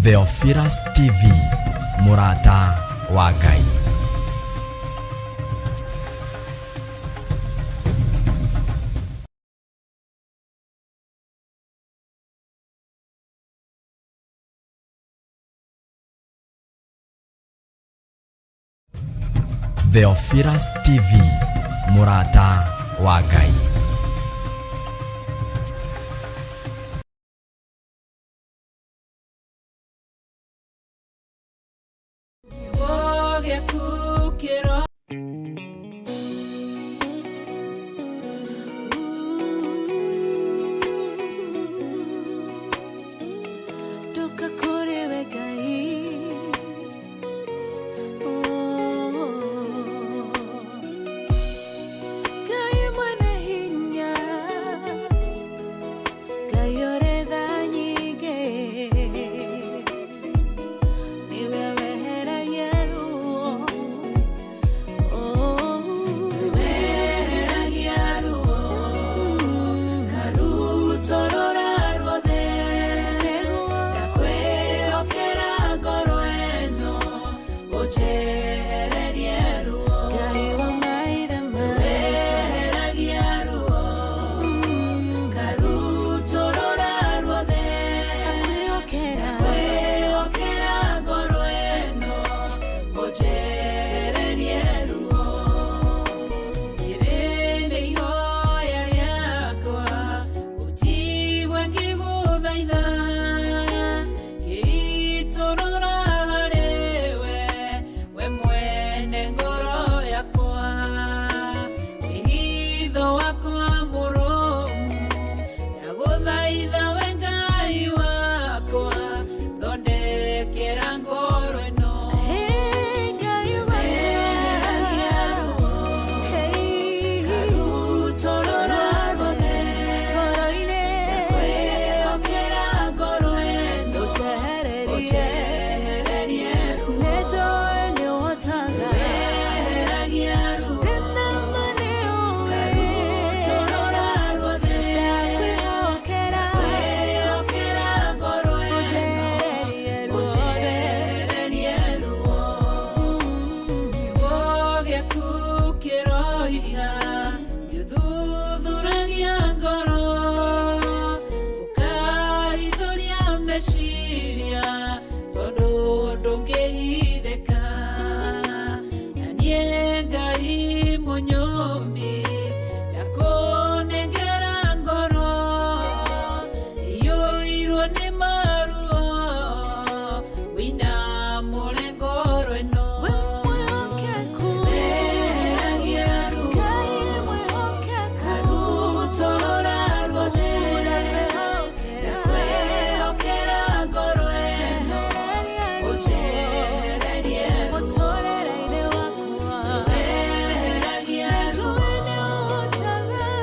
Theophilus TV, mũrata wa Ngai. Theophilus TV, mũrata wa Ngai. Ndoka kũrĩ we Ngai. Oh. Ngai mwene hinya, Ngai ũrĩ tha nyingĩ, nĩwe weheragia ruo. Oh. Weheragia ruo, ngarutũrũra ruothe, ndakwĩhokera ngoro ĩno, ũnjehererie ruo. Ngai wa maithe maitũ, weheragia ruo, ngarutũrũra ruothe, ndakwĩhokera ngoro ĩno, ũnjehererie ruo. Rĩrĩ nĩ ihoya rĩakwa, ũnjigue ngĩgũthaitha, ngĩitũrũra harĩ we, we mwene ngoro yakwa, wĩhitho wakwa mũrũmu, ndagũthaitha we Ngai wakwa, thondekera ngoro ĩno. Weheragia ruo, ngarutũrũra ruothe, ndakwĩhokera ngoro ĩno, ũnjehererie ruo. Weheragia ruo, ngarutũrũra ruothe, ndakwĩhokera ngoro ĩno, ũnjehererie ruo. Kiugo gĩaku kĩroiga nĩũthuthuragia ngoro, ũkahithũria meciria, tondũ ndũngĩhithĩka. Na niĩ Ngai mũnyũmbi, ndakũnengera ngoro iyũirwo nĩ maruo, wĩinamũre ngoro ĩno. Weheragia ruo, ngarutũrũra ruothe, ndakwĩhokera ngoro ĩno, ũnjehererie ruo. Weheragia ruo,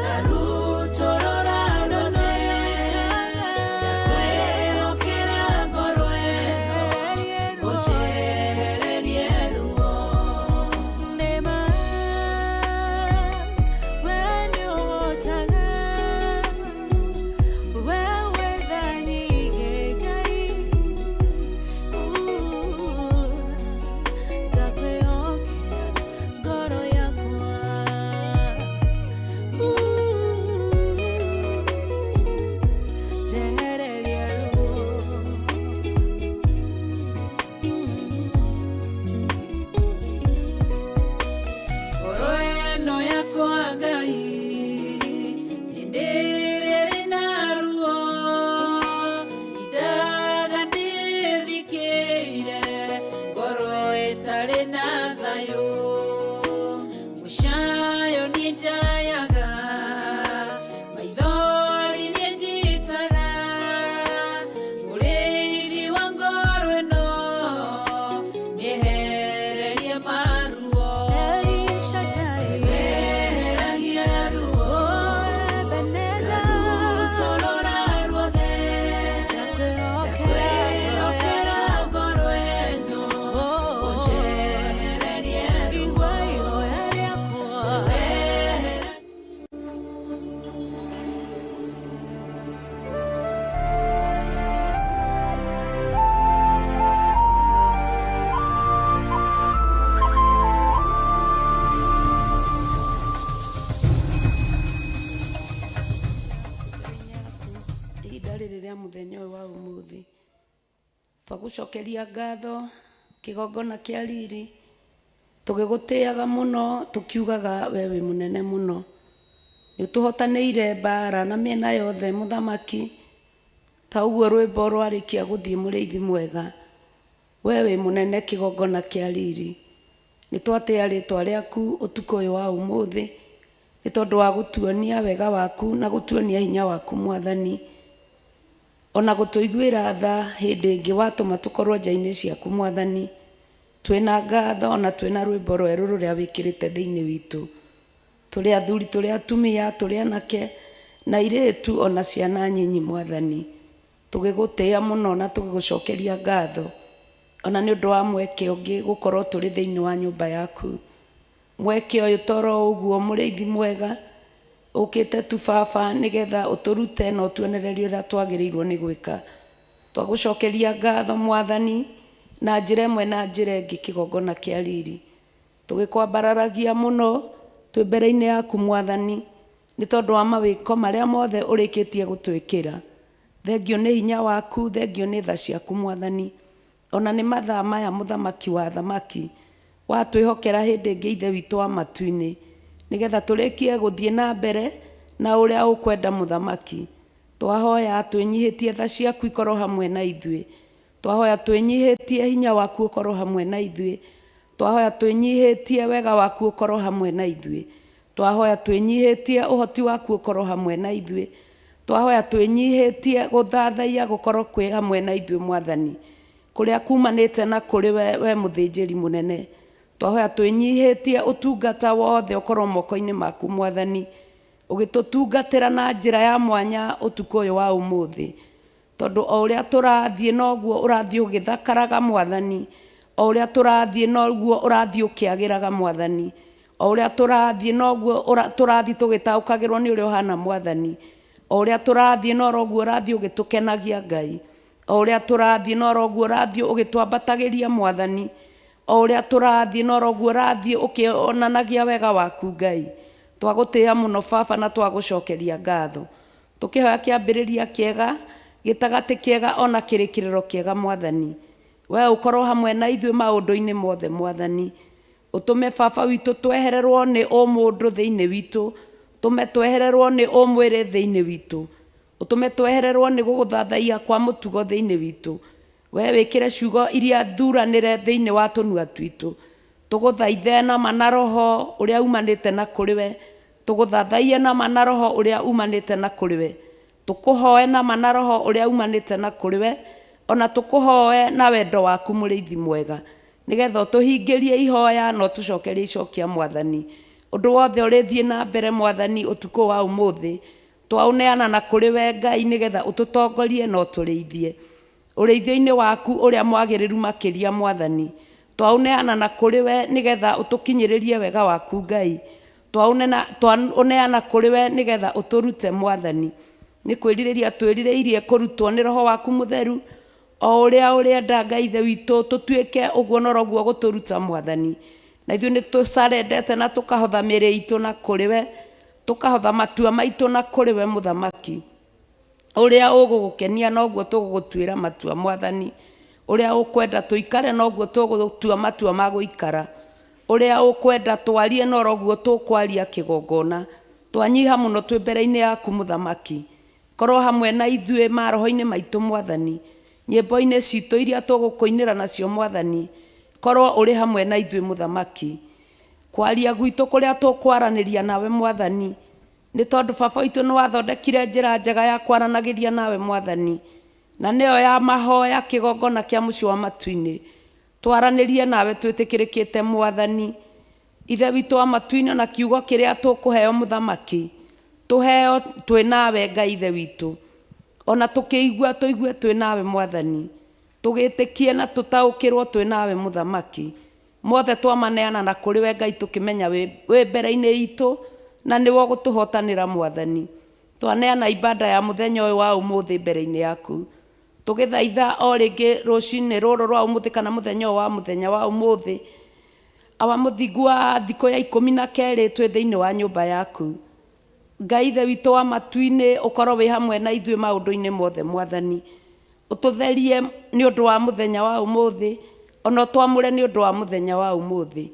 ngarutũrũra ruothe, ndakwĩhokera ngoro ĩno, ũnjehererie ruo. Nĩma we nĩũhotaga, we wĩ tha nyingĩ Ngai, ndakwĩhokera ngoro yakwa, njehereria ruo. Ngoro ĩno yakwa Ngai, hĩndĩ ĩrĩa ĩrĩ na ruo, indaga ndĩthikĩire, ngoro ĩtarĩ na thayũ, mũcayo niĩ njayaga, maithori niĩ njitaga, mũrĩithi wa ngoro ĩno, nĩehererie maruo. El Shaddai, Weheragia ruo, oh Ebenezer, ngarutũrũra ruothe, ndakwĩhokera ndakwĩhokera ngoro ĩno, Oh. ũnjehererie Twagũcokeria ngatho kĩgongona kĩa riri, tũgĩgũtĩaga mũno tũkiugaga we wĩ mũnene mũno. Nĩ ũtũhotanĩire mbara na mĩena yothe mũthamaki, ta ũguo rwĩmbo rwarĩkia gũthiĩ mũrĩithi mwega. We wĩ mũnene kĩgongona kĩa riri. Nĩ twatĩa rĩtwa rĩaku ũtukũ ũyũ wa ũmũthĩ, nĩ tondũ wa gũtuonia wega waku na gũtuonia hinya waku mwathani. Ona gũtũiguĩra tha hĩndĩ ĩngĩ watũma tũkorwo nja-inĩ ciaku mwathani. Twĩna ngatho na twĩna rwĩmbo rwerũ rũrĩa wĩkĩrĩte thĩinĩ witũ. Tũrĩ athuri, tũrĩ atumia, tũrĩ anake na airĩtu ona ciana nyinyi mwathani. Tũgĩgũtĩa mũno na tũgĩgũcokeria ngatho ona nĩ ũndũ wa mweke ũngĩ gũkorwo tũrĩ thĩinĩ wa nyũmba yaku. Mweke ũyũ toro ũguo mũrĩithi mwega ũkĩte tu baba nĩgetha ũtũrute na ũtuonererie ũrĩa twagĩrĩirwo nĩ gwĩka. Twagũcokeria ngatho mwathani na njĩra ĩmwe na njĩra ĩngĩ kĩgongona kĩa riri. Tũgĩkwambararagia mũno twĩ mbere-inĩ yaku mwathani nĩ tondũ wa mawĩko marĩa mothe ũrĩkĩtie gũtwĩkĩra. Thengio nĩ hinya waku, thengio nĩ tha ciaku mwathani. Ona nĩ mathaa maya mũthamaki wa athamaki watwĩhokera hĩndĩ ĩngĩ ithe witũ wa matu-inĩ nĩgetha tũrĩkie gũthiĩ na mbere na ũrĩa ũkwenda mũthamaki. Twahoya twĩnyihĩtie tha ciaku ikorwo hamwe na ithuĩ. Twahoya twĩnyihĩtie hinya waku ũkorwo hamwe na ithuĩ. Twahoya twĩnyihĩtie wega waku ũkorwo hamwe na ithuĩ. Twahoya twĩnyihĩtie ũhoti waku ũkorwo hamwe na ithuĩ. Twahoya twĩnyihĩtie gũthathaiya gũkorwo kwĩ hamwe na ithuĩ mwathani. Kũrĩa kumanĩte na kũrĩ we, we mũthĩnjĩri mũnene. Twahoya twĩnyihĩtie ũtungata wothe ũkorwo moko-inĩ maku mwathani. Ũgĩtũtungatĩra na njĩra ya mwanya ũtukũ ũyũ wa ũmũthĩ. Tondũ o ũrĩa tũrathiĩ noguo ũrathiĩ ũgĩthakaraga mwathani. O ũrĩa tũrathiĩ noguo ũrathiĩ ũkĩagĩraga mwathani. O ũrĩa tũrathiĩ noguo tũrathiĩ tũgĩtaũkagĩrwo nĩ ũrĩa ũhana mwathani. O ũrĩa tũrathiĩ noguo ũrathiĩ ũgĩtũkenagia Ngai. O ũrĩa tũrathiĩ noguo ũrathiĩ ũgĩtwambatagĩria mwathani. O ũrĩa tũrathiĩ noguo ũrathiĩ ũkĩonanagia wega waku Ngai. Twagũtĩa mũno baba na twagũcokeria ngatho. Tũkĩhoya kĩambĩrĩria kĩega, gĩtagatĩ kĩega ona kĩrĩkĩrĩro kĩega mwathani. We ũkorwo hamwe na ithuĩ maũndũ-inĩ mothe mwathani. Ũtũme baba witũ twehererwo nĩ ũmũndũ thĩinĩ witũ, tũme twehererwo nĩ ũmwĩrĩ thĩinĩ witũ. Ũtũme twehererwo nĩ gũgũthathaiya kwa mũtugo thĩinĩ witũ. We wĩkĩre ciugo iria thuranĩre thĩinĩ wa tũnua twitũ. Tũgũthaithe na ma na roho ũrĩa umanĩte na kũrĩ we. Tũgũthathaiye na ma na roho ũrĩa umanĩte na kũrĩ we. Tũkũhoe na ma na roho ũrĩa umanĩte na kũrĩ we. Ona tũkũhoe na wendo waku mũrĩithi mwega. Nĩgetha ũtũhingĩrie ihoya na ũtũcokerie icokia mwathani. Ũndũ wothe ũrĩthiĩ na mbere mwathani ũtukũ wa ũmũthĩ. Twaũneana na kũrĩ we Ngai nĩgetha ũtũtongorie na ũtũrĩithie. Ũrĩithio-inĩ waku ũrĩa mwagĩrĩru makĩria mwathani. Twaũneana na kũrĩ we nĩgetha ũtũkinyĩrĩrie wega waku Ngai. Twaũneana kũrĩ we nĩgetha ũtũrute mwathani. Nĩ kwĩrirĩria twĩrirĩirie kũrutwo nĩ roho waku mũtheru o ũrĩa ũrĩenda Ngai ithe witũ tũtuĩke ũguo noroguo gũtũruta mwathani. Na ithuĩ nĩ tũcarendete na tũkahotha mĩĩrĩ itũ na kũrĩ we, tũkahotha matua maitũ na kũrĩ we mũthamaki. Ũrĩa ũgũgũkenia noguo tũgũgũtuĩra matua mwathani. Ũrĩa ũkwenda tũikare noguo tũgũtua matua ma gũikara. Ũrĩa ũkwenda twarie noroguo tũkwaria kĩgongona. Twanyiha mũno twĩ mbere-inĩ yaku mũthamaki. Korwo hamwe na ithuĩ maroho-inĩ maitũ mwathani. Nyĩmbo-inĩ citũ iria tũgũkũinĩra nacio mwathani. Korwo ũrĩ hamwe na ithuĩ mũthamaki. Kwaria gwitũ kũrĩa tũkwaranĩria nawe mwathani. Nĩ tondũ baba witũ nĩ wathondekire njĩra njega ya kwaranagĩria nawe mwathani. Na nĩyo ya mahoya kĩgongona kĩa mũciĩ wa matu-inĩ. Twaranĩrie nawe twĩtĩkĩrĩkĩte mwathani. Ithe witũ wa matu-inĩ ona kiugo kĩrĩa tũkũheo mũthamaki. Tũheo twĩ nawe Ngai ithe witũ. Ona tũkĩigua tũigue twĩ nawe mwathani. Tũgĩtĩkie na tũtaũkĩrwo twĩ nawe mũthamaki. Mothe twamaneana na kũrĩ we Ngai tũkĩmenya wĩ mbere-inĩ itũ na nĩwe ũgũtũhotanĩra mwathani. Twaneana ibada ya mũthenya ũyũ wa ũmũthĩ mbere-inĩ yaku. Tũgĩthaitha o rĩngĩ rũcinĩ rũrũ rwa ũmũthĩ kana mũthenya ũyũ wa mũthenya wa ũmũthĩ. Awa mũthingu wa thikũ ya 12 twĩ thĩinĩ wa nyũmba yaku. Ngai ithe witũ wa matu-inĩ ũkorwo wĩ hamwe na ithuĩ maũndũ-inĩ mothe mwathani. Ũtũtherie nĩ ũndũ wa mũthenya wa ũmũthĩ, ona ũtwamũre nĩ ũndũ wa mũthenya wa ũmũthĩ.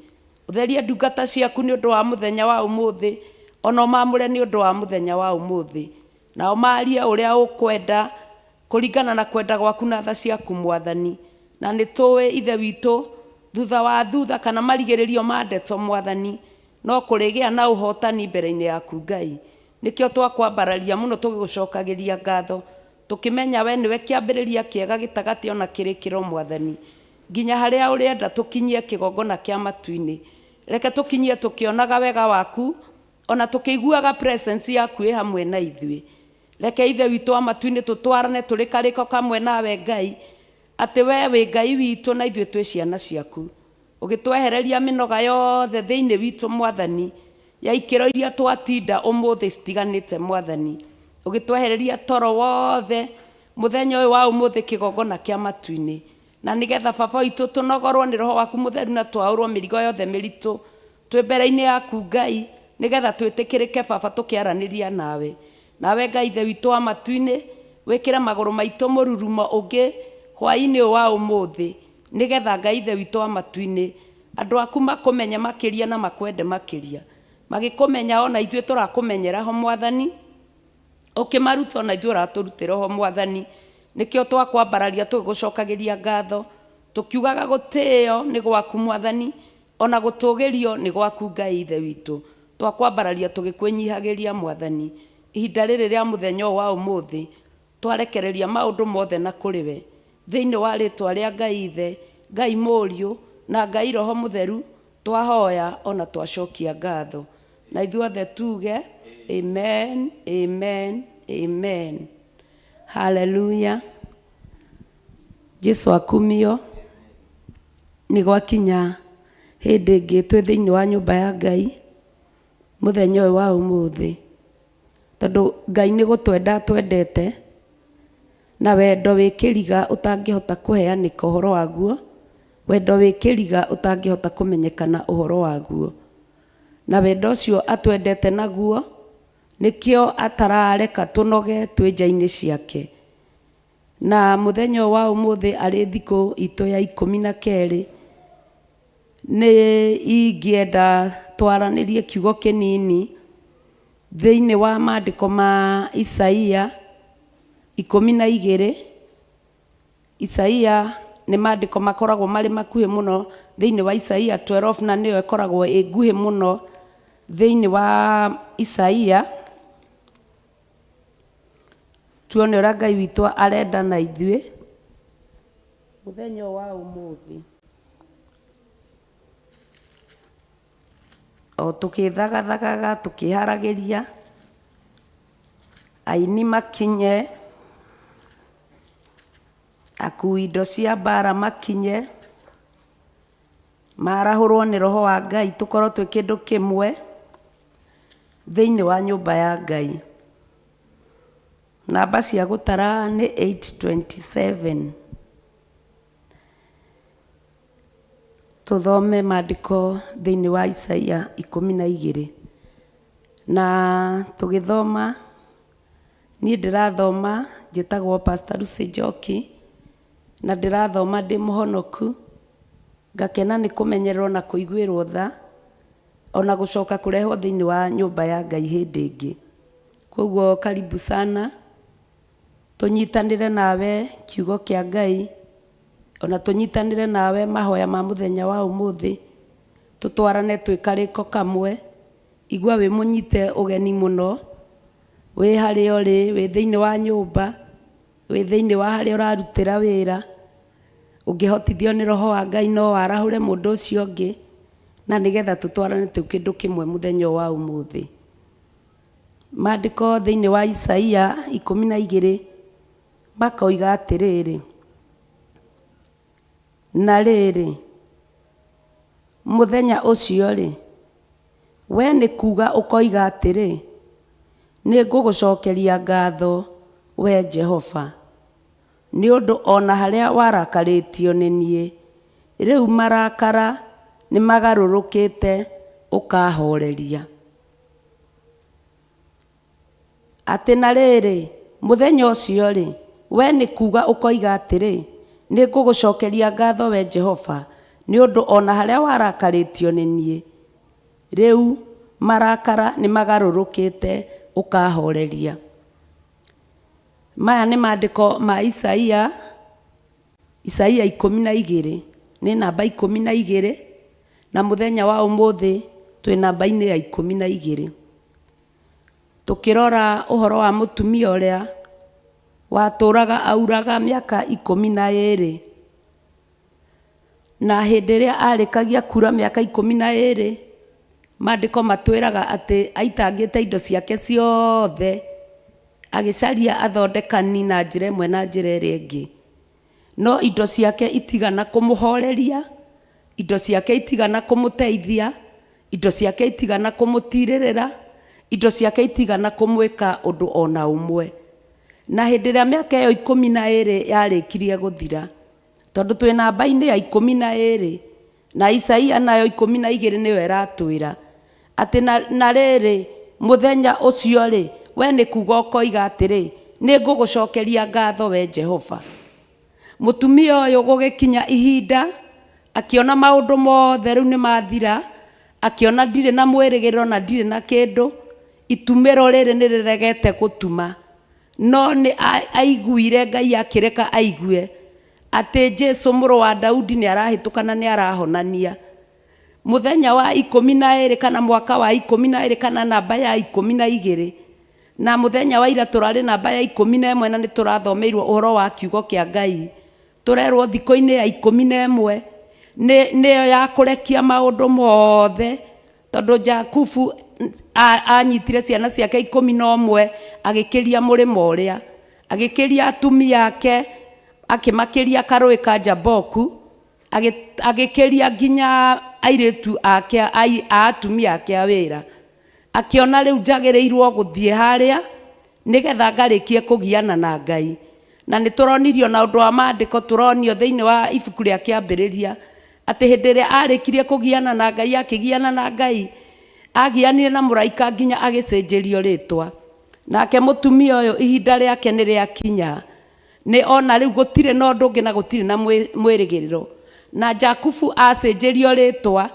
Ũtherie ndungata ciaku nĩ ũndũ wa mũthenya wa ũmũthĩ, ona ũmamũre nĩ ũndũ wa mũthenya wa ũmũthĩ. Nao maarie ũrĩa ũkwenda kũringana na kwenda gwaku na tha ciaku Mwathani. Na nĩ tũĩ Ithe witũ, thutha wa thutha kana marigĩrĩrio ma ndeto Mwathani, no kũrĩgĩa na ũhotani mbere-inĩ yaku Ngai. Nĩkĩo twakwambararia mũno tũgĩgũcokagĩria ngatho, tũkĩmenya we nĩwe kĩambĩrĩria kĩega gĩtagatĩ ona kĩrĩkĩro Mwathani, nginya harĩa ũrĩenda tũkinyie kĩgongona kĩa matu-inĩ. Reke tũkinyie tũkĩonaga wega waku, ona tũkĩiguaga presence yaku ĩ hamwe na ithuĩ. Reke Ithe witũ wa matu-inĩ tũtwarane tũrĩ karĩko kamwe nawe Ngai, atĩ we wĩ Ngai witũ na ithuĩ twĩ ciana ciaku. Ũgĩtwehereria mĩnoga yothe thĩinĩ witũ Mwathani, ya ikĩro iria twatinda ũmũthĩ citiganĩte Mwathani. Ũgĩtwehereria toro wothe mũthenya ũyũ wa ũmũthĩ kĩgongona kĩa matu-inĩ. Na nĩgetha Baba witũ tũnogorwo nĩ Roho waku Mũtheru na twaũrwo mĩrigo yothe mĩritũ twĩ mbere-inĩ yaku Ngai, nĩgetha twĩtĩkĩrĩke Baba tũkĩaranĩria nawe. Nawe Ngai Ithe witũ wa matu-inĩ, wĩkĩre magũrũ maitũ mũrurumo ũngĩ hwaĩ-inĩ ũyũ wa ũmũthĩ, nĩgetha Ngai Ithe witũ wa matu-inĩ, andũ aku makũmenye makĩria na makwende makĩria. Magĩkũmenya o na ithuĩ tũrakũmenyera ho Mwathani, ũkĩmaruta o na ithuĩ ũratũrutĩra ho Mwathani. Nĩkĩo twakwambararia tũgĩgũcokagĩria ngatho, tũkiugaga gũtĩo nĩ gwaku Mwathani, o na gũtũgĩrio nĩ gwaku Ngai Ithe witũ. Twakwambararia tũgĩkwĩnyihagĩria Mwathani. Ihinda rĩrĩ rĩa mũthenya ũyũ wa ũmũthĩ, twarekereria maũndũ mothe na kũrĩ we. Thĩinĩ wa rĩtwa rĩa Ngai Ithe, Ngai Mũriũ, na Ngai Roho Mũtheru, twahoya ona twacokia ngatho. Na ithuothe tuge, Amen, amen, amen. Hallelujah. Jesu akumio. Nĩ gwakinya hĩndĩ ĩngĩ twĩ thĩinĩ wa nyũmba ya Ngai, mũthenya ũyũ wa ũmũthĩ. Tondũ Ngai nĩ gũtwenda atwendete, na wendo wĩ kĩriga ũtangĩhota kũheanĩka ũhoro waguo, wendo wĩ kĩriga ũtangĩhota kũmenyekana ũhoro waguo. Na wendo ũcio atwendete naguo, nĩkĩo atarareka tũnoge twĩ nja-inĩ ciake. Na mũthenya ũyũ wa ũmũthĩ arĩ thikũ itũ ya 12, nĩ ingĩenda twaranĩrie kiugo kĩnini thĩinĩ wa maandĩko ma Isaia 12. Isaia nĩ maandĩko makoragwo marĩ makuhĩ mũno thĩinĩ wa Isaia 12 na nĩyo ĩkoragwo ĩ nguhĩ mũno thĩinĩ wa Isaia. Tuone ũrĩa Ngai witũ arenda na ithuĩ mũthenya ũyũ wa ũmũthĩ. O tũkĩthagathagaga tũkĩharagĩria aini makinye, akui indo cia mbara makinye, marahũrwo nĩ Roho wa Ngai tũkorwo twĩ kĩndũ kĩmwe thĩinĩ wa nyũmba ya Ngai. Namba cia gũtara nĩ 827. Tũthome maandĩko thĩinĩ wa Isaia 12. Na tũgĩthoma, niĩ ndĩrathoma njĩtagwo Pastor Lucy Njoki, na ndĩrathoma ndĩ mũhonoku, ngakena nĩ kũmenyererwo na kũiguĩrwo tha, ona gũcoka kũrehwo thĩinĩ wa nyũmba ya Ngai hĩndĩ ĩngĩ. Koguo karibu sana, tũnyitanĩre nawe kiugo kĩa Ngai, ona tũnyitanĩre nawe mahoya ma mũthenya wa ũmũthĩ, tũtwarane twĩ karĩko kamwe, igua wĩ mũnyite ũgeni mũno, wĩ harĩa ũrĩ, wĩ thĩinĩ wa nyũmba, wĩ thĩinĩ wa harĩa ũrarutĩra wĩra, ũngĩhotithio nĩ Roho wa Ngai no warahũre mũndũ ũcio ũngĩ, na nĩgetha tũtwarane twĩ kĩndũ kĩmwe mũthenya ũyũ wa ũmũthĩ. Maandĩko thĩinĩ wa Isaia 12 makoiga atĩrĩrĩ, na rĩrĩ, mũthenya ũcio-rĩ, we nĩ kuuga ũkoiga atĩrĩ, nĩ ngũgũcokeria ngatho, wee Jehova, nĩ ũndũ o na harĩa warakarĩtio nĩ niĩ, rĩu marakara nĩ magarũrũkĩte ũkahooreria. Atĩ na rĩrĩ, mũthenya ũcio-rĩ, We nĩ kuuga ũkoiga atĩrĩ, 'Nĩ ngũgũcokeria ngatho wee Jehova, nĩ ũndũ o na harĩa warakarĩtio nĩ niĩ, rĩu marakara nĩ magarũrũkĩte ũkahooreria. Maya nĩ maandĩko ma Isaia, Isaia 12, nĩ namba 12, na mũthenya wa ũmũthĩ twĩ namba-inĩ ya 12. Tũkĩrora ũhoro wa mũtumia ũrĩa watũraga auraga mĩaka 12. Na hĩndĩ ĩrĩa arĩkagia kura mĩaka 12, maandĩko matwĩraga atĩ aitangĩte indo ciake ciothe, agĩcaria athondekani na njĩra ĩmwe na njĩra ĩrĩa ĩngĩ. No indo ciake itigana kũmũhoreria, indo ciake itigana kũmũteithia, indo ciake itigana kũmũtirĩrĩra, indo ciake itigana kũmwĩka ũndũ o na ũmwe. Na hĩndĩ ĩrĩa mĩaka ĩyo 12 yarĩkirie gũthira, tondũ twĩ namba-inĩ ya 12, na Isaia nayo 12 nĩyo ĩratwĩra, atĩ na, na rĩrĩ, mũthenya ũcio-rĩ, we nĩ kuuga ũkoiga atĩrĩ, nĩ ngũgũcokeria ngatho we Jehova. Mũtumia ũyũ gũgĩkinya ihinda, akĩona maũndũ mothe rĩu nĩ mathira, akĩona ndirĩ na mwĩrĩgĩrĩro na ndirĩ na kĩndũ, itumĩro rĩrĩ nĩ rĩregete gũtuma. No nĩ aiguire Ngai akĩreka aigue atĩ Jesu mũrũ wa Daudi nĩ arahĩtũka na nĩ arahonania. Mũthenya wa 12 kana mwaka wa 12 kana namba ya 12 na mũthenya wa ira tũrarĩ namba ya 11 na nĩ tũrathomeirwo ũhoro wa kiugo kĩa Ngai. Tũrerwo thikũ-inĩ ya 11 nĩyo ya kũrekia maũndũ mothe, tondũ Jakubu anyitire ciana ciake 11 agĩkĩria mũrĩmo ũrĩa, agĩkĩria atumia ake, akĩmakĩria karũĩ ka Jaboku, agĩkĩria nginya airĩtu ake a atumia ake a wĩra. Akĩona rĩu njagĩrĩirwo gũthiĩ harĩa nĩgetha ngarĩkie kũgiana na Ngai. Na nĩ tũronirio na ũndũ wa maandĩko tũronio thĩinĩ wa ibuku rĩa Kĩambĩrĩria atĩ hĩndĩ ĩrĩa arĩkirie kũgiana na Ngai akĩgiana na Ngai, agianire na mũraika nginya agĩcenjerio rĩtwa. Nake mũtumia ũyũ ihinda rĩake nĩ rĩakinya. Nĩ ona rĩu gũtirĩ na ũndũ ũngĩ na gũtirĩ na mwĩrĩgĩrĩro. Na Jakubu acenjerio rĩtwa,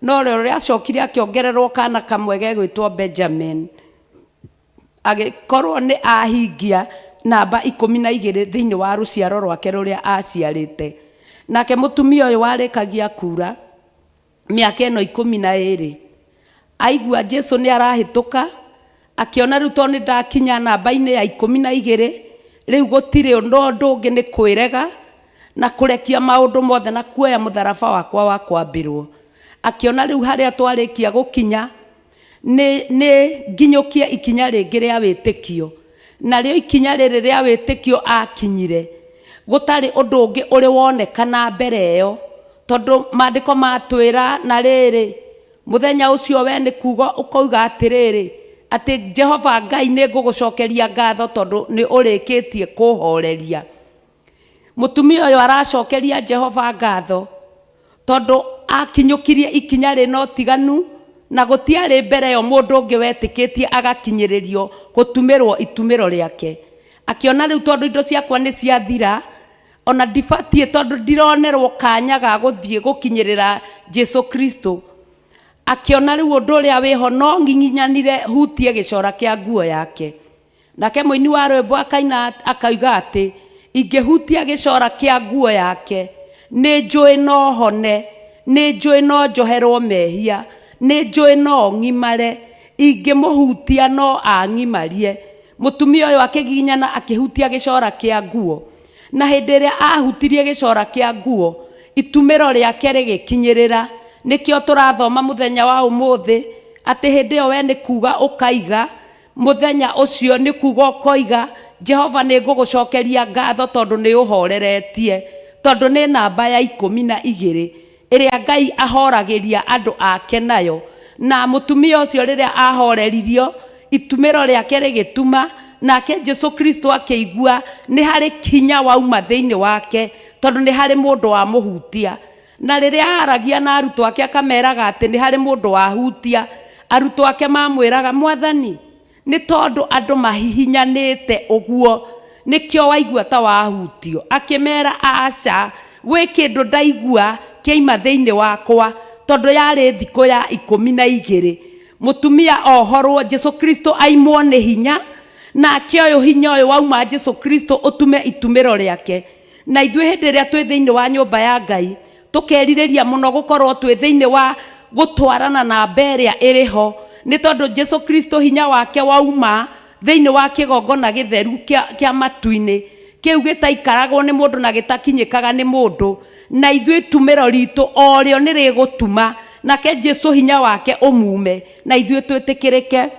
no rĩo rĩacokire akĩongererwo kana kamwe gegwĩtwo Benjamin. Agĩkorwo nĩ ahingia namba 12 thĩinĩ wa rũciaro rwake rũrĩa aciarĩte. Nake mũtumia ũyũ warĩkagia kura mĩaka ĩno 12, aigua Jesu nĩ arahĩtũka, akĩona rĩu tondũ nĩ ndakinya namba-inĩ ya 12, rĩu gũtirĩ ũndũ ũngĩ nĩ kwĩrega na kũrekia maũndũ mothe na kuoya mũtharaba wakwa wa kwambĩrwo. Akĩona rĩu harĩa twarĩkia gũkinya, nĩ nĩ nginyũkie ikinya rĩngĩ rĩa wĩtĩkio. Narĩo ikinya rĩrĩ rĩa wĩtĩkio akinyire, gũtarĩ ũndũ ũngĩ ũrĩ wonekana mbere ĩyo, tondũ maandĩko matwĩra na rĩrĩ, mũthenya ũcio we nĩ kuuga ũkoiga atĩrĩrĩ, atĩ Jehova Ngai nĩ ngũgũcokeria ngatho tondũ nĩ ũrĩkĩtie kũhoreria. Mũtumia ũyũ aracokeria Jehova ngatho tondũ akinyũkirie ikinya rĩna ũtiganu na gũtiarĩ mbere ĩyo mũndũ ũngĩ wetĩkĩtie agakinyĩrĩrio gũtumĩrwo itumĩro rĩake. Akĩona rĩu tondũ indo ciakwa nĩ ciathira, ona ndibatiĩ tondũ ndironerwo kanya ga gũthiĩ gũkinyĩrĩra Jesu Kristo. Akĩona rĩu ũndũ ũrĩa wĩho no nginyanire hutie gĩcora kĩa nguo yake. Nake mũini wa rwĩmbo akaina akauga atĩ, ingĩhutia gĩcora kĩa nguo yake, nĩ njũĩ no hone, nĩ njũĩ no njoherwo mehia, nĩ njũĩ no ng'imare, ingĩmũhutia no ang'imarie. Mũtumia ũyũ akĩgiginyana akĩhutia gĩcora kĩa nguo. Na hĩndĩ ĩrĩa ahutirie gĩcora kĩa nguo, itumĩro rĩake rĩgĩkinyĩrĩra. Nĩkĩo tũrathoma mũthenya wa ũmũthĩ, atĩ hĩndĩ ĩyo we nĩ kuga ũkaiga, Mũthenya ũcio nĩ kuuga ũkoiga, Jehova nĩ ngũgũcokeria ngatho tondũ nĩ ũhoreretie, tondũ nĩ namba ya 12 ĩrĩa Ngai ahoragĩria andũ ake nayo. Na mũtumia ũcio rĩrĩa ahoreririo, itumĩro rĩake rĩgĩtuma, nake Jesu Kristo akĩigua nĩ harĩ hinya wauma thĩinĩ wake, tondũ nĩ harĩ mũndũ wamũhutia. Na rĩrĩa aaragia na arutwo ake akameraga atĩ nĩ harĩ mũndũ wahutia, arutwo ake mamwĩraga, Mwathani, nĩ tondũ andũ mahihinyanĩte ũguo, Nĩkĩo waigua ta wahutio. Akĩmera, Aca, gwĩ kĩndũ ndaigua kĩaima thĩinĩ wakwa, tondũ yarĩ thikũ ya 12. Mũtumia ohorwo, Jesu Kristo aimwo nĩ hinya, nake ũyũ hinya ũyũ wauma Jesu Kristo ũtume itumĩro rĩake. Na ithuĩ hĩndĩ ĩrĩa twĩ thĩinĩ wa nyũmba ya Ngai, tũkerirĩria mũno gũkorwo twĩ thĩinĩ wa gũtwarana na namba ĩrĩa ĩrĩ ho, nĩ tondũ Jesu Kristo hinya wake wauma thĩinĩ wa kĩgongona gĩtheru kĩa matu-inĩ, kĩu gĩtaikaragwo nĩ mũndũ na gĩtakinyĩkaga nĩ mũndũ, na ithuĩ itumĩro ritũ o rĩo nĩ rĩgũtuma nake Jesu hinya wake ũmume, na ithuĩ twĩtĩkĩrĩke.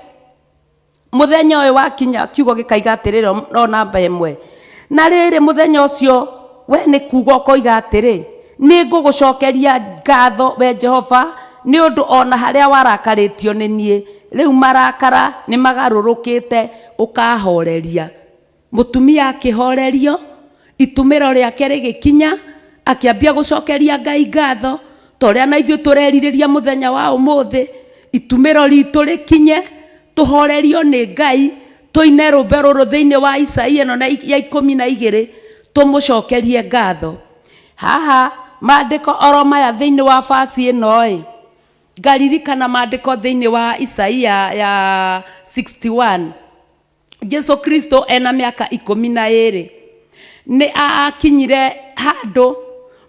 Mũthenya ũyũ wakinya, kiugo gĩkaiga atĩrĩrĩ, o namba ĩmwe, na rĩrĩ, mũthenya ũcio we nĩ kuuga ũkoiga atĩrĩ, nĩ ngũgũcokeria ngatho we Jehova, nĩ ũndũ o na harĩa warakarĩtio nĩ niĩ, rĩu marakara nĩ magarũrũkĩte ũkahoreria. Mũtumia akĩhorerio, itumĩro rĩake rĩgĩkinya, akĩambia gũcokeria Ngai ngatho, ta ũrĩa na ithuĩ tũrerirĩria mũthenya wa ũmũthĩ, itumĩro ritũ rĩkinye, tũhorerio nĩ Ngai, tũine rũmbe rũrũ thĩinĩ wa Isaia ĩno ya 12, tũmũcokerie ngatho. Haha maandĩko oro maya thĩinĩ wa baci ĩno ĩ, ngaririkana maandĩko thĩinĩ wa Isaia ya 61. Jesu Kristo ena mĩaka 12 nĩ akinyire handũ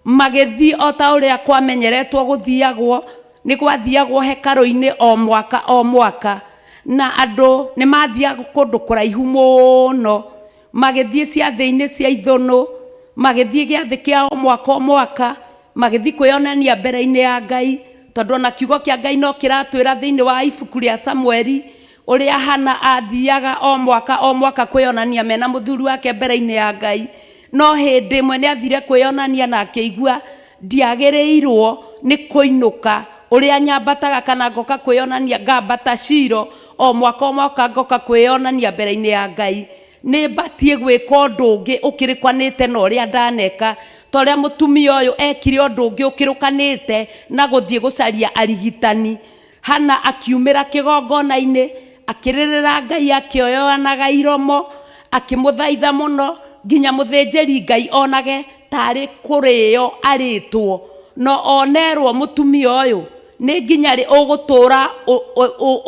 magĩthiĩ o ta ũrĩa kwamenyeretwo gũthiagwo, nĩ gwathiagwo hekarũ-inĩ o mwaka o mwaka, na andũ nĩ mathiaga kũndũ kũraihu mũno, magĩthiĩ ciathĩ-inĩ cia ithũnũ, magĩthiĩ gĩathĩ kĩa o mwaka o mwaka, magĩthiĩ kwĩyonania mbere-inĩ ya Ngai, tondũ ona kiugo kĩa Ngai no kĩratwĩra thĩinĩ wa ibuku rĩa Samueli, Ũrĩa Hana aathiaga o mwaka o mwaka kwĩyonania mena mũthuri wake mbere-inĩ ya Ngai. No hĩndĩ ĩmwe nĩ athire kwĩyonania na akĩigua ndiagĩrĩirwo nĩ kũinũka ũrĩa nyambataga kana ngoka kwĩyonania ngambata Shilo o mwaka o mwaka ngoka kwĩyonania mbere-inĩ ya Ngai. Nĩ mbatiĩ gwĩka ũndũ ũngĩ ũkĩrĩkanĩte na ũrĩa ndaneka, ta ũrĩa mũtumia ũyũ ekire ũndũ ũngĩ ũkĩrũkanĩte na gũthiĩ gũcaria arigitani. Hana akiumĩra kĩgongona-inĩ, akĩrĩrĩra Ngai akĩoyoanaga iromo, akĩmũthaitha mũno, nginya mũthĩnjĩri-Ngai onage tarĩ kũrĩo arĩtwo. No onerwo mũtumia ũyũ, nĩ nginya rĩ ũgũtũra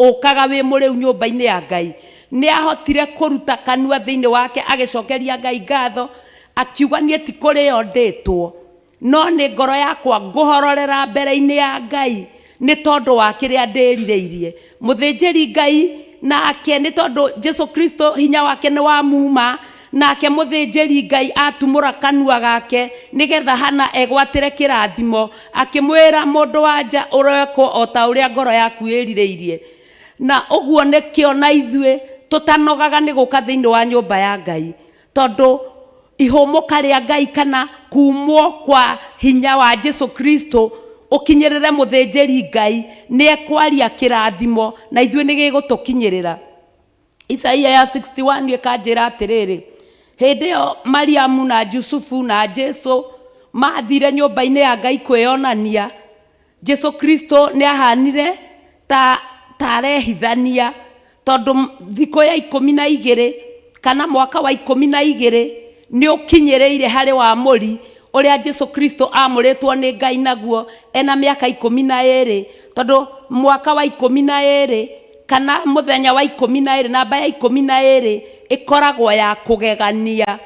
ũkaga wĩ mũrĩu nyũmba-inĩ ya Ngai? Nĩ ahotire kũruta kanua thĩinĩ wake agĩcokeria Ngai ngatho, akiuga niĩ ti kũrĩo ndĩtwo. No nĩ ngoro yakwa ngũhororera mbere-inĩ ya Ngai nĩ tondũ wa kĩrĩa ndĩrirĩirie. Mũthĩnjĩri Ngai nake, nĩ tondũ Jesu Kristo hinya wake nĩ wamuma, nake mũthĩnjĩri Ngai atumũra kanua gake nĩgetha Hana egwatĩre kĩrathimo, akĩmwĩra, mũndũ wa nja ũrekwo o ta ũrĩa ngoro yaku ĩrirĩirie. Na ũguo nĩkĩo na ithuĩ tũtanogaga nĩ gũka thĩinĩ wa nyũmba ya Ngai, tondũ ihũmũka rĩa Ngai kana kumwo kwa hinya wa Jesu Kristo ũkinyĩrĩre mũthĩnjĩri Ngai, nĩ ekwaria kĩrathimo na ithuĩ nĩ gĩgũtũkinyĩrĩra. Isaia ya 61 ĩkanjĩra atĩrĩrĩ, hĩndĩ ĩyo Mariamu na Jusufu na Jesu mathire nyũmba-inĩ ya Ngai kwĩyonania, Jesu Kristo nĩ ahanire ta arehithania, tondũ thikũ ya 12 kana mwaka wa 12 nĩ ũkinyĩrĩire harĩ wamũri ũrĩa Jesu Kristo amũrĩtwo nĩ Ngai naguo ena mĩaka 12, tondũ mwaka wa 12 kana mũthenya wa 12, namba ya 12 ĩkoragwo ya kũgegania.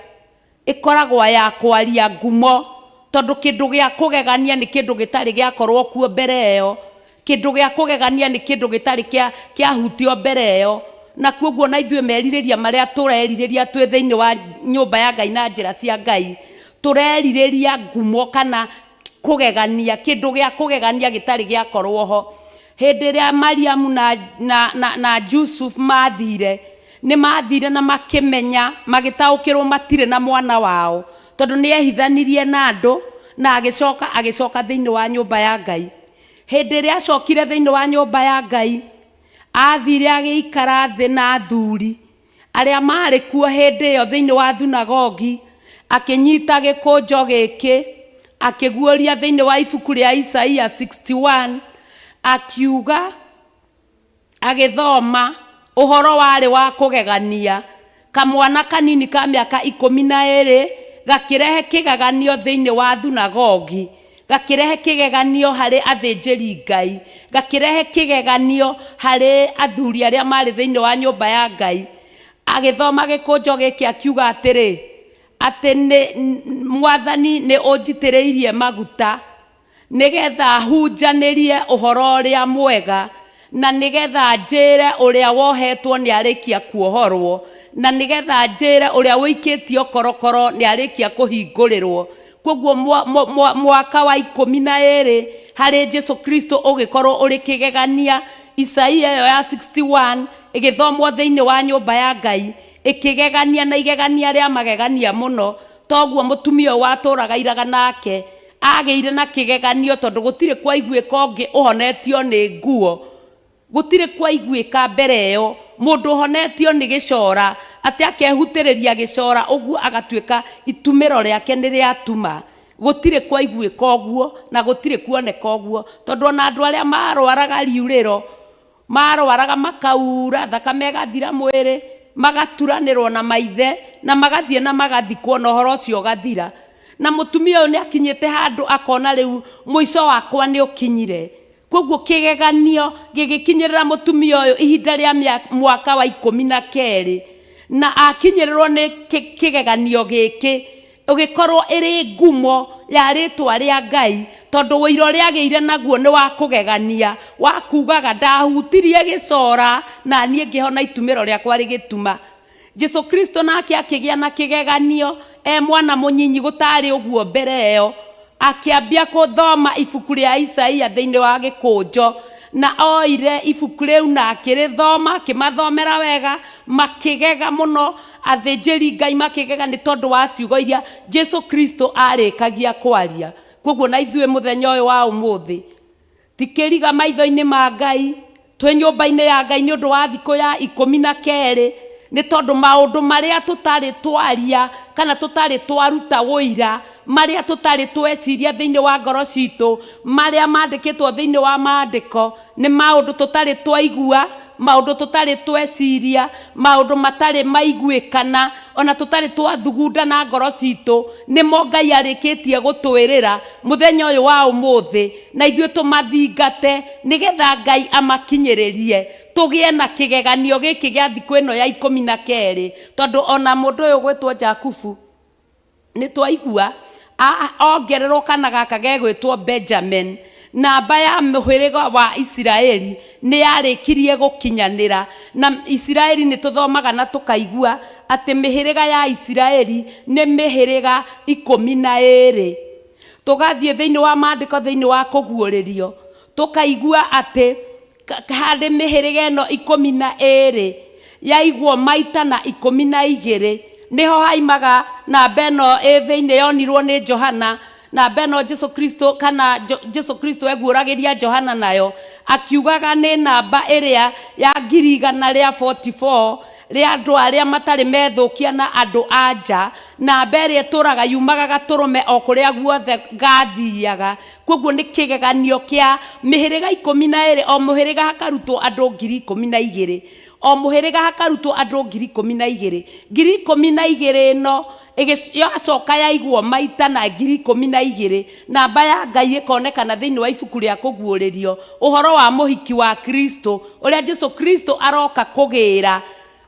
Ĩkoragwo ya kwaria ngumo, tondũ kĩndũ gĩa kũgegania nĩ kĩndũ gĩtarĩ gĩakorwo kuo mbere ĩyo. Kĩndũ gĩa kũgegania nĩ kĩndũ gĩtarĩ kĩahutio mbere ĩyo. Na kwoguo na ithuĩ merirĩria marĩa tũrerirĩria twĩ thĩinĩ wa nyũmba ya Ngai na njĩra cia Ngai, tũrerirĩria ngumo kana kũgegania, kĩndũ gĩa kũgegania gĩtarĩ gĩakorwo ho. Hĩndĩ ĩrĩa Mariamu na, na, na, na Jusuf mathire, nĩ mathire na makĩmenya, magĩtaũkĩrwo matirĩ na mwana wao, tondũ nĩ ehithanirie na andũ na agĩcoka agĩcoka thĩinĩ wa nyũmba ya Ngai. Hĩndĩ ĩrĩa acokire thĩinĩ wa nyũmba ya Ngai, athire agĩikara thĩ na athuri arĩa maarĩ kuo hĩndĩ ĩyo thĩinĩ wa thunagogi, akĩnyita gĩkũnjo gĩkĩ, akĩguũria thĩinĩ wa ibuku rĩa Isaia 61, akiuga, agĩthoma ũhoro warĩ wa kũgegania. Kamwana kanini ka mĩaka 12 gakĩrehe kĩgeganio thĩinĩ wa thunagogi, gakĩrehe kĩgeganio harĩ athĩnjĩri Ngai, gakĩrehe kĩgeganio harĩ athuri arĩa marĩ thĩinĩ wa nyũmba ya Ngai. Agĩthoma gĩkũnjo gĩkĩ akiuga atĩrĩ, atĩ nĩ Mwathani nĩ ũnjitĩrĩirie maguta nĩgetha hunjanĩrie ũhoro ũrĩa mwega, na nĩgetha njĩre ũrĩa wohetwo nĩ arĩkia kuohorwo, na nĩgetha njĩre ũrĩa ũikĩtio korokoro nĩ arĩkia kũhingũrĩrwo. Koguo mwaka wa 12 harĩ Jesu Kristo ũgĩkorwo ũrĩ kĩgegania. Isaia ĩyo ya 61 ĩgĩthomwo thĩinĩ wa nyũmba ya Ngai, ĩkĩgegania na igegania rĩa magegania mũno. Toguo mũtumia ũyũ watũraga iraga nake agĩire na kĩgeganio, tondũ gũtirĩ kwaiguĩka ũngĩ ũhonetio nĩ nguo, gũtirĩ kwaiguĩka mbere ĩyo mũndũ ũhonetio nĩ gĩcora, atĩ akehutĩrĩria gĩcora ũguo agatuĩka itumĩro rĩake nĩ rĩatuma. Gũtirĩ kwaiguĩka ũguo na gũtirĩ kuoneka ũguo, tondũ ona andũ arĩa marwaraga riurĩro marwaraga makaura thakame ĩgathira mwĩrĩ, magaturanĩrwo na maithe na magathiĩ na magathikwo na ũhoro ũcio ũgathira. Na mũtumia ũyũ nĩ akinyĩte handũ akona rĩu mũico wakwa nĩ ũkinyire. Koguo kĩgeganio gĩgĩkinyĩrĩra mũtumia ũyũ ihinda rĩa mwaka wa 12, na akinyĩrĩrwo nĩ kĩgeganio gĩkĩ ũgĩkorwo ĩrĩ ngumo ya rĩtwa rĩa Ngai, tondũ ũira ũrĩa agĩire naguo nĩ wa kũgegania, wa kugaga ndahutirie gĩcora na niĩ ngĩhona itumĩro rĩakwa rĩgĩtuma. Jesu Kristo nake akĩgĩa na kĩgeganio e mwana mũnyinyi, gũtarĩ ũguo mbere ĩyo, akĩambia gũthoma ibuku rĩa Isaia thĩinĩ wa gĩkũnjo, na oire ibuku rĩu na akĩrĩthoma, akĩmathomera wega, makĩgega mũno, athĩnjĩri Ngai makĩgega nĩ tondũ wa ciugo iria Jesu Kristo arĩkagia kwaria. Koguo na ithuĩ mũthenya ũyũ wa ũmũthĩ tikĩriga maitho-inĩ ma Ngai, twĩ nyũmba-inĩ ya Ngai nĩ ũndũ wa thikũ ya 12, nĩ tondũ maũndũ marĩa tũtarĩ twaria kana tũtarĩ twaruta ũira, marĩa tũtarĩ tweciria thĩinĩ wa ngoro citũ, marĩa mandĩkĩtwo thĩinĩ wa maandĩko, nĩ maũndũ tũtarĩ twaigua, maũndũ tũtarĩ tweciria, maũndũ matarĩ maiguĩkana, ona tũtarĩ twathugunda na ngoro citũ, nĩmo Ngai arĩkĩtie gũtwĩrĩra mũthenya ũyũ wa ũmũthĩ, na ithuĩ tũmathingate nĩgetha Ngai amakinyĩrĩrie, tũgĩe na kĩgeganio gĩkĩ gĩa thikũ ĩno ya 12. Tondũ ona mũndũ ũyũ gwĩtwo Jakubu nĩ twaigua ongererwo kana gaka gegwĩtwo Benjamin, namba ya mũhĩrĩga wa Isiraeli nĩ yarĩkirie gũkinyanĩra. Na Isiraeli nĩ tũthomaga na tũkaigua atĩ mĩhĩrĩga ya Isiraeli nĩ mĩhĩrĩga 12. Tũgathiĩ thĩinĩ wa maandĩko thĩinĩ wa kũguũrĩrio, tũkaigua atĩ harĩ mĩhĩrĩga ĩno 12 yaigwo maita na 12, nĩho haimaga namba ĩno ĩ thĩinĩ yonirwo nĩ Johana, namba ĩno Jesu Kristo kana Jesu Kristo eguũragĩria Johana nayo, akiugaga nĩ namba ĩrĩa ya 144,000 rĩa andũ arĩa matarĩ methũkia na andũ a nja, namba ĩrĩa ĩtũraga yumaga gatũrũme o kũrĩa guothe gathiaga. Koguo nĩ kĩgeganio kĩa mĩhĩrĩga 12, o mũhĩrĩga hakarutwo andũ 12,000, o mũhĩrĩga hakarutwo andũ 12,000. 12,000 ĩno yacoka yaigwo maita na 12,000, namba ya Ngai ĩkonekana thĩinĩ wa ibuku rĩa kũguũrĩrio, ũhoro wa mũhiki wa Kristo, ũrĩa Jesu Kristo aroka kũgĩra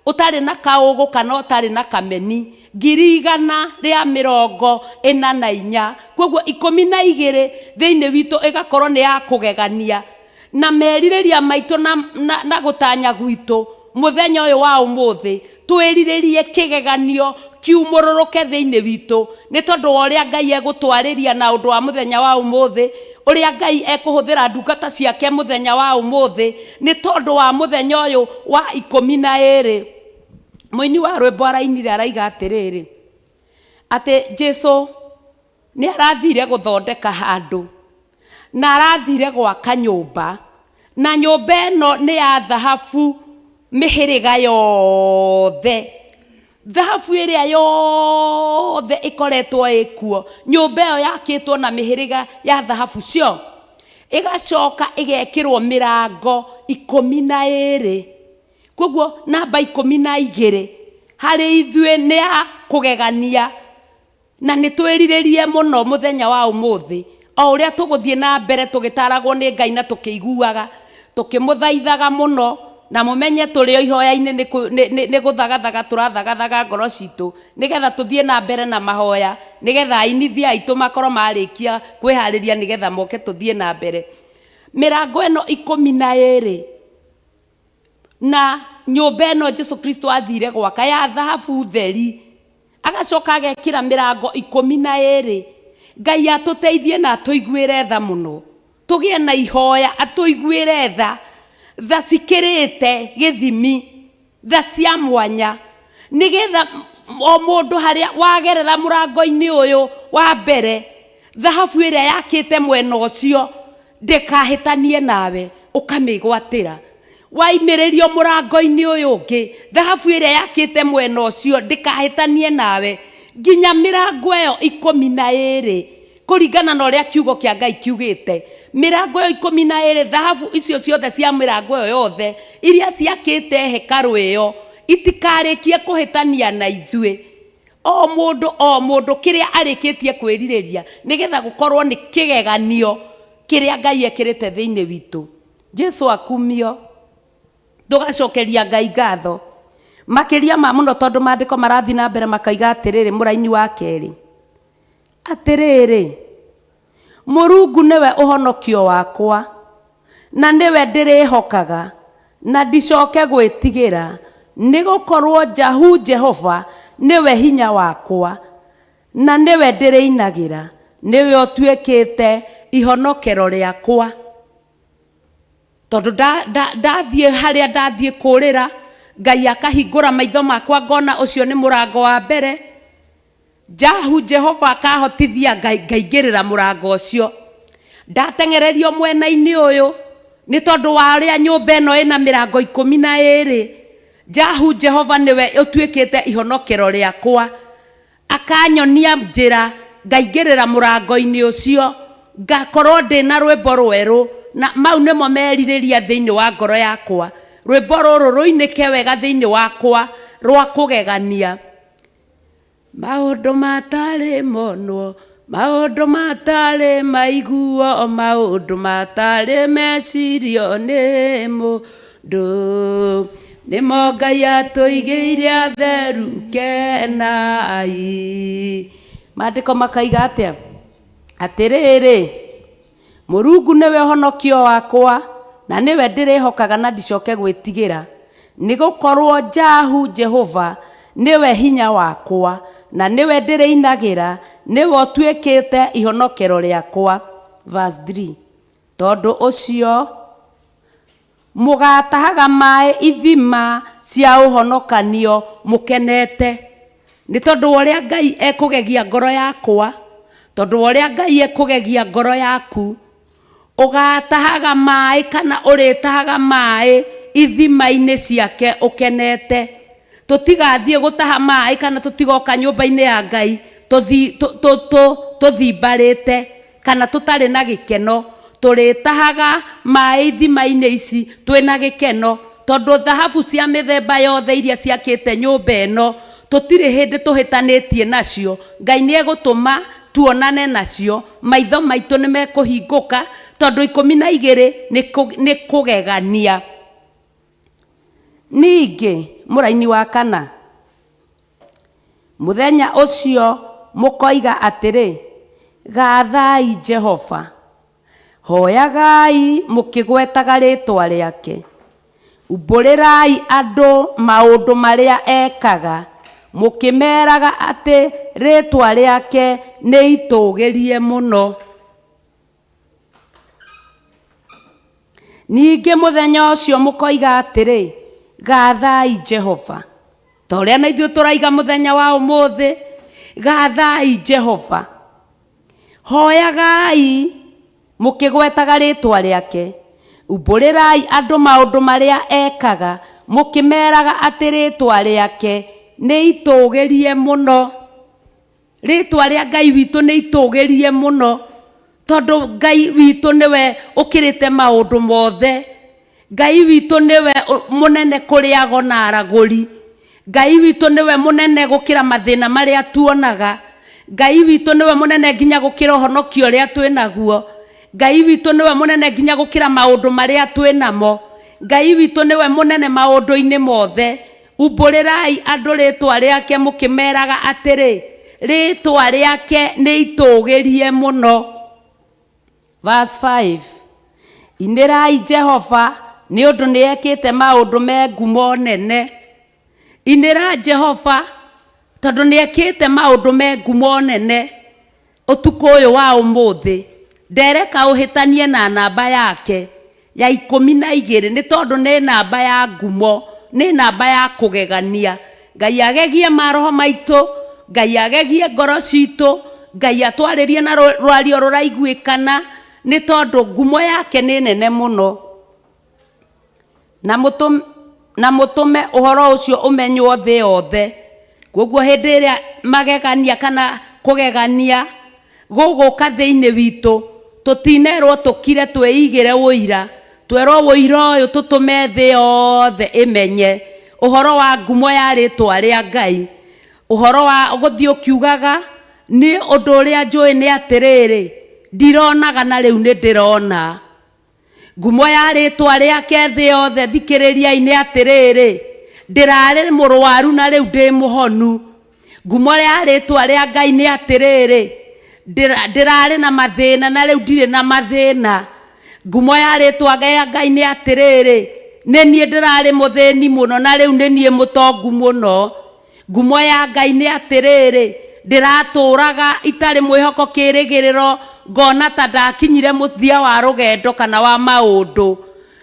ũtarĩ na kaũgũ kana ũtarĩ na kameni, 144,000. Koguo 12 thĩinĩ witũ ĩgakorwo nĩ ya kũgegania, na merirĩria maitũ na gũtanya gwitũ mũthenya ũyũ wa ũmũthĩ, twĩrirĩrie kĩgeganio kiumũrũrũke thĩinĩ witũ, nĩ tondũ wa ũrĩa Ngai egũtwarĩria na ũndũ wa mũthenya wa ũmũthĩ, ũrĩa Ngai ekũhũthĩra ndungata ciake mũthenya wa ũmũthĩ, nĩ tondũ wa mũthenya ũyũ wa 12. Mũini wa rwĩmbo arainire araiga atĩrĩrĩ, atĩ Jesu nĩ arathire gũthondeka handũ, na arathire gwaka nyũmba, na nyũmba ĩno nĩ ya thahabu mĩhĩrĩga yothe, thahabu ĩrĩa yothe ĩkoretwo ĩkuo. Nyũmba ĩyo yakĩtwo na mĩhĩrĩga ya thahabu cio, ĩgacoka ĩgekĩrwo mĩrango 12. Koguo namba 12 Harĩ ithuĩ nĩ ya kũgegania na nĩ twĩrirĩrie mũno mũthenya wa ũmũthĩ o ũrĩa tũgũthiĩ na mbere tũgĩtaragwo nĩ Ngai na tũkĩiguaga tũkĩmũthaithaga mũno na mũmenye tũrĩ o ihoya-inĩ nĩ gũthagathaga tũrathagathaga ngoro citũ nĩgetha tũthiĩ na mbere na mahoya nĩgetha ainithia aitũ makorwo marĩkia kwĩharĩria nĩgetha moke tũthiĩ na mbere. Mĩrango ĩno 12 na nyũmba ĩno Jesu Kristo athire gwaka ya thahabu theri agacoka agekĩra mĩrango 12. Ngai atũteithie na atũiguĩre tha mũno, tũgĩe na ihoya atũiguĩre tha, tha cikĩrĩte gĩthimi, tha cia mwanya, nĩgetha o mũndũ harĩa wagerera mũrango-inĩ ũyũ wa mbere, thahabu ĩrĩa yakĩte mwena ũcio ndĩkahĩtanie nawe ũkamĩgwatĩra. Waimĩrĩrio mũrango-inĩ ũyũ ũngĩ, thahabu ĩrĩa yakĩte mwena ũcio ndĩkahĩtanie nawe nginya mĩrango ĩyo 12 kũringana na ũrĩa kiugo kĩa Ngai kiugĩte. Mĩrango ĩyo 12, thahabu icio ciothe cia mĩrango ĩyo yothe iria ciakĩte hekarũ ĩyo itikarĩkie kũhĩtania na ithuĩ. O mũndũ o mũndũ kĩrĩa arĩkĩtie kwĩrirĩria nĩgetha gũkorwo nĩ kĩgeganio kĩrĩa Ngai ekĩrĩte thĩinĩ witũ. Jesu akumio. Tũgacokeria Ngai ngatho makĩria ma mũno tondũ maandĩko marathiĩ na mbere makaiga atĩrĩrĩ, mũraini wa kerĩ, atĩrĩrĩ, Mũrungu nĩwe ũhonokio wakwa na nĩwe ndĩrĩhokaga na ndicoke gwĩtigĩra, nĩgũkorwo Jahu Jehova nĩwe hinya wakwa na nĩwe ndĩrĩinagĩra, nĩwe ũtuĩkĩte ihonokero rĩakwa. Tondũ ndathiĩ harĩa ndathiĩ kũrĩra, Ngai akahingũra maitho makwa ngona ũcio nĩ mũrango wa mbere. Jahu Jehova akahotithia ngaingĩrĩra mũrango ũcio. Ndateng'ererio mwena-inĩ ũyũ nĩ tondũ wa ũrĩa nyũmba ĩno ĩna mĩrango 12. Jahu Jehova nĩwe ũtuĩkĩte ihonokero rĩakwa. Akanyonia njĩra ngaingĩrĩra mũrango-inĩ ũcio, ngakorwo ndĩna rwĩmbo rwerũ, na mau nĩmo merirĩria thĩinĩ wa ngoro yakwa. Rwĩmbo rũrũ rũinĩke wega thĩinĩ wakwa rwa kũgegania. Maũndũ matarĩ monwo, maũndũ matarĩ maiguo, maũndũ matarĩ mecirio nĩ mũndũ, nĩmo Ngai atũigĩire atheru kenai. Maandĩko makaiga atĩa? Atĩrĩrĩ, Mũrungu nĩwe ũhonokio wakwa na nĩwe ndĩrĩhokaga na ndicoke gwĩtigĩra, nĩgũkorwo Jahu Jehova nĩwe hinya wakwa na nĩwe ndĩrĩinagĩra, nĩwe ũtuĩkĩte ihonokero rĩakwa. Verse 3, tondũ ũcio mũgatahaga maĩ ithima cia ũhonokanio mũkenete, nĩ tondũ wa ũrĩa Ngai ekũgegia ngoro yakwa, tondũ wa ũrĩa Ngai ekũgegia ngoro yaku. Ũgatahaga maĩ kana ũrĩtahaga maĩ ithima-inĩ ciake ũkenete. Tũtigathiĩ gũtaha maĩ kana tũtigoka nyũmba-inĩ ya Ngai tũthimbarĩte kana tũtarĩ na gĩkeno. Tũrĩtahaga maĩ ithima-inĩ ici twĩna gĩkeno, tondũ thahabu cia mĩthemba yothe iria ciakĩte nyũmba ĩno tũtirĩ hĩndĩ tũhĩtanĩtie nacio. Ngai nĩ egũtũma tuonane nacio, maitho maitũ nĩ mekũhingũka, tondũ 12 nĩ kũgegania. Ningĩ mũraini wa kana, mũthenya ũcio mũkoiga atĩrĩ, gathai Jehova, hoyagai mũkĩgwetaga rĩtwa rĩake, umbũrĩrai andũ maũndũ marĩa ekaga, mũkĩmeraga atĩ rĩtwa rĩake nĩ itũgĩrie mũno. Ningĩ mũthenya ũcio mũkoiga atĩrĩ, gathai Jehova, ta ũrĩa na ithuĩ tũraiga mũthenya wa ũmũthĩ, gathai Jehova, hoyagai mũkĩgwetaga rĩtwa rĩake, umbũrĩrai andũ maũndũ marĩa ekaga, mũkĩmeraga atĩ rĩtwa rĩake nĩ itũgĩrie mũno. Rĩtwa rĩa Ngai witũ nĩ itũgĩrie mũno, tondũ Ngai witũ nĩwe ũkĩrĩte maũndũ mothe. Ngai witũ nĩwe mũnene kũrĩ ago na aragũri. Ngai witũ nĩwe mũnene gũkĩra mathĩna marĩa tuonaga. Ngai witũ nĩwe mũnene nginya gũkĩra ũhonokio ũrĩa twĩ naguo. Ngai witũ nĩwe mũnene nginya gũkĩra maũndũ marĩa twĩ namo. Ngai witũ nĩwe mũnene maũndũ-inĩ mothe. Umbũrĩrai andũ rĩĩtwa rĩake mũkĩmeraga atĩrĩ, Rĩĩtwa rĩake nĩ itũũgĩrie mũno. Verse 5. Inĩrai Jehova nĩ ũndũ nĩ ekĩte maũndũ me ngumo nene. Inĩra Jehova tondũ nĩ ekĩte maũndũ me ngumo nene. Ũtukũ ũyũ wa ũmũthĩ ndereka ũhĩtanie na namba yake ya 12 nĩ tondũ nĩ namba ya ngumo, nĩ namba ya kũgegania. Ngai agegie maroho maitũ, Ngai agegie ngoro citũ, Ngai atwarĩrie na rwario rũraiguĩkana nĩ tondũ ngumo yake nĩ nene mũno. Na mũtũme, na mũtũme ũhoro ũcio ũmenywo thĩ yothe. Koguo hĩndĩ ĩrĩa magegania kana kũgegania gũgũka thĩinĩ witũ, tũtinerwo tũkire twĩigĩre ũira, twerwo ũira ũyũ tũtũme thĩ yothe ĩmenye ũhoro wa ngumo ya rĩtwa rĩa Ngai. Ũhoro wa gũthiĩ ũkiugaga nĩ ũndũ ũrĩa njũĩ nĩ atĩrĩrĩ, ndironaga na rĩu nĩ ndĩrona. Ngumo ya rĩtwa rĩake thĩ yothe thikĩrĩriai nĩ atĩrĩrĩ, ndĩrarĩ mũrwaru na rĩu ndĩ mũhonu. Ngumo ya rĩtwa rĩa Ngai nĩ atĩrĩrĩ, ndĩrarĩ na mathĩna na rĩu ndirĩ na mathĩna. Ngumo ya rĩtwa rĩa Ngai nĩ atĩrĩrĩ, nĩ niĩ ndĩrarĩ mũthĩni mũno na rĩu nĩ niĩ mũtongu mũno. Ngumo ya Ngai nĩ atĩrĩrĩ, ndĩratũũraga itarĩ mwĩhoko kĩĩrĩgĩrĩro, ngona ta ndakinyire mũthia wa rũgendo kana wa maũndũ.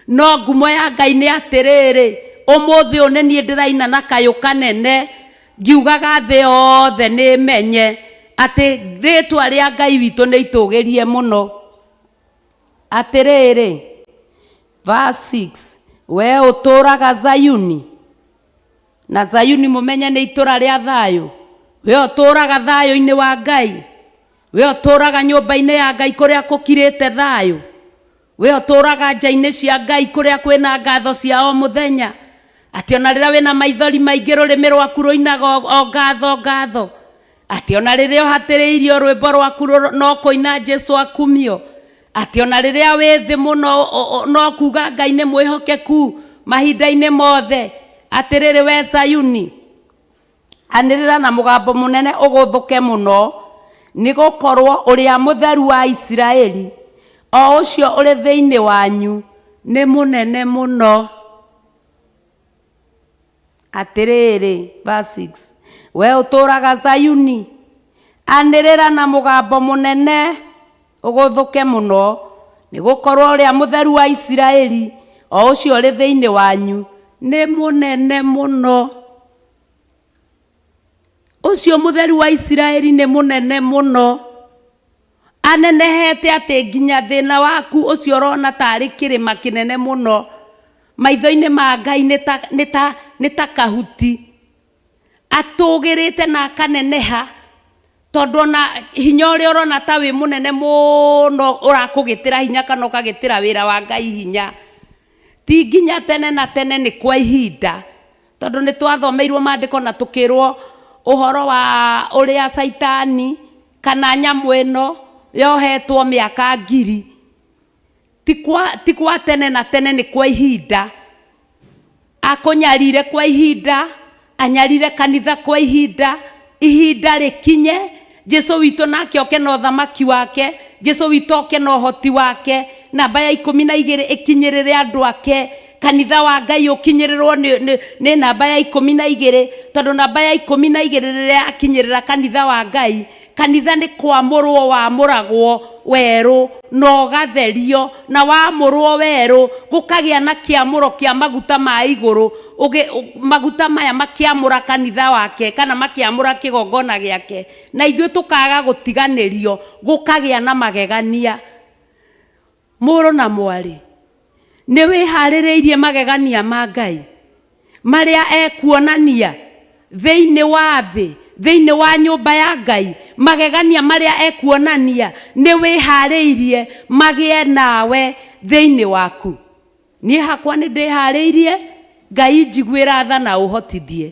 No ngumo ya Ngai nĩ atĩrĩrĩ, ũmũthĩ ũyũ nĩ niĩ ndĩraina na kayũ kanene, ngiugaga thĩ yothe nĩ ĩmenye atĩ rĩtwa rĩa Ngai witũ nĩ itũgĩrie mũno. Atĩrĩrĩ, verse 6, wee ũtũũraga Zayuni, Na Zayuni mũmenye nĩ itũra rĩa thayũ. We ũtũũraga thayũ-inĩ wa Ngai. We ũtũũraga nyũmba-inĩ ya Ngai kũrĩa kũkirĩte thayũ. We ũtũũraga nja-inĩ cia Ngai kũrĩa kwĩna ngatho cia o mũthenya. Atĩ ona rĩrĩa wĩna maithori maingĩ rũrĩmĩ rwaku rũinaga o ngatho ngatho. Atĩ ona rĩrĩa ũhatĩrĩirio rwĩmbo rwaku no kũina Jesu akumio. Atĩ ona rĩrĩa wĩ thĩ mũno no kuga Ngai nĩ mwĩhokeku mahinda-inĩ mothe. Atĩrĩrĩ we Zayuni, anĩrĩra na mũgambo mũnene ũgũthũke mũno, nĩ gũkorwo ũrĩa mũtheru wa Isiraeli, o ũcio ũrĩ thĩinĩ wanyu, nĩ mũnene mũno. Atĩrĩrĩ, verse 6, wee ũtũũraga Zayuni, anĩrĩra na mũgambo mũnene ũgũthũke mũno, nĩ gũkorwo ũrĩa mũtheru wa Isiraeli, o ũcio ũrĩ thĩinĩ wanyu, nĩ mũnene mũno. Ũcio mũtheru wa Isiraeli nĩ mũnene mũno. Anenehete atĩ nginya thĩna waku ũcio ũrona tarĩ kĩrĩma kĩnene mũno, maitho-inĩ ma Ngai nĩ ta, nĩ ta, nĩ ta kahuti. Atũgĩrĩte na akaneneha, tondũ ona hinya ũrĩa ũrona ta wĩ mũnene mũno ũrakũgĩtĩra hinya kana ũkagĩtĩra wĩra wa Ngai hinya, ti nginya tene na tene, nĩ kwa ihinda. Tondũ nĩ twathomeirwo maandĩko na tũkĩrwo ũhoro wa ũrĩa Caitani kana nyamũ ĩno yohetwo mĩaka ngiri. Ti kwa, ti kwa tene na tene, nĩ kwa ihinda. Akũnyarire kwa ihinda, anyarire kanitha kwa ihinda, ihinda rĩkinye Jesu witũ nake oke na ũthamaki wake, Jesu witũ oke na ũhoti wake, namba ya 12 ĩkinyĩrĩre andũ ake, kanitha wa Ngai ũkinyĩrĩrwo nĩ, nĩ, nĩ namba ya 12, tondũ namba ya 12 rĩrĩa yakinyĩrĩra kanitha wa Ngai, kanitha nĩ kwamũrwo wamũragwo werũ na ũgatherio, na wamũrwo werũ gũkagĩa na kĩamũro kĩa maguta ma igũrũ, maguta maya makĩamũra kanitha wake kana makĩamũra kĩgongona gĩake, na ithuĩ tũkaga gũtiganĩrio, gũkagĩa na magegania. Mũrũ na mwarĩ, nĩ wĩharĩrĩirie magegania ma Ngai marĩa ekuonania thĩinĩ wa thĩ, thĩinĩ wa nyũmba ya Ngai, magegania marĩa ekuonania, nĩ wĩharĩirie magĩe nawe thĩinĩ waku? Niĩ hakwa nĩ ndĩharĩirie, Ngai njiguĩra tha na ũhotithie.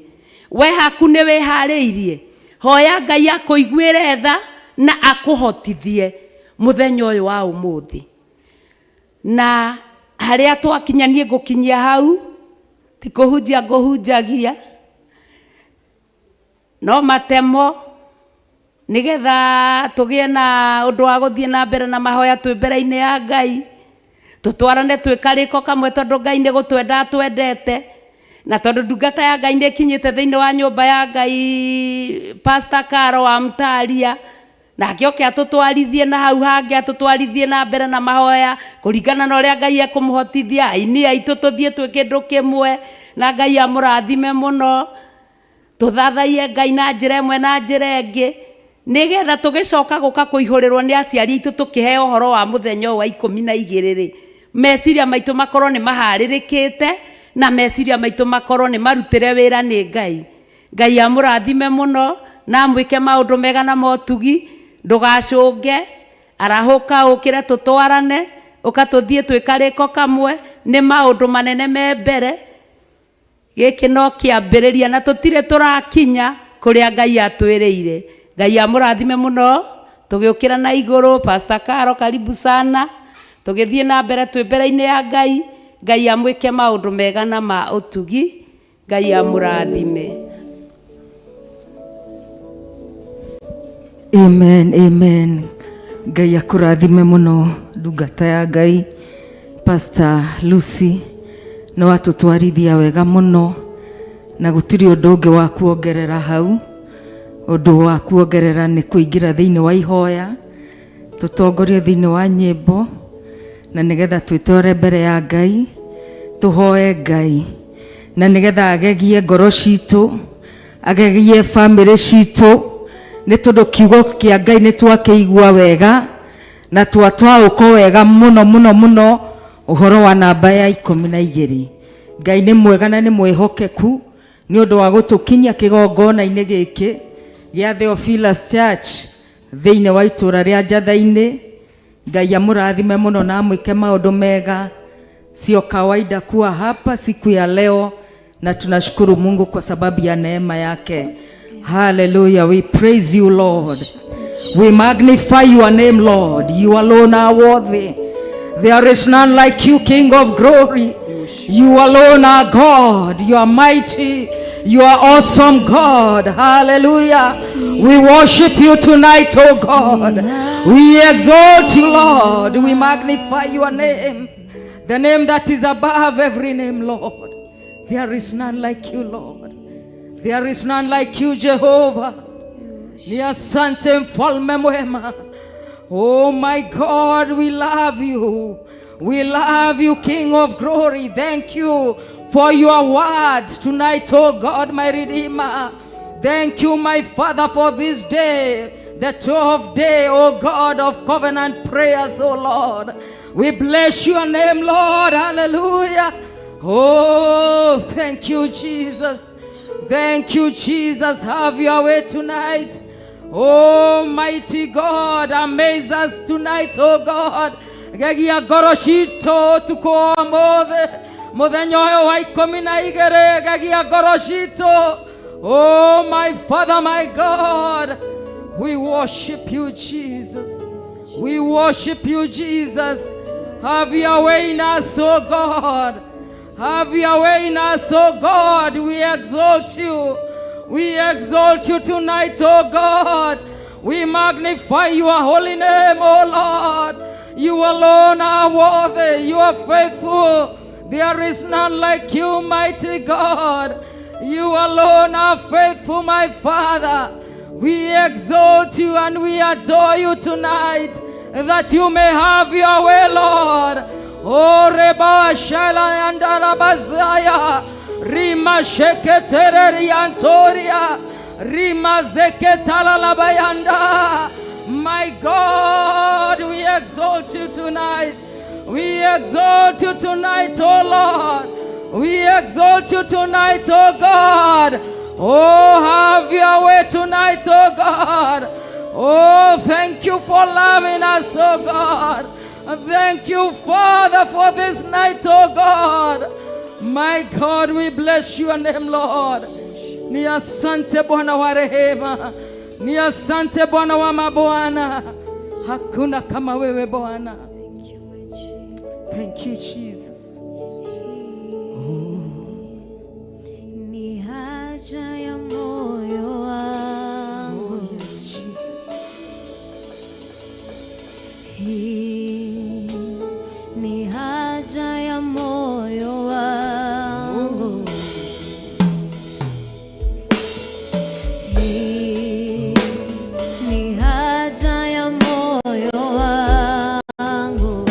We haku nĩ wĩharĩirie? Hoya Ngai akũiguĩre tha na akũhotithie mũthenya ũyũ wa ũmũthĩ. Na harĩa twakinya niĩ ngũkinyia hau, ti kũhunjia ngũhunjagia, no matemo nĩgetha tũgĩe na ũndũ wa gũthiĩ na mbere na mahoya twĩ mbere-inĩ ya Ngai, tũtwarane twĩ karĩko kamwe tondũ Ngai nĩ gũtwenda atwendete, na tondũ ndungata ya Ngai nĩ ĩkinyĩte thĩinĩ wa nyũmba ya Ngai, Pastor Caro wa Mtaria, nake oke atũtwarithie na hau hangĩ, atũtwarithie na mbere na mahoya kũringana na ũrĩa Ngai ekũmũhotithia. Aini aitũ tũthiĩ twĩ kĩndũ kĩmwe, na Ngai amũrathime mũno. Tũthathaiye Ngai na njĩra ĩmwe na njĩra ĩngĩ, nĩgetha tũgĩcoka gũka kũihũrĩrwo nĩ aciari aitũ tũkĩheo ũhoro wa mũthenya ũyũ wa ikũmi na igĩrĩ rĩ, meciria maitũ makorwo nĩ maharĩrĩkĩte, na meciria maitũ makorwo nĩ marutĩre wĩra nĩ Ngai. Ngai amũrathime mũno na amwĩke maũndũ mega na motugi. Ndũgacũnge, arahũka ũkĩre tũtwarane, ũka tũthiĩ twĩ karĩko kamwe, nĩ maũndũ manene me mbere. Gĩkĩ no kĩambĩrĩria na tũtirĩ tũrakinya kũrĩa Ngai atwĩrĩire. Ngai amũrathime mũno. Tũgĩũkĩra na igũrũ, Pastor Caro karibu sana. Tũgĩthiĩ na mbere twĩ mbere-inĩ ya Ngai. Ngai amwĩke maũndũ mega na ma ũtugi. Ngai amũrathime. Amen, amen. Ngai akũrathime mũno ndungata ya Ngai Pastor Lucy, nĩ watũtwarithia wega mũno na gũtirĩ ũndũ ũngĩ wa kuongerera hau. Ũndũ wa kuongerera nĩ kũingĩra thĩinĩ wa ihoya, tũtongorie thĩinĩ wa nyĩmbo, na nĩgetha twĩtware mbere ya Ngai, tũhoe Ngai, na nĩgetha agegie ngoro citũ, agegie bamĩrĩ citũ, nĩ tondũ kiugo kĩa Ngai nĩ twakĩigua wega na twatwaũko wega mũno mũno mũno ũhoro wa namba ya ikũmi na igĩrĩ. Ngai nĩ mwega na nĩ mwĩhokeku nĩ ũndũ wa gũtũkinyia kĩgongona-inĩ gĩkĩ gĩa Theophilus Church thĩinĩ wa itũũra rĩa Njatha-inĩ. Ngai amũrathime mũno na amwĩke maũndũ mega. Sio kawaida kuwa hapa siku ya leo, na tunashukuru Mungu kwa sababu ya neema yake. Hallelujah. We praise you, Lord. We magnify your name, Lord. You alone are worthy. There is none like you, King of glory. You alone are God. You are mighty. You are awesome, God. Hallelujah. We worship you tonight, oh God. We exalt you, Lord. We magnify your name, the name that is above every name, Lord. There is none like you, Lord. There is none like you, Jehovah. Ni asante mfalme mwema. Oh my God, we love you. We love you, King of glory. Thank you for your word tonight, oh God, my Redeemer. Thank you, my Father, for this day, the 12th day, oh God, of covenant prayers, oh Lord. We bless your name, Lord. Hallelujah. Oh, thank you, Jesus. Thank you, Jesus. Have your way tonight. Oh, mighty God, amaze us tonight, oh God. Gegia ngoro citũ tukũ wa ũmũthĩ, mũthenya ũyũ wa ikũmi na igĩrĩ, gegia ngoro citũ. Oh, my Father, my God, we worship you, Jesus. We worship you, Jesus. Have your way in us, oh God. Have your way in us, oh God. We exalt you. We exalt you tonight, oh God. We magnify your holy name, oh Lord. You alone are worthy. You are faithful. There is none like you, mighty God. You alone are faithful, my Father. We exalt you and we adore you tonight, that you may have your way, Lord. Oh, Reba Shala and Arabazaya, Rima Sheketere Antoria, Rima Zeketala Labayanda. My God, we exalt you tonight. We exalt you tonight, oh Lord. We exalt you tonight, oh God. Oh, have your way tonight, oh God. Oh, thank you for loving us, oh God. Thank you, Father, for this night, oh God. My God, we bless your name, Lord. Ni asante Bwana wa rehema, ni asante Bwana wa mabwana, hakuna kama wewe Bwana. Thank you, my Jesus. Thank you Jesus. Ni haja ya moyo wangu. Oh, yes, Jesus. Hii ni haja ya moyo wangu. Hii ni haja ya moyo wangu.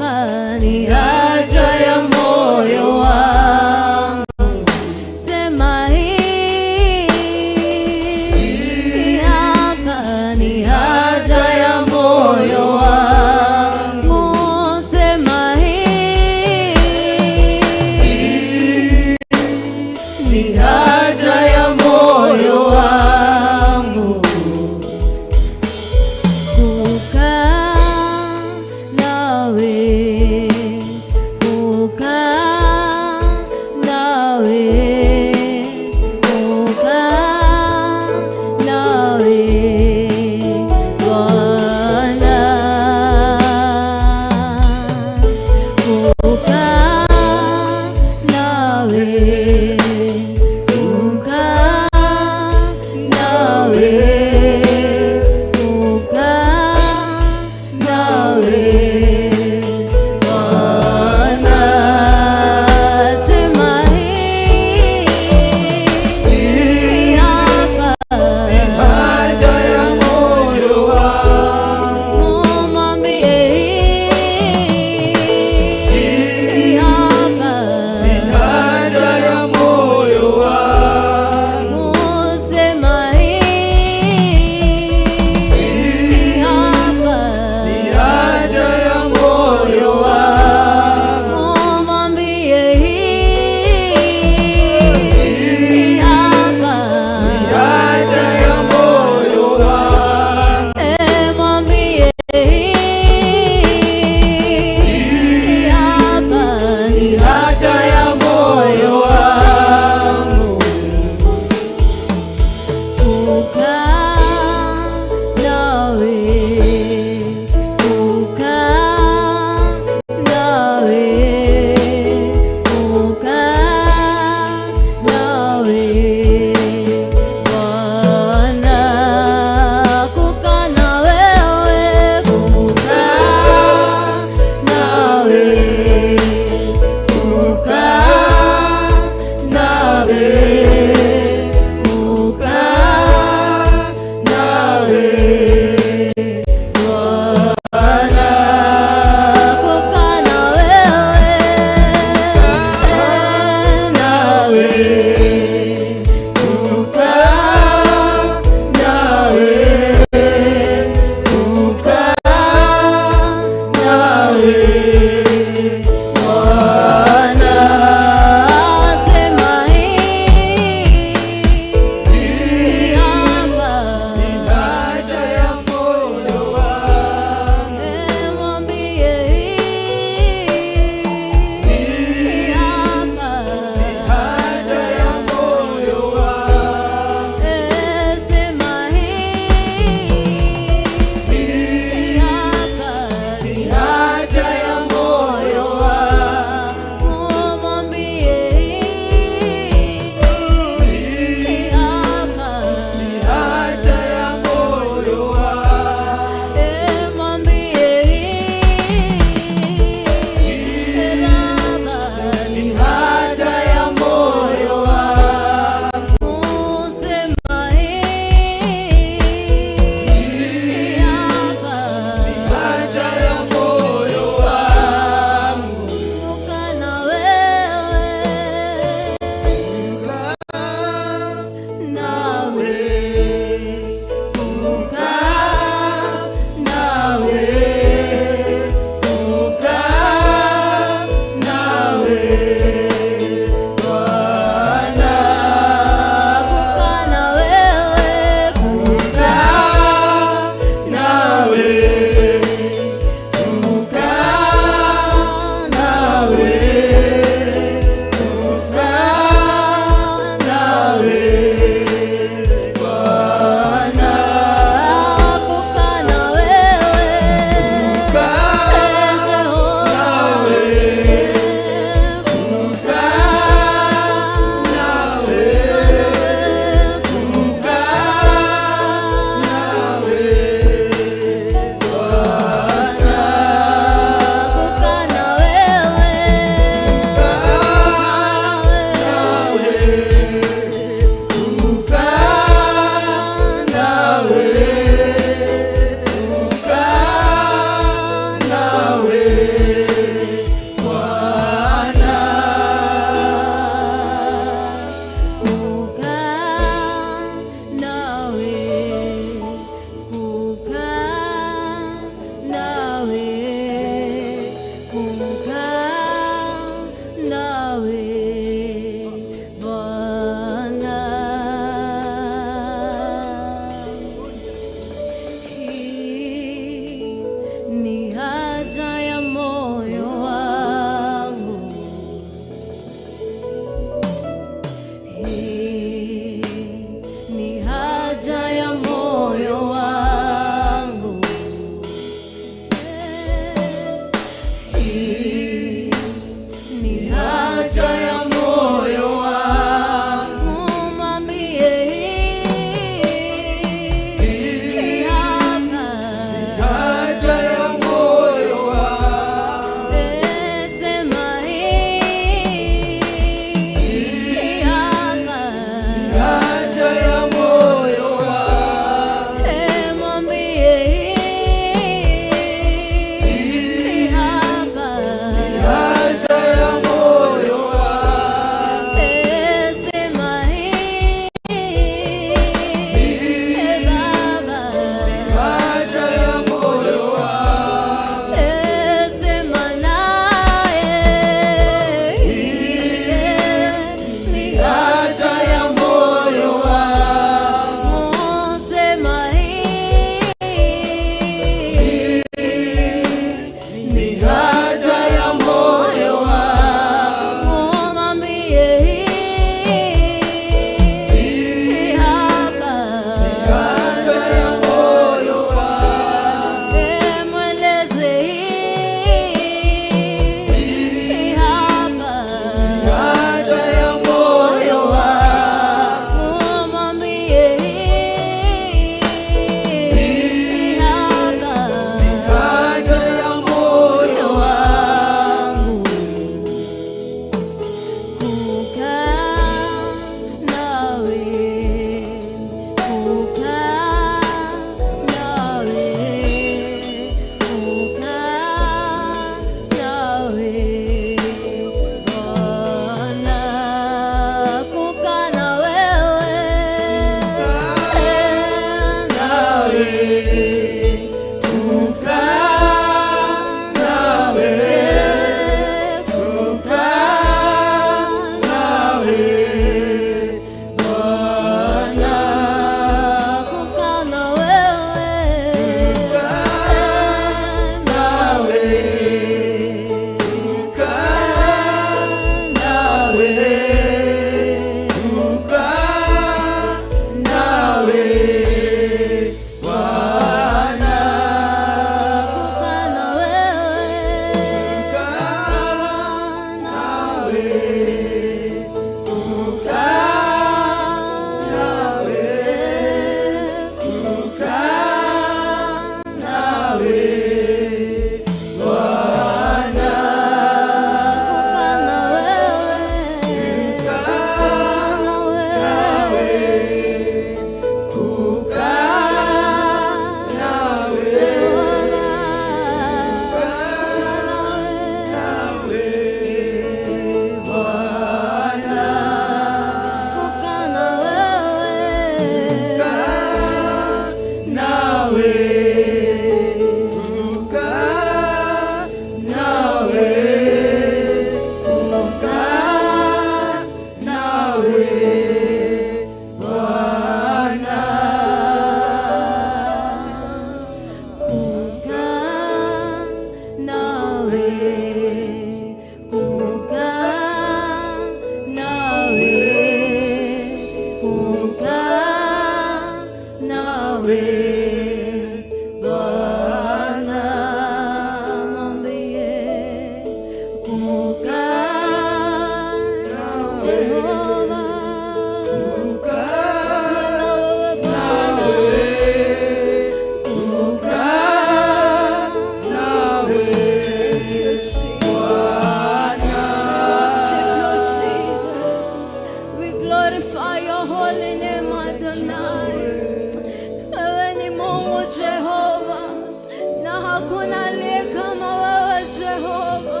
Hakuna aliye kama wewe Jehova.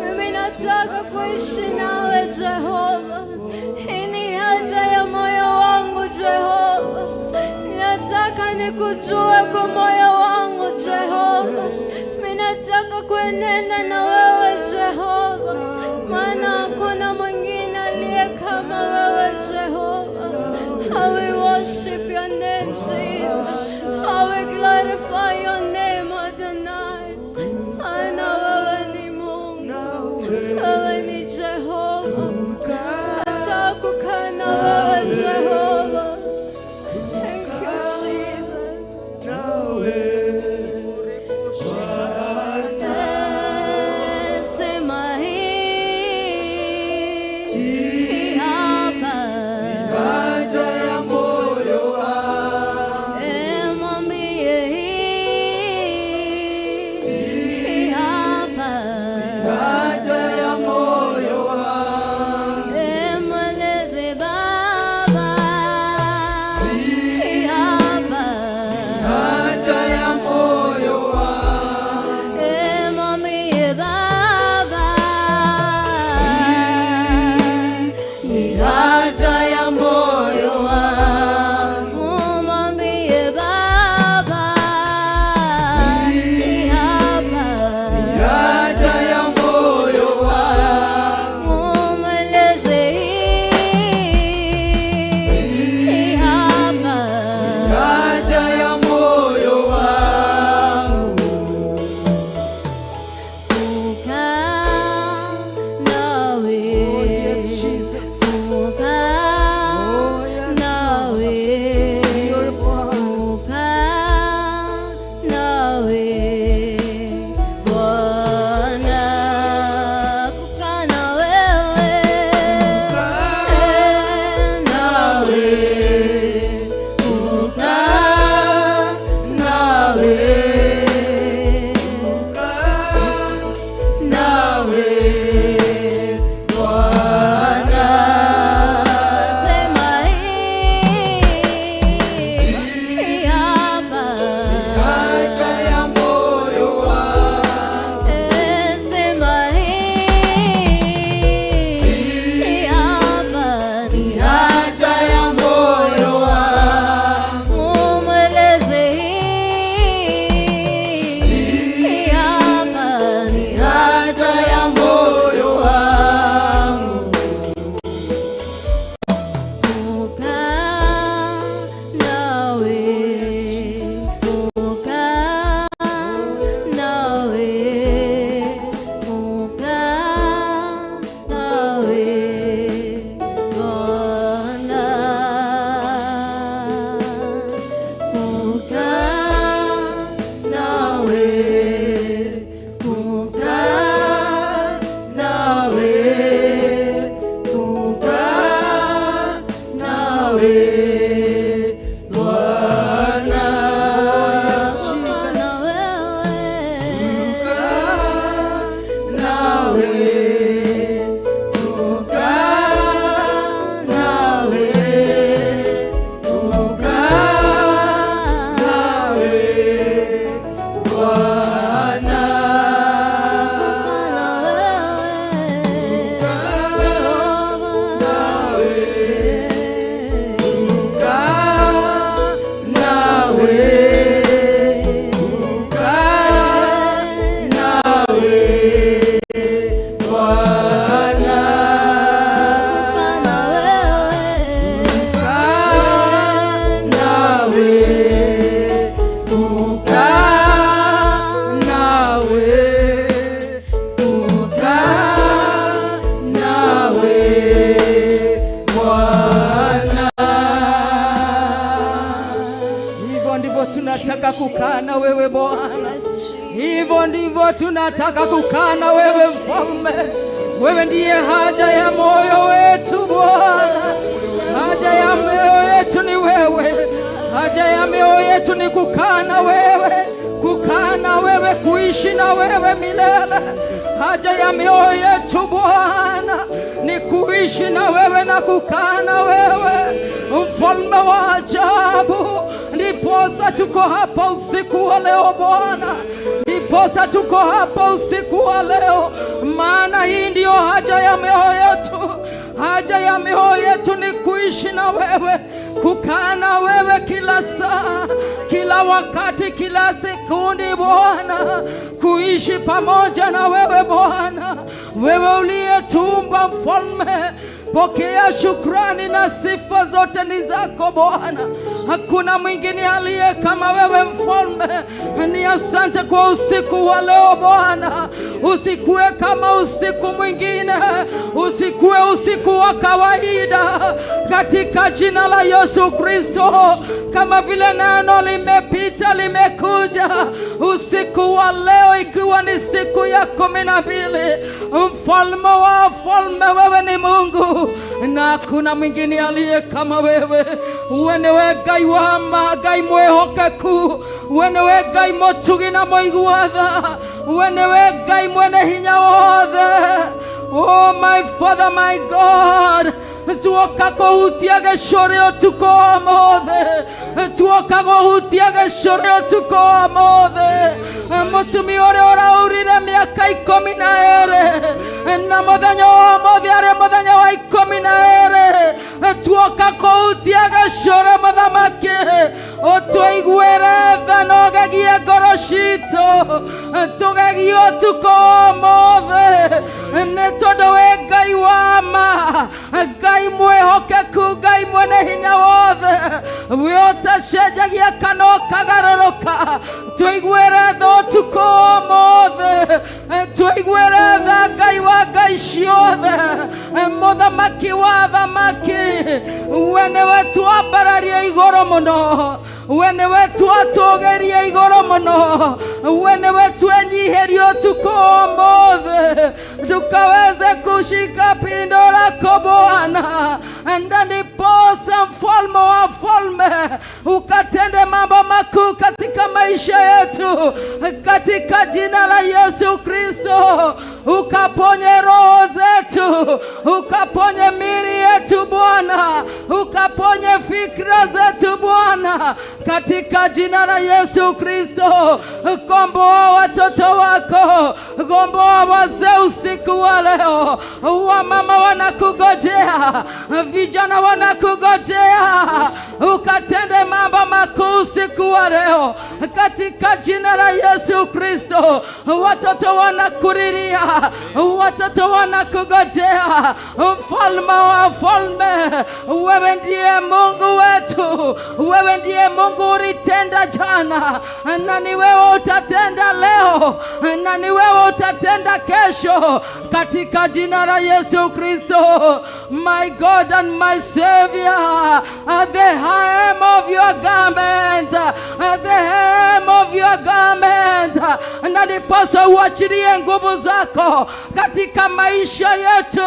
Mimi nataka kuishi nawe Jehova. Hii ni haja ya moyo wangu Jehova. Nataka nikujue kwa moyo wangu Jehova. Mimi nataka kuenenda na wewe Jehova, maana hakuna mwingine aliye kama wewe Jehova. How we worship your name, Jesus. How we glorify your name, Adonai. Maana wewe ni Mungu, wewe ni Jehova. Nataka kukaa na wewe Jehova. Thank you, Jesus. Sema hii hapa. Haja ya moyo wangu. Mwambie hii hapa. Haja ya moyo wangu. Mweleze Baba hii hapa. Haja ya moyo wangu. Mwambie Baba Ni haja ya moyo wangu. Mwambie Baba hii hapa. Haja ya moyo wangu. Mweleze hii hapa. Haja ya moyo wangu. Kukaa nawe, kukaa nawe, kukaa nawe, Bwana, kukaa na wewe, nawe, kukaa nawe, Nawe Bwana. Sema hii hapa. Haja ya moyo wangu. Sema hii hapa. Ni Haja ya moyo wangu. umweleze hii hapa. Ni Haja ya moyo wangu. Kukaa nawe, kukaa nawe, kukaa nawe, Bwana. Kukaa nawe, kukaa nawe, kukaa nawe, Bwana. Kukaa wewe. Nawe, kukaa nawe, kukaa nawe, Bwana. Kukaa nawe, kukaa nawe, Bwana. Kukaa nawe, kukaa nawe, kukaa nawe, Bwana. Hivyo ndivyo tunataka kukaa na wewe Bwana, hivyo ndivyo tunataka kukaa na wewe Mfalme. Wewe ndiye haja ya moyo wetu Bwana, haja ya mioyo yetu ni wewe, haja ya mioyo yetu ni kukaa na wewe, kukaa na wewe, kuishi na wewe milele. Haja ya mioyo yetu Bwana ni kuishi na wewe na kukaa na wewe, mfalme wa ajabu. Ndiposa tuko hapa usiku wa leo Bwana, ndiposa tuko hapa usiku wa leo, maana hii ndiyo haja ya mioyo yetu. Haja ya mioyo yetu ni kuishi na wewe, kukaa na wewe kila saa, kila wakati, kila sekundi Bwana, kuishi pamoja na wewe Bwana, wewe uliyetuumba Mfalme. Pokea shukrani na sifa zote ni zako Bwana, hakuna mwingine aliye kama wewe Mfalme. Ni asante kwa usiku wa leo Bwana, usikuwe kama usiku mwingine, usikuwe usiku wa kawaida, katika jina la Yesu Kristo. Kama vile neno limepita limekuja usiku wa leo, ikiwa ni siku ya 12, Mfalme wa wafalme, wewe ni Mungu na hakuna mwingine aliye kama wewe. We nĩwe Ngai wa ma, Ngai mwĩhokeku, we nĩwe Ngai mũtugi na mũigua tha, we nĩwe Ngai mwene hinya wothe. Oh my Father, my God, tuoka kũhutia gĩcũrĩ ũtukũ wa ũmũthĩ, tuoka kũhutia gĩcũrĩ ũtukũ wa ũmũthĩ. Mũtumia ũrĩa ũraurire mĩaka 12 na mũthenya wa ũmũthĩ arĩ mũthenya wa 12, tuoka kũhutia gĩcũrĩ mũthamaki, ũtũiguĩre tha na ũgegie ngoro citũ, tũgegie ũtukũ wa ũmũthĩ, nĩ tondũ wĩ Ngai wa ma, Ngai mwĩhokeku, Ngai mwene hinya wothe, we ũtacenjagia kana ũkagarũrũka. Tũiguĩre tha ũtukũ wa ũmũthĩ, tũiguĩre tha Ngai wa ngai ciothe, mũthamaki wa thamaki, we nĩwe twambararia igũrũ mũno, we nĩwe twatũgĩria igũrũ mũno, we nĩwe twenyihĩria ũtukũ wa ũmũthĩ, tukaweze kushika pindo lako Bwana, na ndiposa mfalme wa falme ukatende mambo makuu katika maisha yetu, katika jina la Yesu Kristo, ukaponye roho zetu, ukaponye miili yetu Bwana, ukaponye fikra zetu Bwana, katika jina la Yesu Kristo. Komboa watoto wako, komboa wazee usiku wa leo. Wamama wanakugojea, vijana wanakugojea, ukatende mambo makuu usiku wa leo, katika jina la Yesu Kristo. Watoto wanakulilia, watoto wanakugojea. Mfalme wa falme, wewe ndiye Mungu wetu, wewe ndiye Mungu ulitenda jana, na ni wewe utatenda leo, na ni wewe utatenda kesho, katika jina la Yesu Kristo. My God and my Savior, at the hem of your garment, at the hem of your garment, na ndiposa uachilie nguvu zako katika maisha yetu,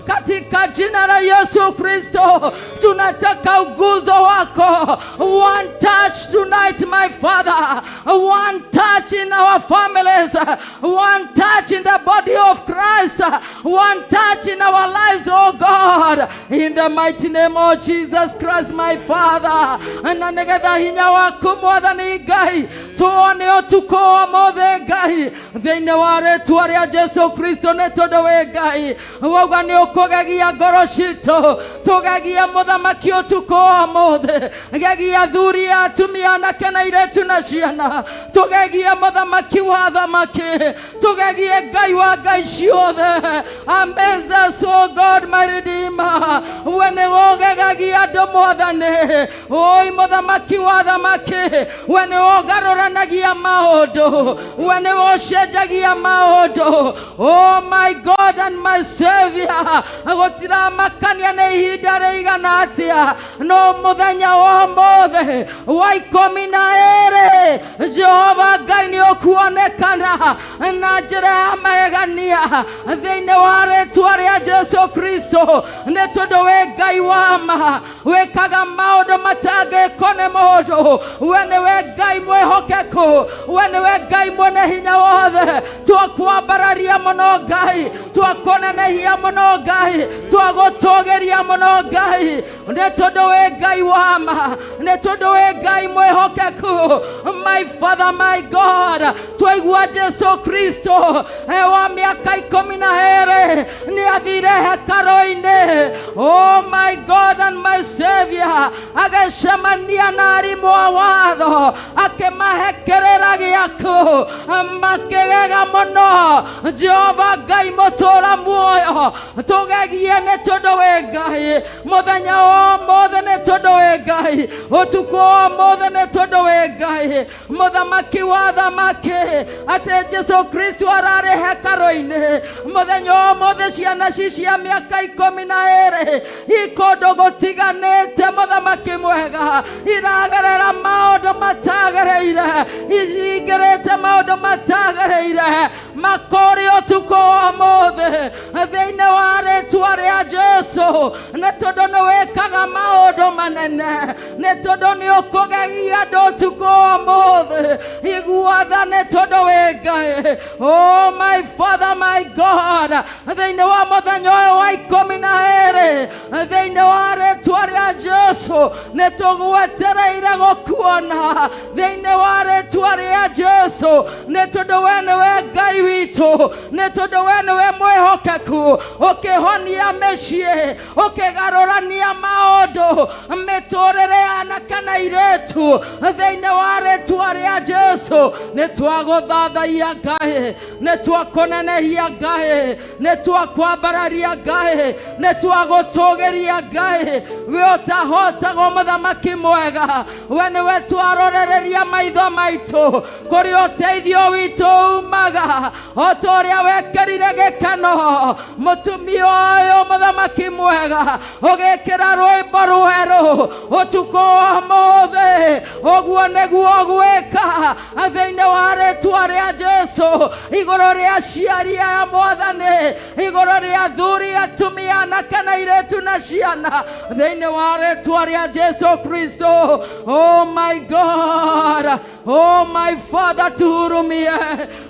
katika jina la Yesu Kristo. Tunataka uguzo wako, one touch tonight, my Father, one touch in our families, one touch in the body of Christ, one touch in our lives, oh God, in the mighty name of Jesus Christ, my Father. Na nĩgetha hinya waku Mwathani Ngai tuone ũtukũ wa ũmũthĩ Ngai, thĩinĩ wa rĩtwa rĩa Jesu Kristo, nĩ tondũ wĩ Ngai wauga nĩ ũkũgegia ngoro citũ, tũgegie mũthamaki ũtukũ wa ũmũthĩ, gegia athuri, atumia, anake na airĩtu na ciana, tũgegie mũthamaki wa thamaki, tũgegie Ngai wa ngai ciothe. Amaze us, oh God, my Redeemer, we nĩ ũgegagia andũ Mwathani, oi mũthamaki wa thamaki, we nĩ ũgarũranagia maũndũ, we nĩ ũcenjagia maũndũ. Oh my God and my Savior, gũtiramakania nĩ ihinda rĩigana atĩa, no mũthenya wa ũmũthĩ wa 12, Jehova Ngai nĩ ũkuonekana na njĩra ya magegania thĩinĩ wa rĩtwa rĩa Jesu Kristo, nĩ tondũ wĩ Ngai wa ma, wĩkaga maũndũ matangĩkwo nĩ mũndũ. We nĩwe Ngai mwĩhokeku, we nĩwe Ngai mwene hinya wothe. Twakwambararia mũno Ngai, twakũnenehia mũno Ngai, twagũtũgĩria mũno Ngai. Nĩ tondũ wĩ Ngai wa ma, nĩ tondũ wĩ Ngai mwĩhokeku. My Father, my God, twaigua Jesu Kristo wa mĩaka 12 nĩ athire hekarũ-inĩ. Oh my God and my Savior, agĩcemania na arimũ a watho, akĩmahe kĩrĩra gĩaku, makĩgega mũno. Jehova Ngai mũtũra muoyo, tũgegie nĩ tondũ wĩ Ngai mũthenya wa ũmũthĩ, nĩ tondũ wĩ Ngai ũtukũ wa ũmũthĩ, nĩ tondũ wĩ Ngai mũthamaki wa thamaki. Atĩ Jesu Kristo ararĩ hekarũ-inĩ mũthenya wa ũmũthĩ, ciana ci cia mĩaka 12 i kũndũ gũtiganĩte, mũthamaki mwega, iragerera maũndũ matagereire, ingĩrĩte maũndũ matagereire makũrĩ ũtukũ wa ũmũthĩ, thĩinĩ wa rĩtwa rĩa Jesu, nĩ tondũ nĩ wĩkaga maũndũ manene, nĩ tondũ nĩ ũkũgegia andũ ũtukũ wa ũmũthĩ. Igua tha, nĩ tondũ wĩ Ngai. Oh my Father, my God, thĩinĩ wa mũthenya ũyũ wa 12, thĩinĩ wa rĩtwa rĩa Jesu, nĩ tũgwetereire gũkuona thĩinĩ wa rĩtwa rĩa Jesu, nĩ tondũ we nĩwe Ngai witũ, nĩ tondũ we nĩwe mwĩhokeku, ũkĩhonia mĩciĩ, ũkĩgarũrania maũndũ mĩtũrĩre ya anake na airĩtu, thĩinĩ wa rĩtwa rĩa Jesu. Nĩ twagũthathaia Ngai, nĩ twakũnenehia Ngai, nĩ twakwambararia Ngai, nĩ twagũtũgĩria Ngai. We ũtahotagwo, mũthamaki mwega, we nĩwe twarorereria maitho maitũ, kũrĩ ũteithio witũ umaga, o ta ũrĩa wekĩrire gĩkeno mũtumia ũyũ, mũthamaki mwega, ũgĩkĩra rwĩmbo rwerũ ũtukũ wa ũmũthĩ, ũguo nĩguo gwĩka thĩinĩ wa rĩtwa rĩa Jesu, igũrũ rĩa aciari aya, mwathani, igũrũ rĩa athuri, atumia, anake na airĩtu na ciana, thĩinĩ wa rĩtwa rĩa Jesu Kristo. Oh my God, oh my Father, tuhurumie.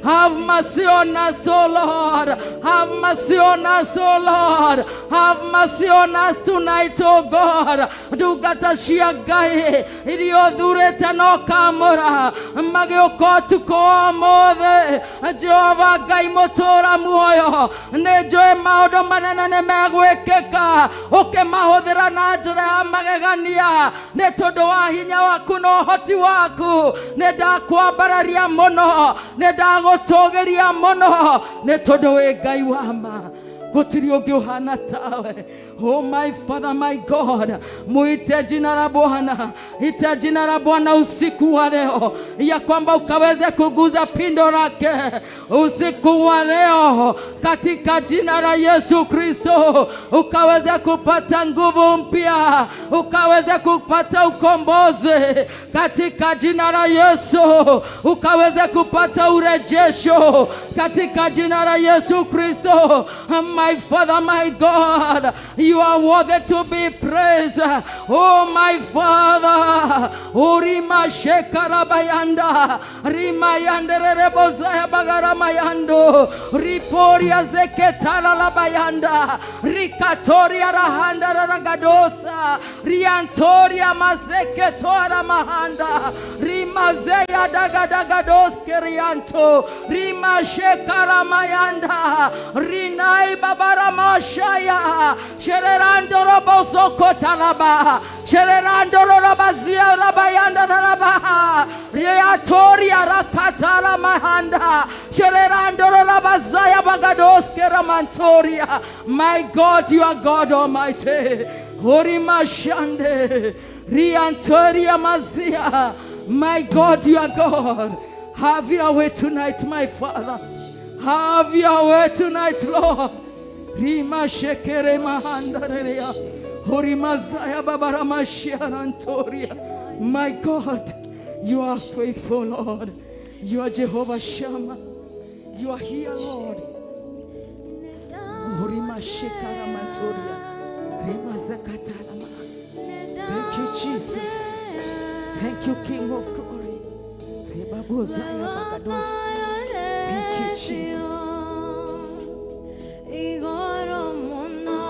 Have mercy on us, oh Lord. Have mercy on us, oh Lord. Have mercy on us tonight, oh God. Ndungata cia Ngai iria ũthurĩte na ũkamũra magĩũka ũtukũ wa ũmũthĩ, Jehova Ngai mũtũra muoyo, nĩ njũĩ maũndũ manene nĩ megwĩkĩka, ũkĩmahũthĩra na njĩra ya magegania, nĩ tondũ wa hinya waku na ũhoti waku. Nĩ ndakwambararia mũno, nĩ ndagũtũgĩria mũno, nĩ tondũ wĩ Ngai wa ma, gũtirĩ ũngĩ ũhana tawe. Oh my Father, my God, muite jina la Bwana, ita jina la Bwana usiku wa leo, ya kwamba ukaweze kuguza pindo lake usiku wa leo, katika jina la Yesu Kristo, ukaweze kupata nguvu mpya, ukaweze kupata ukombozi katika jina la Yesu, ukaweze kupata urejesho katika jina la Yesu Kristo. My Father, my God, you are worthy to be praised. Oh my Father, urima shekarabayanda rimayandererebozaya bagaramayando riporia zeketala labayanda rikatoria rahanda raragadosa riantoria mazeketora mahanda rimazeya dagadagadoskerianto rimashekaramayanda rinai babaramashaya shererandorobozokotalaba shererandorobazia rabayanda raba riatoria rakatala mahanda shererandorobazaya bagadoskeramantoria. My God, you are God Almighty. Horimashande riantoria mazia. My God, you are God. Have your way tonight, my Father. Have your way tonight, Lord. Rima shekere mahandareya. Horimazaya babaramashiarantoria. My God, you are faithful, Lord. You are Jehovah Shammah. You are here, Lord. Horima shekara mantoria. Rima zakatalama. Thank you, Jesus. Thank you, King of Glory. Rebabozaya bagados. Thank you, Jesus. Igoro muno.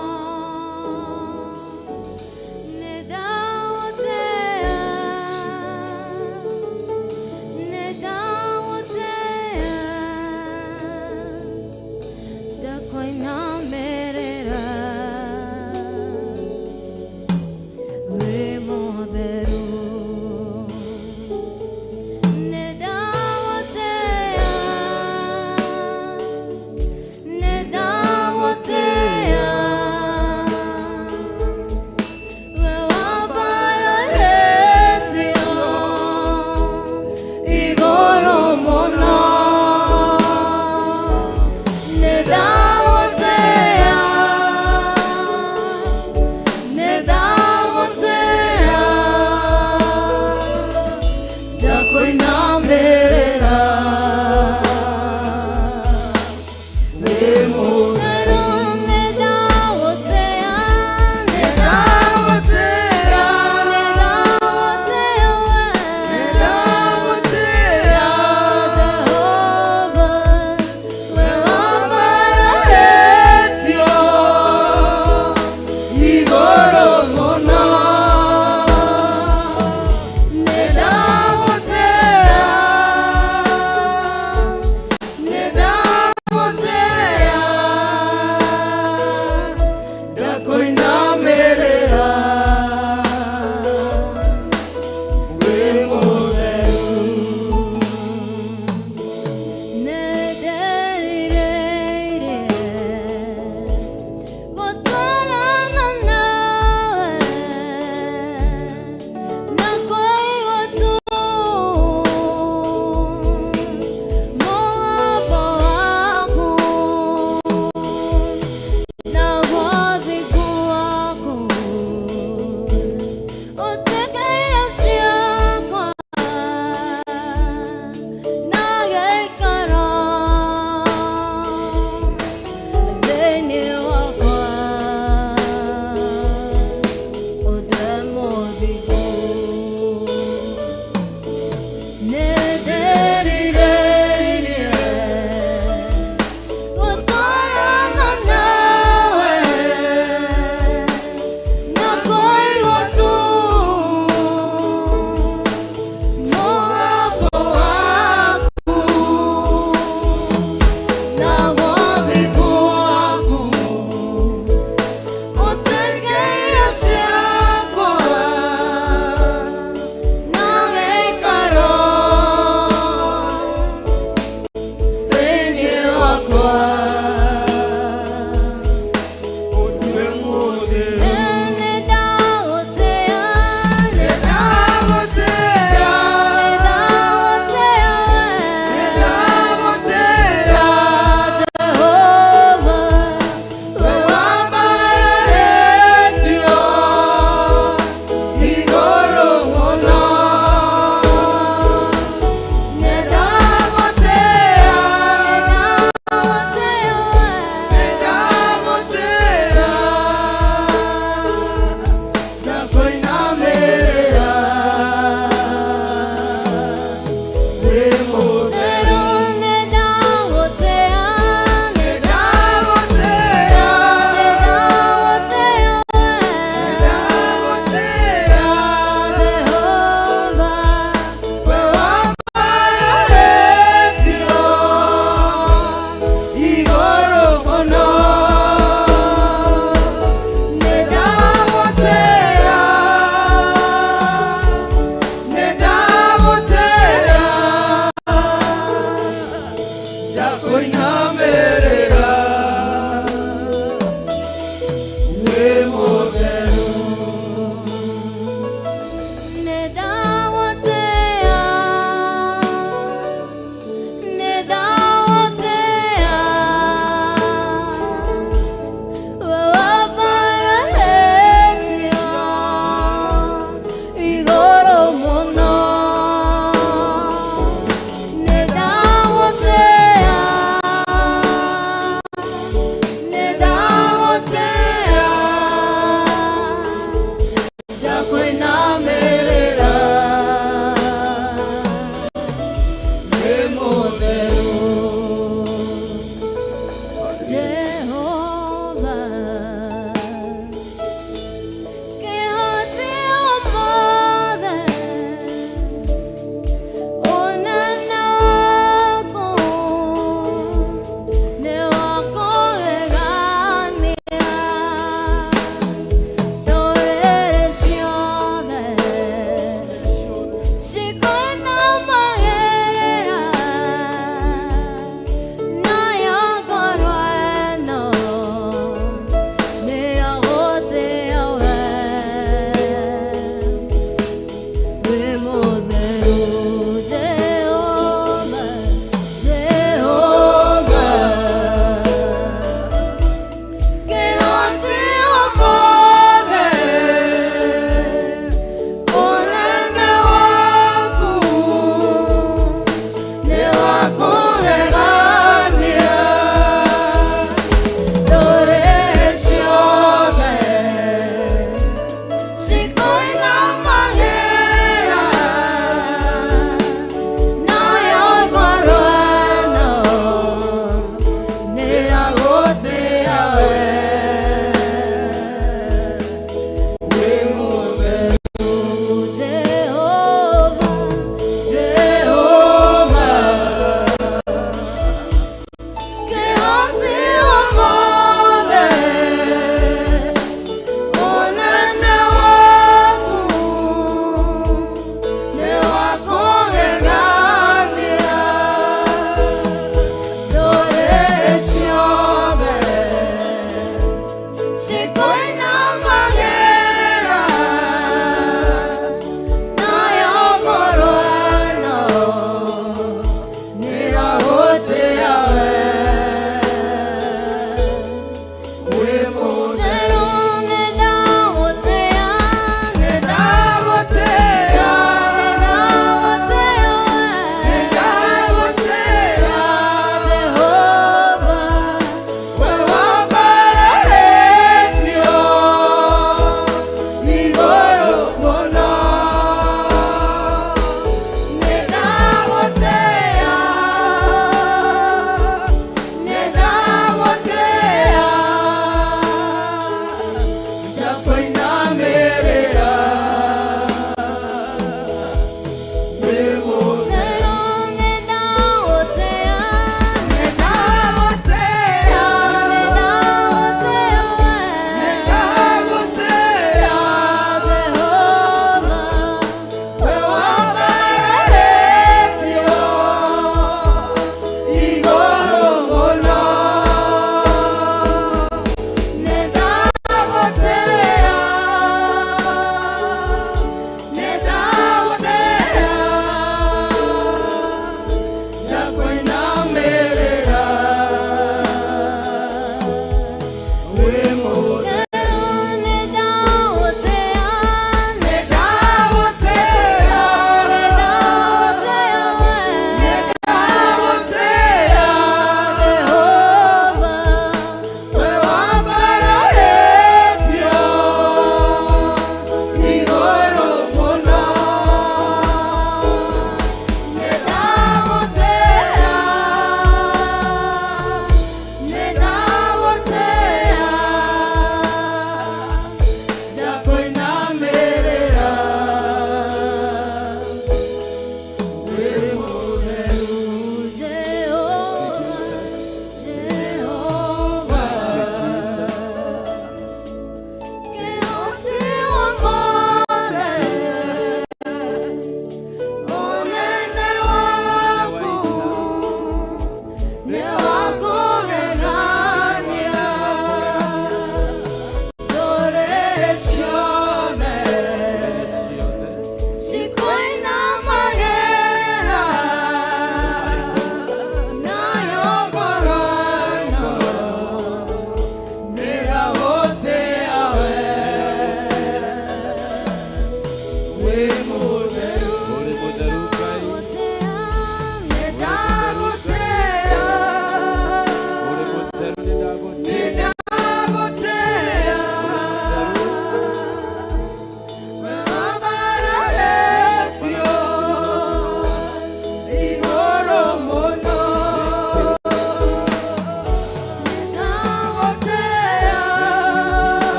Kũinamĩrĩra wĩ mũtheru. Nĩndagũtĩĩa, nĩndagũtĩĩa, we wambararĩtio igũrũ mũno. Nĩndagũtĩĩa,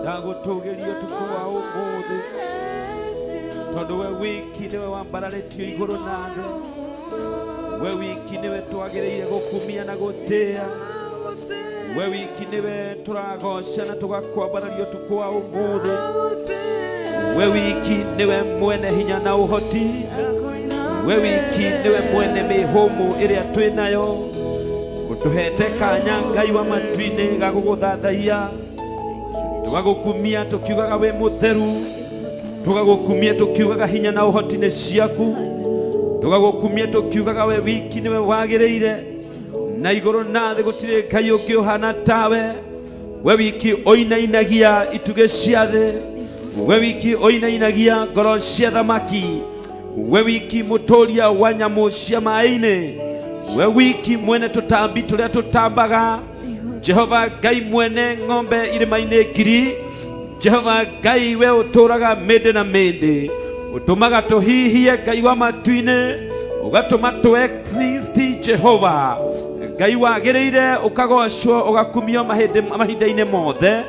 Ndagũtũgĩria ũtukũ wa ũmũthĩ tondũ we wiki nĩwe wambararĩtio igũrũ na thĩ. We wiki nĩwe twagĩrĩire gũkumia na gũtĩa. We wiki nĩwe tũragoca na tũgakwambararia ũtukũ wa ũmũthĩ. We wiki nĩwe mwene hinya na ũhoti. We wiki nĩwe mwene mĩhũmũ ĩrĩa twĩ nayo. Ũtũhete kanya Ngai wa matu-inĩ ga gũgũthathaiya, tũgagũkumia tũkiugaga wĩ mũtheru, tũgagũkumia tũkiugaga hinya na ũhoti nĩ ciaku, tũgagũkumia tũkiugaga we wiki nĩwe wagĩrĩire, na igũrũ na thĩ gũtirĩ Ngai ũngĩ ũhana tawe. We wiki ũinainagia itugĩ cia thĩ, we wiki ũinainagia ngoro cia thamaki, we wiki mũtũria wa nyamũ cia maĩ-inĩ, we wiki mwene tũtambi tũrĩa tũtambaga, Jehova Ngai mwene ng'ombe irĩma-inĩ ngiri, Jehova Ngai we ũtũraga mĩndĩ na mĩndĩ, ũtũmaga tũhihie Ngai wa matu-inĩ, ũgatũma tũ exist. Jehova Ngai wagĩrĩire ũkagocwo ũgakumio mahinda-inĩ mothe.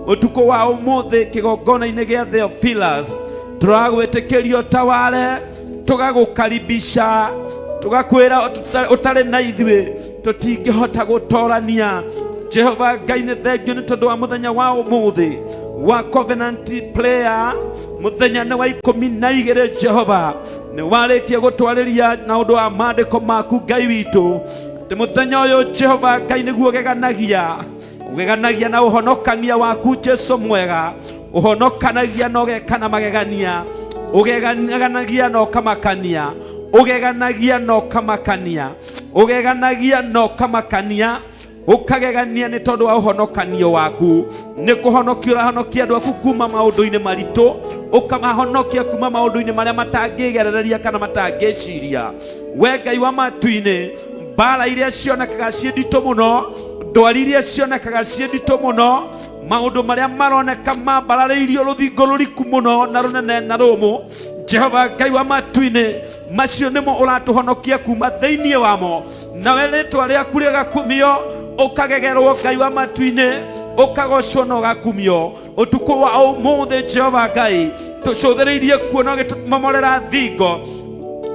Ũtukũ wa ũmũthĩ kĩgongona-inĩ gĩa Theophilus tũragwĩtĩkĩria ũtaware, tũgagũkaribisha, tũgakwĩra ũtarĩ na ithuĩ tũtingĩhota gũtorania. Jehova Ngai nĩ thengio nĩ tondũ wa mũthenya wa ũmũthĩ wa covenant prayer, mũthenya nĩ wa 12. Jehova nĩ warĩkia gũtwarĩria na ũndũ wa maandĩko maku Ngai witũ atĩ mũthenya ũyũ Jehova Ngai nĩguo ũgeganagia, ũgeganagia na ũhonokania waku Jesu mwega, ũhonokanagia na ũgeka na magegania, ũgeganagia na ũkamakania, ũgeganagia na ũkamakania, ũgeganagia na ũkamakania, ũkagegania nĩ tondũ wa ũhonokanio waku. Nĩ kũhonokia ũrahonokia andũ aku kuma maũndũ-inĩ maritũ, ũkamahonokia kuma maũndũ-inĩ marĩa matangĩgerereria kana matangĩciria. We Ngai wa matu-inĩ, mbara iria cionekaga ciĩ nditũ mũno, ndwari iria cionekaga ciĩ nditũ mũno, maũndũ marĩa maroneka mambararĩirio rũthingo rũriku mũno na rũnene na rũmũ, Jehova Ngai wa matu-inĩ, macio nĩmo ũratũhonokia kuma thĩinĩ wamo, nawe rĩtwa rĩaku rĩgakumio, ũkagegerwo Ngai wa matu-inĩ, ũkagocwo na ũgakumio. Ũtukũ wa ũmũthĩ Jehova Ngai, tũcũthĩrĩirie kuona ũgĩtũmomorera thingo,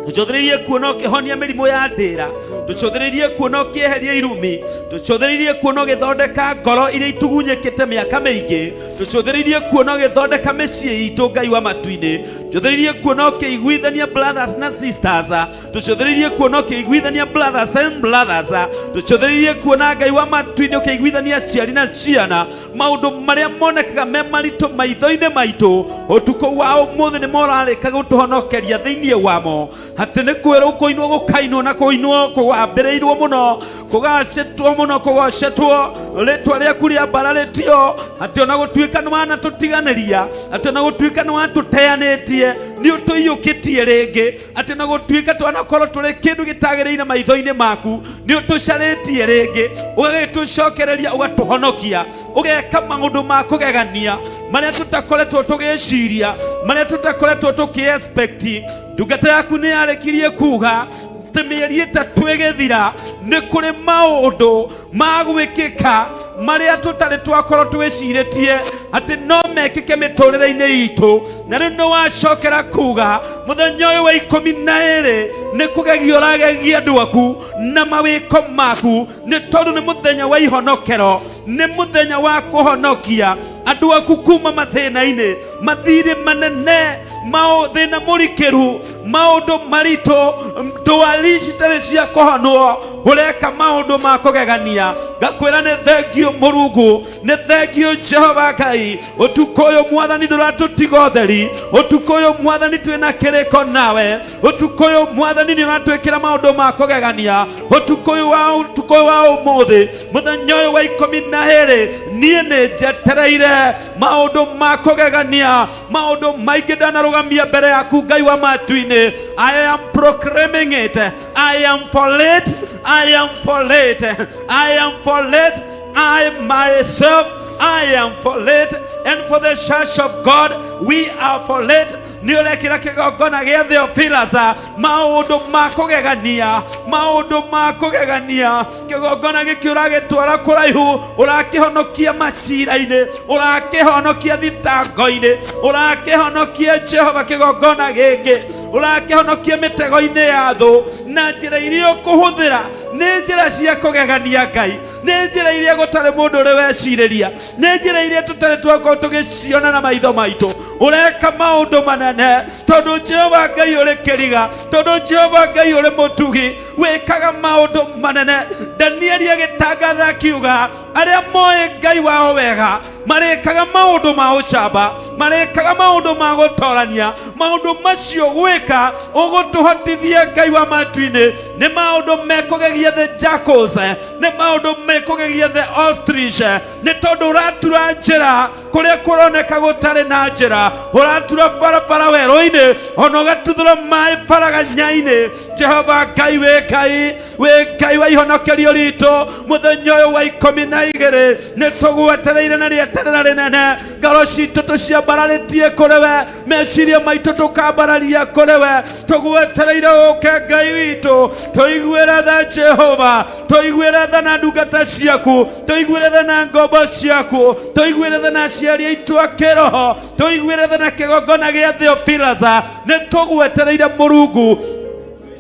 tũcũthĩrĩirie kuona ũkĩhonia mĩrimũ ya ndĩra, tũcũthĩrĩirie kuona ũkĩeheria irumi, tũcũthĩrĩirie kuona ũgĩthondeka ngoro iria itugunyĩkĩte mĩaka mĩingĩ, tũcũthĩrĩirie kuona ũgĩthondeka mĩciĩ itũ Ngai wa matu-inĩ, tũcũthĩrĩirie kuona ũkĩiguithania brothers na sisters, tũcũthĩrĩirie kuona ũkĩiguithania brothers and brothers, tũcũthĩrĩirie kuona Ngai wa matu-inĩ ũkĩiguithania aciari na ciana. Maũndũ marĩa monekaga me maritũ maitho-inĩ maitũ ũtukũ wa ũmũthĩ nĩ morarĩka gũtũhonokeria thĩinĩ wamo, atĩ nĩ kwĩrwo kũinwo gũkainwo na kũinwo kũgambĩrĩirwo mũno, kũgacĩtwo mũno, kũgocetwo rĩtwa rĩaku rĩambararĩtio, atĩ ona gũtuĩka nĩ wanatũtiganĩria, atĩ ona gũtuĩka nĩ watũteanĩtie, nĩ ũtũiyũkĩtie rĩngĩ, atĩ ona gũtuĩka twanakorwo tũrĩ kĩndũ gĩtagĩrĩire maitho-inĩ maku, nĩ ũtũcarĩtie rĩngĩ, ũgagĩtũcokereria, ũgatũhonokia, ũgeka maũndũ ma kũgegania marĩa tũtakoretwo tũgĩciria, marĩa tũtakoretwo tũkĩ-expect. Ndungata yaku nĩ yarĩkirie kuga atĩ mĩeri 3 ĩgĩthira nĩ kũrĩ maũndũ ma gwĩkĩka marĩa tũtarĩ twakorwo twĩcirĩtie atĩ no mekĩke mĩtũrĩre-inĩ itũ, na rĩu nĩ wacokera kuga mũthenya ũyũ wa 12 nĩ kũgegia ũragegia andũ aku na mawĩko maku, nĩ tondũ nĩ mũthenya wa ihonokero, nĩ mũthenya wa kũhonokia andũ aku kuma mathĩna-inĩ, mathirĩ manene, mathĩna mũrikĩru, maũndũ maritũ, ndwari citarĩ cia kũhonwo, ũreka maũndũ ma kũgegania. Ngakwĩra nĩ thengio Mũrungu, nĩ thengio Jehova Ngai. Ũtukũ ũyũ Mwathani ndũratũtiga ũtheri, ũtukũ ũyũ Mwathani twĩna kĩrĩko nawe, ũtukũ ũyũ Mwathani nĩ ũratwĩkĩra maũndũ ma kũgegania. Ũtukũ ũyũ wa ũtukũ ũyũ wa ũmũthĩ, mũthenya ũyũ wa 12, niĩ nĩ njetereire maũndũ ma kũgegania, maũndũ maingĩ ndanarũgamia mbere yaku Ngai wa matu-inĩ. I am proclaiming it. I am for it. I am for it. I am for it. I myself I am for it and for the church of God. We are for it. Nĩ ũrekĩra kĩgongona gĩa Theophilus maũndũ ma kũgegania, maũndũ ma kũgegania. Kĩgongona gĩkĩ ũragĩtwara kũraihu, ũrakĩhonokia macira-inĩ, ũrakĩhonokia thitango-inĩ, ũrakĩhonokia Jehova kĩgongona gĩkĩ, ũrakĩhonokia mĩtego-inĩ ya thũ na njĩra iria ũkũhũthĩra nĩ njĩra cia kũgegania Ngai, nĩ njĩra iria gũtarĩ mũndũ ũrĩ wecirĩria, nĩ njĩra iria tũtarĩ twakorwo tũgĩciona na maitho maitũ. Ũreka maũndũ manene tondũ Jehova Ngai ũrĩ kĩriga, tondũ Jehova Ngai ũrĩ mũtugi, wĩkaga maũndũ manene. Danieli agĩtangatha akiuga arĩa moĩ Ngai wao wega marĩkaga maũndũ ma ũcamba, marĩkaga maũndũ ma gũtorania. Maũndũ macio gwĩka ũgũtũhotithia Ngai wa matu-inĩ nĩ maũndũ mekũgegia the jackals, nĩ maũndũ mekũgegia the ostrich, nĩ tondũ ũratura njĩra kũrĩa kũroneka gũtarĩ na njĩra, ũratura barabara werũ-inĩ, ona ũgatuthũra maĩ baraganya-inĩ. Jehova Ngai wĩ Ngai, wĩ Ngai wa ihonokerio ritũ, mũthenya ũyũ wa 12 nĩ tũgwetereire na rĩeterera rĩnene. Ngoro citũ tũciambararĩtie kũrĩ we, meciria maitũ tũkambararia kũrĩ we, tũgwetereire ũke Ngai witũ. Tũiguĩre tha Jehova, tũiguĩre tha na ndungata ciaku, tũiguĩre tha na ngombo ciaku, tũiguĩre tha na aciari aitũ a kĩroho, tũiguĩre tha na kĩgongona gĩa Theophilus. Nĩ tũgwetereire Mũrungu.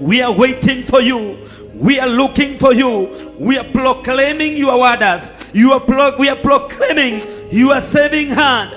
We are waiting for you. We are looking for you. We are proclaiming your wonders. We are proclaiming your saving hand.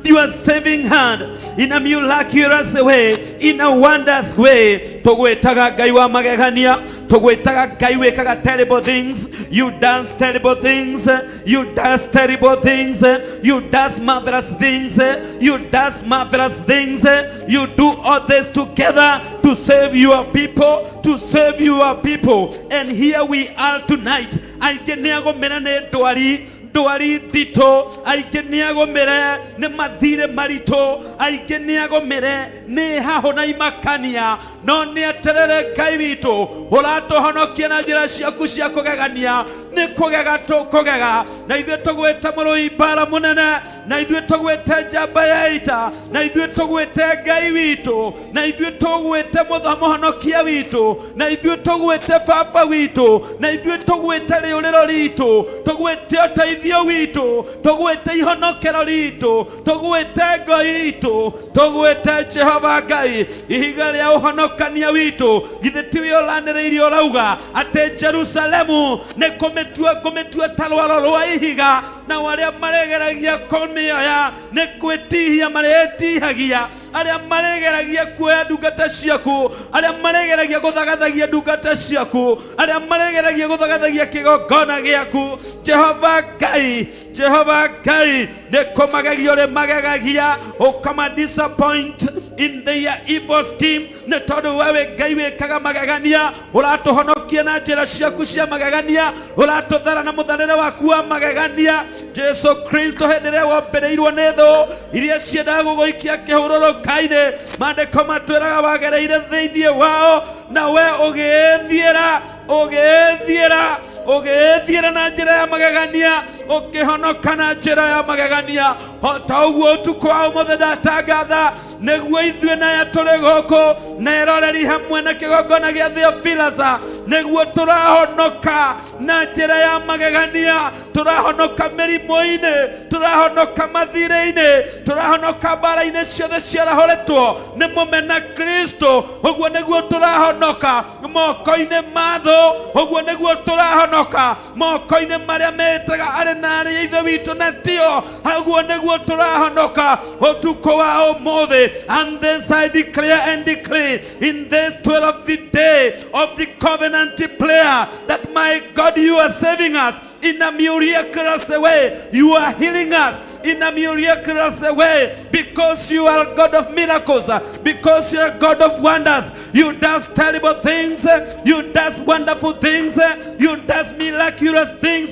Your saving hand in a miraculous way, in a wondrous way. Tũgwĩtaga Ngai wa magegania, tũgwĩtaga Ngai wĩkaga terrible things. You does terrible things. You does terrible things. You does marvelous things. You does marvelous things. You do all this together to save your people, to save your people. And here we are tonight. Aingĩ nĩ agũmĩre nĩ ndwari, ndwari nditũ, aingĩ nĩ agũmĩre nĩ mathirĩ maritũ, aingĩ nĩ agũmĩre nĩ hahũ na imakania, no nĩ eterere Ngai witũ ũratũhonokia na njĩra ciaku cia kũgegania. Nĩ kũgega tũkũgega, na ithuĩ tũgwĩte mũrũi mbara mũnene, na ithuĩ tũgwĩte njamba ya ita, na ithuĩ tũgwĩte Ngai witũ, na ithuĩ tũgwĩte mũhonokia witũ, na ithuĩ tũgwĩte baba witũ, na ithuĩ tũgwĩte rĩũrĩro ritũ, tũgwĩte ũteithio witũ, tũgwĩte ihonokero ritũ, tũgwĩte ngo itũ, tũgwĩte Jehova Ngai ihiga rĩa ũhonokania witũ. Githĩ tiwe ũranĩrĩirie ũrauga atĩ Jerusalemu nĩ kũmĩtua ngũmĩtua ta rwaro rwa ihiga, nao arĩa maregeragia kũmĩoya nĩ kwĩtihia marĩtihagia, arĩa maregeragia kuoya ndungata ciaku, arĩa maregeragia gũthagathagia ndungata ciaku, arĩa maregeragia gũthagathagia kĩgongona gĩaku. Jehova Ngai, Jehova Ngai, nĩ kũmagegia ũrĩ magegagia, ũkama disappoint in their evil scheme, nĩ tondũ we wĩ Ngai wĩkaga magegania. Ũratũhonokia na njĩra ciaku cia magegania, ũratũthara na mũtharĩre waku wa magegania. Jesu Kristo, hĩndĩ ĩrĩa wombĩrĩirwo nĩ thũ iria ciendaga gũgũikia kĩhũrũrũka-inĩ, maandĩko matwĩraga wagereire thĩinĩ wao, na we ũgĩĩthiĩra, ũgĩĩthiĩra, ũgĩĩthiĩra na njĩra ya magegania, ũkĩhonoka na njĩra ya magegania. O ta ũguo ũtukũ wa ũmũthĩ ndatangatha nĩguo ithuĩ naya tũrĩ gũkũ na eroreri hamwe na kĩgongona gĩa Theophilus, nĩguo tũrahonoka na njĩra ya magegania, tũrahonoka mĩrimũ-inĩ, tũrahonoka mathirĩ-inĩ, tũrahonoka mbara-inĩ ciothe ciarahũrĩtwo nĩ mũmena Kristo. Ũguo nĩguo tũrahonoka moko-inĩ ma thũ, ũguo nĩguo tũrahonoka moko-inĩ marĩa metaga arĩ na arĩ ithe witũ na tio, ũguo nĩguo tũrahonoka ũtukũ wa ũmũthĩ. And this I declare and declare in this 12th day of the covenant prayer, that my God, you are saving us in a miraculous way. You are healing us. in a miraculous way, because you are God of miracles, because you are God of wonders. You does terrible things, you does wonderful things, you does miraculous things.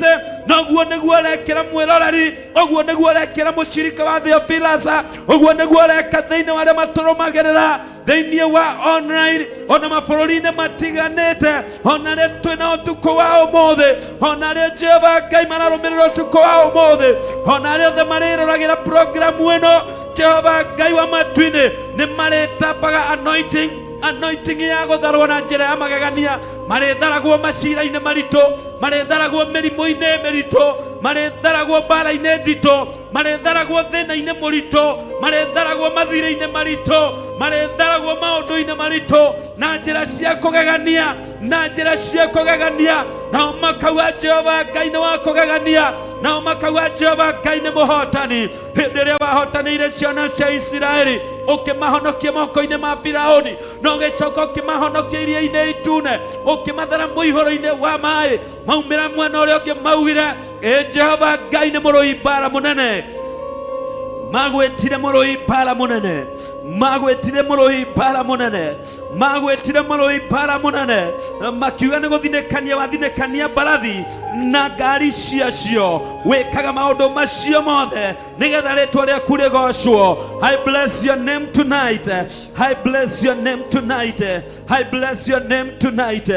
Noguo nĩguo ũrekĩra mwĩroreri, ũguo nĩguo ũrekĩra mũcirika wa Theophilus, ũguo nĩguo ũreka thĩinĩ wa arĩa matũrũmagĩrĩra thĩinĩ wa online, ona mabũrũri-inĩ matiganĩte, ona arĩa twĩna ũtukũ wa ũmũthĩ, ona arĩa Jehova Ngai mararũmĩrĩra ũtukũ wa ũmũthĩ, ona arĩa othe marĩroragĩra programu ĩno, Jehova Ngai wa matu-inĩ nĩ marĩtambaga anointing, anointing ya gũtharwo na njĩra ya magegania. Marĩtharagwo macira-inĩ maritũ, marĩtharagwo mĩrimũ-inĩ mĩritũ, marĩtharagwo mbara-inĩ nditũ, marĩtharagwo thĩna-inĩ mũritũ, marĩtharagwo mathirĩ-inĩ maritũ, marĩtharagwo maũndũ-inĩ maritũ na njĩra cia kũgegania, na njĩra cia kũgegania. Nao makauga Jehova Ngai nĩ wa kũgegania, nao makauga Jehova Ngai nĩ mũhotani. Hĩndĩ ĩrĩa wahotanĩire ciana cia Isiraeli, ũkĩmahonokia moko-inĩ ma Firaũni, na ũgĩcoka ũkĩmahonokia iria-inĩ itune, ũkĩmathara mũihũro-inĩ wa maĩ, maumĩra mwena ũrĩa ũngĩ maugire, ĩ Jehova Ngai nĩ mũrũi mbara mũnene. Magwĩtire mũrũi mbara mũnene, magwĩtire mũrũi mbara mũnene, magwĩtire mũrũi mbara mũnene, makiuga nĩ gũthinĩkania wathinĩkania mbarathi na ngari ciacio. Wĩkaga maũndũ macio mothe nĩgetha rĩtwa rĩaku rĩgocwo. I bless your name tonight, I bless your name tonight, I bless your name tonight,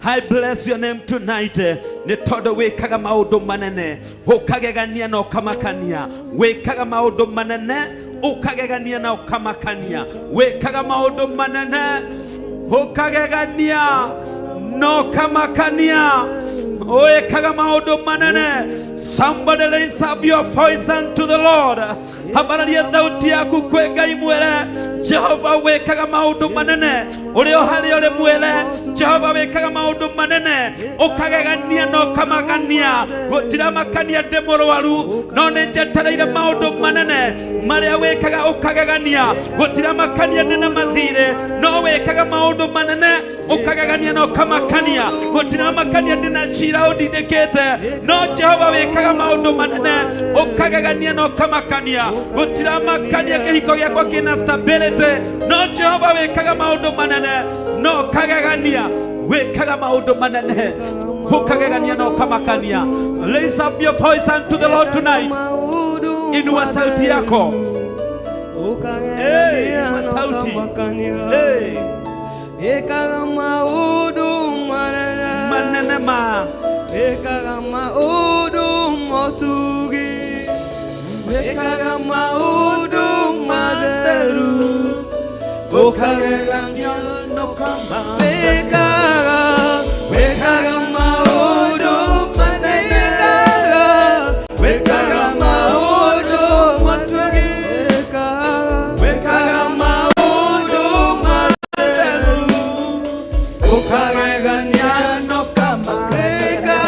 I bless your name tonight. Nĩ tondũ wĩkaga maũndũ manene, ũkagegania na ũkamakania. Wĩkaga maũndũ manene, ũkagegania na ũkamakania. Wĩkaga maũndũ manene, ũkagegania na ũkamakania. Wĩkaga maũndũ manene. Somebody raise up your voice unto the Lord. Ambararia thauti yaku kwĩ Ngai, mwĩre Jehova wĩkaga maũndũ manene. Ũrĩ o harĩa ũrĩ, mwĩre Jehova wĩkaga maũndũ manene, ũkagegania na ũkamakania. Gũtiramakania ndĩ mũrwaru, no nĩ njetereire maũndũ manene marĩa wĩkaga ũkagegania. Gũtiramakania ndĩ na mathirĩ, no wĩkaga maũndũ manene, ũkagegania na ũkamakania. Gũtiramakania ndĩ na cira ũndindĩkĩte, no Jehova wĩkaga maũndũ manene, ũkagegania na ũkamakania. Gũtiramakania kĩhiko gĩakwa kĩna stability, no Jehova wĩkaga maũndũ manene na ũkagegania. Wĩkaga maũndũ manene, ũkagegania na ũkamakania. Raise up your voice unto the Lord tonight. Inua sauti yako. Hey, inua sauti. Hey. Ekaga maũndũ manene, manene ma ekaga maũndũ motugi, ekaga maũndũ matheru, ũkagegania na ũkamakania. Wĩkaga, wĩkaga maũndũ manene, wĩkaga maũndũ matugi, wĩkaga maũndũ matheru, ũkagegania na ũkamakania.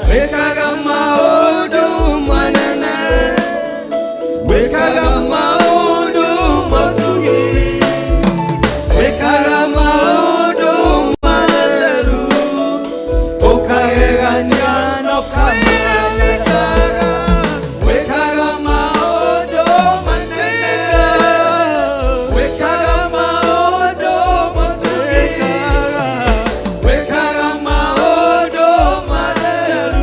Wĩkaga maũndũ manene, wĩkaga maũndũ matugi, wĩkaga maũndũ matheru, ũkagegania na ũkamakania. Wĩkaga maũndũ manene, wĩkaga maũndũ matugi, wĩkaga maũndũ matheru,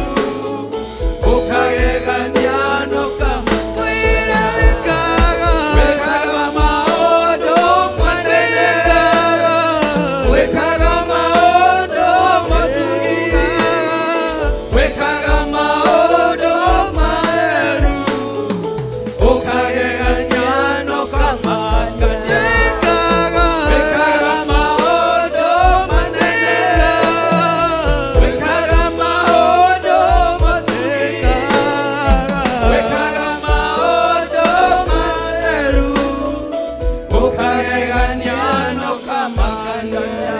ũkagegania na ũkamakania. Wĩkaga maũndũ manene, wĩkaga maũndũ matugi, wĩkaga maũndũ matheru, ũkagegania na ũkamakania. Wĩkaga maũndũ manene, wĩkaga maũndũ matugi, wĩkaga maũndũ matheru, ũkagegania na ũkamakania.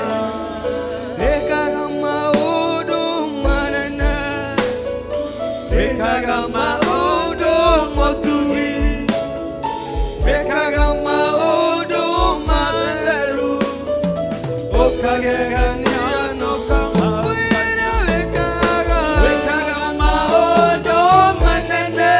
Wĩkaga maũndũ manene, wĩkaga maũndũ motugi, wĩkaga maũndũ matheru, ũkagegania na ũkamakania. Wĩkaga maũndũ manene,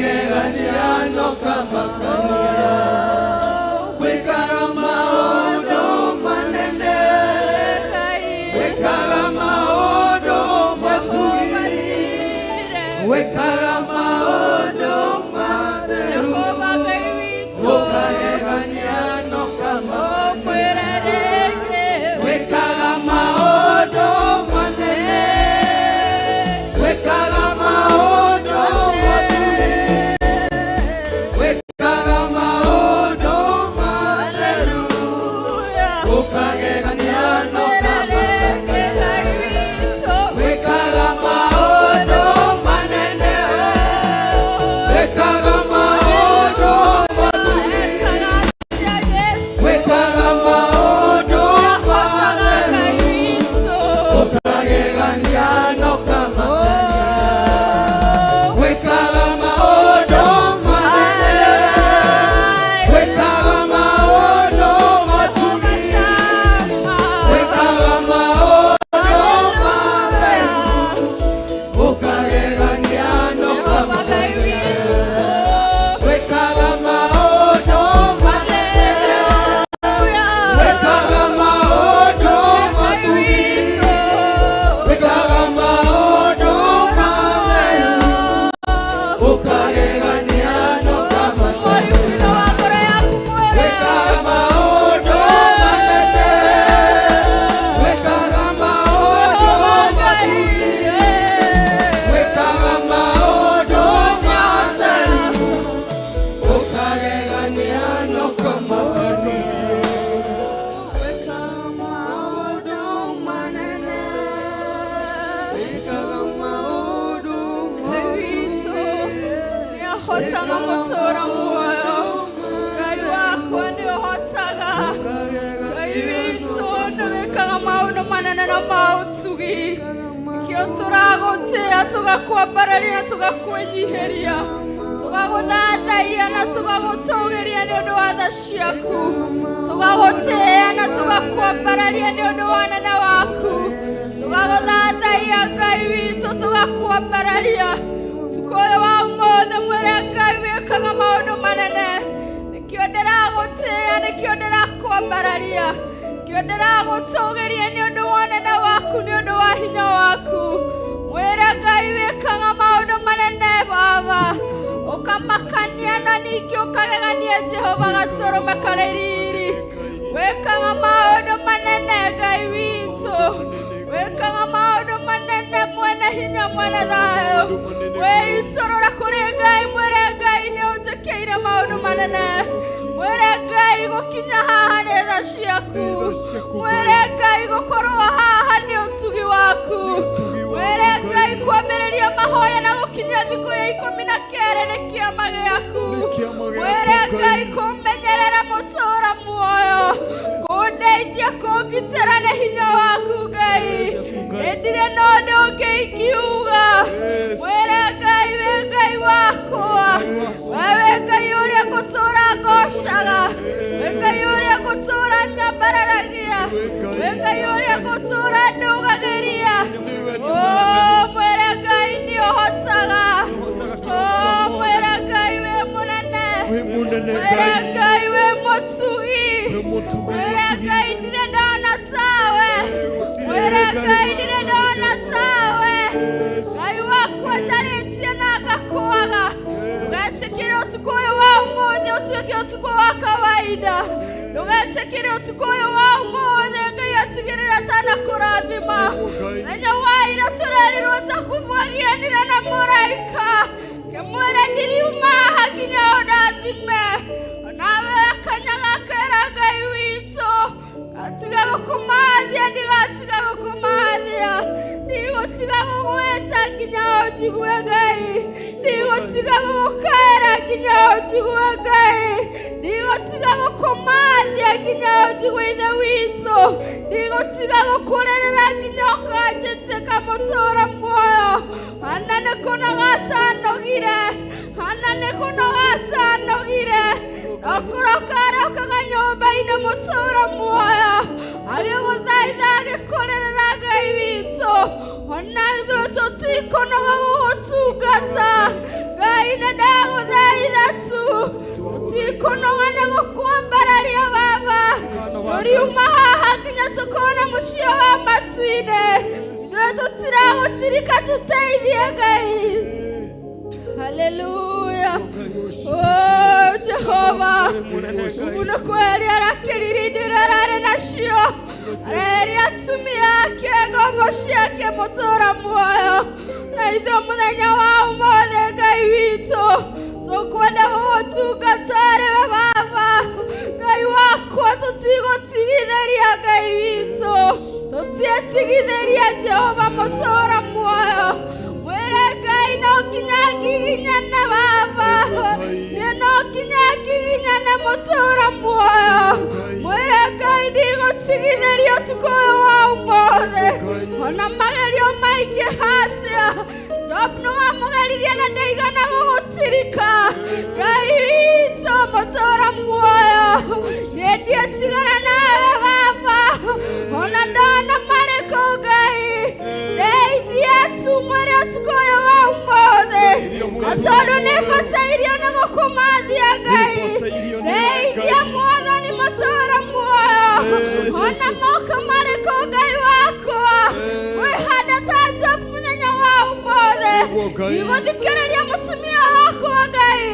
Ũkagegania na ũkamakania. Wĩkaga maũndũ manene. Wĩkaga maũndũ matugi. Wĩkaga maũndũ matheru. Ũkagegania na ũkamakania. Wĩkaga maũndũ manene. Wĩkaga maũndũ matugi. Wĩkaga maũndũ matheru. Ũkagegania na ũkamakania. Wĩkaga maũndũ manene. Wĩkaga maũndũ matugi. Wĩkaga maũndũ matheru. Ũkagegania na ũkamakania. Wĩkaga maũndũ manene. Wĩkaga maũndũ matugi. Wĩkaga maũndũ matheru. Ũkagegania na ũkamakania. Wĩkaga maũndũ manene. Wĩkaga maũndũ matugi. Wĩkaga maũndũ matheru. Ũkagegania na ũkamakania. Wĩkaga maũndũ manene. Wĩkaga maũndũ matugi. Wĩkaga maũndũ matheru. Ũkagegania na ũkamakania. Wĩkaga maũndũ Nĩahotaga gũtũũra muoyo. Ngai wakwa nĩũhotaga. Ngai witũ nĩwĩkaga maũndũ manene na ma ũtugi. Nĩkĩo tũragũtĩĩa, tũgakwambararia, tũgakwĩnyihĩria, tũgagũthathaia na tũgagũtũgĩria nĩ ũndũ wa tha ciaku. Tũgagũtĩĩa na tũgakwambararia nĩ ũndũ wa ũnene waku. Tũgagũthathaia Ngai witũ, tũgakwambararia. Ũtukũ ũyũ wa ũmũthĩ mwĩre Ngai wĩkaga maũndũ manene. Nĩkĩo ndĩragũtĩĩa, nĩkĩo ndĩrakwambararia, nĩkĩo ndĩragũtũgĩria nĩ ũndũ wa ũnene waku, nĩ ũndũ wa hinya waku. Mwĩre Ngai wĩkaga maũndũ manene Baba, ũkamakania na ningĩ ũkagegania Jehova gatũrũme karĩ riri. Wĩkaga maũndũ manene Ngai witũ, wĩkaga maũndũ manene mwene hinya mwene thayũ. Wĩitũrũra kũrĩ Ngai, mwĩre Ngai nĩ ũnjĩkĩire maũndũ manene. Mwĩre Ngai gũkinya haha nĩ tha ciaku. Mwĩre Ngai gũkorwo haha nĩ ũtugi waku. Mwĩre Ngai kwambĩrĩria mahoya na gũkinyia thikũ ya 12 nĩ kĩama gĩaku. Mwĩre Ngai kũmenyerera mũtũũra muoyo, kũndeithia kũngitĩra nĩ hinya waku Ngai. Ndirĩ na ũndũ ũngĩ ingiuga. Mwĩre Ngai wĩ Ngai wakwa, we wĩ Ngai ũrĩa ngũtũũra ngocaga, wĩ Ngai ũrĩa ngũtũũra nyambararagia, wĩ Ngai ũrĩa ngũtũũra ndũgagĩria. Oh, mwĩre Ngai nĩ ũhotaga. Oh, mwĩre Ngai wĩ mũnene. Mwĩre Ngai wĩ mũtugi. Mwĩre Ngai ndirĩ ndona tawe. Mwĩre Ngai ndirĩ ndona tawe. Ngai wakwa njarĩtie na ngakwaga. Ndũgetĩkĩre ũtukũ ũyũ wa ũmũthĩ ũtuĩke ũtukũ wa kawaida. Ndũgetĩkĩre ũtukũ ũyũ wa ũmũthĩ Ngai atigĩrĩre atanakũrathima. Mũthenya wa ira tũrerirwo Jakubu agianire na mũraika kĩmwĩra ndiriuma haha nginya ũndathime. Onawe akanya gakera Ngai witũ gatiga gũkũmathia, ndigatiga gũkũmathia, ndigũtiga gũgwĩta nginya ũnjigue Ngai, ndigũtiga gũgũkaĩra nginya ũnjigue Ngai, ndigũtiga gũkũmathia nginya ũnjigue Ithe witũ, ndigũtiga gũkũrĩrĩra nginya ũkanjĩtĩka mũtũũra muoyo. Hana nĩ kũnoga atanogire, Hana nĩ kũnoga atanogire, no kũroka arokaga nyũmba-inĩ mũtũũra muoyo, agĩgũthaitha agĩkũrĩrĩra Ngai witũ. Ona ithuĩ tũtikũnoga gũgũtungata Ngai nĩ ndagũthaitha. Tũtikũnoga nĩ gũkwambararia baba. Tũriuma haha nginya tũkona mũciĩ wa matu-inĩ. Ithuĩ tũtiragũtirika tũteithie Ngai. Haleluya. Oh, Jehova. Mungu nĩ kweheria arakĩrire indo iria ararĩ nacio. Areheria atumia ake ngombo ciake mũtũra muoyo. Na ithuĩ mũthenya wa ũmũthĩ Ngai witũ tũkwenda gũgũtungata arĩ we baba. Ngai wakwa tũtigũtigithĩria Ngai witũ. Tũtietigithĩria Jehova mũtũra muoyo. Mwĩre Ngai no nginya ngiginyane baba. Niĩ no nginya ngiginyane mũtũra muoyo. Mwĩre Ngai ndigũtigithĩria ũtukũ ũyũ wa ũmũthĩ. Ona magerio maingĩha atĩa. Job nĩwamũgeririe na ndaigana gũgũtirika. Ngai witũ mũtũra muoyo. Niĩ ndiĩtigana nawe baba. Ona ndona marĩkũ Ngai. Ndeithia tu mwĩre ũtukũ ũyũ wa ũmũthĩ. Na tondũ nĩbatairio nĩ gũkũmathia Ngai. Ndeithia Mwathani mũtũra muoyo. Ona moko marĩkũ Ngai wakwa. Wĩhande ta Job mũthenya wa ũmũthĩ. Ndigũthikĩrĩria mũtumia wakwa Ngai.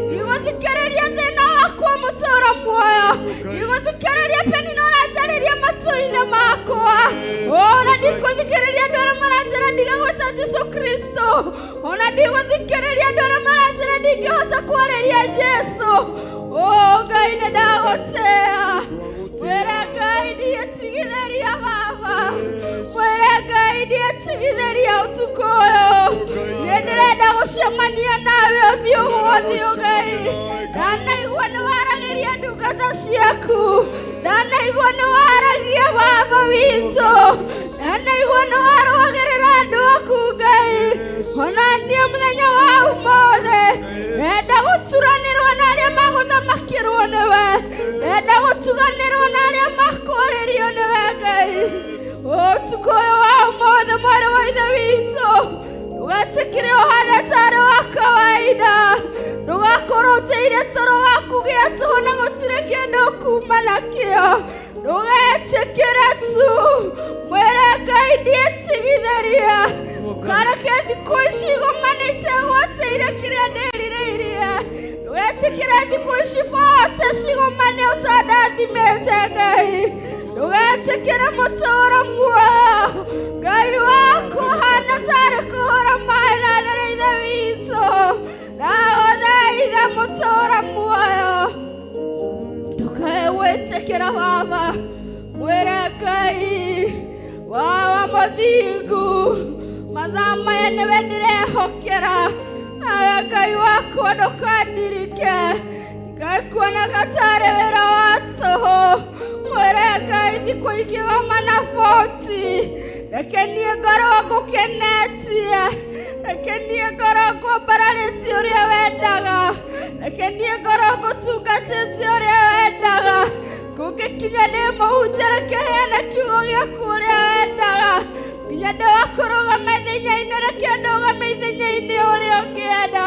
Ndigũthikĩrĩria thĩna wakwa mũtũra muoyo. Ndigũthikĩrĩria Penina ũranjarĩria matũ-inĩ makwa. Ona ndikũthikĩrĩria andũ arĩa maranjĩra ndige gwĩta Jesũ Kristo. Ona ndigũthikĩrĩria andũ arĩa maranjĩra ndingĩhota kwarĩria Jesũ. Oh, Ngai nĩ ndagũtĩa. Mwĩre Ngai ndiĩtigithĩria baba. Mwĩre Ngai ndiĩtigithĩria ũtukũ ũyũ. Nĩ ndĩrenda gũcemania nawe ũthiũ gwa ũthiũ Ngai. Ndanaigua nĩ waragĩria ndungata ciaku. Ndanaigua nĩ waragia baba witũ. Ndanaigua nĩ warũagĩrĩra andũ aku Ngai. Ona niĩ mũthenya wa ũmũthĩ ndenda gũturanĩrwo na arĩa magũthamakĩrwo nĩwe. Ndenda gũtuganĩrwo na arĩa makwarĩrio nĩwe Ngai. Ũtukũ ũyũ wa ũmũthĩ mwarĩ wa ithe witũ ndũgetĩkĩre ũhane tarĩ wa kawaida. Ndũgakorwo ũteire toro waku gĩa tũhũ na gũtirĩ kĩndũ ũkuma nakĩo. Ndũgetĩkĩre tu. Mwĩre Ngai ndiĩtigithĩria. Ndũkareke thikũ ici igomanĩte gwateire kĩrĩa ndĩrirĩirie. Ndũgetĩkĩre thikũ ici bote cigomane ũtandathimĩte Ngai. Ndũgetĩkĩre mũtũũro muoyo. Ngai waku ũhana tarĩ kũhũra maĩ na ndĩrĩ ithe witũ. Ndagũthaitha mũtũũra muoyo. Ndũkae gwĩtĩkĩra baba. Mwĩre Ngai wawa mũthingu. Mathaa maya nĩwe ndĩrehokera. Nawe Ngai wakwa ndũkandirike. Ngai kuonaga tarĩ wĩra wa tũhũ. Mwĩre Ngai thikũ ingĩgoma na 40. Reke niĩ ngorwo ngũkenetie. Reke niĩ ngorwo ngwambararĩtie ũrĩa wendaga. Reke niĩ ngorwo ngũtungatĩtie ũrĩa wendaga. Kũngĩkinya ndĩ mũhunjia reke heane kiugo gĩaku ũrĩa wendaga. Nginya ndĩ wa kũrũgama ithenya-inĩ reke ndũgame ithenya-inĩ ũrĩa ũngĩenda.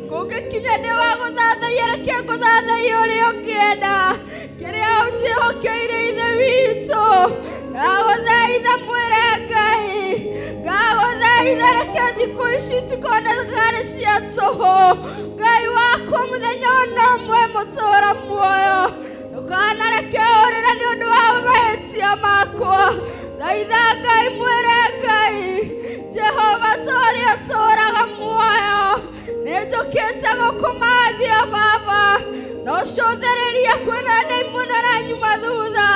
Kũngĩkinya ndĩ wa gũthathaiya reke ngũthathaiye ũrĩa ũngĩenda. Kĩrĩa ũnjĩhokeire ithe witũ. Ndagũthaitha mwĩre Ngai. Ndagũthaitha reke thikũ ici itikone ngarĩ cia tũhũ. Ngai wakwa mũthenya ona ũmwe mũtũra muoyo. Ndũkanareke ũrĩre nĩ ũndũ wa mahĩtia makwa. Thaitha Ngai mwĩre Ngai. Jehova tũrĩa ũtũũraga muoyo. Nĩ njũkĩte gũkũmathia baba. No cũthĩrĩria kwĩna ndaimono aranyuma thutha.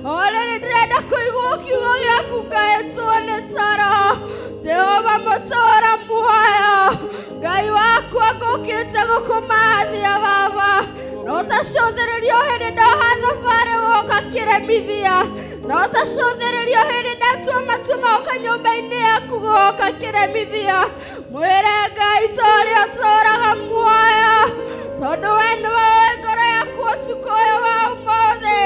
O rĩrĩ ndĩrenda kũigua kiugo gĩaku ngaĩtwo nĩ toro. Jehova mũtũũra muoyo. Ngai wakwa ngũkĩte gũkũmathia baba. No tacũthĩrĩrio hĩndĩ ndoha thabarĩ woka kĩremithia. No tacũthĩrĩrio hĩndĩ ndatua matua moka nyũmba-inĩ yaku goka kĩremithia. Mwĩre Ngai torĩa ũtũũraga muoyo. Tondũ we nĩwe ũĩ ngoro yaku ũtukũ ũyũ wa ũmũthĩ.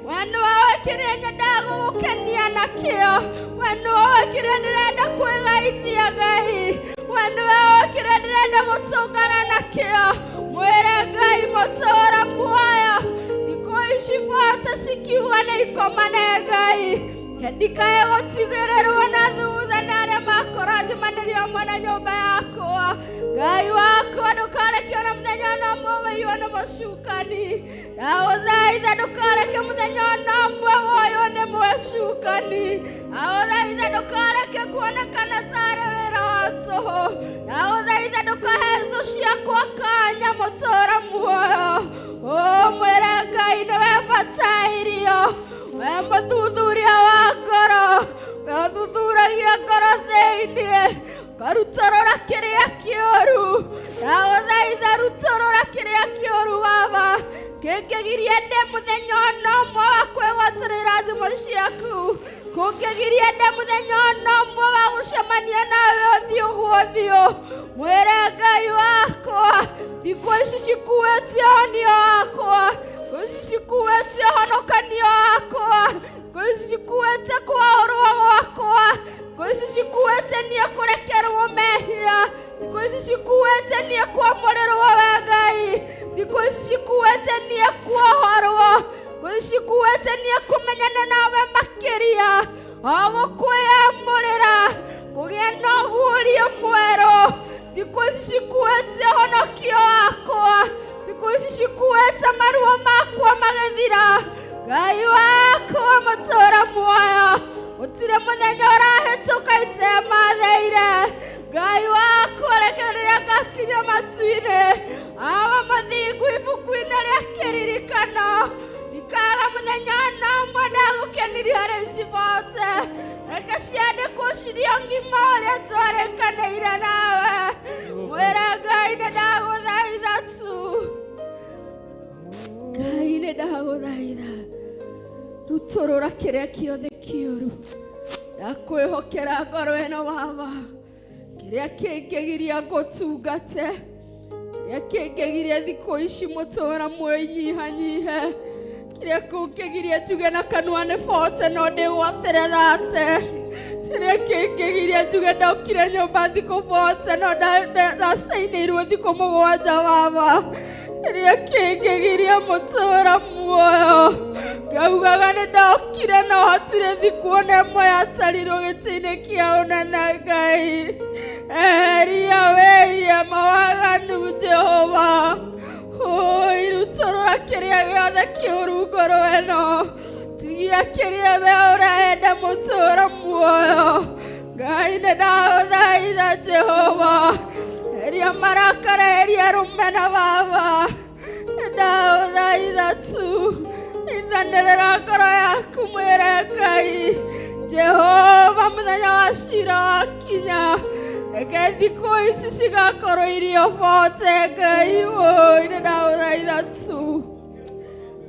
We nĩwe ũĩ kĩrĩa nyendaga gũgũkenia nakĩo. We nĩwe ũĩ kĩrĩa ndĩrenda kwĩgaithia Ngai. We nĩwe ũĩ kĩrĩa ndĩrenda gũtũngana nakĩo. Mwĩre Ngai mũtũũra muoyo. Ndikomane Ngai, ndikae gũtigĩrĩrwo na thutha na arĩa makũrathimanĩrio hamwe na nyũmba yakwa. Ngai wakwa, ndũkareke ona mũthenya ona ũmwe wĩiywo nĩ mũcukani. Ndagũthaitha ndũkareke mũthenya ona ũmwe woywo nĩ mũcukani. Ndagũthaitha ndũkareke kuonekana tarĩ wĩra wa tũhũ. Ndagũthaitha ndũkahe thũ ciakwa kanya mũtũũra muoyo. Ũmwĩre Ngai nĩwe batairio, we mũthuthuria wa ngoro, we ũthuthuragia ngoro thĩinĩ, karutũrũra kĩrĩa kĩũru. Ndagũthaitha rutũrũra kĩrĩa kĩũru baba, kĩngĩgiria ndĩ mũthenya ona ũmwe wa kwĩgwatĩra irathimo ciaku, kũngĩgiria ndĩ mũthenya ona ũmwe wa gũcemania nawe ũthiũ gwa ũthiũ. Mwĩre Ngai wakwa, thikũ ici cikuĩtie honio wakwa, thikũ ici cikuĩtie honokanio wakwa, thikũ ici cikuĩte kwaũrwo gwakwa, thikũ ici cikuĩte niĩ kũrekerwo mehia, thikũ ici cikuĩte niĩ kwamũrĩrwo we Ngai, thikũ ici cikuĩte niĩ kuohorwo, thikũ ici cikuĩte niĩ kũmenyana nawe makĩria, o gũkwĩyamũrĩra, kũgĩa na ũguũrio mwerũ. Thikũ ici cikuĩte ũhonokio wakwa, thikũ ici cikuĩte maruo makwa magĩthira. Ngai wakwa mũtũũra muoyo, gũtirĩ mũthenya ũrahĩtũka itematheire. Ngai wakwa, reke rĩrĩa ngakinya matu-inĩ, awa mũthingu ibuku-inĩ rĩa kĩririkano, ndikaga mũthenya ona ũmwe ndagũkenirie harĩ cibote. Reke ciandĩkwo cirĩ o ng'ima ũrĩa twarĩkanĩire nawe. Mwĩre Ngai nĩ ndagũthaitha tu, Ngai nĩ ndagũthaitha, rutũrũra kĩrĩa kĩothe kĩũru. Ndakwĩhokera ngoro ĩno baba, kĩrĩa kĩngĩgiria ngũtungate, kĩrĩa kĩngĩgiria thikũ ici mũtũũra mwĩnyihanyihe, kĩrĩa kũngĩgiria njuge na kanua nĩ bote no ndĩgwatĩre thate, kĩrĩa kĩngĩgiria njuge ndokire nyũmba thikũ bote no ndacainĩirwo thikũ mũgwanja baba, kĩrĩa kĩngĩgiria mũtũũra muoyo ngaugaga nĩ ndokire no hatirĩ thikũ ona ĩmwe yatarirwo gĩtĩ-inĩ kĩa ũnene. Ngai, eheria wĩhia mawaganu Jehova, irutũrũra kĩrĩa gĩothe kĩũru ngoro ĩno, tigia kĩrĩa we ũrenda mũtũũra muoyo. Ngai nĩ ndagũthaitha Jehova, eheria marakara, eheria rũmena baba, ndagũthaitha tu, ithanĩrĩra ngoro yaku, mwĩre Ngai Jehova mũthenya wa cira wakinya, reke thikũ ici cigakorwo irio bote. Ngai woi, nĩ ndagũthaitha tu,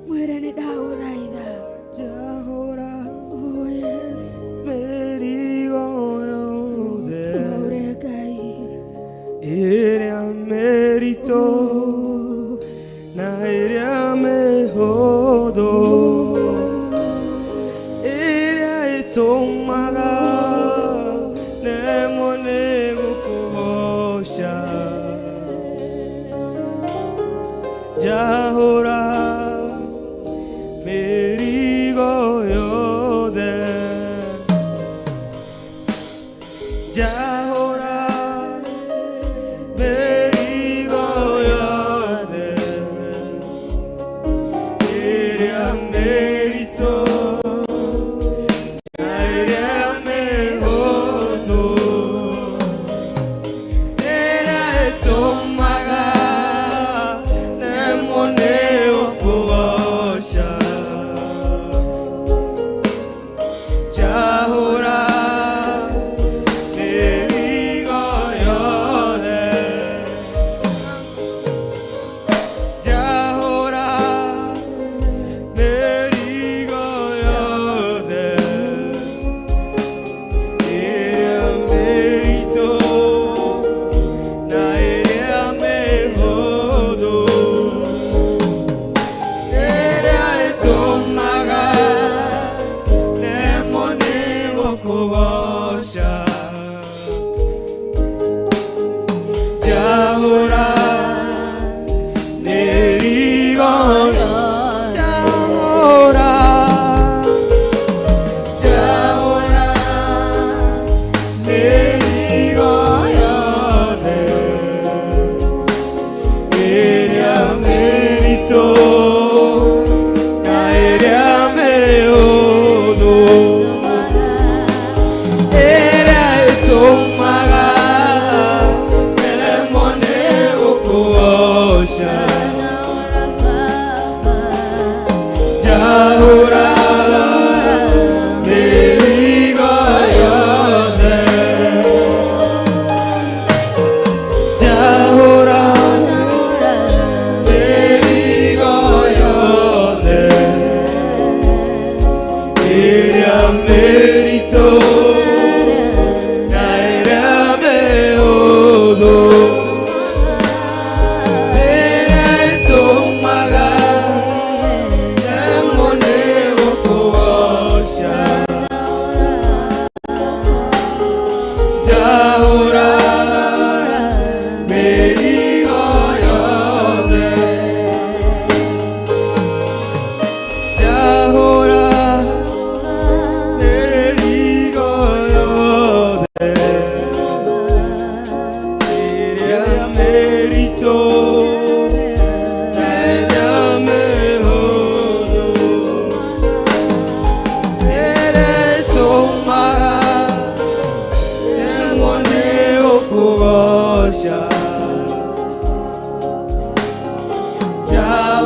mwĩre nĩ ndagũthaitha. Njahũra Oh yes. mĩrigo yothe Twaũre Ngai ĩrĩa mĩritũ na ĩrĩa mĩhũthũ, ĩrĩa ĩtũmaga nemwo nĩ gũkũgoca. Njahũra mĩrigo yothe, njahũra mĩrigo yothe ĩrĩa mĩritũ na ĩrĩa mĩhũthũ, ĩrĩa ĩtũmaga nemwo nĩ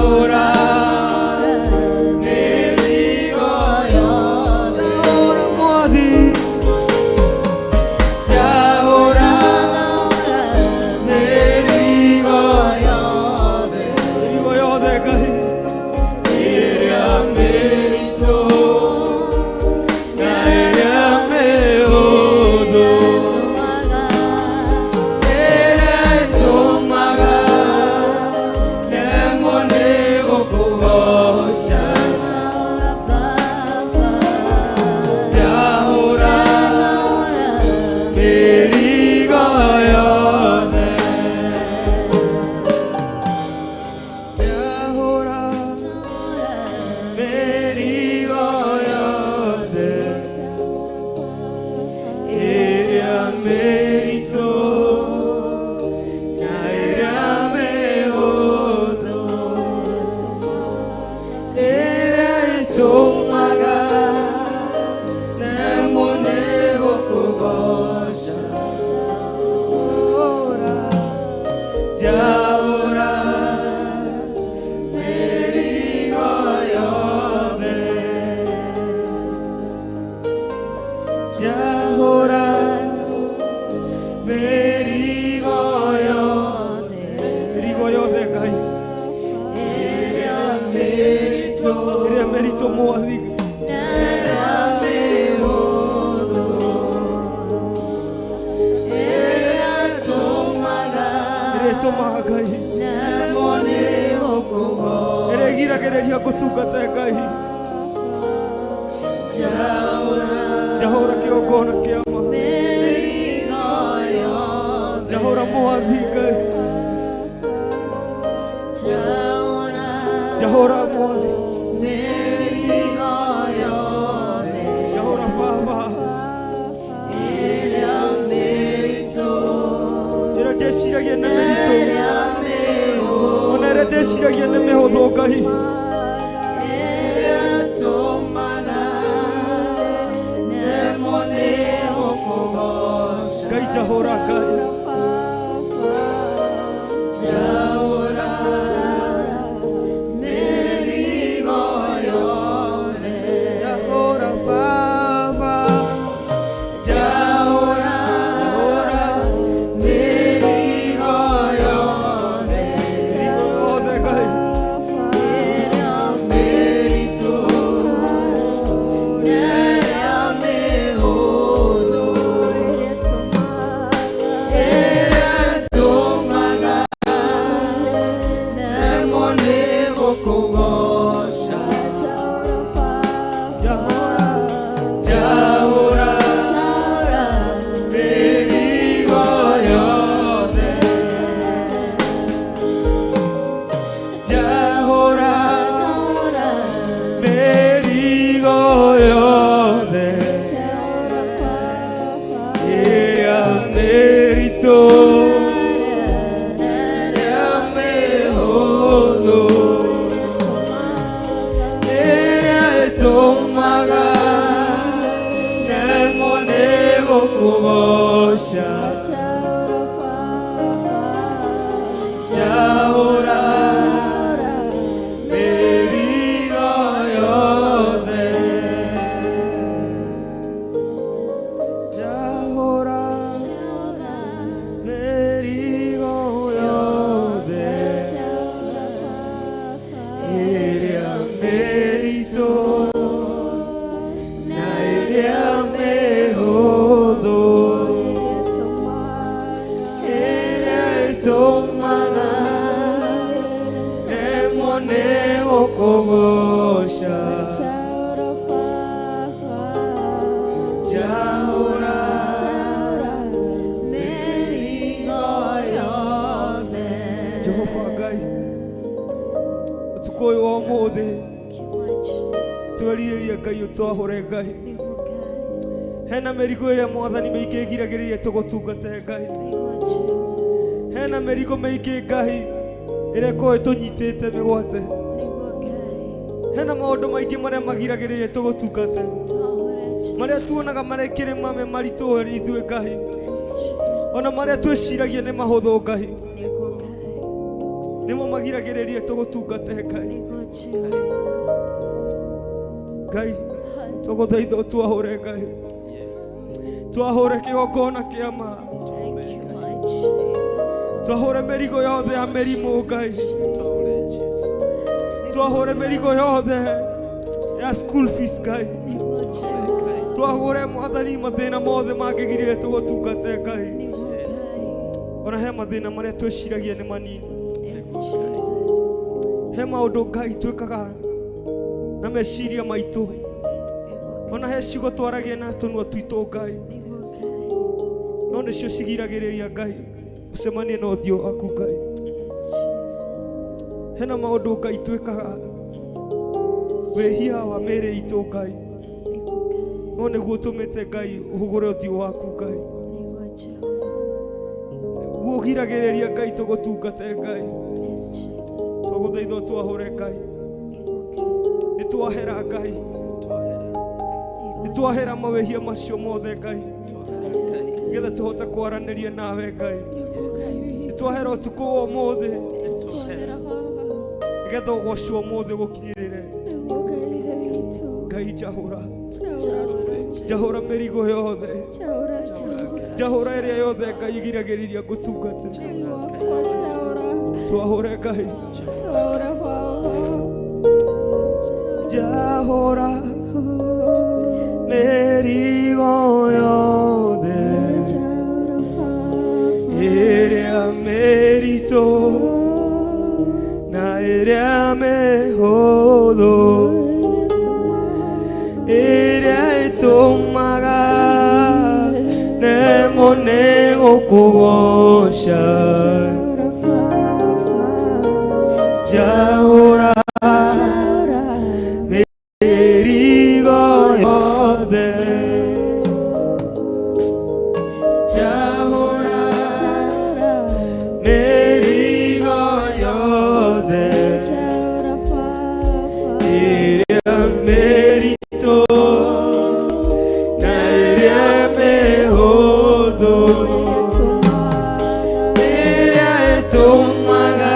Njahũra mĩrigo yothe. Njahũra Mwathi, njahũra mĩrigo yothe. Mĩrigo yothe Ngai, ĩrĩa mĩritũ na ĩrĩa mĩhũthũ. Ĩrĩa ĩtũmaga nemwo nĩ gũkũgoca. Njahũra mĩrigo yothe. Njahũra mĩrigo yothe. Ĩrĩa mĩritũ na ĩrĩa mĩhũthũ. Ĩrĩa ĩtũmaga nemwo nĩ gũkũgoca. Njahũra mĩrigo yothe. Njahũra mĩrigo yothe. Mĩrigo yothe Ngai. Ĩrĩa mĩritũ. Ĩrĩa mĩritũ Mwathi. Ĩrĩa mĩhũthũ. Ĩrĩa ĩtũmaga. Ĩrĩa ĩtũmaga Ngai. Nemwo nĩ gũkũgoca. Ĩrĩa ĩgiragĩrĩria ngũtungate Ngai. Njahũra kĩgongona kĩa ma. Njahũra Mwathi Ngai. Njahũra Mwathi. Njahũra Baba. Ĩrĩa ndĩciragia nĩ mĩritũ. Ona ĩrĩa ndĩciragia nĩ mĩhũthũ Ngai. Ngai njahũra Ngai. Njahũra Baba. Njahũra mĩrigo yothe. Mĩrigo yothe Ngai. Njahũra mĩrigo yothe. Njahũra mĩrigo yothe. Ĩrĩa mĩritũ ĩrĩa mĩhũthũ. Ĩrĩa ĩtũmaga nemwo nĩ gũkũgoca. Njahũra mĩrigo yothe. Njahũra mĩrigo yothe. Ĩrĩa mĩritũ na ĩrĩa mĩhũthũ. Ĩrĩa ĩtũmaga nemwo nĩ gũkũgoca. Njahũra mĩrigo yothe. Jehova Ngai, ũtukũ ũyũ wa ũmũthĩ twerirĩria Ngai ũtwahũre Ngai. Hena mĩrigo ĩrĩa Mwathani mĩingĩ ĩgiragĩrĩria tũgũtungate Ngai. Hena mĩrigo mĩingĩ Ngai ĩrĩa ĩkoragwo ĩtũnyitĩte mĩgwate. Hena maũndũ maingĩ marĩa magiragĩrĩria tũgũtungate, marĩa tuonaga marĩ kĩrĩma me maritũ harĩ ithuĩ Ngai, ona marĩa twĩciragia nĩ mahũthũ Ngai. Nĩmo magiragĩrĩria tũgũtungate Ngai. Ngai tũgũthaitha ũtwahũre Ngai. Twahũre kĩgongona kĩa ma. Twahũre mĩrigo yothe ya mĩrimũ Ngai. Twahũre mĩrigo yothe ya school fees Ngai. Twahũre Mwathani mathĩna mothe mangĩgirire tũgũtungate Ngai. Ona he mathĩna marĩa twĩciragia nĩ manini. He maũndũ Ngai twĩkaga na meciria maitũ. Ona he ciugo twaragia na tũnua twitũ Ngai. No nĩcio cigiragĩrĩria Ngai ũcemanie na ũthiũ waku Ngai. Hena maũndũ Ngai twĩkaga wĩhia wa mĩĩrĩ itũ Ngai. No nĩguo ũtũmĩte Ngai ũhũgũre ũthiũ waku Ngai. Nĩguo ũgiragĩrĩria Ngai tũgũtungate Ngai. Tũgũthaitha ũtwahũre Ngai. Nĩ twahera Ngai. Nĩ twahera mawĩhia macio mothe Ngai. Nĩgetha tũhote kwaranĩria nawe Ngai. Nĩ twahera ũtukũ wa ũmũthĩ. Nĩgetha ũgoci wa ũmũthĩ gũkinyĩrĩre. Ngai njahũra. Njahũra mĩrigo yothe. Njahũra ĩrĩa yothe Ngai ĩgiragĩrĩria ngũtungate. Twahũre Ngai. Njahũra mĩrigo yothe ĩrĩa mĩritũ na ĩrĩa mĩhũthũ ĩrĩa ĩtũmaga nemwo nĩ gũkũgoca. Njahũra mĩrigo yothe. Njahũra mĩrigo yothe ĩrĩa mĩritũ na ĩrĩa mĩhũthũ ĩrĩa ĩtũmaga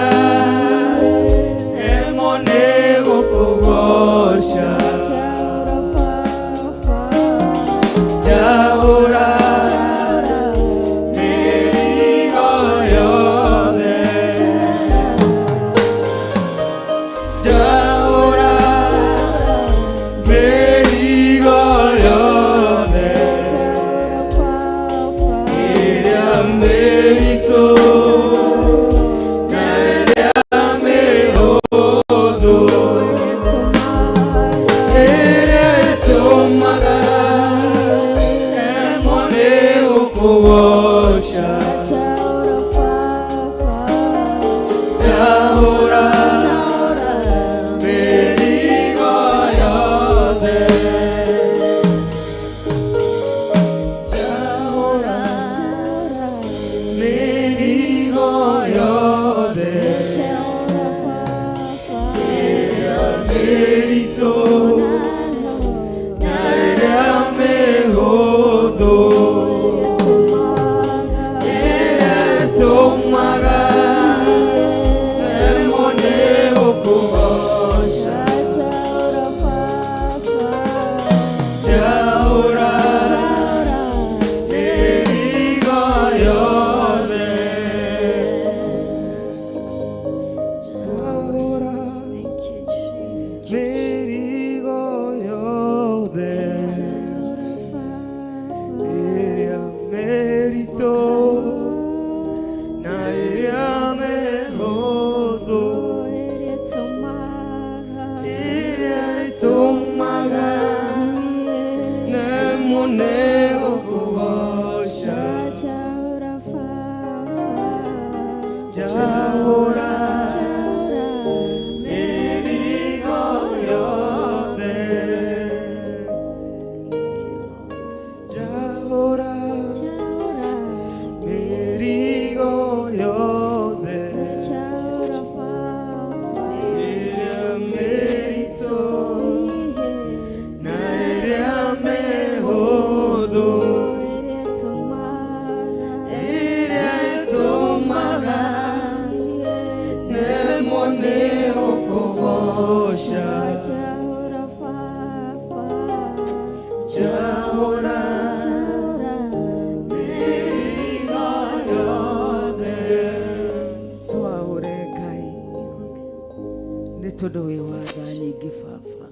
Nĩ tondũ wĩ wa tha nyingĩ baba.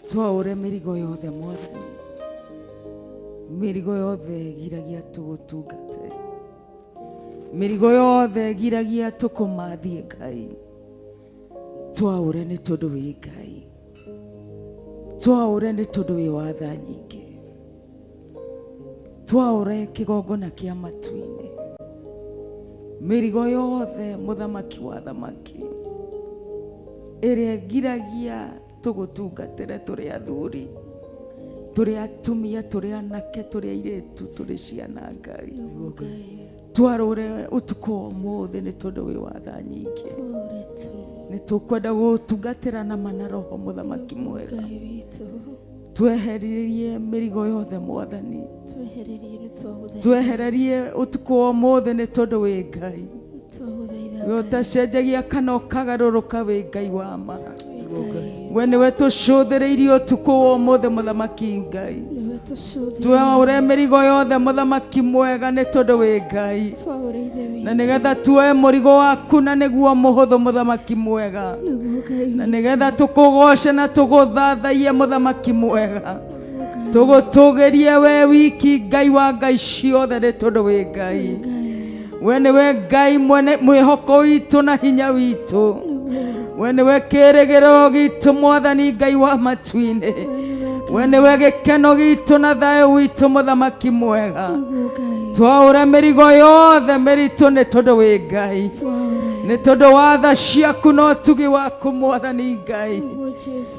Twaũre mĩrigo yothe mwathani. Mĩrigo yothe ĩgiragia tũgũtungate. Mĩrigo yothe ĩgiragia tũkũmathie Ngai. Twaũre nĩ tondũ wĩ Ngai. Twaũre nĩ tondũ wĩ wa tha nyingĩ. Twaũre kĩgongona kĩa matu-inĩ. Mĩrigo yothe mũthamaki wa thamaki ĩrĩa ĩgiragia tũgũtungatĩre tũrĩ athuri, tũrĩ atumia, tũrĩ anake, tũrĩ airĩtu, tũrĩ ciana Ngai. Twarũre ũtukũ wa ũmũthĩ nĩ tondũ wĩ wa tha nyingĩ. Nĩ tũkwenda gũtungatĩra na ma na roho mũthamaki mwega. Twehererie mĩrigo yothe mwathani. Twehererie ũtukũ wa ũmũthĩ nĩ tondũ wĩ Ngai. We ũtacenjagia kana ũkagarũrũka wĩ Ngai wa ma. We nĩwe tũcũthĩrĩirie ũtukũ wa ũmũthĩ mũthamaki Ngai. Twaũre mĩrigo yothe mũthamaki mwega nĩ tondũ wĩ Ngai. Na nĩgetha tuoe mũrigo waku na nĩguo mũhũthũ mũthamaki mwega. Na nĩgetha tũkũgoce na tũgũthathaiye mũthamaki mwega. Tũgũtũgĩrie we wiki Ngai wa Ngai ciothe nĩ tondũ wĩ Ngai. We nĩwe Ngai mwene mwĩhoko witũ na hinya witũ. We nĩwe kĩĩrĩgĩrĩro gitũ mwathani Ngai wa matu-inĩ. We nĩwe gĩkeno gitũ na thayũ witũ mũthamaki mwega. Twaũre mĩrigo yothe mĩritũ nĩ tondũ wĩ Ngai. Nĩ tondũ wa tha ciaku na ũtugi waku mwathani Ngai.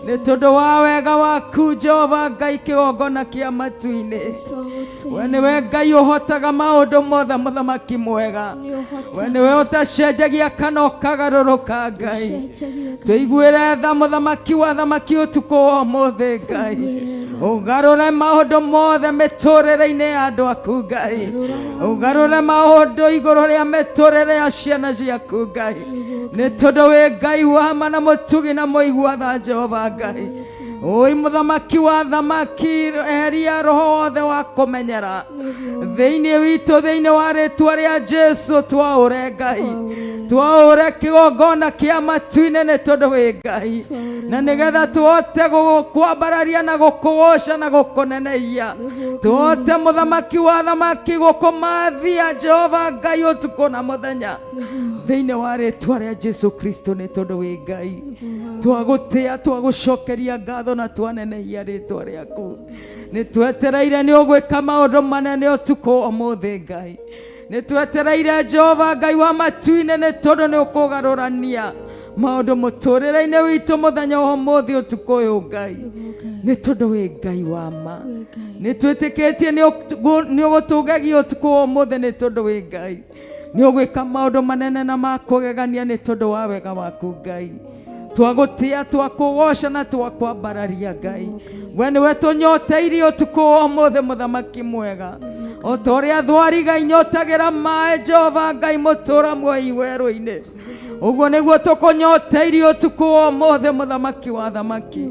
Nĩ tondũ wa wega waku Jehova Ngai kĩgongona kĩa matu-inĩ. We nĩwe Ngai ũhotaga maũndũ mothe mũthamaki mwega. We nĩwe ũtacenjagia kana ũkagarũrũka Ngai. Tũiguĩre tha mũthamaki wa thamaki ũtukũ wa ũmũthĩ Ngai. Ũgarũre maũndũ mothe mĩtũrĩre-inĩ ya andũ aku Ngai. Ũgarũre maũndũ igũrũ rĩa mĩtũrĩre ya ciana ciaku Ngai. Nĩ tondũ wĩ Ngai wa ma na mũtugi na mũigua tha Jehova Ngai. Oi mũthamaki wa thamaki eheria roho wothe wa kũmenyera thĩinĩ witũ thĩinĩ wa rĩtwa rĩa Jesu twaũre Ngai twaũre kĩgongona kĩa matu-inĩ nĩ tondũ wĩ Ngai na nĩgetha tũhote gũgũkwambararia na gũkũgoca na gũkũnenehia tũhote mũthamaki wa thamaki gũkũmathia Jehova Ngai ũtukũ na mũthenya thĩinĩ wa rĩtwa rĩa Jesu Kristo nĩ tondũ wĩ Ngai twagũtĩa twagũcokeria ngatho na twanenehia rĩtwa rĩaku nĩ twetereire nĩ ũgwĩka maũndũ manene ũtukũ ũmũthĩ Ngai nĩ twetereire Jehova Ngai wa matu-inĩ nĩ tondũ nĩ ũkũgarũrania maũndũ mũtũrĩre-inĩ witũ mũthenya wa ũmũthĩ ũtukũ ũyũ Ngai nĩ tondũ wĩ Ngai wa ma nĩ twĩtĩkĩtie nĩ ũgũtũgegia ũtukũ wa ũmũthĩ nĩ tondũ wĩ Ngai nĩ ũgwĩka maũndũ manene na ma kũgegania nĩ tondũ wa wega waku Ngai twagũtĩa twakũgoca na twakwambararia Ngai we nĩwe tũnyoteirie ũtukũ wa ũmũthĩ mũthamaki mwega o ta ũrĩa thwariga inyotagĩra maĩ Jehova Ngai mũtũra muoyi werũ-inĩ ũguo nĩguo tũkũnyoteirie ũtukũ wa ũmũthĩ mũthamaki wa thamaki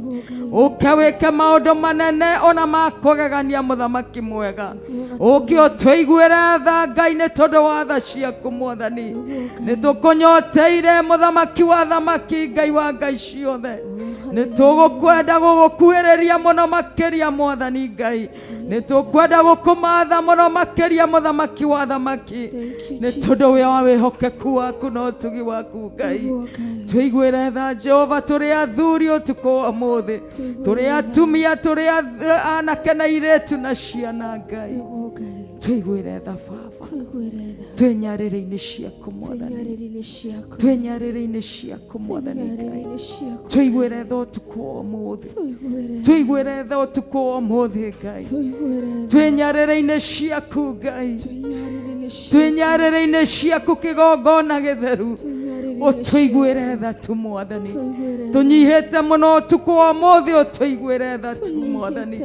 ũke wĩke maũndũ manene ona ma kũgegania mũthamaki mwega ũke ũtũiguĩre tha Ngai nĩ tondũ wa tha ciaku mwathani nĩ tũkũnyoteire mũthamaki wa thamaki Ngai wa Ngai ciothe nĩ tũgũkwenda gũgũkuhĩrĩria mũno makĩria mwathani Ngai nĩ tũkwenda gũkũmatha mũno makĩria mũthamaki wa thamaki nĩ tondũ wa wĩhokeku waku na ũtugi waku Ngai tũiguĩre tha Jehova tũrĩ athuri ũtukũ wa ũmũthĩ tũrĩ atumia tũrĩ anake na airĩtu na ciana Ngai tũiguĩre tha baba twĩ nyarĩrĩ-inĩ ciaku mwathani twĩ nyarĩrĩ-inĩ ciaku mwathani Ngai tũiguĩre tha ũtukũ wa ũmũthĩ tũiguĩre tha ũtukũ wa ũmũthĩ Ngai twĩ nyarĩrĩ-inĩ ciaku Ngai twĩ nyarĩrĩ-inĩ ciaku kĩgongona gĩtheru ũtũiguĩre tha tu mwathani tũnyihĩte mũno ũtukũ wa ũmũthĩ ũtũiguĩre tha tu mwathani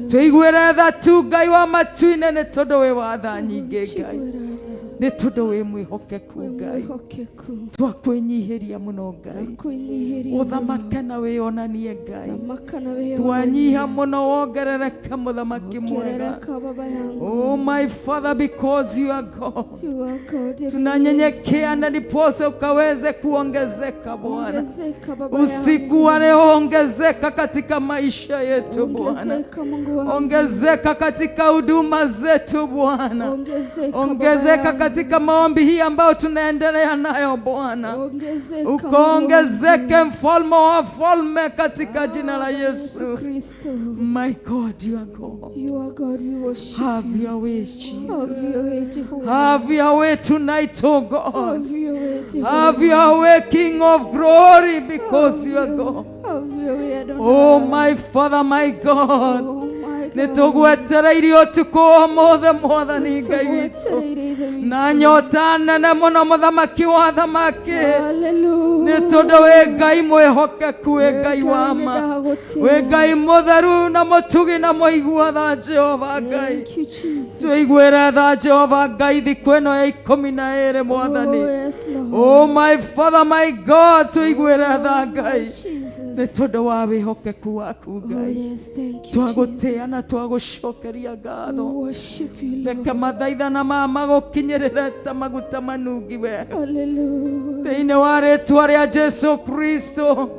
tũiguĩre tha tu Ngai wa matu-inĩ nĩ tondũ wĩ wa tha nyingĩ Ngai. Nĩ tondũ wĩ mwĩhokeku Wĩ Ngai. mwĩhokeku. Twakwĩnyihĩria mũno Ngai. Akwĩnyihĩria. Ũthamake na wĩonanie Ngai. Thamaka na wĩonanie. Twanyiha mũno wongerereke mũthamaki mwega. Ongerereka baba yangu. Oh my Father, because you are God. You are God. Tunanyenyekea na ndiposa ukaweze kuongezeka Bwana. Ongezeka baba Usiku wa leo ongezeka katika maisha yetu Bwana. Ongezeka Mungu wangu. Ongezeka katika huduma zetu Bwana. Ongezeka baba Ongezeka yangu. katika maombi hii ambayo tunaendelea nayo Bwana. Ongezeka Mungu Ukaongezeke mfalme wa falme katika jina la Yesu. Yesu Kristo. My God, you are God. You are God, we worship Have you. your way, Have Jesus. your way, Jehovah. Have your way tonight, oh God. Have your way, Jehovah. Have your way, King of glory, because Have you are your- God. Have your way, Adonai. Oh, my Father, my God. Oh, my God. Nĩtũgwetereire ũtukũ ũmũthĩ mwathani Ngai witũ Tũgwetereire Ithe witũ. na nyota nene mũno mũthamaki wa thamaki Hallelujah. nĩ tondũ wĩ Ngai mwĩhokeku wĩ Ngai wa ma nĩndagũtĩĩa. wĩ Ngai mũtheru na mũtugi na mũigua tha Jehova Ngai. Thank you, Jesus. Tũiguĩre tha Jehova Ngai thikũ ĩno ya 12 mwathani. Oh, yes, Lord. Oh my Father, my God, tũiguĩre tha Ngai Jesus. nĩ tondũ wa wĩhokeku waku Oh, Ngai. yes, thank you, Twagũtĩĩa Jesus. na twagũcokeria We ngatho. worship you, Lord. Reke mathaithana maya magũkinyĩrĩre ta maguta manungi wega Hallelujah. thĩinĩ wa rĩtwa rĩa Jesu Kristo.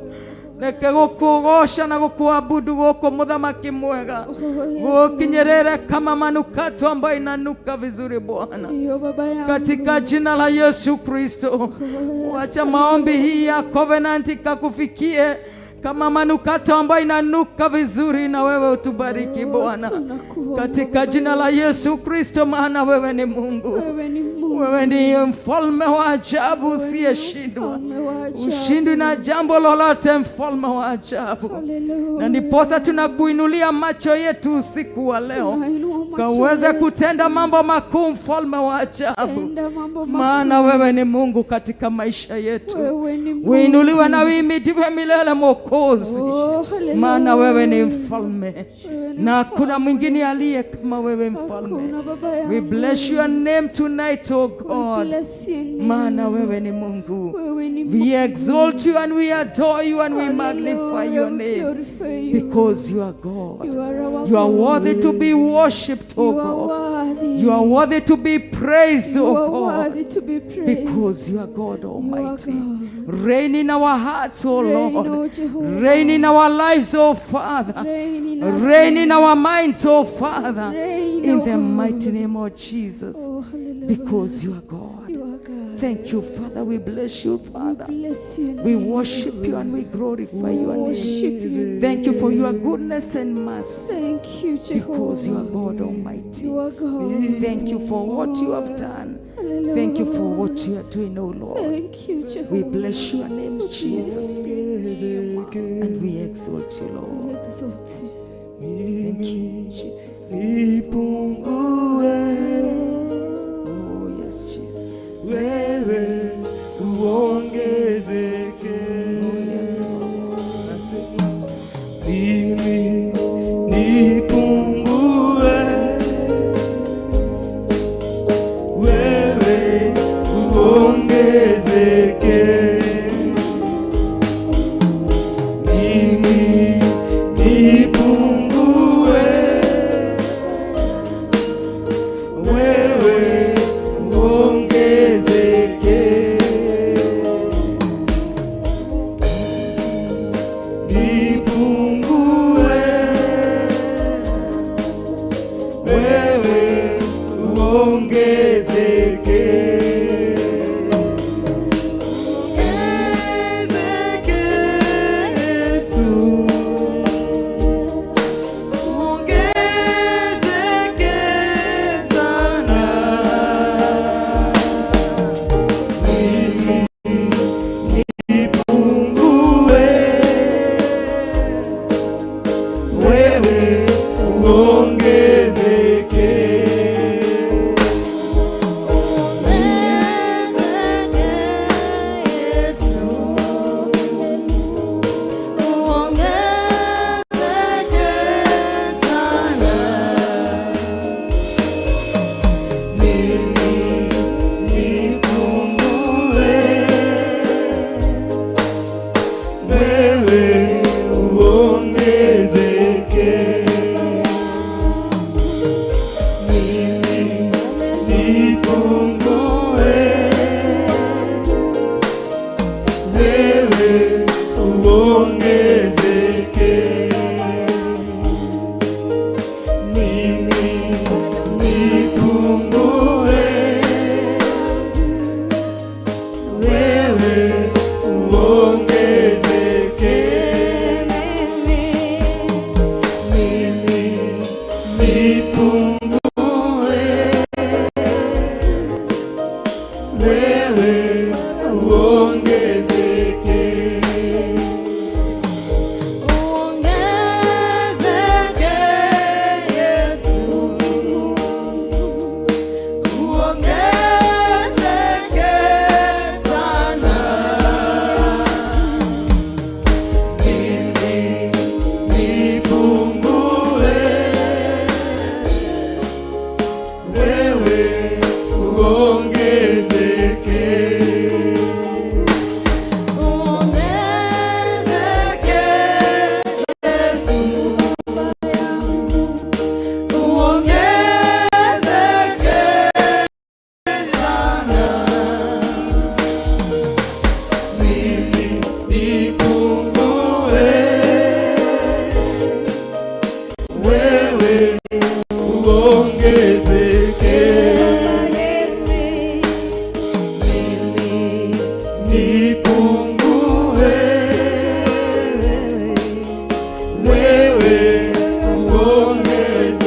Reke gũkũgoca na gũkũabudu gũkũ mũthamaki mwega Oh, yes, gũkinyĩrĩre kama manukato ambayo inanuka vizuri Bwana, Ndiyo baba yangu. katika jina la Yesu Kristo. Wacha maombi hii ya covenant ikakufikie kama manukato ambayo inanuka vizuri, na wewe utubariki Bwana, Tunakuomba katika Baba jina la Yesu Kristo, maana wewe ni Mungu, Wewe ni Mungu. wewe ni mfalme wa ajabu usiyeshindwa, Mfalme wa ajabu. ushindwi na jambo lolote, mfalme wa ajabu. Hallelujah. Na ndiposa tunakuinulia macho yetu usiku wa leo, Tunainua macho kaweze yetu. kutenda mambo makuu, mfalme wa ajabu, Tenda mambo maana wewe ni Mungu katika maisha yetu. Wewe ni Mungu. Uinuliwe na uimidiwe milele Mwokozi, Oh, hallelujah. maana wewe ni mfalme Wewe ni na hakuna mwingine aliye kama wewe mfalme. Hakuna baba yangu. We bless your name tonight, oh We God, bless your name. maana wewe ni Mungu. Wewe ni We Mungu. exalt you and we adore you and we magnify Hallelujah. your We name glorify you. because you are God. You are our You are God. worthy to be worshipped, oh You are God. worthy. You are worthy to be praised, You oh are God, worthy to be praised. because you are God Almighty. God. Reign in our hearts, oh Reign, Lord. O Jehovah. Reign in our lives, oh Father. Reign in us. Reign in our minds, oh Father. Reign, In O the God. mighty name of Jesus, Oh, hallelujah. because you are God. You are God. Thank you, Father. We bless you, We Father. bless you. We worship you and we glorify your name. Worship you. Thank you for your goodness and mercy Thank you, Jehovah. because you are God Almighty. You are God. Thank you for what you have done. Hallelujah. Thank you for what you are doing, O Lord. Thank you, Jehovah. We bless your name, Jesus, and we exalt you, We Lord. exalt you. Thank you, Jesus. Nipungue, Oh, yes, Jesus. wewe uongezeke. Oh, yes, Lord. Mimi nipungue, wewe uongezeke. Mimi nipungue, wewe uongezeke. Nipungue, wewe uongezeke. Wewe uongezeke. Mimi nipungue, wewe uongezeke. Mimi nipungue, wewe uongezeke. Uongezeke Yesu, uongezeke sana. Mimi nipungue, wewe uongezeke. Uongezeke Yesu, uongezeke sana. Mimi nipungue, wewe uongezeke. Mimi nipungue, wewe uongezeke.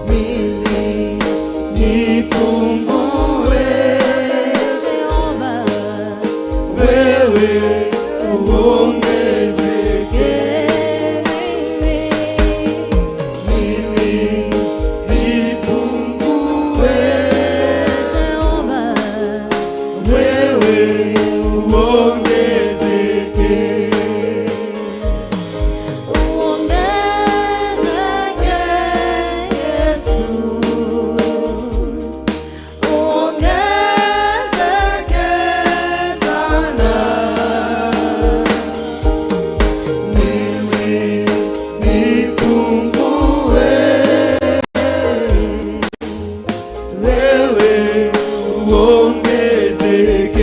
Mimi nipungue, wewe uongezeke. Mimi nipungue, wewe uongezeke. Uongezeke Yesu, uongezeke sana. Mimi nipungue, wewe uongezeke.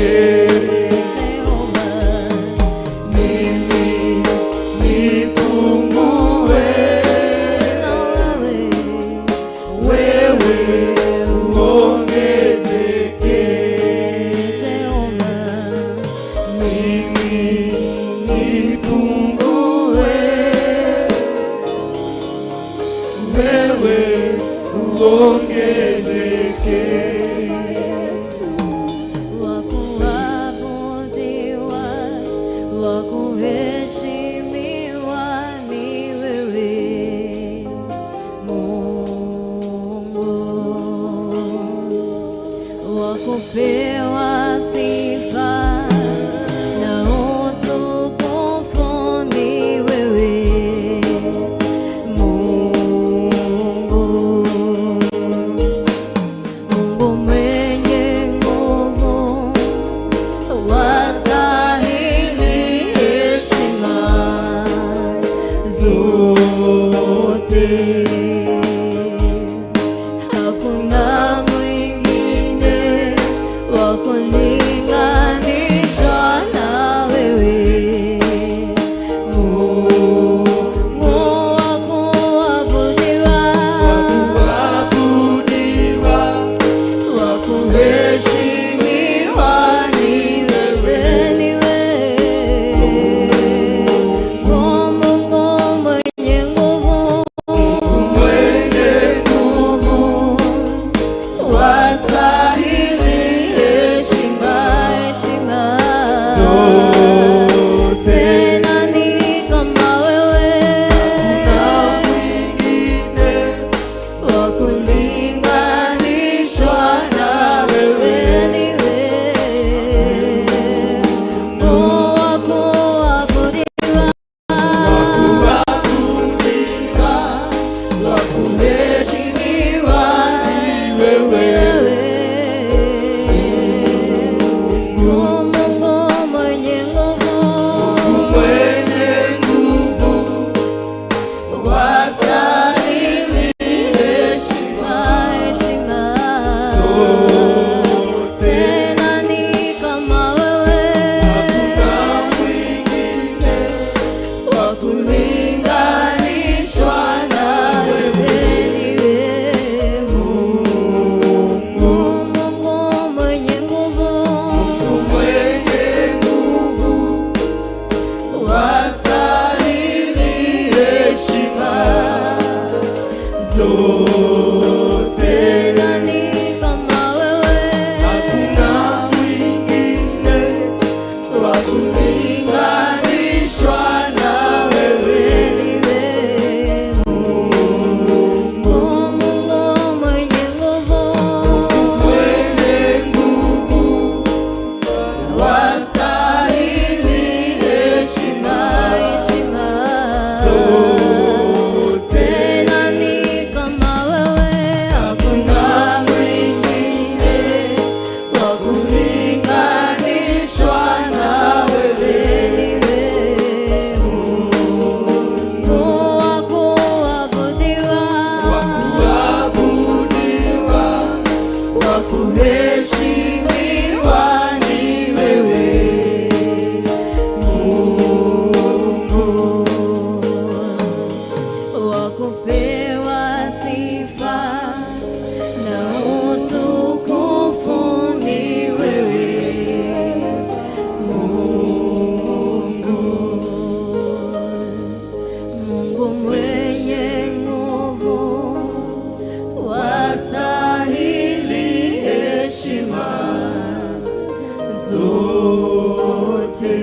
zote.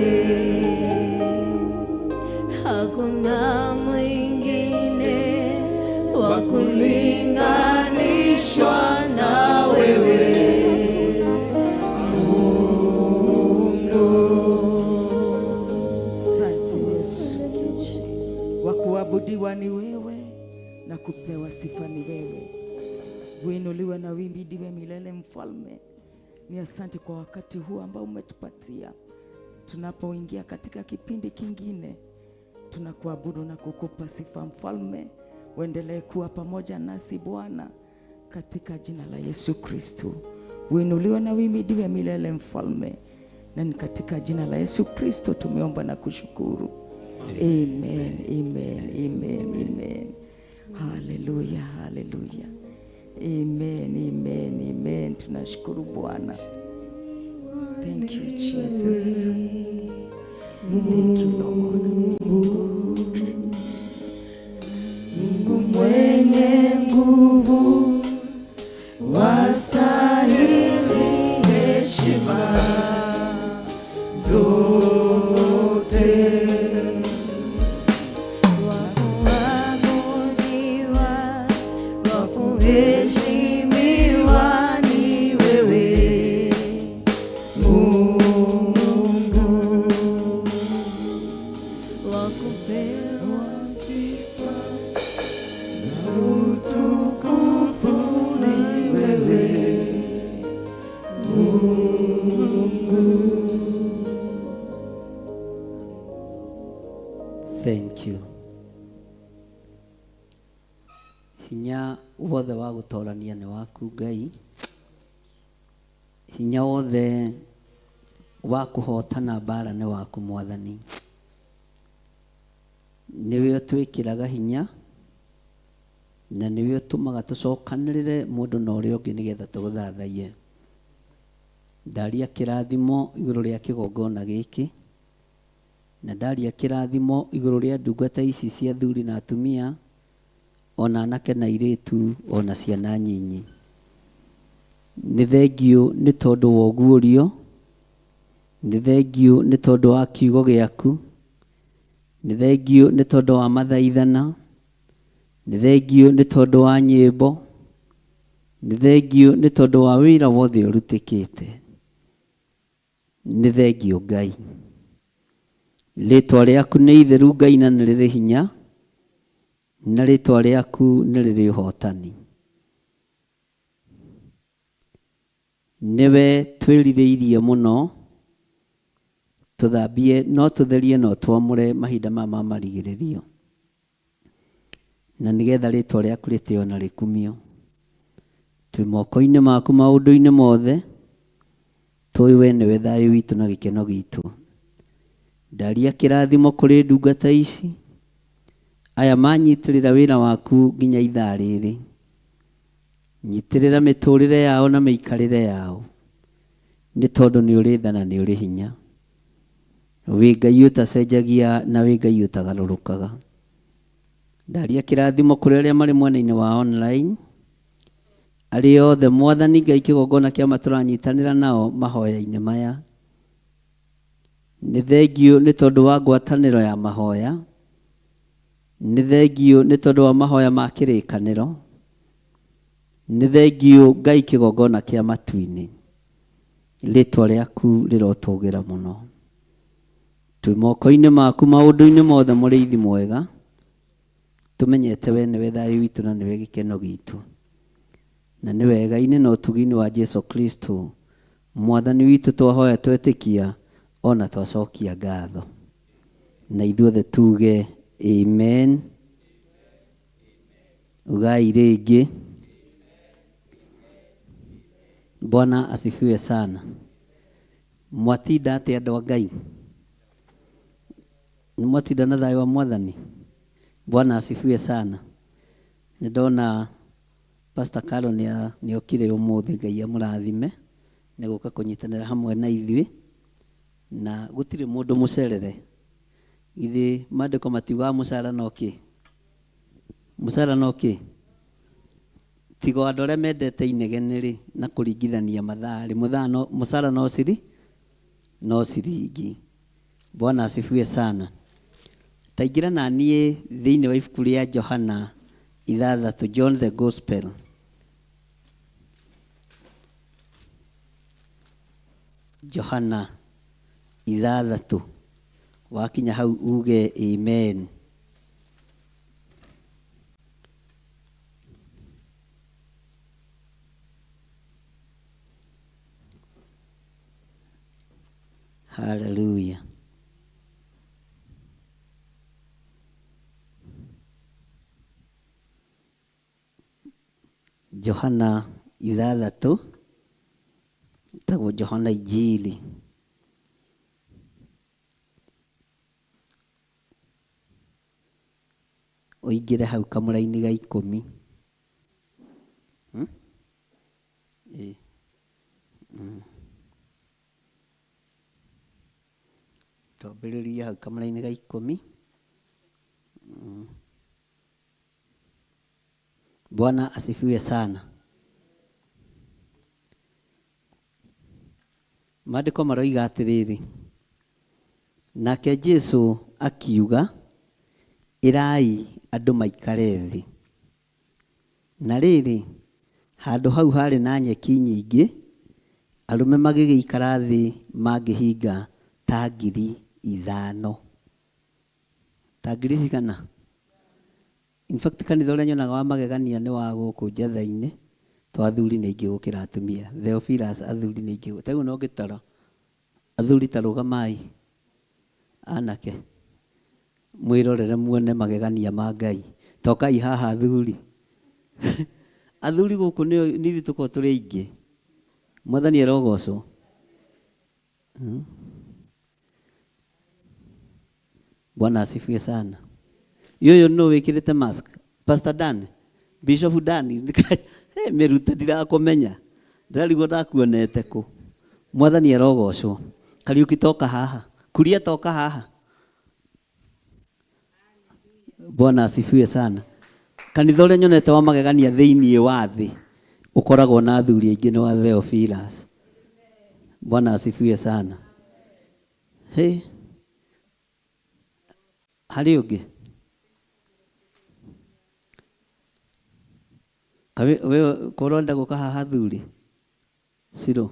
Hakuna mwingine wa kulinganishwa na wewe Asante Yesu. Wa kuabudiwa ni wewe na kupewa sifa ni wewe. Uinuliwe na uimidiwe milele Mfalme. Ni asante kwa wakati huu ambao umetupatia tunapoingia katika kipindi kingine. Tunakuabudu na kukupa sifa Mfalme. Uendelee kuwa pamoja nasi Bwana, katika jina la Yesu Kristo. Uinuliwe na uimidiwe milele Mfalme, na ni katika jina la Yesu Kristo tumeomba na kushukuru. Amen, amen, amen, amen. Haleluya, haleluya. Amen, amen, amen. Tunashukuru Bwana. Thank you Jesus. Thank you Lord. Mungu mwenye nguvu, wastahili heshima zote. Wakuabudiwa, wakuheshimiwa ni wewe Mungu, wakupewa sifa na utukufu ni wewe Mungu. Thank you. Hinya wothe wa gũtorania nĩ waku Ngai. Hinya wothe wa kũhotana mbara nĩ waku Mwathani. Nĩwe ũtwĩkĩraga hinya na nĩwe ũtũmaga tũcokanĩrĩre mũndũ na ũrĩa ũngĩ nĩgetha tũgũthathaiye. Ndaria kĩrathimo igũrũ rĩa kĩgongona gĩkĩ na ndaria kĩrathimo igũrũ rĩa ndungata ici cia athuri na atumia ona anake na airĩtu ona ciana nyinyi. Nĩ thengiũ nĩ tondũ wa ũguũrio, nĩ thengiũ nĩ tondũ wa kiugo gĩaku, nĩ thengiũ nĩ tondũ wa mathaithana, nĩ thengiũ nĩ tondũ wa nyĩmbo, nĩ thengiũ nĩ tondũ wa wĩra wothe ũrutĩkĩte. Nĩ thengiũ Ngai. Rĩtwa rĩaku nĩ itheru Ngai na nĩ rĩrĩ hinya, na rĩtwa rĩaku nĩ rĩrĩ ũhotani. Nĩwe twĩrirĩirie mũno, tũthambie no tũtherie no twamũre mahinda maya ma marigĩrĩrio, na nĩgetha rĩtwa rĩaku rĩtĩo na rĩkumio. Twĩ moko-inĩ maku maũndũ-inĩ mothe, tũĩ we nĩwe thayũ witũ na gĩkeno gitũ. Ndaria kĩrathimo kũrĩ ndungata ici, aya manyitĩrĩra wĩra waku nginya ithaa rĩrĩ. Nyitĩrĩra mĩtũrĩre yao na mĩikarĩre yao, nĩ tondũ nĩ ũrĩ tha na nĩ ũrĩ hinya. Wĩ Ngai ũtacenjagia na wĩ Ngai ũtagarũrũkaga. Ndaria kĩrathimo kũrĩ arĩa marĩ mwena-inĩ wa online, arĩa othe Mwathani Ngai kĩgongona kĩa tũranyitanĩra nao mahoya-inĩ maya. Nĩ thengiũ nĩ tondũ wa ngwatanĩro ya mahoya, nĩ thengiũ nĩ tondũ wa mahoya ma kĩrĩkanĩro, nĩ thengiũ Ngai kĩgongona kĩa matu-inĩ. Rĩtwa rĩaku rĩrotũgĩra mũno. Twĩ moko-inĩ maku maũndũ-inĩ mothe mũrĩithi mwega, tũmenyete we nĩwe thayũ witũ na nĩwe gĩkeno gitũ, na nĩ wega-inĩ na ũtugi-inĩ wa Jesu Kristo Mwathani witũ twahoya twetĩkia ona twacokia ngatho. Na ithuothe tuge amen. Ugai rĩngĩ. Bwana asifiwe sana. Mwatinda atĩa andũ a Ngai? Nĩ mwatinda na thayũ wa Mwathani? Bwana asifiwe sana. Nĩ ndona Pastor Carol nĩ okire ũmũthĩ, Ngai amũrathime nĩ gũka kũnyitanĩra hamwe na ithuĩ, na gũtirĩ mũndũ mũcerere. Githĩ maandĩko matiugaga mũcara no kĩ? Mũcara no kĩ? Tiga o andũ arĩa mendete inegene rĩ, na kũringithania mathaa rĩ, mũcara no ciri no ciringi. Bwana asifiwe sana. Taingĩra na niĩ thĩinĩ wa ibuku rĩa Johana ithathatũ, John the Gospel. Johana ithathatũ, wakinya hau uge amen. Hallelujah. Johana ithathatũ, ĩtagwo Johana Injili. Ũingĩre hau kamũraini ga ikũmi. Hmm? Ĩ. Twambĩrĩrie hau kamũraini ga ikũmi. Bwana asifiwe sana. Maandĩko maroiga atĩrĩrĩ, nake Jesu akiuga, ĩrai andũ maikare thĩ. Na rĩrĩ, handũ hau harĩ na nyeki nyingĩ, arũme magĩgĩikara thĩ mangĩhinga ta 5,000. Ta ngiri cigana? In fact, kanitha ũrĩa nyonaga wa magegania nĩ wa gũkũ Njatha-inĩ, to athuri nĩ aingĩ gũkĩra atumia. Theophilus, athuri nĩ aingĩ. Ta rĩu no ngĩtara, athuri ta rũgamai, anake, mwĩrorere muone magegania ma Ngai. Tokai haha athuri. Athuri gũkũ nĩ ithuĩ tũkoragwo tũrĩ aingĩ. Mwathani arogocwo. Bwana asifiwe sana. Ũyũ nũ wĩkĩrĩte mask? Pastor Dan, Bishop Dan, hey, mĩrute ndirakũmenya. Ndĩrarigwo ndakuonete kũ. Mwathani arogocwo. Kariũki toka haha. Kuria toka haha. Bwana asifiwe sana. Kanitha ũrĩa nyonete wa magegania thĩinĩ wa thĩ ũkoragwo na athuri aingĩ nĩ wa Theophilus. Bwana asifiwe sana. Hey. Harĩ ũngĩ? We korwo ũrenda gũka haha athuri? Ciro.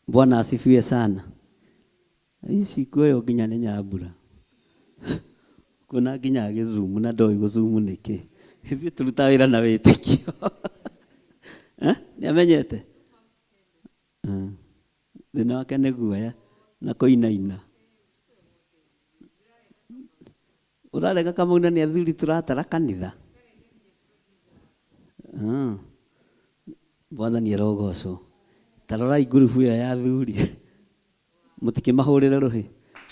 Bwana asifiwe sana. Ici kuoywo nginya nĩ nyambura. Kuona nginya agĩzumu na ndoĩ gũzumu nĩkĩ. Ithuĩ tũrutaga wĩra na wĩtĩkio. Nĩ amenyete? Thĩna wake nĩ guoya na kũinaina. Ũrarega Kamau na nĩ athuri tũratara kanitha? Mwathani arogocwo. Ta rorai ngurubu ĩyo ya athuri. Mũtikĩmahũrĩre rũhĩ.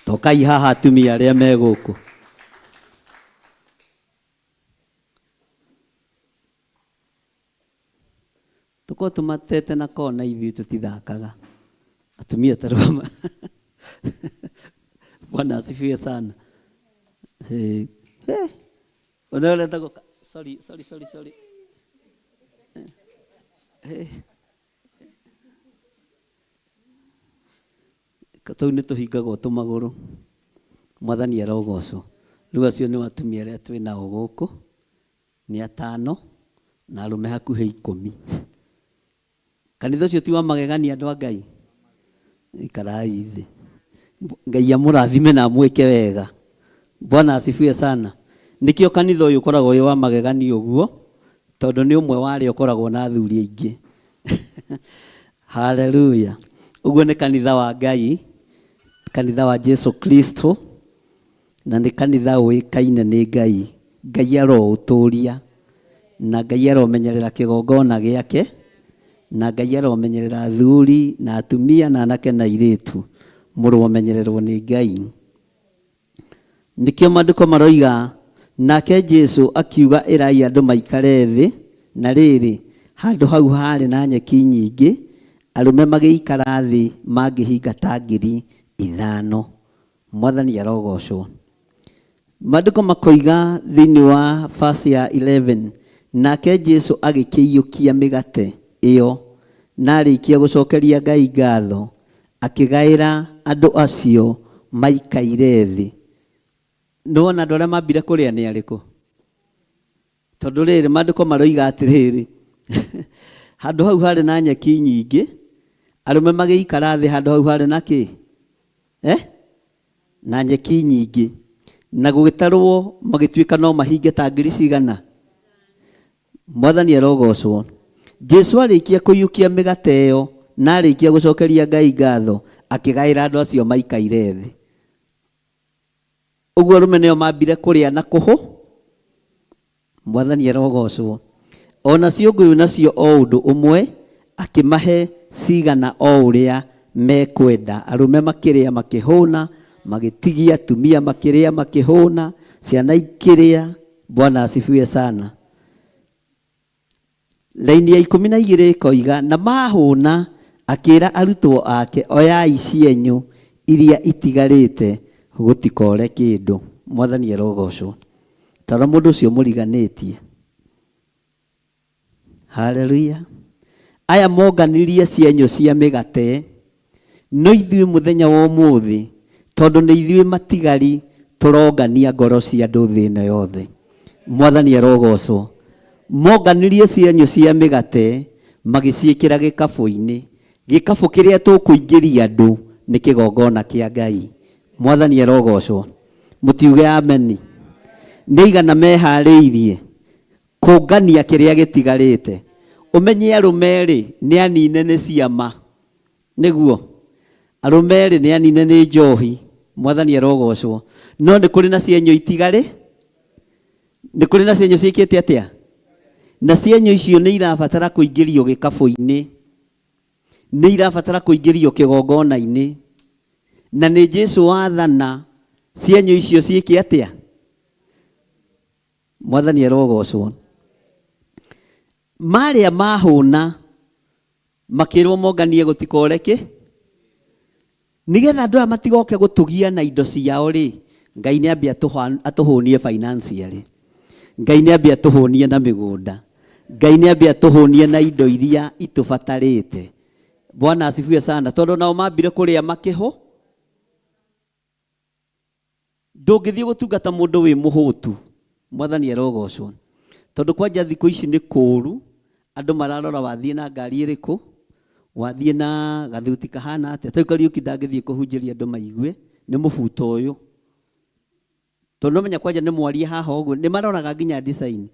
Tokai haha atumia arĩa me gũkũ. Tũkorwo tũmatete na kona ithuĩ tũtithakaga. Atumia ta rũgama. Bwana asifiwe sana. Hey. Hey. Ona ũrenda gũka. Sorry, sorry, sorry, sorry. Hey. Tũu nĩ tũhingagwo tũmagũrũ. Mwathani arogocwo. Rĩu acio nĩ atumia arĩa twĩ nao gũkũ. Nĩ atano na arũme hakuhĩ 10. Kanitha ũcio ti wa magegania andũ a Ngai. Ikarai thĩ. Ngai amũrathime na amwĩke wega. Bwana asifiwe sana. Nĩkĩo kanitha ũyũ ũkoragwo wĩ wa magegania ũguo, tondũ nĩ ũmwe wa arĩa ũkoragwo na athuri aingĩ. Hallelujah. Ũguo nĩ kanitha wa Ngai, kanitha wa Jesu Kristo, na nĩ kanitha ũĩkaine nĩ Ngai. Ngai aroũtũria, na Ngai aromenyerera kĩgongona gĩake, na Ngai aromenyerera athuri na atumia na anake na airĩtu, mũromenyererwo nĩ Ngai. Nĩkĩo maandĩko maroiga, nake Jesu akiuga ĩrai andũ maikare thĩ, na rĩrĩ, handũ hau harĩ na nyeki nyingĩ, arũme magĩikara thĩ mangĩhinga ta 5,000. Mwathani arogocwo. Maandĩko makoiga thĩinĩ wa verse ya 11, nake Jesu agĩkĩiyũkia mĩgate ĩyo Na arĩkia gũcokeria Ngai ngatho, akĩgaĩra andũ acio maikaire thĩ. Nĩwona andũ arĩa mambire kũrĩa nĩ arĩkũ? Tondũ rĩrĩ, maandĩko maroiga atĩrĩrĩ, handũ hau harĩ na nyeki nyingĩ, arũme magĩikara thĩ handũ hau harĩ na kĩ? Eh? Na nyeki nyingĩ. Na gũgĩtarwo magĩtuĩka no mahinge ta ngiri cigana? Mwathani arogocwo. Jesu arĩkia kũiyũkia mĩgate ĩyo na arĩkia gũcokeria Ngai ngatho, akĩgaĩra andũ acio maikaire thĩ. Ũguo arũme nĩo mambire kũrĩa na kũhũ. Mwathani arogocwo. O nacio ngũyũ nacio o ũndũ ũmwe, akĩmahe cigana o ũrĩa mekwenda. Arũme makĩrĩa makĩhũna, magĩtigia, atumia makĩrĩa makĩhũna, ciana ikĩrĩa. Bwana asifiwe sana. Raini ya 12 ĩkoiga, na mahũna, akĩra arutwo ake, oyai cienyũ iria itigarĩte, gũtikore kĩndũ. Mwathani arogocwo. Tarora mũndũ ũcio mũriganĩtie. Haleluya. Aya monganirie cienyũ cia mĩgate, no ithuĩ mũthenya wa ũmũthĩ, tondũ nĩ ithuĩ matigari, tũrongania ngoro cia andũ thĩ ĩno yothe. Mwathani arogocwo. Monganirie cienyũ cia mĩgate, magĩciĩkĩra gĩkabũ-inĩ. Gĩkabũ kĩrĩa tũkũingĩria andũ nĩ kĩgongona kĩa Ngai. Mwathani arogocwo. Mũtiuge ameni. Nĩ aigana meharĩirie kũngania kĩrĩa gĩtigarĩte? Ũmenye arũme-rĩ, nĩ anine nĩ ciama. Nĩguo. Arũme-rĩ, nĩ anine nĩ njohi. Mwathani arogocwo. No nĩ kũrĩ na cienyũ itigarĩ? Nĩ kũrĩ na cienyũ ciĩkĩte atĩa? Na cienyũ icio nĩ irabatara kũingĩrio gĩkabũ-inĩ. Nĩ irabatara kũingĩrio kĩgongona-inĩ. Na nĩ Jesu wathana cienyũ icio ciĩke atĩa? Mwathani arogocwo. Marĩa mahũna makĩrwo monganie gũtikore kĩ? Nĩgetha andũ aya matigoke gũtũgia na indo ciao rĩ, Ngai nĩ ambe atũhũnie financially. Ngai nĩ ambe atũhũnie na mĩgũnda. Ngai nĩ ambe atũhũnie na indo iria itũbatarĩte. Bwana asifiwe sana. Tondũ nao mambire kũrĩa makĩhũ. Ndũngĩthiĩ gũtungata mũndũ wĩ mũhũtu. Mwathani arogocwo. Tondũ kwanja thikũ ici nĩ kũũru, andũ mararora wathiĩ na ngari ĩrĩkũ, wathiĩ na gathuti kahana atĩa. Ta rĩu Kariũki ndangĩthiĩ kũhunjĩria andũ maigue, nĩ mũbuto ũyũ. Tondũ nĩũmenya kwanja nĩ mwarie haha ũguo, nĩ maroraga nginya design.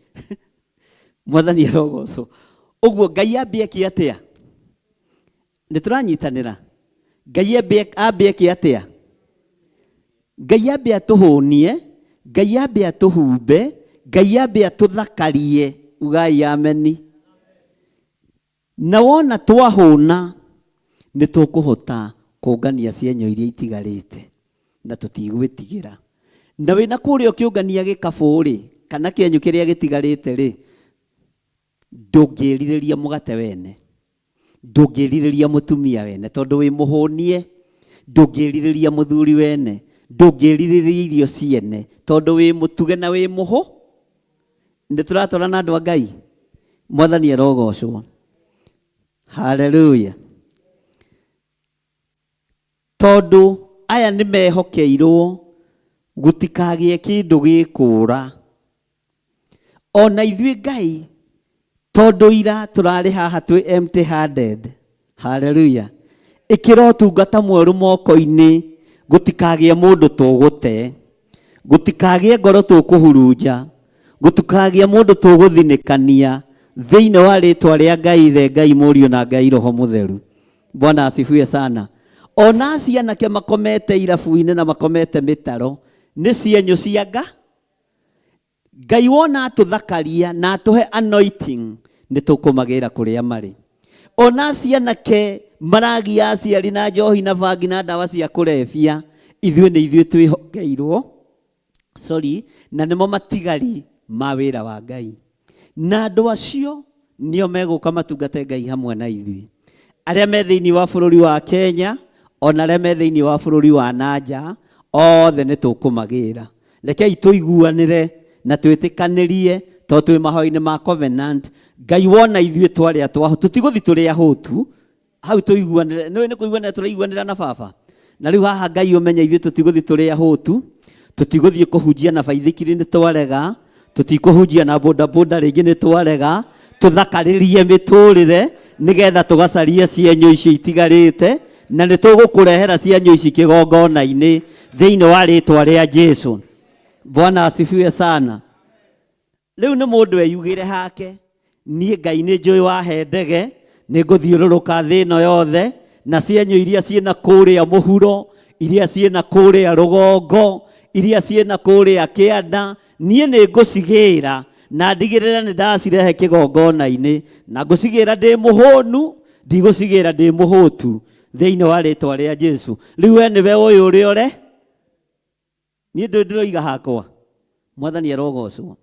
Mwathani arogocwo. Ũguo Ngai ambe eke atĩa? Nĩ tũranyitanĩra? Ngai ambe eke atĩa? Ngai ambe atũhũnie, Ngai ambe atũhumbe, Ngai ambe atũthakarie. Ugai ameni. Na wona twahũna, nĩ tũkũhota kũngania cienyũ iria itigarĩte na tũtigwĩtigĩra. Na wĩna kũrĩa ũkĩũngania gĩkabũ-rĩ, kana kĩenyũ kĩrĩa gĩtigarĩte-rĩ, ndũngĩrirĩria mũgate wene, ndũngĩrirĩria mũtumia wene tondũ wĩ mũhũnie, ndũngĩrirĩria mũthuri wene, ndũngĩrirĩria irio ciene tondũ wĩ mũtuge na wĩ mũhũ. Nĩ tũratwarana andũ a Ngai? Mwathani arogocwo. Haleluya. Tondũ aya nĩ mehokeirwo gũtikagĩe kĩndũ gĩkũra. Ona ithuĩ Ngai, tondũ ira tũrarĩ haha twĩ empty handed. Haleluya. Ĩkĩra ũtungata mwerũ moko-inĩ, gũtikagĩe mũndũ tũgũte, gũtikagĩe ngoro tũkũhurunja, gũtikagĩe mũndũ tũgũthinĩkania thĩinĩ wa rĩtwa rĩa Ngai Ithe, Ngai Mũriũ na Ngai Roho Mũtheru. Bwana asifiwe sana. Ona acio anake makomete irabu-inĩ na makomete mĩtaro, nĩ cienyũ cia nga Ngai wona atũthakaria na atũhe anointing, nĩ tũkũmagĩra kũrĩa marĩ. Ona acio anake maragia aciari na njohi na bangi na ndawa cia kũrebia, ithuĩ nĩ ithuĩ twĩhokeirwo, sorry, na nĩmo matigari ma wĩra wa Ngai. Na andũ acio nĩo megũka matungate Ngai hamwe na ithuĩ. Arĩa me thĩinĩ wa bũrũri wa Kenya, ona arĩa me thĩinĩ wa bũrũri wa nanja, othe nĩ tũkũmagĩra. Rekei tũiguanĩre na twĩtĩkanĩrie, Tondũ twĩ mahoya-inĩ ma covenant, Ngai wona ithuĩ twarĩa twaho, tũtigũthiĩ tũrĩ ahũtu, hau tũiguanĩre, nĩũĩ nĩ kũiguanĩra tũraiguanĩra na baba. Na rĩu haha Ngai ũmenye ithuĩ tũtigũthiĩ tũrĩ ahũtu, tũtigũthiĩ kũhunjia na baithikiri nĩ twarega, tũtikũhunjia na bodaboda rĩngĩ nĩ twarega, tũthakarĩrie mĩtũrĩre nĩgetha tũgacarie cienyũ icio itigarĩte, na nĩ tũgũkũrehera cienyũ ici kĩgongona-inĩ thĩinĩ wa rĩtwa rĩa Jesu. Bwana asifiwe sana. Rĩu nĩ mũndũ eyugĩre hake, niĩ Ngai nĩ njũĩ wahe ndege, nĩ ngũthiũrũrũka thĩ ĩno yothe, na cienyũ iria ciĩna kũrĩa mũhuro, iria ciĩna kũrĩa rũgongo, iria ciĩna kũrĩa kĩanda, niĩ nĩ ngũcigĩra na ndigĩrĩre nĩ ndacirehe kĩgongona-inĩ, na ngũcigĩra ndĩ mũhũnu, ndigũcigĩra ndĩ mũhũtu thĩinĩ wa rĩtwa rĩa Jesu. Rĩu we nĩwe ũyũ ũrĩa ũre, niĩ ndũĩ ndĩroiga hakwa, Mwathani arogocwo.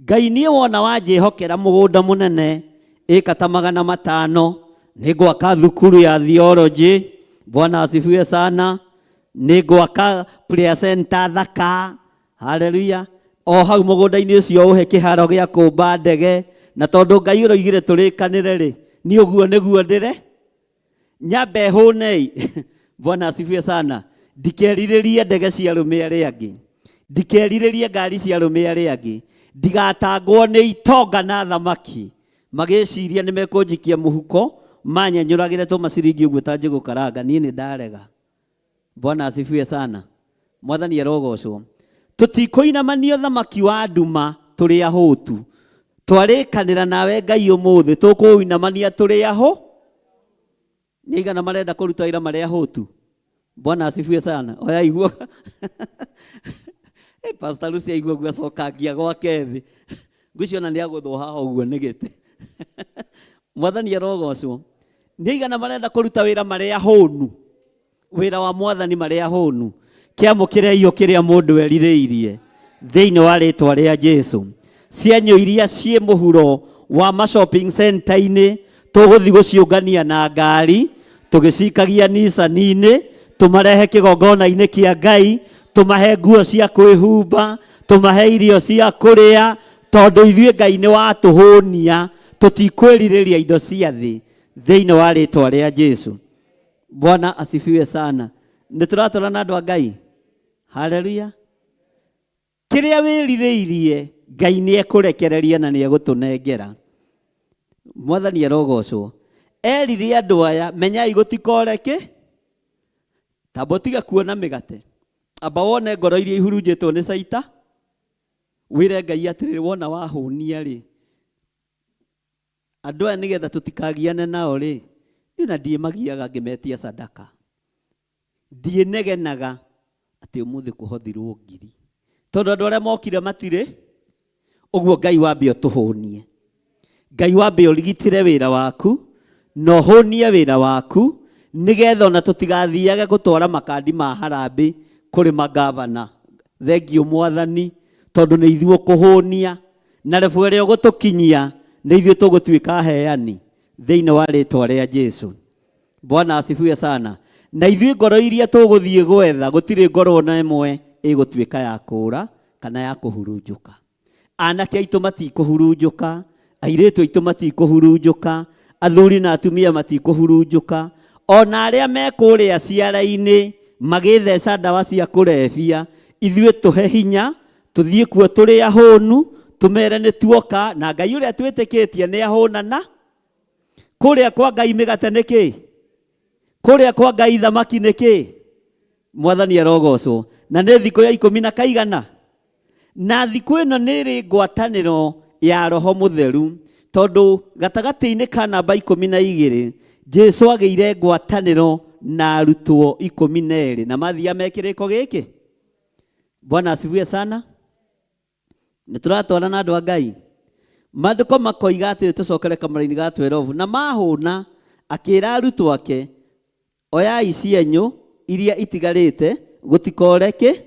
Ngai niĩ wona wanjĩhokera mũgũnda mũnene ĩka ta 500, nĩ ngwaka thukuru ya theology, Bwana asifiwe sana, nĩ ngwaka prayer center thaka, haleluya, o hau mũgũnda-inĩ ũcio ũhe kĩharo gĩa kũmba ndege, na tondũ Ngai ũroigire tũrĩkanĩre rĩ, niĩ ũguo nĩguo ndĩre nyambe hũnei. Bwana asifiwe sana. Ndikerirĩrie ndege cia arũme arĩa angĩ, ndikerirĩrie ngari cia arũme arĩa angĩ, ndigatangwo nĩ itonga na thamaki magĩciria nĩ mekũnjikia mũhuko manyenyũragĩre tũmaciringi ũguo ta njĩgũkaranga, niĩ nĩ ndarega. Bwana asifiwe sana. Mwathani arogocwo. Tũtikũinamanio thamaki wa nduma tũrĩ ahũtu, twarĩkanĩra nawe Ngai ũmũthĩ tũkũinamania tũrĩ ahũ. Nĩ aigana marenda kũruta wĩra marĩ ahũtu? Bwana asifiwe sana. Oya igua. Pastor Lucy aigua ũguo acokangia gwake thĩ. Ngwĩciria ona nĩ agũthwo haha ũguo nĩ gĩtĩ. Mwathani arogocwo. Nĩ aigana marenda kũruta wĩra marĩ ahũnu? Wĩra wa Mwathani marĩ ahũnu. Kĩamũkĩre iyo kĩrĩa mũndũ erirĩirie thĩinĩ wa rĩtwa rĩa Jesu. Cienyũ iria ciĩ mũhuro wa ma shopping center-inĩ tũgũthiĩ gũciũngania na ngari, tũgĩcikagia Nissan-inĩ, tũmarehe kĩgongona-inĩ kĩa Ngai, tũmahe nguo cia kwĩhumba, tũmahe irio cia kũrĩa, tondũ ithuĩ Ngai nĩ watũhũnia, tũtikwĩrirĩria indo cia thĩ thĩinĩ wa rĩtwa rĩa Jesu. Bwana asifiwe sana. Nĩ tũratũra na andũ a Ngai. Haleluya. Kĩrĩa wĩrirĩirie Ngai nĩ ekũrekereria na nĩ egũtũnengera. Mwathani arogocwo. Erire andũ aya, menyai gũtikore kĩ, tamba ũtige kuona mĩgate, amba wone ngoro iria ihurunjĩtwo nĩ caita, wĩre Ngai atĩrĩrĩ, wona wahũnia rĩ, andũ aya nĩgetha tũtikagiane nao rĩ, niĩ ona ndiĩmagiaga ngĩmetia sadaka, ndiĩnegenaga atĩ ũmũthĩ kũhothirwo ngiri, tondũ andũ arĩa mokire matirĩ. Ũguo Ngai wambe ũtũhũnie, Ngai wambe ũrigitĩre wĩra waku na ũhũnie wĩra waku, nĩgetha ona tũtigathiage gũtwara makandi ma harambĩ kũrĩ magavana. Thengiũ Mwathani, tondũ nĩ ithuĩ ũkũhũnia, na rebu ĩrĩa ũgũtũkinyia nĩ ithuĩ tũgũtuĩka aheani thĩinĩ wa rĩtwa rĩa Jesu. Bwana asifiwe sana. Na ithuĩ ngoro iria tũgũthiĩ gwetha, gũtirĩ ngoro ona ĩmwe ĩgũtuĩka ya kũũra kana ya kũhurunjũka. Anake aitũ matikũhurunjũka, airĩtu aitũ matikũhurunjũka, athuri na atumia matikũhurunjũka, ona arĩa me kũrĩa ciara-inĩ magĩtheca ndawa cia kũrebia, ithuĩ tũhe hinya tũthiĩ kuo tũrĩ ahũnu, tũmere nĩ tuoka, na Ngai ũrĩa twĩtĩkĩtie nĩ ahũnana. Kũrĩa kwa Ngai mĩgate nĩ kĩ? Kũrĩa kwa Ngai thamaki nĩ kĩ? Mwathani arogocwo. Na nĩ thikũ ya 10 na kaigana. Na thikũ ĩno nĩ ĩrĩ ngwatanĩro ya Roho Mũtheru, tondũ gatagatĩ-inĩ ka namba 12 Jesu agĩire ngwatanĩro na arutwo 12, na mathiaga me kĩrĩko gĩkĩ. Bwana asifiwe sana. Nĩ tũratwarana na andũ a Ngai. Maandĩko makoiga atĩrĩ, tũcokere kamũra-inĩ ga 12, na mahũna akĩra arutwo ake, oyai cienyũ iria itigarĩte, gũtikore kĩ.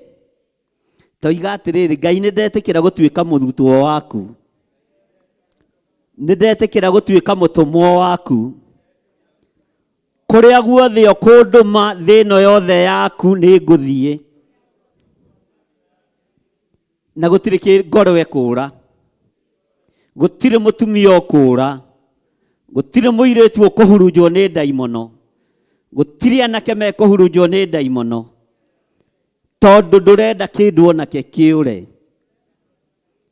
Toiga atĩrĩrĩ, Ngai nĩ ndetĩkĩra gũtuĩka mũrutwo waku, nĩ ndetĩkĩra gũtuĩka mũtũmwo waku, kũrĩa guothe ũkũndũma thĩ ĩno yothe yaku nĩ ngũthiĩ, na gũtirĩ ngoro ĩkũũra. Gũtirĩ mũtumia ũkũũra, gũtirĩ mũirĩtu ũkũhurunjwo nĩ ndaimono, gũtirĩ anake mekũhurunjwo nĩ ndaimono, tondũ ndũrenda kĩndũ onake kĩũre.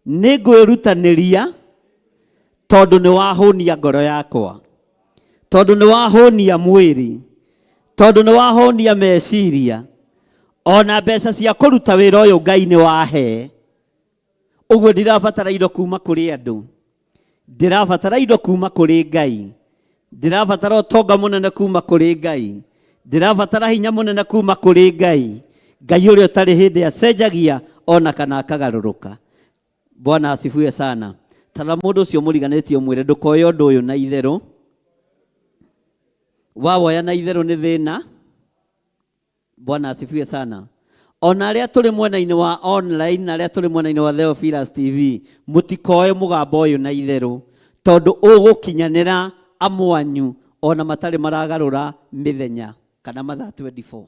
Nĩ ngwĩrutanĩria tondũ nĩ wahũnia ngoro yakwa, tondũ nĩ wahũnia mwĩrĩ, tondũ nĩ wahũnia meciria, ona mbeca cia kũruta wĩra ũyũ Ngai nĩ wahe. Ũguo ndirabatara indo kuma kũrĩ andũ, ndĩrabatara indo kuma kũrĩ Ngai, ndĩrabatara ũtonga mũnene kuma kũrĩ Ngai, ndĩrabatara hinya mũnene kuma kũrĩ Ngai, Ngai ũrĩa ũtarĩ hĩndĩ acenjagia ona kana akagarũrũka. Bwana asifiwe sana. Tara mũndũ ũcio mũriganĩtie ũmwĩre ndũkoye ũndũ ũyũ na itherũ, wawoya na itherũ nĩ thĩna. Bwana asifiwe sana. Ona arĩa tũrĩ mwena-inĩ wa online na arĩa tũrĩ mwena-inĩ wa Theophilus TV, mũtikoe mũgambo ũyũ na itherũ, tondũ ũgũkinyanĩra amwanyu ona matarĩ maragarũra mĩthenya kana mathaa 24.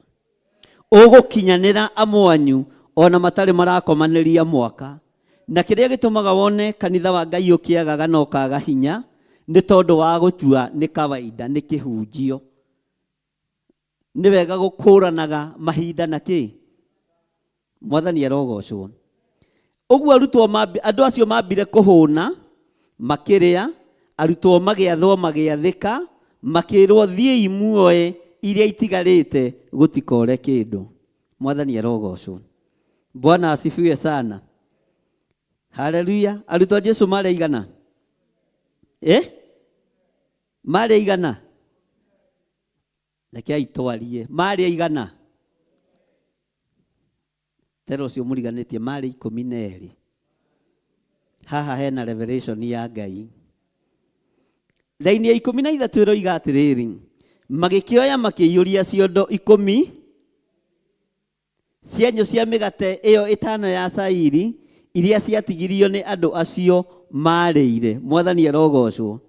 Ũgũkinyanĩra amwanyu ona matarĩ marakomanĩria mwaka. Na kĩrĩa gĩtũmaga wone kanitha wa Ngai ũkĩagaga na ũkaga hinya nĩ tondũ wa gũtua nĩ kawaida, nĩ kĩhunjio. Nĩ wega gũkũranaga mahinda na kĩ? Mwathani arogocwo. Ũguo arutwo andũ acio mambire kũhũna, makĩrĩa, arutwo magĩathwo magĩathĩka, makĩrwo thiĩi muoe iria itigarĩte gũtikore kĩndũ. Mwathani arogocwo. Bwana asifiwe sana. Haleluya. Arutwo a Jesu marĩ aigana? Marĩ aigana? Rekei twarie. Marĩ aigana? Tera ũcio mũriganĩtie marĩ 12. Haha hena revelation ya Ngai. Raini ya 13 ĩroiga atĩrĩrĩ, magĩkĩoya makĩiyũria ciondo 10 cienyũ cia mĩgate ĩyo 5 ya cairi iria ciatigirio nĩ andũ acio marĩire. Mwathani arogocwo.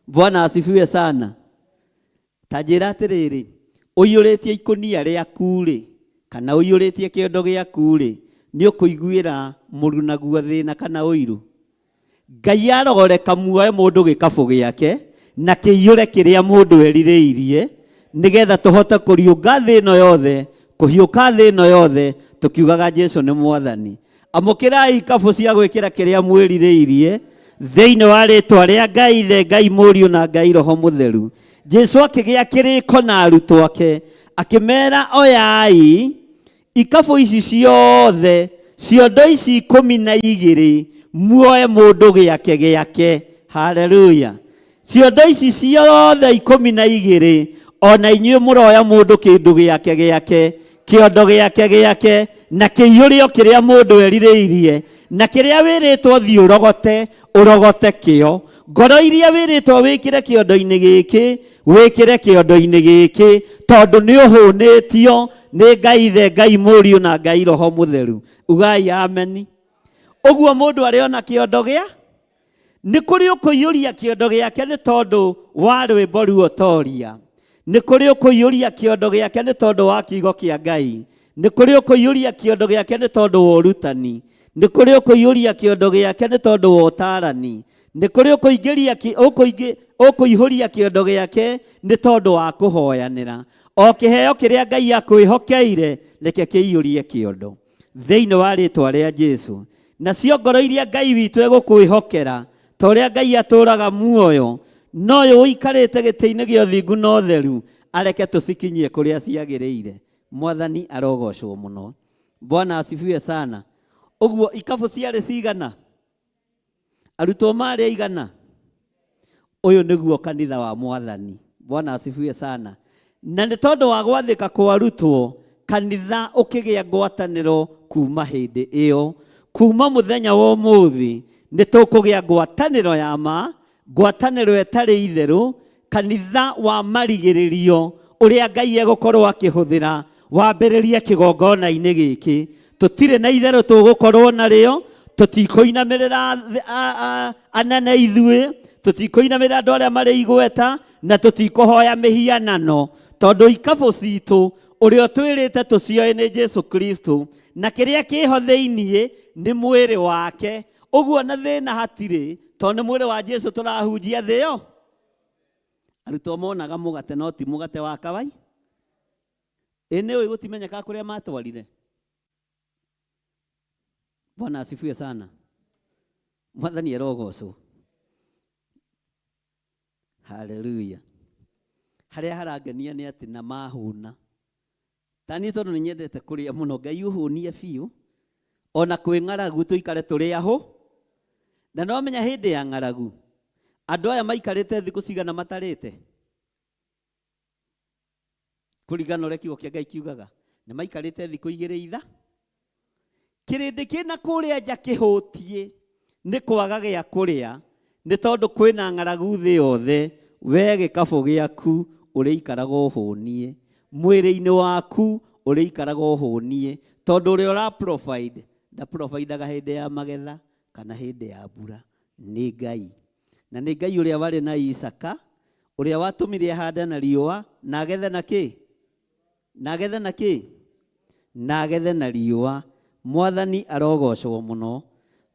Bwana asifiwe sana. Ta njĩra atĩrĩrĩ, ũiyũrĩtie ikũnia rĩaku-rĩ, kana ũiyũrĩtie kĩondo gĩaku-rĩ, nĩ ũkũiguĩra mũrunaguo thĩna kana ũiru? Ngai arogoreka muoe mũndũ gĩkabũ gĩake na kĩiyũre kĩrĩa mũndũ erirĩirie, nĩgetha tũhote kũriũnga thĩ ĩno yothe, kũhiũka thĩ ĩno yothe, tũkiugaga Jesu nĩ Mwathani. Amũkĩrai ikabũ cia gwĩkĩra kĩrĩa mwĩrirĩirie thĩinĩ wa rĩtwa rĩa Ngai Ithe, Ngai Mũriũ na Ngai Roho Mũtheru. Jesu akĩgĩa kĩrĩko na arutwo ake, akĩmera oyai ikabũ ici ciothe, ciondo ici 12, muoe mũndũ gĩake gĩake. Haleluya. Ciondo ici ciothe 12, ona inyuĩ mũroya mũndũ kĩndũ gĩake gĩake, kĩondo gĩake gĩake, na kĩiyũrĩo kĩrĩa mũndũ erirĩirie, na kĩrĩa wĩrĩtwo thiĩ ũrogote, ũrogote kĩo. Ngoro iria wĩrĩtwo wĩkĩre kĩondo-inĩ gĩkĩ, wĩkĩre kĩondo-inĩ gĩkĩ, tondũ nĩ ũhũnĩtio nĩ Ngai Ithe, Ngai Mũriũ na Ngai Roho Mũtheru. Ugai ameni. Ũguo mũndũ arĩ ona kĩondo gĩa nĩ kũrĩ ũkũiyũria kĩondo gĩake nĩ tondũ wa rwĩmbo ruotoria, nĩ kũrĩ ũkũiyũria kĩondo gĩake nĩ tondũ wa kiugo kĩa Ngai, nĩ kũrĩ ũkũiyũria kĩondo gĩake nĩ tondũ wa ũrutani, nĩ kũrĩ ũkũiyũria kĩondo gĩake nĩ tondũ wa ũtarani, nĩ kũrĩ ũkũihũria kĩondo gĩake nĩ tondũ wa kũhoyanĩra. O kĩheo kĩrĩa Ngai akwĩhokeire, reke kĩiyũrie kĩondo thĩinĩ wa rĩtwa rĩa Jesu. Nacio ngoro iria Ngai witũ egũkwĩhokera, ta ũrĩa Ngai atũũraga muoyo, no ũyũ ũikarĩte gĩtĩ-inĩ gĩa ũthingu na ũtheru, areke tũcikinyie kũrĩa ciagĩrĩire. Mwathani arogocwo mũno. Bwana asifiwe sana. Ũguo ikabũ ciarĩ cigana? Arutwo marĩ aigana? Ũyũ nĩguo kanitha wa Mwathani. Bwana asifiwe sana. Na nĩ tondũ wa gwathĩka kwa arutwo, kanitha ũkĩgĩa ngwatanĩro kuma hĩndĩ ĩyo. Kuma mũthenya wa ũmũthĩ, nĩ tũkũgĩa ngwatanĩro ya ma, ngwatanĩro ĩtarĩ itherũ, kanitha wa marigĩrĩrio ũrĩa Ngai egũkorwo akĩhũthĩra wambĩrĩrie kĩgongona-inĩ gĩkĩ. Tũtirĩ na itherũ tũgũkorwo narĩo, tũtikũinamĩrĩra anene ithuĩ, tũtikũinamĩrĩra andũ arĩa marĩ igweta, na tũtikũhoya mĩhianano, tondũ ikabũ citũ ũrĩa ũtwĩrĩte tũcioe nĩ Jesu Kristo, na kĩrĩa kĩho thĩiniĩ nĩ mwĩrĩ wake. Ũguo na thĩna hatirĩ, Tondũ nĩ mwĩrĩ wa Jesu tũrahunjia thĩ ĩyo. Arutwo monaga mũgate no ti mũgate wa kawai. Ĩ nĩ ũĩ gũtimenyekaga kũrĩa matwarire. Bwana asifiwe sana. Mwathani arogocwo. Haleluya. Harĩa harangenia nĩ atĩ na mahũna. Ta niĩ tondũ nĩ nyendete kũrĩa mũno, Ngai ũhũnie biũ. Ona kwĩ ng'aragu tũikare tũrĩ ahũ. Na no menya hĩndĩ ya ng'aragu andũ aya maikarĩte thikũ cigana matarĩte kũringana ũrĩa kiugo kĩa Ngai kiugaga nĩ maikarĩte thikũ igĩrĩ itha kĩrĩndĩ kĩna kũrĩa nja kĩhũtiĩ nĩ kwaga gĩa kũrĩa nĩ tondũ kwĩna ng'aragu thĩ yothe we gĩkabũ gĩaku ũrĩikaraga ũhũnie mwĩrĩ-inĩ waku ũrĩikaraga ũhũnie tondũ ũrĩa ũra provide nda providaga hĩndĩ ya magetha kana hĩndĩ ya mbura nĩ Ngai. Na nĩ Ngai ũrĩa warĩ na Isaka ũrĩa watũmire ahande na riũa na agethe na kĩ? Na agethe na kĩ? Na agethe na riũa. Mwathani arogocwo mũno.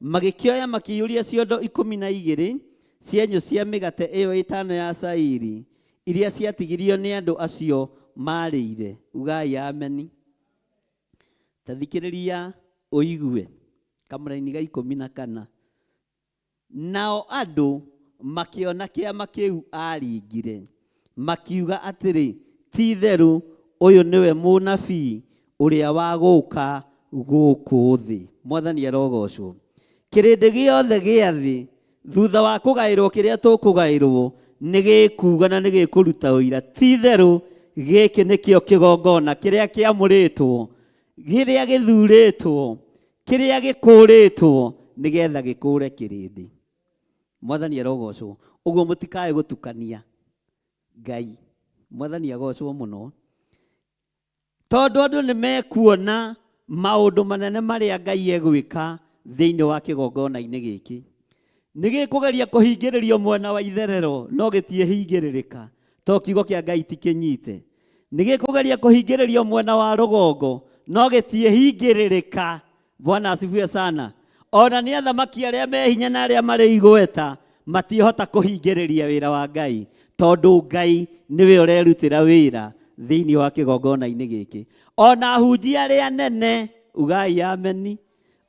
Magĩkĩoya makĩiyũria ciondo 12 cienyũ cia mĩgate ĩyo 5 ya cairi iria ciatigirio nĩ andũ acio marĩire. Ugai ameni. Ta thikĩrĩria ũigue kamũraini ga 14. Nao andũ makĩona kĩama kĩu aringire makiuga atĩrĩ, ti itherũ ũyũ nĩwe mũnabii ũrĩa wa gũka gũkũ thĩ. Mwathani arogocwo. Kĩrĩndĩ gĩothe gĩa thĩ thutha wa kũgaĩrwo kĩrĩa tũkũgaĩrwo nĩ gĩkuuga na nĩ gĩkũruta ũira, ti itherũ gĩkĩ nĩkĩo kĩgongona kĩrĩa kĩamũrĩtwo, kĩrĩa gĩthurĩtwo, kĩrĩa gĩkũrĩtwo nĩgetha gĩkũre kĩrĩndĩ. Mwathani arogocwo. Ũguo mũtikae gũtukania Ngai. Mwathani agocwo mũno. Tondũ andũ nĩ mekuona maũndũ manene marĩa Ngai egwĩka thĩinĩ wa kĩgongona-inĩ gĩkĩ. Nĩ gĩkũgeria kũhingĩrĩrio mwena wa itherero no gĩtiĩhingĩrĩrĩka to kiugo kĩa Ngai ti kĩnyite. Nĩ gĩkũgeria kũhingĩrĩrio mwena wa rũgongo no gĩtiĩhingĩrĩrĩka. Bwana asifiwe sana. Ona nĩ athamaki arĩa me hinya na arĩa marĩ igweta matihota kũhingĩrĩria wĩra wa Ngai tondũ Ngai nĩwe ũrerutĩra wĩra thĩinĩ wa kĩgongona-inĩ gĩkĩ. Ona ahunjia arĩa anene, ugai ameni,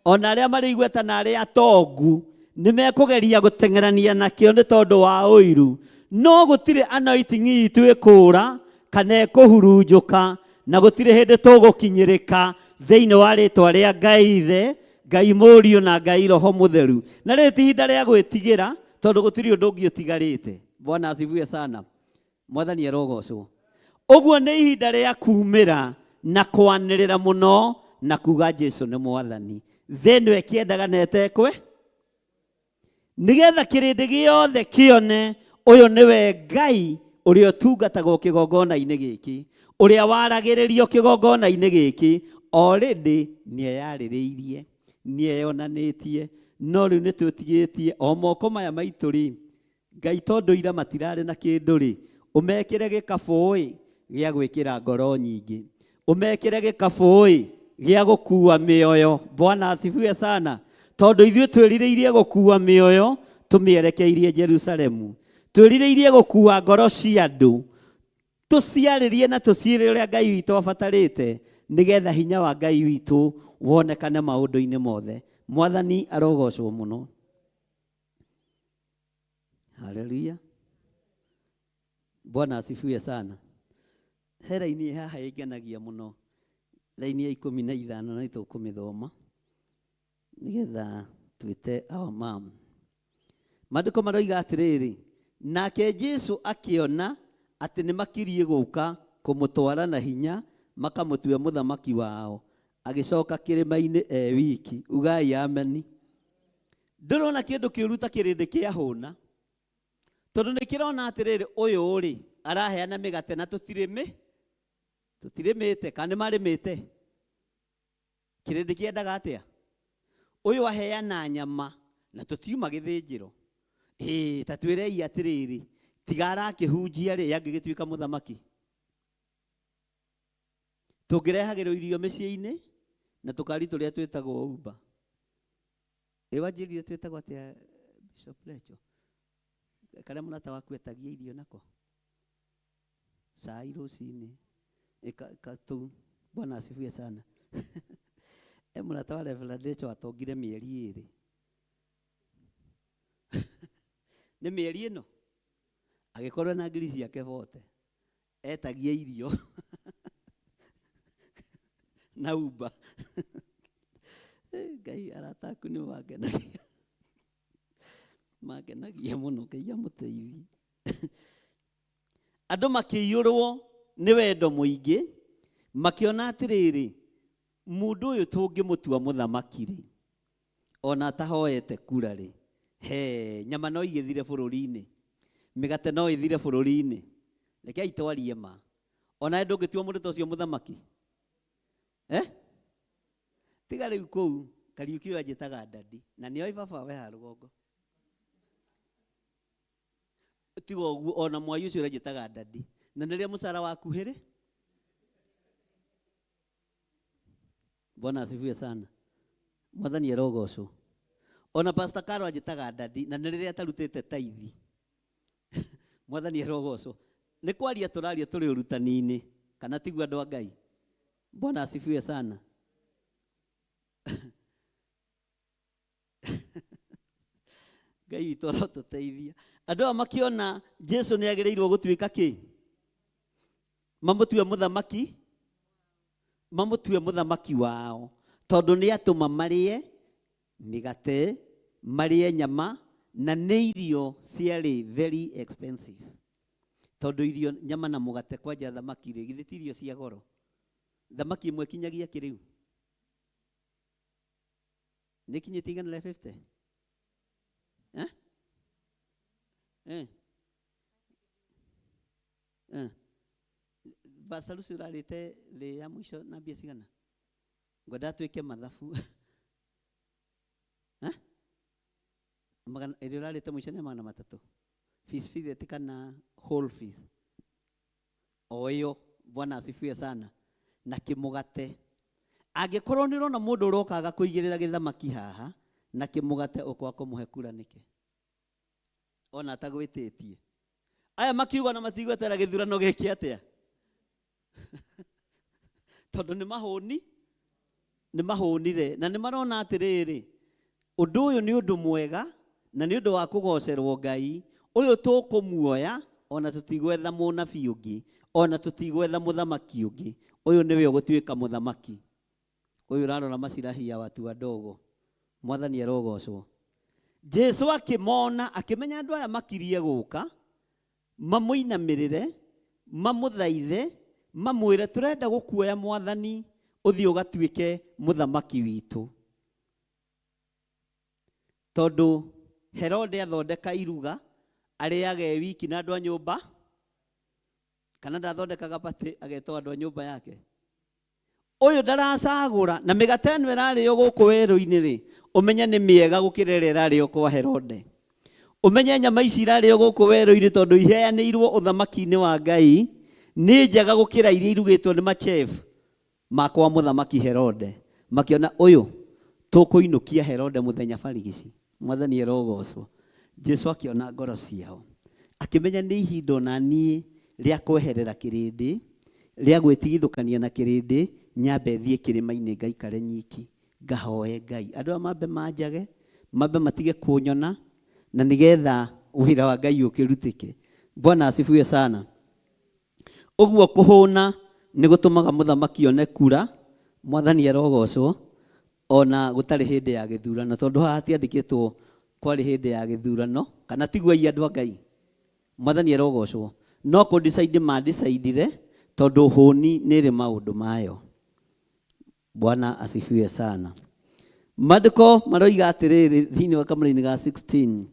ona arĩa marĩ igweta na arĩa atongu nĩ mekũgeria gũteng'erania nakĩo nĩ tondũ wa ũiru, no gũtirĩ anointing itũ ĩkũra kana ĩkũhurunjũka na gũtirĩ hĩndĩ tũgũkinyĩrĩka thĩinĩ wa rĩtwa rĩa Ngai Ithe, Ngai Mũriũ na Ngai Roho Mũtheru. Na rĩrĩ ti ihinda rĩa gwĩtigĩra tondũ gũtirĩ ũndũ ũngĩ ũtigarĩte. Bwana asifiwe sana. Mwathani arogocwo. Ũguo nĩ ihinda rĩa kumĩra na kwanĩrĩra mũno na kuga Jesu nĩ Mwathani. Thĩ ĩno ĩkĩendaga na ĩtekwe nĩgetha kĩrĩndĩ gĩothe kĩone ũyũ nĩwe Ngai ũrĩa ũtungatagwo kĩgongona-inĩ gĩkĩ, ũrĩa waragĩrĩrio kĩgongona-inĩ gĩkĩ. Already nĩeyarĩrĩirie, nĩeyonanĩtie, no rĩu nĩtũtigĩtie o moko maya maitũ rĩ, Ngai tondũ ira matirarĩ na kĩndũ rĩ, ũmekĩre gĩkabũ-ĩ gĩa gwĩkĩra ngoro nyingĩ, ũmekĩre gĩkabũ-ĩ gĩa gũkua mĩoyo. Bwana asifiwe sana. Tondũ ithuĩ twĩrirĩirie gũkua mĩoyo tũmĩerekeirie Jerusalemu, twĩrirĩirie gũkua ngoro cia andũ, tũciarĩrie na tũciĩre ũrĩa Ngai witũ abatarĩte nĩgetha hinya wa Ngai witũ wonekane maũndũ-inĩ mothe. Mwathani arogocwo mũno. Haleluya. Bwana asifiwe sana. He raini haha ĩngenagia mũno, raini ya 15 na nĩtũkũmĩthoma nĩgetha twĩte our mom. Maandĩko maroiga atĩrĩrĩ, nake Jesu akĩona atĩ nĩ makiriĩ gũka kũmũtwara na hinya makamũtue mũthamaki wao, agĩcoka kĩrĩma-inĩ e wiki. Ugai ameni. Ndũrona kĩndũ kĩũru ta kĩrĩndĩ kĩahũna, tondũ nĩ kĩrona atĩrĩrĩ, ũyũ rĩ araheana mĩgate na tũtirĩmĩte kana nĩ marĩmĩte. Kĩrĩndĩ kĩendaga atĩa? Ũyũ aheana nyama na tũtiuma gĩthĩnjĩro. Ĩĩ, ta twĩrei atĩrĩrĩ, tiga arakĩhunjia rĩ, angĩgĩtuĩka mũthamaki. Tũngĩrehagĩrwo irio mĩciĩ-inĩ na tũkari tũrĩa twĩtagwo Uber. Ĩ wanjĩrire twĩtagwo atĩa? Bishop Rachel karĩa mũrata waku etagia irio nako cai rũcinĩ tũu bwana asifiwe sana e mũrata wa Reverend Rachel atongire mĩeri ĩrĩ nĩ mĩeri ĩno agĩkorwo na ngiri ciake bote etagia irio na Uber Ngai arata aku nĩ mangenagia mangenagia mũno Ngai amũteithie andũ makĩiyũrwo nĩ wendo mũingĩ makĩona atĩrĩrĩ mũndũ ũyũ tũngĩmũtua mũthamaki rĩ ona atahoete kura rĩ he nyama no igĩthire bũrũri-inĩ mĩgate no ĩthire bũrũri-inĩ rekei twarie ma onawe ndũngĩtua mũndũ ta ũcio mũthamaki eh? Tiga rĩu kũu Kariuki ũyũ anjĩtaga dadi na nĩoĩ baba we haha rũgongo tiga ũguo ona mwai ũcio ũranjĩtaga dadi na nĩrĩa mũcara waku hĩrĩ Bwana asifiwe sana mwathani arogocwo ona Pastor Karo anjĩtaga dadi na nĩ rĩrĩa atarutĩte taithi mwathani arogocwo nĩ kwaria tũraria tũrĩ ũrutani-inĩ kana tiguo andũ a Ngai Bwana asifiwe sana Ngai witũ arotũteithia andũ aya makĩona Jesu nĩ agĩrĩirwo gũtuĩka kĩ mamũtue mũthamaki mamũtue mũthamaki wao tondũ nĩ atũma marĩe mĩgate marĩe nyama na nĩ irio ciarĩ very expensive tondũ irio nyama na mũgate kwanja thamaki rĩ githĩ ti irio cia goro thamaki ĩmwe ĩkinyagia kĩ rĩu nĩ ĩkinyĩtie igana rĩa 50 eh? Eh. Eh. Pastor Lucy ũrarĩte rĩ ya mũico na mbia cigana ngwenda twĩke mathabu Eh? Magana ĩrĩa ũrarĩte mũico nĩ magana matatũ fish fillet kana whole fish o ĩyo bwana asifiwe sana na kĩmũgate angĩkorwo nĩ ũrona mũndũ ũroka agakũigĩrĩra gĩthamaki haha na kĩmũgate ũkwa kũmũhe kura nĩkĩ ona atagwĩtĩtie aya makiuga na matigwetera gĩthurano gĩkĩ atĩa tondũ nĩ mahũni nĩ mahũnire na nĩ marona atĩrĩrĩ ũndũ ũyũ nĩ ũndũ mwega na nĩ ũndũ wa kũgocerwo Ngai ũyũ tũkũmuoya ona tũtigwetha mũnabii ũngĩ ona tũtigwetha mũthamaki ũngĩ ũyũ nĩwe ũgũtuĩka mũthamaki ũyũ ũrarora macirahi ya watu wadogo mwathani arogocwo Jesu akĩmona akĩmenya andũ aya makirie gũka mamũinamĩrĩre mamũthaithe mamwĩre tũrenda gũkuoya mwathani ũthiĩ ũgatuĩke mũthamaki witũ tondũ Herode athondeka iruga arĩage e wiki na andũ a nyũmba kana ndathondekaga party agetwo andũ a nyũmba yake ũyũ ndaracagũra na mĩgate ĩno ĩrarĩo gũkũ werũ-inĩ rĩ ũmenye nĩ mĩega gũkĩra ĩrĩa ĩrarĩo kwa Herode ũmenye nyama ici irarĩo gũkũ werũ-inĩ tondũ iheanĩirwo ũthamaki-inĩ wa Ngai nĩ njega gũkĩra iria irugĩtwo nĩ machef makwa mũthamaki Herode makĩona ũyũ tũkũinũkia Herode mũthenya barigici mwathani arogocwo Jesu akĩona ngoro ciao akĩmenya nĩ ihinda ona niĩ rĩa kweherera kĩrĩndĩ rĩa gwĩtigithũkania na kĩrĩndĩ nyambe thiĩ kĩrĩma-inĩ ngaikare nyiki ngahoe Ngai andũ aya mambe manjage mambe matige kũnyona na nĩgetha wĩra wa Ngai ũkĩrutĩke Bwana asifiwe sana ũguo kũhũna nĩ gũtũmaga mũthamaki one kura mwathani arogocwo ona gũtarĩ hĩndĩ ya gĩthurano tondũ haha hatiandĩkĩtwo kwarĩ hĩndĩ ya gĩthurano kana tiguo ai andũ a Ngai mwathani arogocwo no kũ decide ma decidire tondũ hũni nĩ ĩrĩ maũndũ mayo Bwana asifiwe sana Maandĩko maroiga atĩrĩrĩ thĩinĩ wa kamũra-inĩ ga 16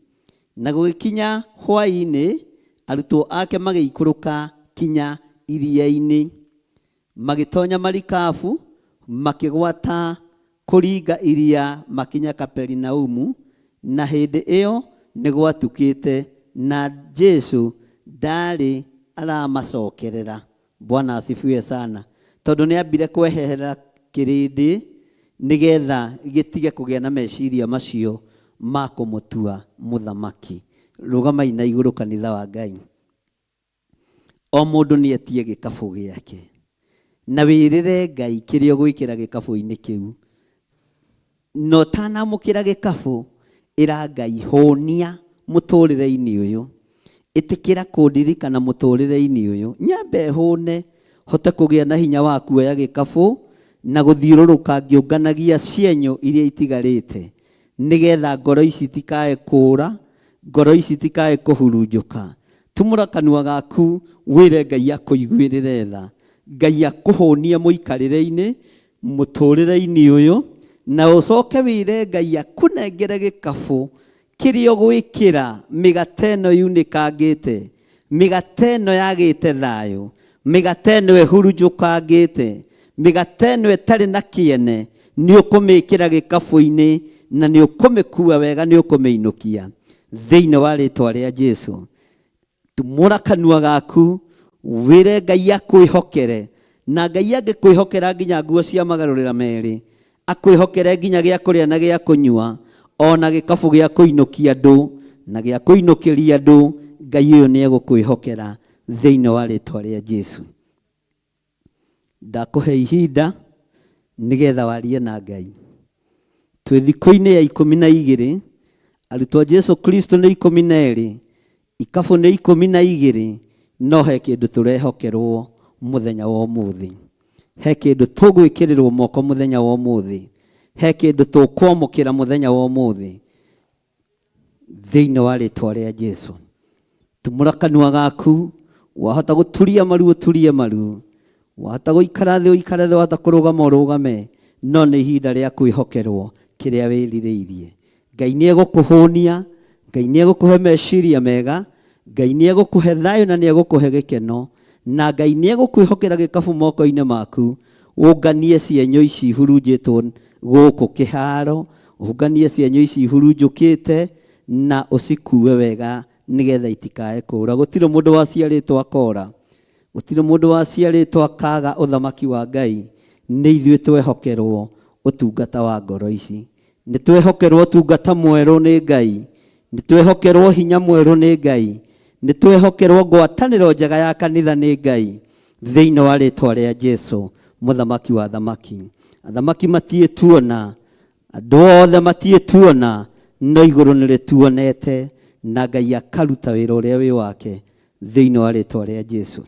na gũgĩkinya hwaĩ-inĩ arutwo ake magĩikũrũka kinya iria-inĩ magĩtonya marikabu makĩgwata kũringa iria makinya Kaperinaumu na hĩndĩ ĩyo nĩ gwatukĩte na Jesu ndarĩ aramacokerera Bwana asifiwe sana tondũ nĩ ambire kweherera kĩrĩndĩ nĩgetha gĩtige kũgĩa na meciria macio Ma kũmũtua mũthamaki. Rũgamai na igũrũ kanitha wa Ngai. O mũndũ nĩ etie gĩkabũ gĩake na wĩrĩre Ngai kĩrĩa ũgwĩkĩra gĩkabũ-inĩ kĩu. Na ũtanamũkĩra gĩkabũ, ĩra Ngai hũnia mũtũrĩre-inĩ ũyũ, ĩtĩkĩra kũndirikana mũtũrĩre-inĩ ũyũ, nyambe hũne hote kũgĩa na hinya wa kuoya gĩkabũ na gũthiũrũrũka ngĩũnganagia cienyũ iria itigarĩte, nĩgetha ngoro ici itikae kũũra, ngoro ici itikae kũhurunjũka. Tumũra kanua gaku wĩre Ngai akũiguĩrĩre tha, Ngai akũhũnie mũikarĩre-inĩ, mũtũrĩre-inĩ ũyũ, na ũcoke wĩre Ngai akũnengere gĩkabũ kĩrĩa ũgwĩkĩra mĩgate ĩno yunĩkangĩte, mĩgate ĩno yagĩte thayũ, mĩgate ĩno ĩhurunjũkangĩte, mĩgate ĩno ĩtarĩ na kĩene, nĩ ũkũmĩkĩra gĩkabũ-inĩ na nĩ ũkũmĩkua wega, nĩ ũkũmĩinũkia thĩinĩ wa rĩtwa rĩa Jesu. Tumũra kanua gaku wĩre Ngai akwĩhokere, na Ngai angĩkwĩhokera nginya nguo cia magarũrĩra merĩ, akwĩhokere nginya gĩa kũrĩa na gĩa kũnyua, ona gĩkabũ gĩa kũinũkia andũ na gĩa kũinũkĩria andũ, Ngai ũyũ nĩ egũkwĩhokera thĩinĩ wa rĩtwa rĩa Jesu. Ndakũhe ihinda nĩgetha warie na Ngai. Twĩ thikũ-inĩ ya 12, arutwo a Jesu Kristo nĩ 12, ikabũ nĩ 12, no he kĩndũ tũrehokerwo mũthenya wa ũmũthĩ. He kĩndũ tũgwĩkĩrĩrwo moko mũthenya wa ũmũthĩ. He kĩndũ tũkwamũkĩra mũthenya wa ũmũthĩ. Thĩinĩ wa rĩtwa rĩa Jesu. Tumũra kanua gaku, wahota gũturia maru ũturie maru, wahota gũikara thĩ ũikare thĩ, wahota kũrũgama ũrũgame, no nĩ ihinda rĩa kwĩhokerwo kĩrĩa wĩrirĩirie. Ngai nĩ egũkũhũnia, Ngai nĩ egũkũhe meciria mega, Ngai nĩ egũkũhe thayũ na nĩ egũkũhe gĩkeno, na Ngai nĩ egũkwĩhokera gĩkabu moko-inĩ maku, ũnganie cienyũ ici ihurunjĩtwo gũkũ kĩharo, ũnganie cienyũ ici ihurunjũkĩte na ũcikue wega nĩgetha itikae kũũra. Gũtirĩ mũndũ waciarĩtwo akora, gũtirĩ mũndũ waciarĩtwo akaga ũthamaki wa Ngai. Nĩ ithuĩ twehokerwo ũtungata wa ngoro ici. Nĩ twehokerwo ũtungata mwerũ nĩ Ngai, nĩ twehokerwo hinya mwerũ nĩ Ngai, nĩ twehokerwo ngwatanĩro njega ya kanitha nĩ Ngai, thĩinĩ wa rĩtwa rĩa Jesu mũthamaki wa athamaki. Athamaki matiĩtuona, andũ othe matiĩtuona, no igũrũ nĩ rĩtuonete, na Ngai akaruta wĩra ũrĩa wĩ wake thĩinĩ wa rĩtwa rĩa Jesu.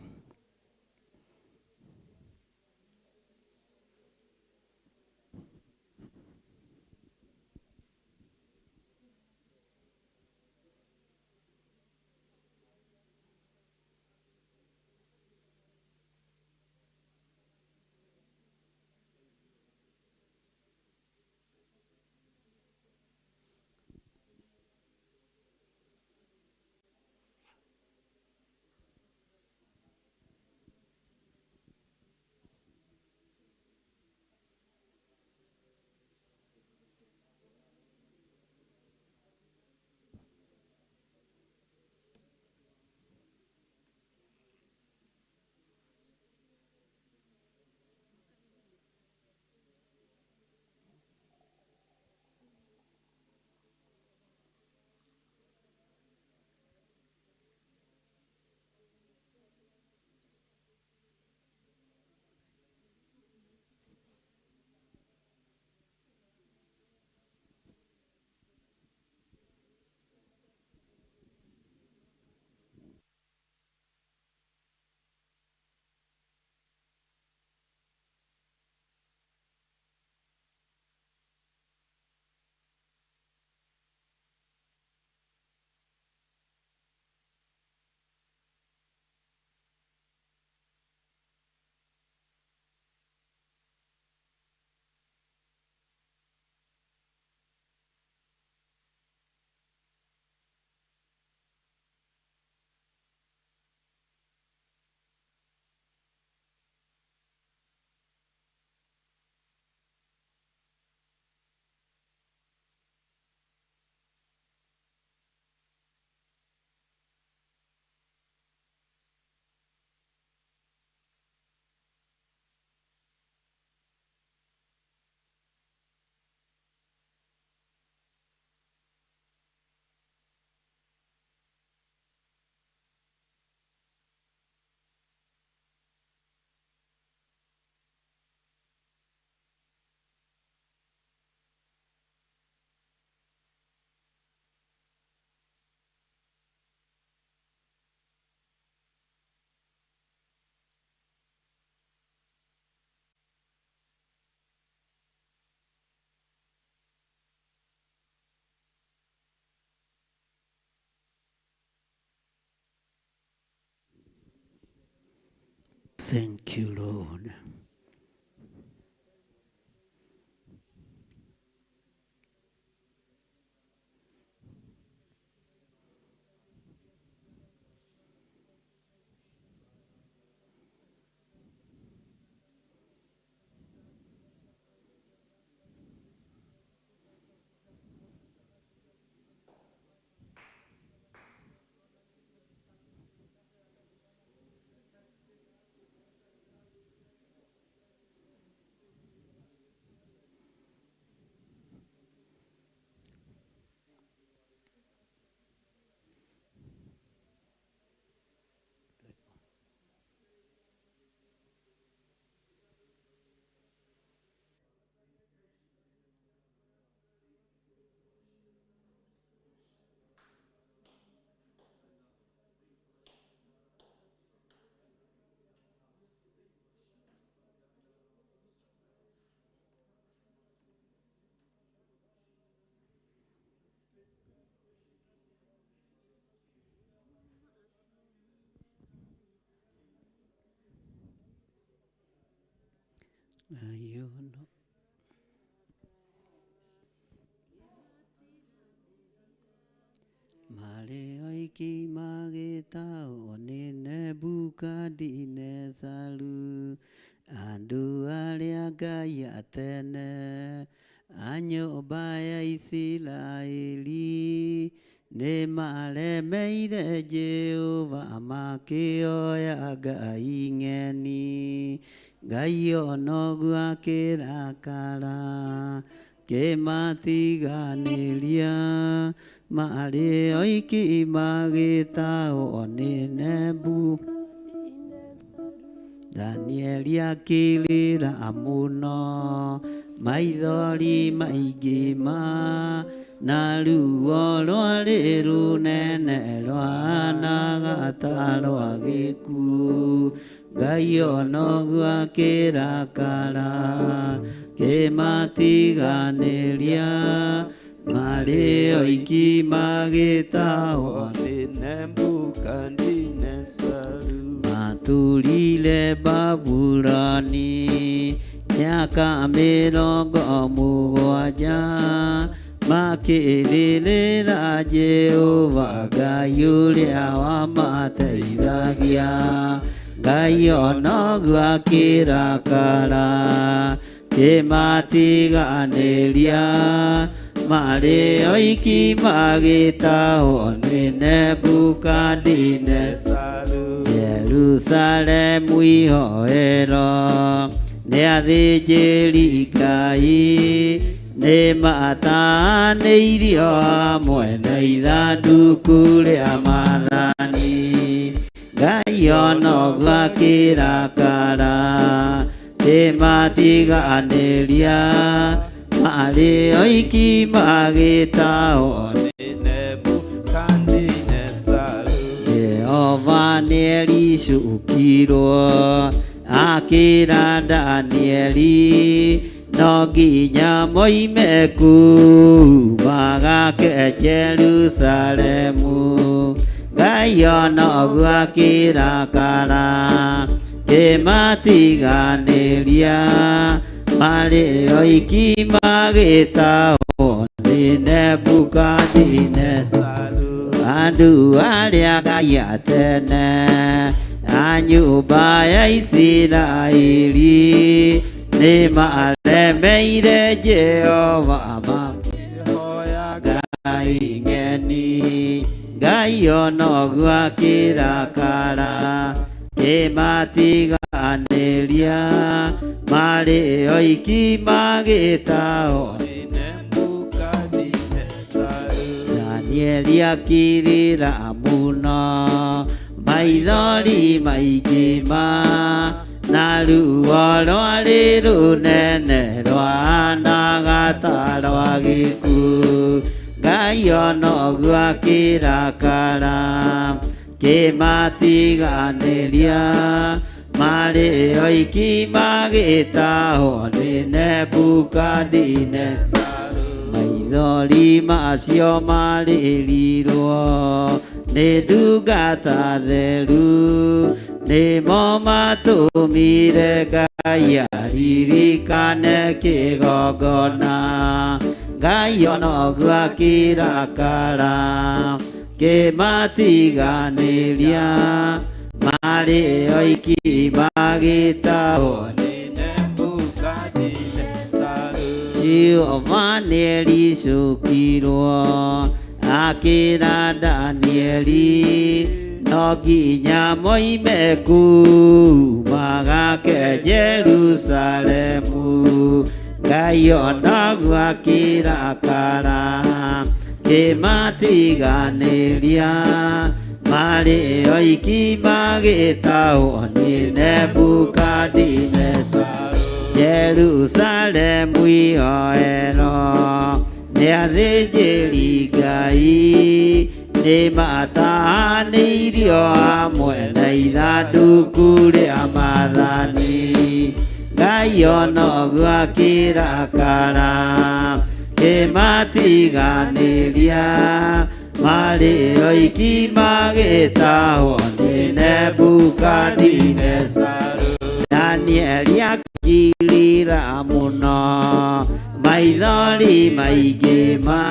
Thank you, Lord. Ayuno. Marĩ oiki magĩtahwo nĩ Nebukadinezaru, andũ arĩa Ngai a tene, a nyũmba ya Isiraeli, nĩmaremeire Jehova makĩoya ngai ng'eni. Ngai onoguo akĩrakara, kĩmatiganĩria, marĩ oiki magĩtahwo nĩ Nebu. Danieli akĩrĩra mũno, maithori maingĩ ma, na ruo rwarĩ rũnene rwahanaga ta rwa gĩkuũ. Ngai onoguo akĩrakara, kĩmatiganĩria, marĩ oiki magĩtahwo nĩ Nebukadinezaru. Matũũrire Babuloni mĩaka mĩrongo mũgwanja, makĩrĩrĩra Jehova Ngai ũrĩa wamateithagia. Ngai onoguo akĩrakara, kĩmatiganĩria, marĩ oiki magĩtahwo nĩ Nebukadinezaru. Jerusalemu ihoero nĩ athĩnjĩri Ngai, nĩmatanĩirio hamwe na ithandũkũ rĩa maathani. Ngai onoguo akĩrakara, kĩmatiganĩria, marĩ oiki magĩtahwo nĩ Nebukadinezaru. Jehova nĩericũkirwo, akĩra Danieli, no nginya moime kũu magake Jerusalemu. Ngai onoguo akĩrakara, kĩmatiganĩria, marĩ oiki magĩtahwo nĩ Nebukadinezaru. Andũ arĩa Ngai a tene, a nyũmba ya Isiraeli, nĩmaremeire Jehova makĩhoya ngai ng'eni. Ngai onoguo akĩrakara, kĩmatiganĩria, marĩ oiki magĩtahwo nĩ Nebukadinezaru. Danieli akĩrĩra mũno, maithori maingĩ ma, na ruo rwarĩ rũnene rwahanaga ta rwa gĩkuũ. Ngai onoguo akĩrakara, kĩmatiganĩria, marĩ oiki magĩtahwo nĩ Nebukadinezaru. Maithori macio marĩrirwo nĩ ndungata theru, Nĩmo matũmire Ngai aririkane kĩgongona. Ngai onoguo akĩrakara kĩmatiganĩria marĩ oiki magĩtahwo nĩ Nebukadinezaru. Jehova nĩericũkirwo akĩra Danieli no nginya moime kũu magake Jerusalemu. Ngai onoguo akĩrakara kĩmatiganĩria marĩ oiki magĩtahwo nĩ Nebukadinezaru. Jerusalemu ihoero nĩ athĩnjĩri Ngai nĩ matahanĩirio hamwe na ithandũkũ rĩa maathani. Ngai onoguo akĩrakara kĩmatiganĩria marĩ oiki magĩtahwo nĩ Nebukadinezaru. Danieli akĩrĩra mũno maithori maingĩ ma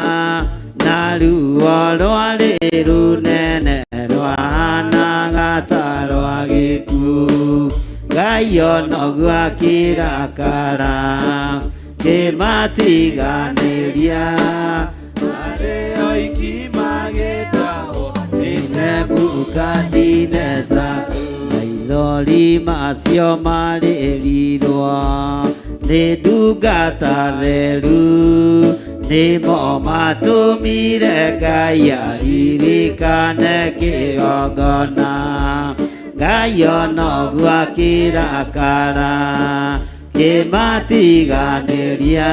na ruo rwarĩ rũnene rwahanaga ta rwa gĩkuũ. Ngai onoguo akĩrakara kĩmatiganĩria marĩ oiki magĩtahwo nĩ Nebukadinezaru. Maithori macio marĩrirwo nĩ ndungata theru nĩmo matũmire Ngai aririkane kĩgongona. Ngai onoguo akĩrakara kĩmatiganĩria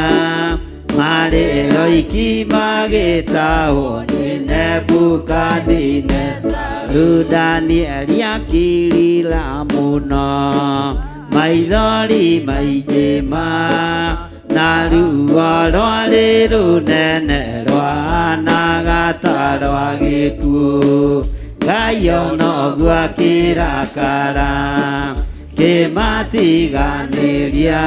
marĩ oiki magĩtahwo nĩ Nebukadinezaru. Danieli akĩrĩra mũno maithori maingĩ ma na ruo rwarĩ rũnene rwahanaga ta rwa gĩkuũ. Ngai onoguo akĩrakara kĩmatiganĩria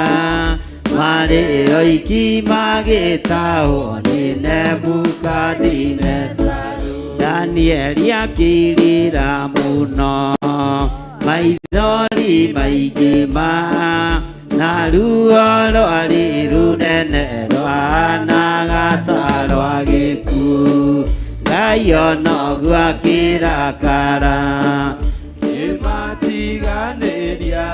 marĩ oiki magĩtahwo nĩ Nebukadinezaru. Danieli akĩrĩra mũno maithori maingĩ ma na ruo rwarĩ rũnene rwahanaga ta rwa gĩkuũ. Ngai onoguo akĩrakara Kĩmatiganĩria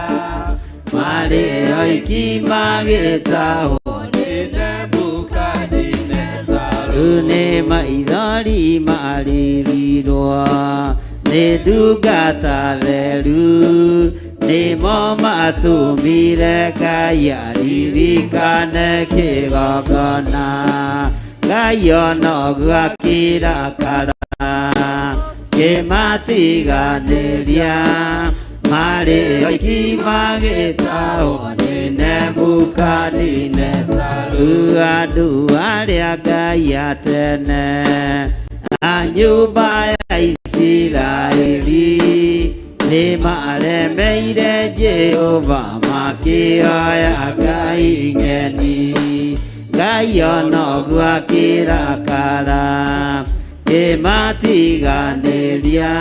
marĩ oiki magĩtahwo nĩ Nebukadinezaru. Nĩ maithori marĩrirwo nĩ ndungata theru nĩmo matũmire Ngai aririkane kĩgongona. Ngai onoguo akĩrakara kĩmatiganĩria marĩ oiki magĩtahwo nĩ Nebukadinezaru. Andũ arĩa Ngai a tene a nyũmba ya Isiraeli nĩ maremeire Jehova makĩoya ngai ng'eni. Ngai onoguo akĩrakara kĩmatiganĩria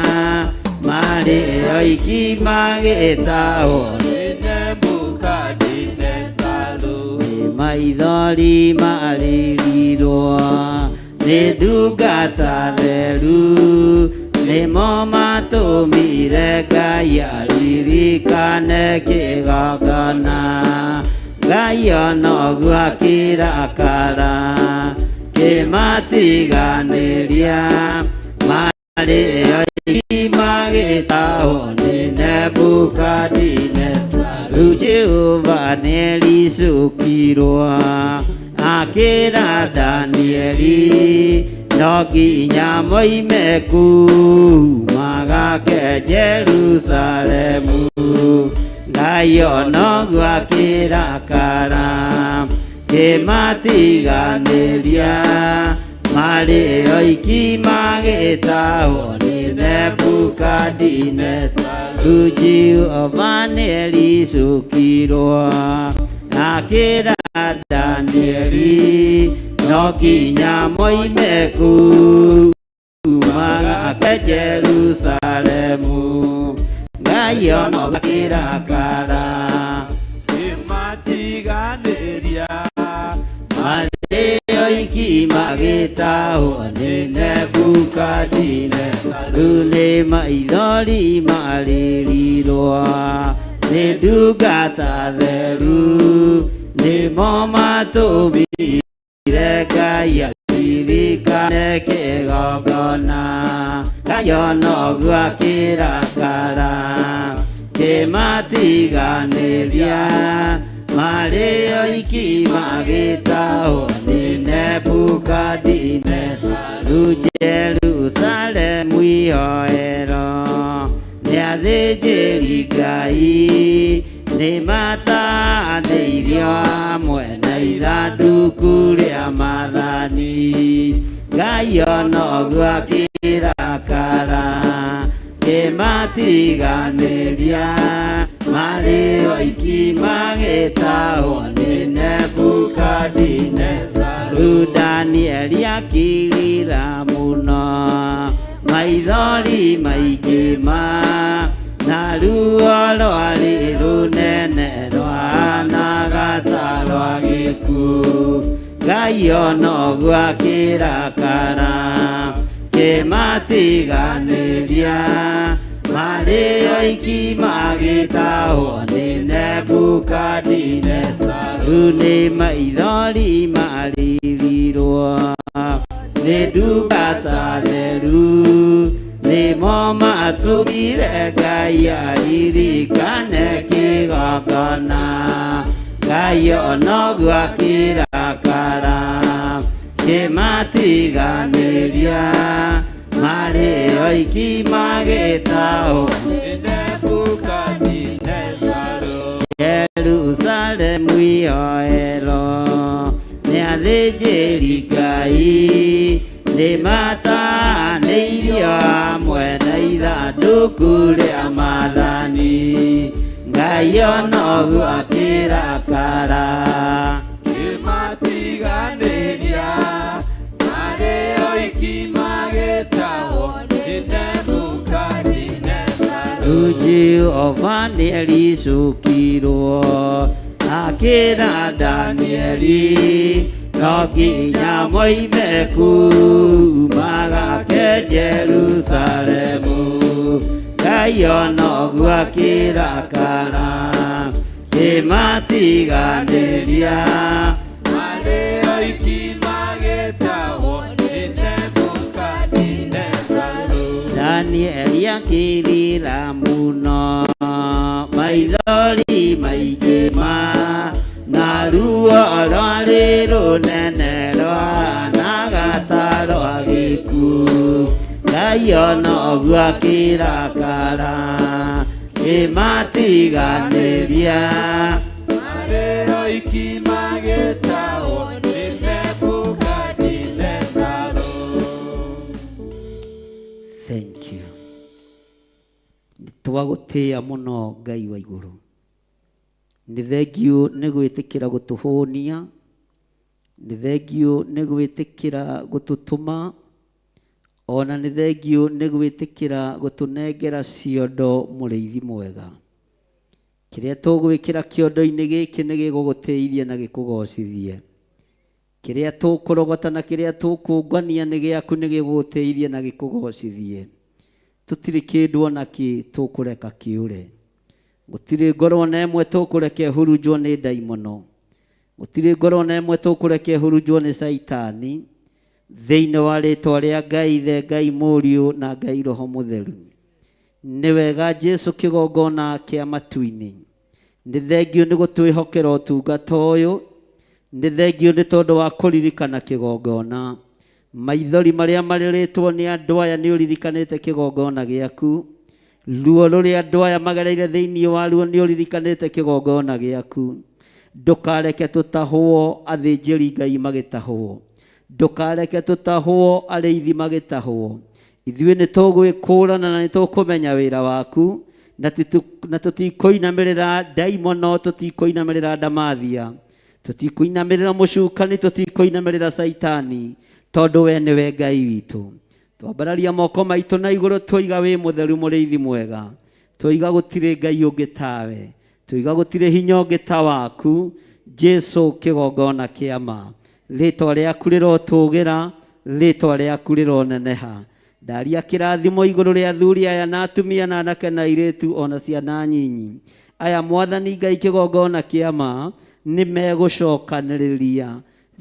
marĩ oiki magĩtahwo nĩ Nebukadinezaru. Maithori marĩrirwo nĩ ndungata theru nĩmo matũmire Ngai aririkane kĩgongona. Ngai onoguo akĩrakara kĩmatiganĩria marĩ oiki magĩtahwo nĩ Nebukadinezaru. Jehova nĩericũkirwo akĩra Danieli no nginya moime kũu magake Jerusalemu. Ngai onoguo akĩrakara kĩmatiganĩria marĩ oiki magĩtahwo nĩ Nebukadinezaru. Jehova nĩericũkirwo akĩra Danieli no nginya moime kũu magake Jerusalemu Ngai ono akĩrakara Kĩmatiganĩria marĩ oiki magĩtahwo nĩ Nebukadinezaru nĩ maithori marĩrirwo nĩ ndungata theru nĩmo matũmire Ngai aririkane kĩgongona Ngai onoguo akĩrakara kĩmatiganĩria marĩ oiki magĩtahwo nĩ Nebukadinezaru Jerusalemu ihoero nĩ athĩnjĩri Ngai nĩmatanĩirio hamwe na ithandũkũ rĩa maathani Ngai onoguo akĩrakara kĩmatiganĩria marĩ oiki magĩtahwo nĩ Nebukadinezaru Danieli akĩrĩra mũno maithori maingĩ ma na ruo rwarĩ rũnene rwahanaga ta rwa gĩkuũ Ngai onoguo akĩrakara kĩmatiganĩria marĩ oiki magĩtahwo nĩ Nebukadinezaru nĩ maithori marĩrirwo nĩ ndungata theru nĩmo matũmire Ngai aririkane kĩgongona Ngai onoguo akĩrakara kĩmatiganĩria marĩ oiki magĩtahwo nĩ Nebukadinezaru Jerusalemu ihoero nĩ athĩnjĩri Ngai nĩmatanĩirio hamwe na ithandũkũ rĩa maathani Ngai onoguo akĩrakara Kĩmatiganĩria marĩ oiki magĩtahwo nĩ Nebukadinezaru Jehova nĩericũkirwo akĩra Danieli no nginya moime kũu magake Jerusalemu Ngai onoguo akĩrakara kĩmatiganĩria marĩ oiki magĩtahwo nĩ Nebukadinezaru Danieli akĩrĩra mũno maithori maingĩ ma na ruo rwarĩ rũnene rwahanaga ta rwa gĩkuũ Ngai onoguo akĩrakara kĩmatiganĩria marĩ oiki magĩtahwo nĩ Nebukadinezaru Thank you. Nĩtwagũtĩĩa mũno Ngai wa igũrũ. Nĩ thengiũ nĩ gwĩtĩkĩra gũtũhũnia, nĩ thengiũ nĩ gwĩtĩkĩra gũtũtũma, ona nĩ thengiũ nĩ gwĩtĩkĩra gũtũnengera ciondo mũrĩithi mwega. Kĩrĩa tũgwĩkĩra kĩondo-inĩ gĩkĩ nĩ gĩgũgũtĩithia na gĩkũgocithie. Kĩrĩa tũkũrogota na kĩrĩa tũkũngania nĩ gĩaku nĩ gĩgũgũtĩithia na gĩkũgocithie. Tũtirĩ kĩndũ ona kĩ tũkũreka kĩũre. Gũtirĩ ngoro ona ĩmwe tũkũreka ĩhurunjwo nĩ ndaimono. Gũtirĩ ngoro ona ĩmwe tũkũreka ĩhurunjwo nĩ Caitani. Thĩinĩ wa rĩtwa rĩa Ngai Ithe, Ngai Mũriũ na Ngai Roho Mũtheru. Nĩ wega Jesu kĩgongona kĩa matu-inĩ. Nĩ thengiũ nĩ gũtwĩhokera ũtungata ũyũ. Nĩ thengiũ nĩ tondũ wa kũririkana kĩgongona. Maithori marĩa marĩrĩtwo nĩ andũ aya nĩ ũririkanĩte kĩgongona gĩaku. Ruo rũrĩa andũ aya magereire thĩinĩ wa ruo nĩ ũririkanĩte kĩgongona gĩaku. Ndũkareke tũtahwo athĩnjĩri Ngai magĩtahwo. Ndũkareke tũtahwo arĩithi magĩtahwo. Ithuĩ nĩ tũgwĩkũrana na nĩ tũkũmenya wĩra waku. Na tũtikũinamĩrĩra ndaimono, tũtikũinamĩrĩra ndamathia, tũtikũinamĩrĩra mũcukani, tũtikũinamĩrĩra caitani, tondũ we nĩwe Ngai witũ. Twambararia moko maitũ na igũrũ, twoiga wĩ mũtheru, mũrĩithi mwega, twoiga gũtirĩ Ngai ũngĩ tawe, twoiga gũtirĩ hinya ũngĩ ta waku. Jesu kĩgongona kĩa ma, rĩtwa rĩaku rĩrotũgĩra, rĩtwa rĩaku rĩroneneha. Ndaria kĩrathimo igũrũ rĩa athuri aya na atumia na anake na airĩtu ona ciana nyinyi aya. Mwathani Ngai, kĩgongona kĩa ma, nĩ megũcokanĩrĩria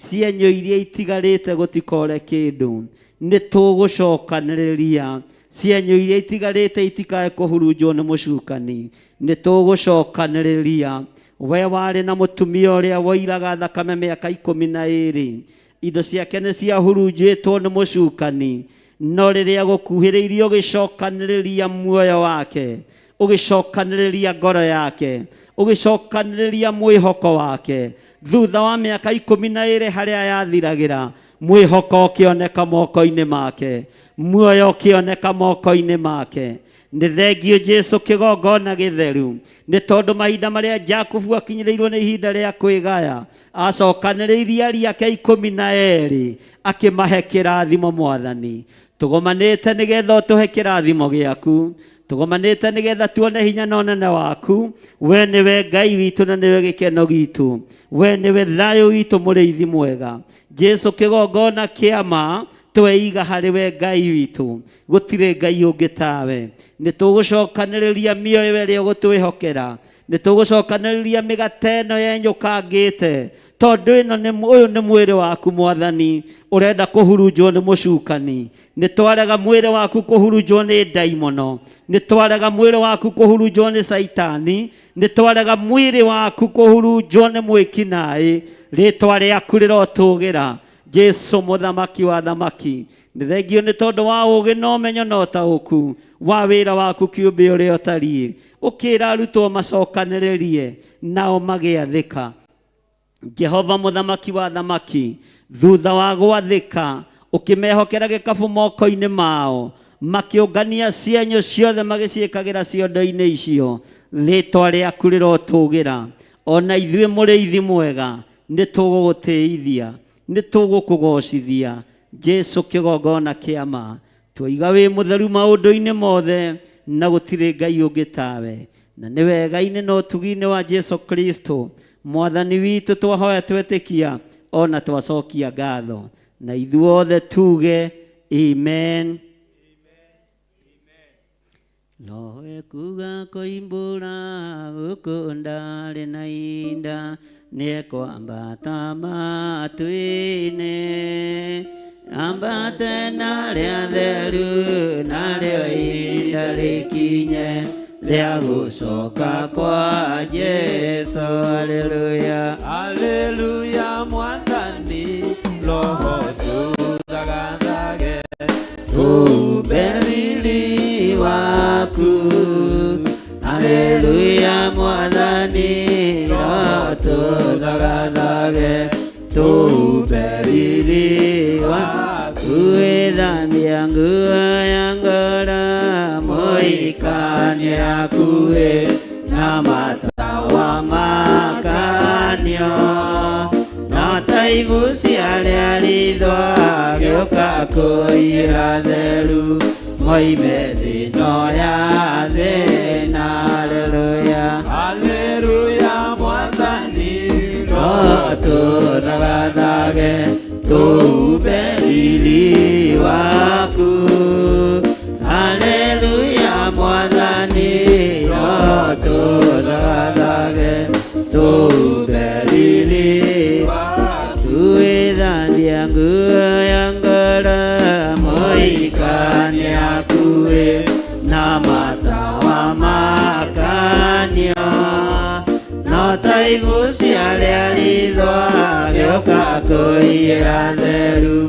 cienyũ iria itigarĩte, gũtikore kĩndũ. Nĩ tũgũcokanĩrĩria cienyũ iria itigarĩte, itikae kũhurunjwo nĩ mũcukani. Nĩ tũgũcokanĩrĩria. We warĩ na mũtumia ũrĩa woiraga thakame mĩaka 12, indo ciake nĩ ciahurunjĩtwo nĩ mũcukani, no rĩrĩa gũkuhĩrĩirie ũgĩcokanĩrĩria muoyo wake, ũgĩcokanĩrĩria ngoro yake, ũgĩcokanĩrĩria mwĩhoko wake. Thutha wa mĩaka 12, harĩa yathiragĩra, mwĩhoko ũkĩoneka moko-inĩ make, muoyo ũkĩoneka moko-inĩ make. Nĩ thengio Jesu kĩgongona gĩtheru, nĩ tondũ mahinda marĩa Jakubu akinyĩrĩirwo nĩ ihinda rĩa kwĩgaya, acokanĩrĩirie aria ake 12, akĩmahe kĩrathimo. Mwathani, tũgomanĩte nĩgetha ũtũhe kĩrathimo gĩaku, tũgomanĩte nĩgetha tuone hinya na ũnene waku. We nĩwe Ngai witũ na nĩwe gĩkeno gitũ, we nĩwe thayũ witũ, mũrĩithi mwega. Jesu kĩgongona kĩa ma, tweiga harĩ we Ngai witũ, gũtirĩ Ngai ũngĩ tawe. Nĩ tũgũcokanĩrĩria mĩoyo ĩrĩa ũgũtwĩhokera, nĩ tũgũcokanĩrĩria mĩgate ĩno yenyũkangĩte, tondũ ĩno nĩ ũyũ nĩ mwĩrĩ waku, Mwathani, ũrenda kũhurunjwo nĩ mũcukani. Nĩ twarega mwĩrĩ waku kũhurunjwo nĩ ndaimono, nĩ twarega mwĩrĩ waku kũhurunjwo nĩ caitani, nĩ twarega mwĩrĩ waku kũhurunjwo nĩ mwĩkinaĩ. Rĩtwa rĩaku rĩrotũgĩra, Jesu mũthamaki wa thamaki. Nĩ thengio nĩ tondũ wa ũũgĩ na ũmenyo na ũtaũku wa wĩra waku kĩũmbe ũrĩa ũtariĩ. Ũkĩra arutwo macokanĩrĩrie, nao magĩathĩka. Jehova mũthamaki wa thamaki, thutha wa gwathĩka, ũkĩmehokera gĩkabu moko-inĩ mao, makĩũngania cienyũ ciothe, magĩciĩkagĩra ciondo-inĩ icio. Rĩtwa rĩaku rĩrotũgĩra. Ona ithuĩ, mũrĩithi mwega, nĩ tũgũgũtĩithia, nĩ tũgũkũgocithia, Jesu kĩgongona kĩa ma. Twoiga wĩ mũtheru maũndũ-inĩ mothe na gũtirĩ Ngai ũngĩ tawe. Na nĩ wega-inĩ na ũtugi-inĩ wa Jesu Kristo Mwathani witũ twahoya, twetĩkia ona twacokia ngatho, na ithuothe tuge amen. Nowe kuga koimbũra gũkũ ndarĩ na inda, nĩekwambata matu-inĩ, ambate na rĩa theru, narĩo ihinda rĩkinye rĩa gũcoka kwa Jesu. Haleluya. Haleluya, Mwathani, roho tuthagathage tumbe riri waku. Haleluya, Mwathani, roho tuthagathage tumbe riri waku. Wĩthambia nguo ya ngoro, mũhikania hakuhĩ na matawa makanio, na taibu ciarĩa ritho agĩũka kũiyĩra theru, moime thĩno ya thĩna. Haleluya. Haleluya, Mwathani, roho tũthagathage tumbe riri waku. Haleluya, Mwathani, roho tũthagathage tumbe riri waku. Wĩthambia nguo ya ngoro, mũhikania hakuhĩ na matawa makanio, no taibu ciarĩa ritho agĩũka kũiyĩra theru,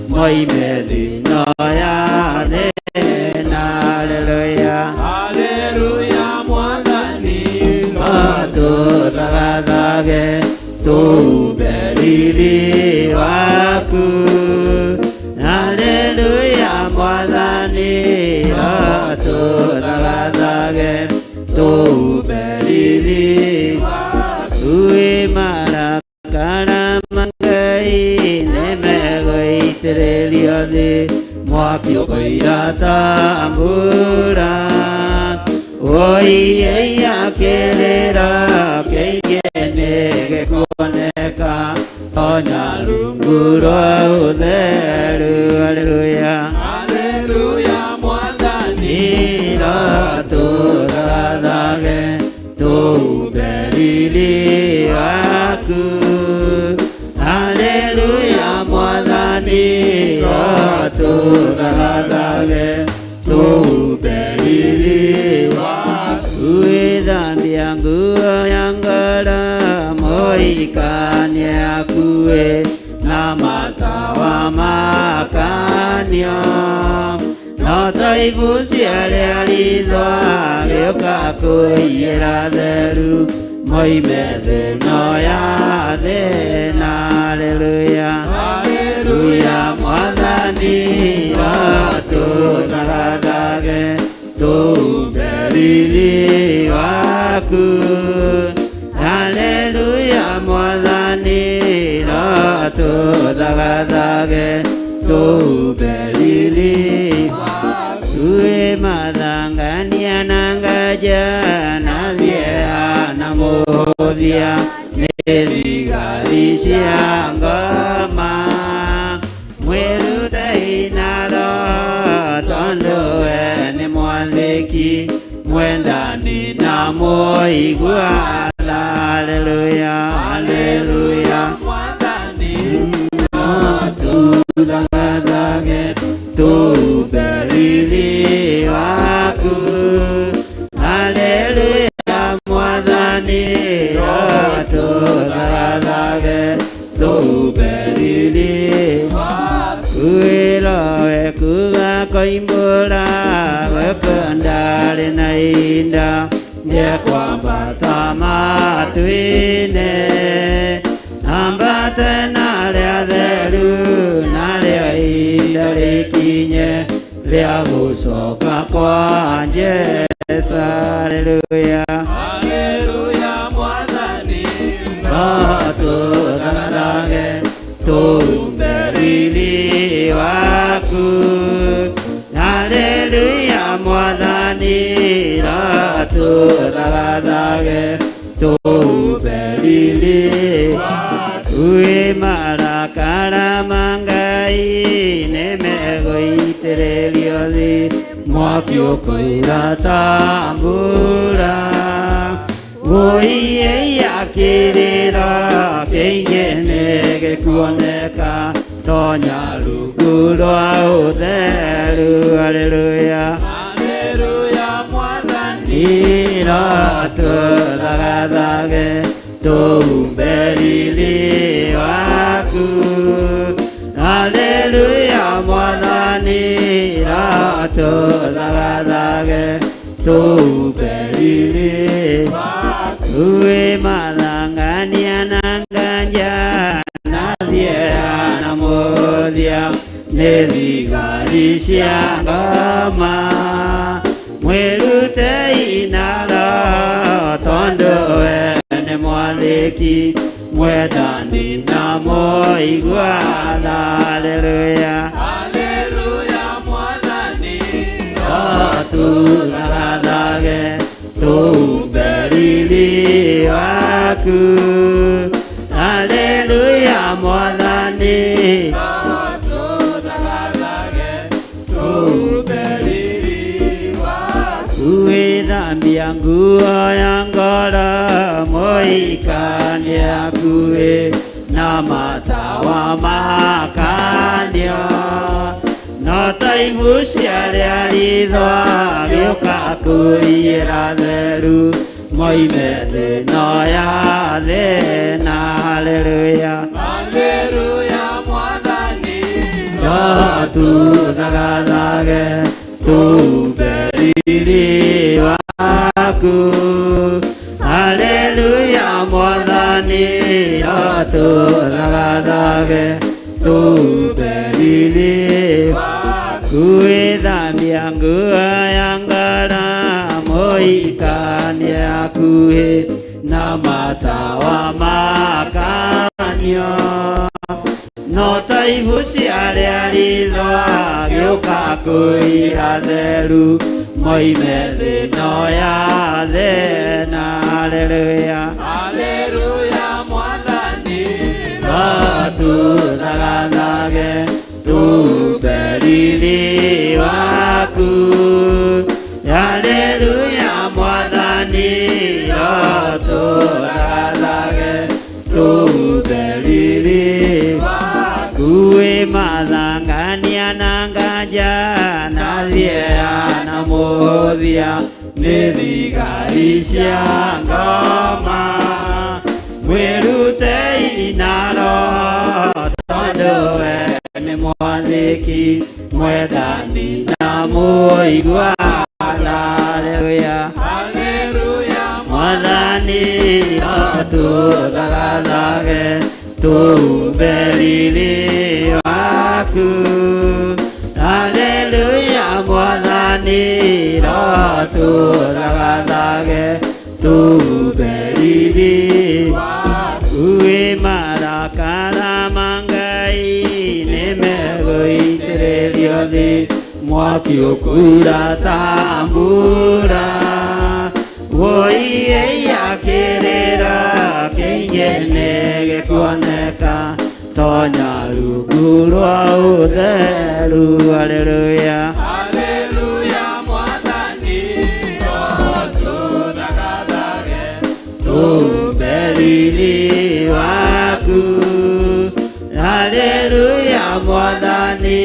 moime thĩno ya thĩna. Haleluya. Haleluya, Mwathani, roho tũthagathage tumbe riri waku. Haleluya, Mwathani, roho tũthagathage. Tũumbe riri waku. Marakara ma Ngai nĩmegũitĩrĩrio thĩ, mwaki ũkoira ta mbura. Woi kĩrĩro kĩingĩ nĩgĩkuoneka, tonya rungu rwa ũtheru. Haleluya, Haleluya Mwathani, tũthathage tũumbe riri waku. Haleluya Mwathani, tũthathage tũumbe riri waku. Wĩthambia nguo ya ngoro mũhikania akue na matawa makanio, no ta ibucia rĩa ritho gĩũka kũiyĩra theru, moime thĩ no ya thĩna. Haleluya, haleluya Mwathani, tũthathage tũumbe riri waku. Haleluya Mwathani, tũthathage tũumbe riri waku. Mathangania na ngaja na thieha na mũhũthia nĩ thigari cia ngoma, mwĩrutei na roho tondũ we nĩ mwathĩki, mwendani na mũigua tha. Haleluya, haleluya Mwathani, tũthathage tũumbe riri waku. Haleluya Mwathani, tũthathage tũumbe riri waku. Wĩrowe kuga koimbũra gũkũ ndarĩ na ihinda nĩkwambata matu-inĩ, ambate na rĩa theru narĩo ihinda rĩkinye rĩa gũcoka kwa Jesũ. Haleluya, Haleluya Mwathani, tũthathage tũumbe riri waku. Haleluya Mwathani, tũthathage tũumbe riri waku. Marakara ma Ngai nĩmegũitĩrĩrio thĩ, mwaki ũkoira ta mbura. Woi kĩrĩro kĩingĩ nĩgĩkuoneka, tonya rungu rwa ũtheru. Haleluya, Haleluya Mwathani, tũthathage tũumbe riri waku. Haleluya Mwathani, tũthathage tũumbe riri waku. Mathangania na nganja na thieha na mũthia nĩ thigari cia ngoma, mwĩrutei na roho tondũ we nĩ mwathĩki, mwendani na mũigua tha. Haleluya, Haleluya Mwathani, tũthathage tũumbe riri waku. Haleluya Mwathani, tũthathage tũumbe riri waku. Wĩthambia nguo ya ngoro mũhikania akue na matawa makanio, no ta ibucia rĩa ritho gĩũka kũiyĩra theru, moime thĩ no ya thĩna. Haleluya, Haleluya Mwathani, tũthathage tũumbe riri waku. Haleluya Mwathani, tũthathage tũumbe riri waku. Wĩthambia nguo ya ngoro mũhikania hakuhĩ na matawa makanio no ta ibu cia arĩa ritho agĩũka kũira theru moime thĩ no ya thĩna haleluya Haleluya mwathani no tũthagathage tumbe riri waku haleluya mwathani no tũthagathage tumbe riri waku wĩ mathangania na nganja na thieya na mũhũthia nĩ thigari cia ngoma mwĩrutei na roho tondũ we nĩ mwathĩki mwendani na mũigua haleluya Haleluya mwathani tũthagathage tumbe riri waku haleluya mwathani tũthagathage tumbe riri waku wĩ marakara ma Ngai nĩmegũitĩrĩrio thĩ mwaki ũkura ta mbura woiĩia kĩrĩra kĩingĩ nĩgĩkuoneka tonya rungu rwa ũtheru haleluya Haleluya mwathani tũthagathage tumbe riri waku haleluya mwathani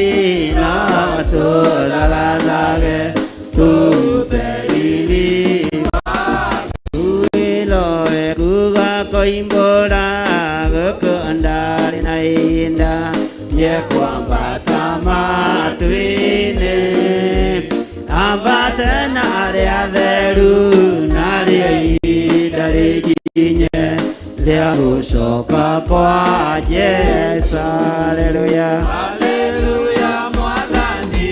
no tũthagathage tumbe riri waku wĩroe kuga koimbũra gũkũ ndarĩ na ihinda nyekwambata matu-inĩ ambate na arĩa atheru narĩo ihinda rĩkinye rĩa gũcoka kwa Jesũ haleluya Haleluya mwathani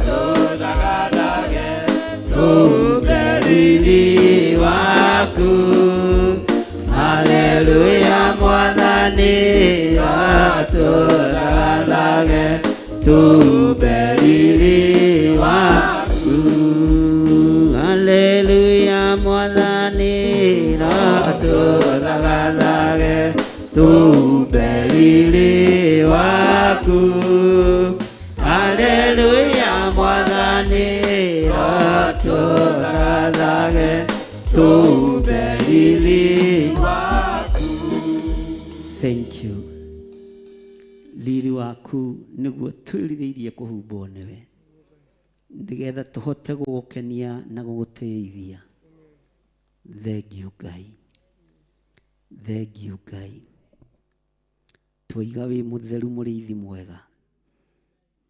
tũthagathage tumbe riri waku haleluya mwathani tũthagathage tumbe riri waku haleluya mwathani tũthagathage tumbe riri waku haleluya mwathani tũthagathage tumbe riri waku thank you riri waku nĩguo twĩrirĩirie kũhumbwo nĩwe nĩgetha tũhote gũgũkenia na gũgũtĩithia thengiũ Ngai thengiũ Ngai twaiga wĩ mũtheru mũrĩithi mwega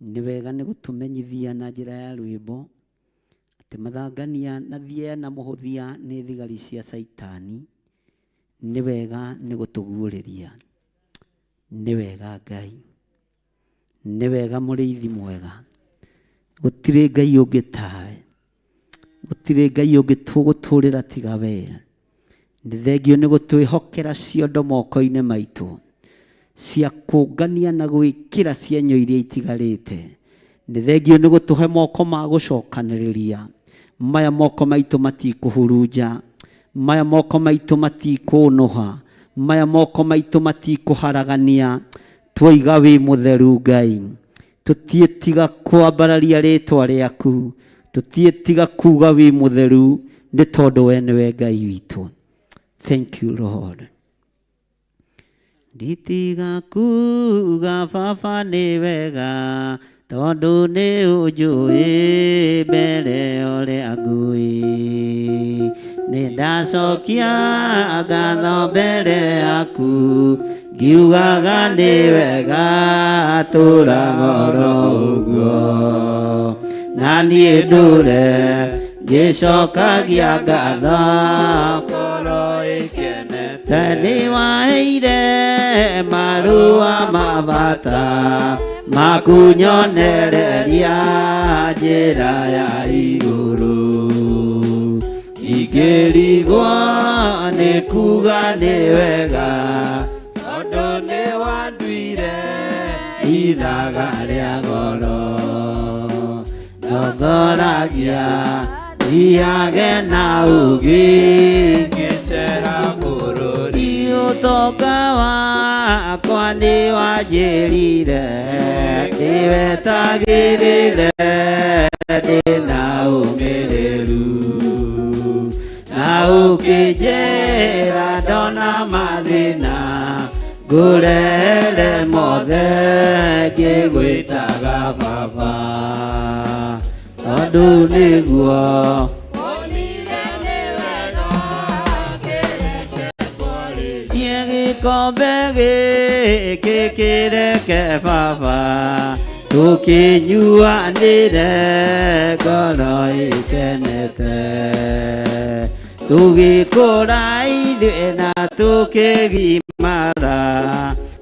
nĩ wega nĩ gũtũmenyithia na njĩra ya rwĩmbo atĩ mathangania na thieya na mũhũthia nĩ thigari cia caitani nĩ wega nĩ gũtũguũrĩria nĩ wega Ngai nĩ wega mũrĩithi mwega gũtirĩ Ngai ũngĩ tawe gũtirĩ Ngai ũngĩ tũgũtũrĩra tiga we nĩ thengio nĩ gũtwĩhokera ciondo moko-inĩ maitũ cia kũngania na gwĩkĩra cienyũ iria itigarĩte nĩ thengio nĩ gũtũhe moko ma gũcokanĩrĩria maya moko maitũ matikũhurunja maya moko maitũ matikũnũha maya moko maitũ matikũharagania twoiga wĩ mũtheru Ngai tũtiĩtiga kwambararia rĩtwa rĩaku tũtiĩtiga kuga wĩ mũtheru nĩ tondũ we nĩwe Ngai witũ thank you Lord nditiga kuga baba nĩ wega tondũ nĩ ũnjũĩ mbere ũrĩa ngũĩ nĩ ndacokia ngatho mbere yaku ngiugaga nĩ wega tũraga oro ũguo na niĩ ndũre ngĩcokagia ngatho ngoro ĩkenete nĩ waheire marũa ma bata makunyonereria njĩra ya igũrũ Ndingĩrigwo nĩ kuga nĩ wega tondũ nĩ wanduire ithaga rĩa goro ndongoragia thiage na ũgĩ ngĩcera bũrũri ũtonga wakwa nĩ wanjĩrire ndĩwetagĩrĩre ndĩna ũmĩrĩru na ũkĩnjĩra ndona mathĩna ngũrere mothe ngĩgwĩtaga baba tondũ nĩguo niĩ gĩkombe gĩkĩ kĩreke baba tũkĩnyuanĩre ngoro ĩkenete tũgĩkũra ithuĩ na tũkĩgimara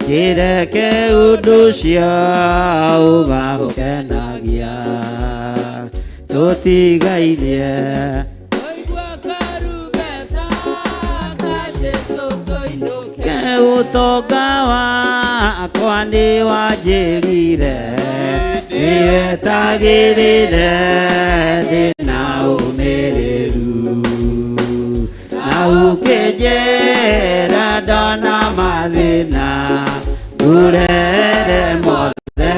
kĩreke ũndũ ũcio ũgagũkenagia tũtigairie Ke ũtonga wakwa nĩ wanjĩrire ndĩwetagĩrĩre ndĩna ũmĩrĩru na ũkĩnjĩra ndona mathĩna ngũrere mothe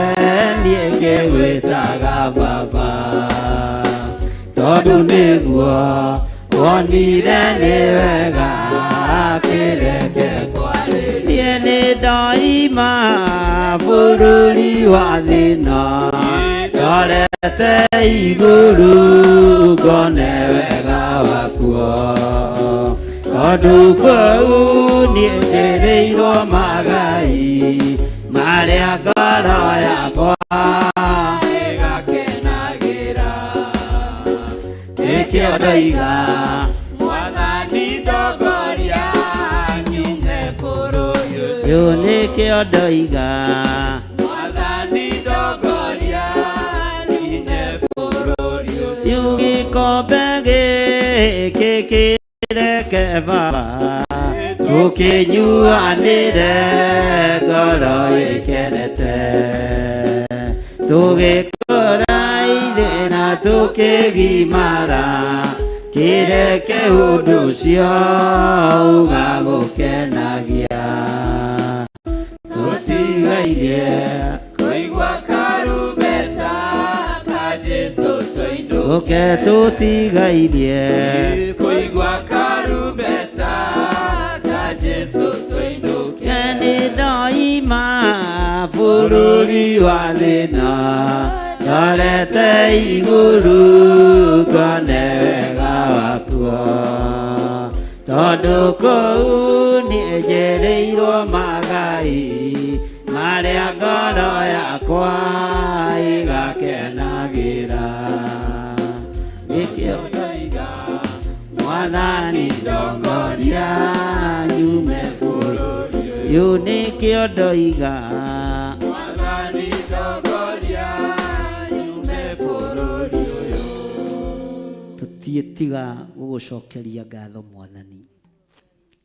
niĩ ngĩgwĩtaga baba tondũ nĩguo wonire nĩ wega kĩreke kwarĩrie nĩ ndoima bũrũri wa thĩna ndorete igũrũ ngone wega wakuo tondũ kũu niĩ njĩrĩirwo magai marĩa ngoro yakwa ĩgakenagĩra nĩkĩo ndoiga Mwathani ndongoria nyume bũrũri ũyũ nĩkĩo ndoiga Mwathani ndongoria nginye bũrũri ũcio gĩkombe gĩkĩ kĩreke baba tũkĩnyuanĩre ngoro ĩkenete tũgĩkũra ithuĩ na tũkĩgimara kĩreke ũndũ ũcio ũgagũkenagia tũtigairie kũigua karumbeta ka Jesũ tũinũke ũke tũtigairie kũigua karumbeta ka Jesũ tũinũke nĩ ndoima bũrũri wa thĩna ndorete igũrũ ngone wega wakuo tondũ kũu niĩ njĩrĩirwo magai marĩa ngoro yakwa ĩgakenagĩra nĩkĩo ndoiga mwathani ndongoria nyume bũrũri ũyũ nĩkĩo ndoiga Mwathani ndongoria nyume bũrũri ũyũ tũtiĩtiga gũgũcokeria ngatho mwathani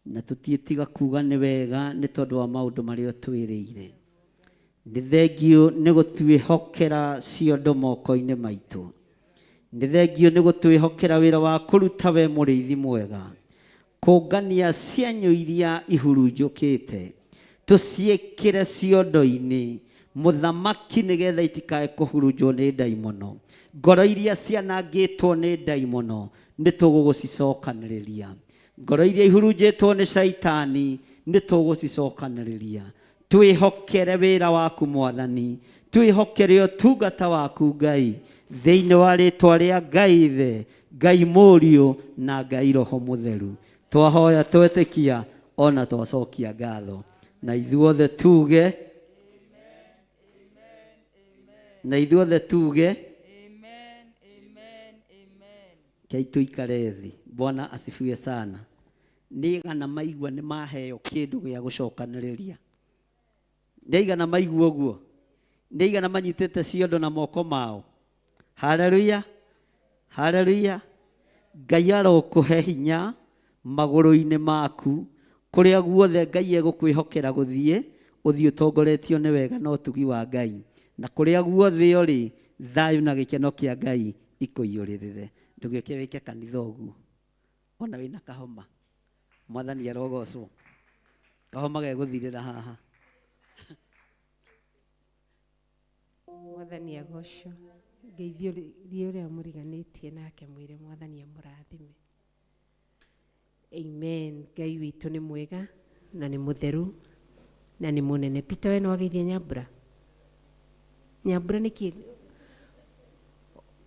na tũtiĩtiga kuga nĩ wega nĩ tondũ wa maũndũ marĩa ũtwĩrĩire nĩ thengiũ nĩ gũtwĩhokera ciondo moko-inĩ maitũ nĩ thengiũ nĩ gũtwĩhokera wĩra wa kũruta we mũrĩithi mwega kũngania cienyũ iria ihurunjũkĩte tũciĩkĩre ciondo-inĩ mũthamaki nĩgetha itikae kũhurunjwo nĩ ndaimono ngoro iria cianangĩtwo nĩ ndaimono nĩ tũgũgũcicokanĩrĩria ngoro iria ihurunjĩtwo nĩ caitani nĩ tũgũcicokanĩrĩria twĩhokere wĩra waku mwathani twĩhokere ũtungata waku ngai thĩinĩ wa rĩtwa rĩa ngai ithe ngai mũriũ na ngai roho mũtheru twahoya twetĩkia ona twacokia ngatho na ithuothe tuge na ithuothe tuge kei tuikare thĩ bwana asifiwe sana nĩ igana maigua nĩ maheo kĩndũ gĩa gũcokanĩrĩria nĩ igana maigua ũguo nĩ igana manyitĩte ciondo na moko mao haleluya haleluya Ngai arokũhe hinya magũrũ-inĩ maku kũrĩa guothe Ngai egũkwĩhokera gũthiĩ, ũthiĩ ũtongoretio nĩ wega na ũtugi wa Ngai, na kũrĩa guothe ũrĩ thayũ na gĩkeno kĩa Ngai ikũiyũrĩrĩre. Ndũgĩũke wĩke kanitha ũguo ona wĩna kahoma. Mwathani arogocwo. Kahoma gegũthirĩra haha. Mwathani agocwo. Ngeithie ũrĩa mũriganĩtie nake mwĩre Mwathani amũrathime. Amen. Ngai witũ nĩ mwega na nĩ mũtheru na nĩ mũnene. Peter we nĩwageithia Nyambura? Nyambura nĩkĩ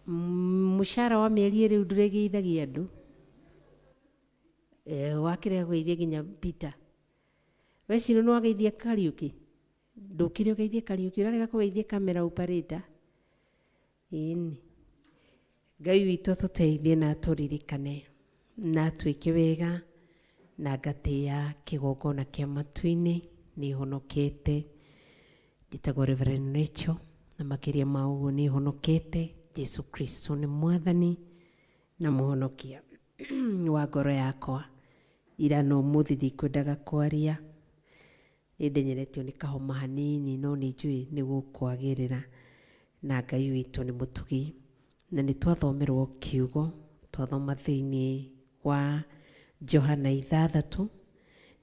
mũcara wa mĩeri ĩrĩ rĩu ndũrĩgeithagia andũ? Wakĩrega kũgeithia nginya Peter. We Shiro nĩwageithia Kariũki? Ndũkire ũgeithie Kariũki, ũrarega kũgeithia camera operator? Ĩni. Ngai witũ atũteithie na atũririkane na atwĩke wega na ngatĩĩa kĩgongona kĩa matu-inĩ. Nĩ honokete. Njĩtagwo Reverend Rachel na makĩria ma ũguo nĩ honokete. Jesu Kristo nĩ mwathani na mũhonokia wa ngoro yakwa. Ira na ũmũthĩ ndikwendaga kwaria, nĩ ndenyeretio nĩ kahoma hanini no nĩ njũĩ nĩ gũkwagĩrĩra na Ngai witũ nĩ mũtugi. Na nĩ twathomerwo kiugo, twathoma thĩinĩ wa Johana 6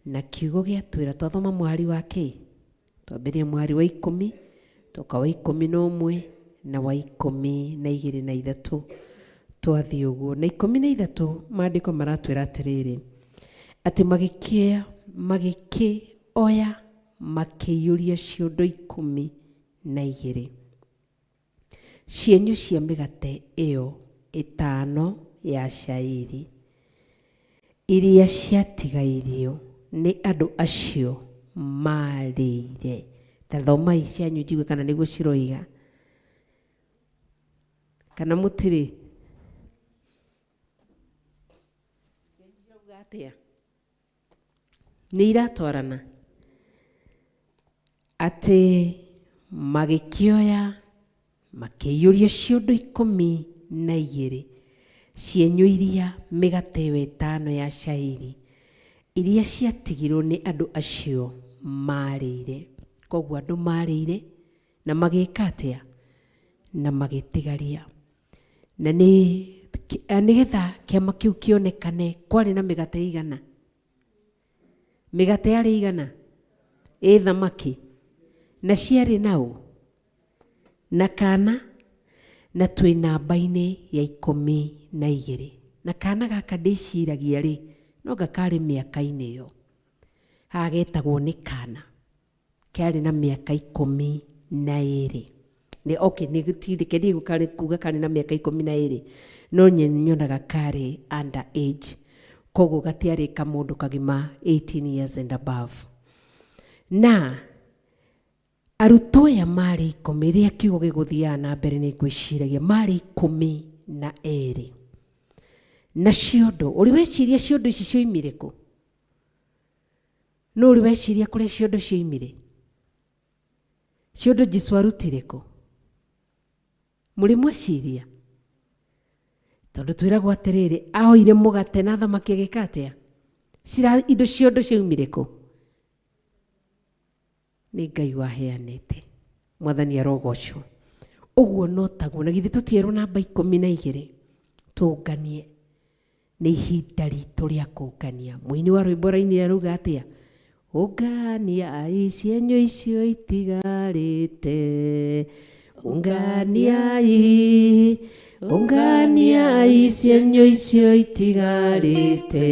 na kiugo gĩatwĩra twathoma mũhari wa kĩ? Twambĩrĩria mũhari wa 10, twoka wa 11 na wa 12 na 3 twathiĩ ũguo. Na 13 maandĩko maratwĩra atĩrĩrĩ, atĩ magĩkĩoya makĩiyũria ciondo 12 cienyũ cia mĩgate ĩyo 5 ya cairi iria ciatigairio nĩ andũ acio marĩire. Ta thomai cianyu njigue kana nĩguo ciroiga kana mũtirĩ. Atĩa? Nĩ iratwarana? Atĩ magĩkĩoya makĩiyũria ciondo 12 cienyũ iria mĩgate ĩyo 5 ya cairi iria ciatigirwo nĩ andũ acio marĩire. Koguo andũ marĩire na magĩka atĩa? Na magĩtigaria. Na nĩgetha kĩama kĩu kĩonekane kwarĩ na mĩgate igana. Mĩgate yarĩ igana? Ĩ thamaki. Na ciarĩ naũ? Na kana? Na twĩ namba-inĩ ya 12. Na kana gaka ndĩciragia rĩ, no nga karĩ mĩaka-inĩ ĩyo. Haha getagwo nĩ kana. Kĩarĩ na mĩaka 12. Nĩ, okay, nĩ ti, reke thiĩ kuga karĩ na mĩaka 12. No nyonaga karĩ under age. Koguo gatiarĩ kamũndũ kagima 18 years and above. Na arutwo aya marĩ 10, rĩrĩa kiugo gĩgũthiaga na mbere nĩ ngwĩciragia marĩ 12. Na ciondo, ũrĩ weciria ciondo ici cioimire kũ? No ũrĩ weciria kũrĩa ciondo cioimire? Ciondo Jesu arutire kũ? Mũrĩ mweciria? Tondũ twĩragwo atĩrĩrĩ, aoire mũgate na thamaki agĩka atĩa? Cira indo ciondo cioimire kũ? Nĩ Ngai waheanĩte. Mwathani arogocwo. Ũguo no taguo, na githĩ tũtierwo namba 12 tũnganie. Nĩ ihinda ritũ rĩa kũngania. Mũini wa rwĩmbo rainire arauga atĩa? Ũngania cienyũ icio itigarĩte. Ũnganiai, ũnganiai cienyũ icio itigarĩte.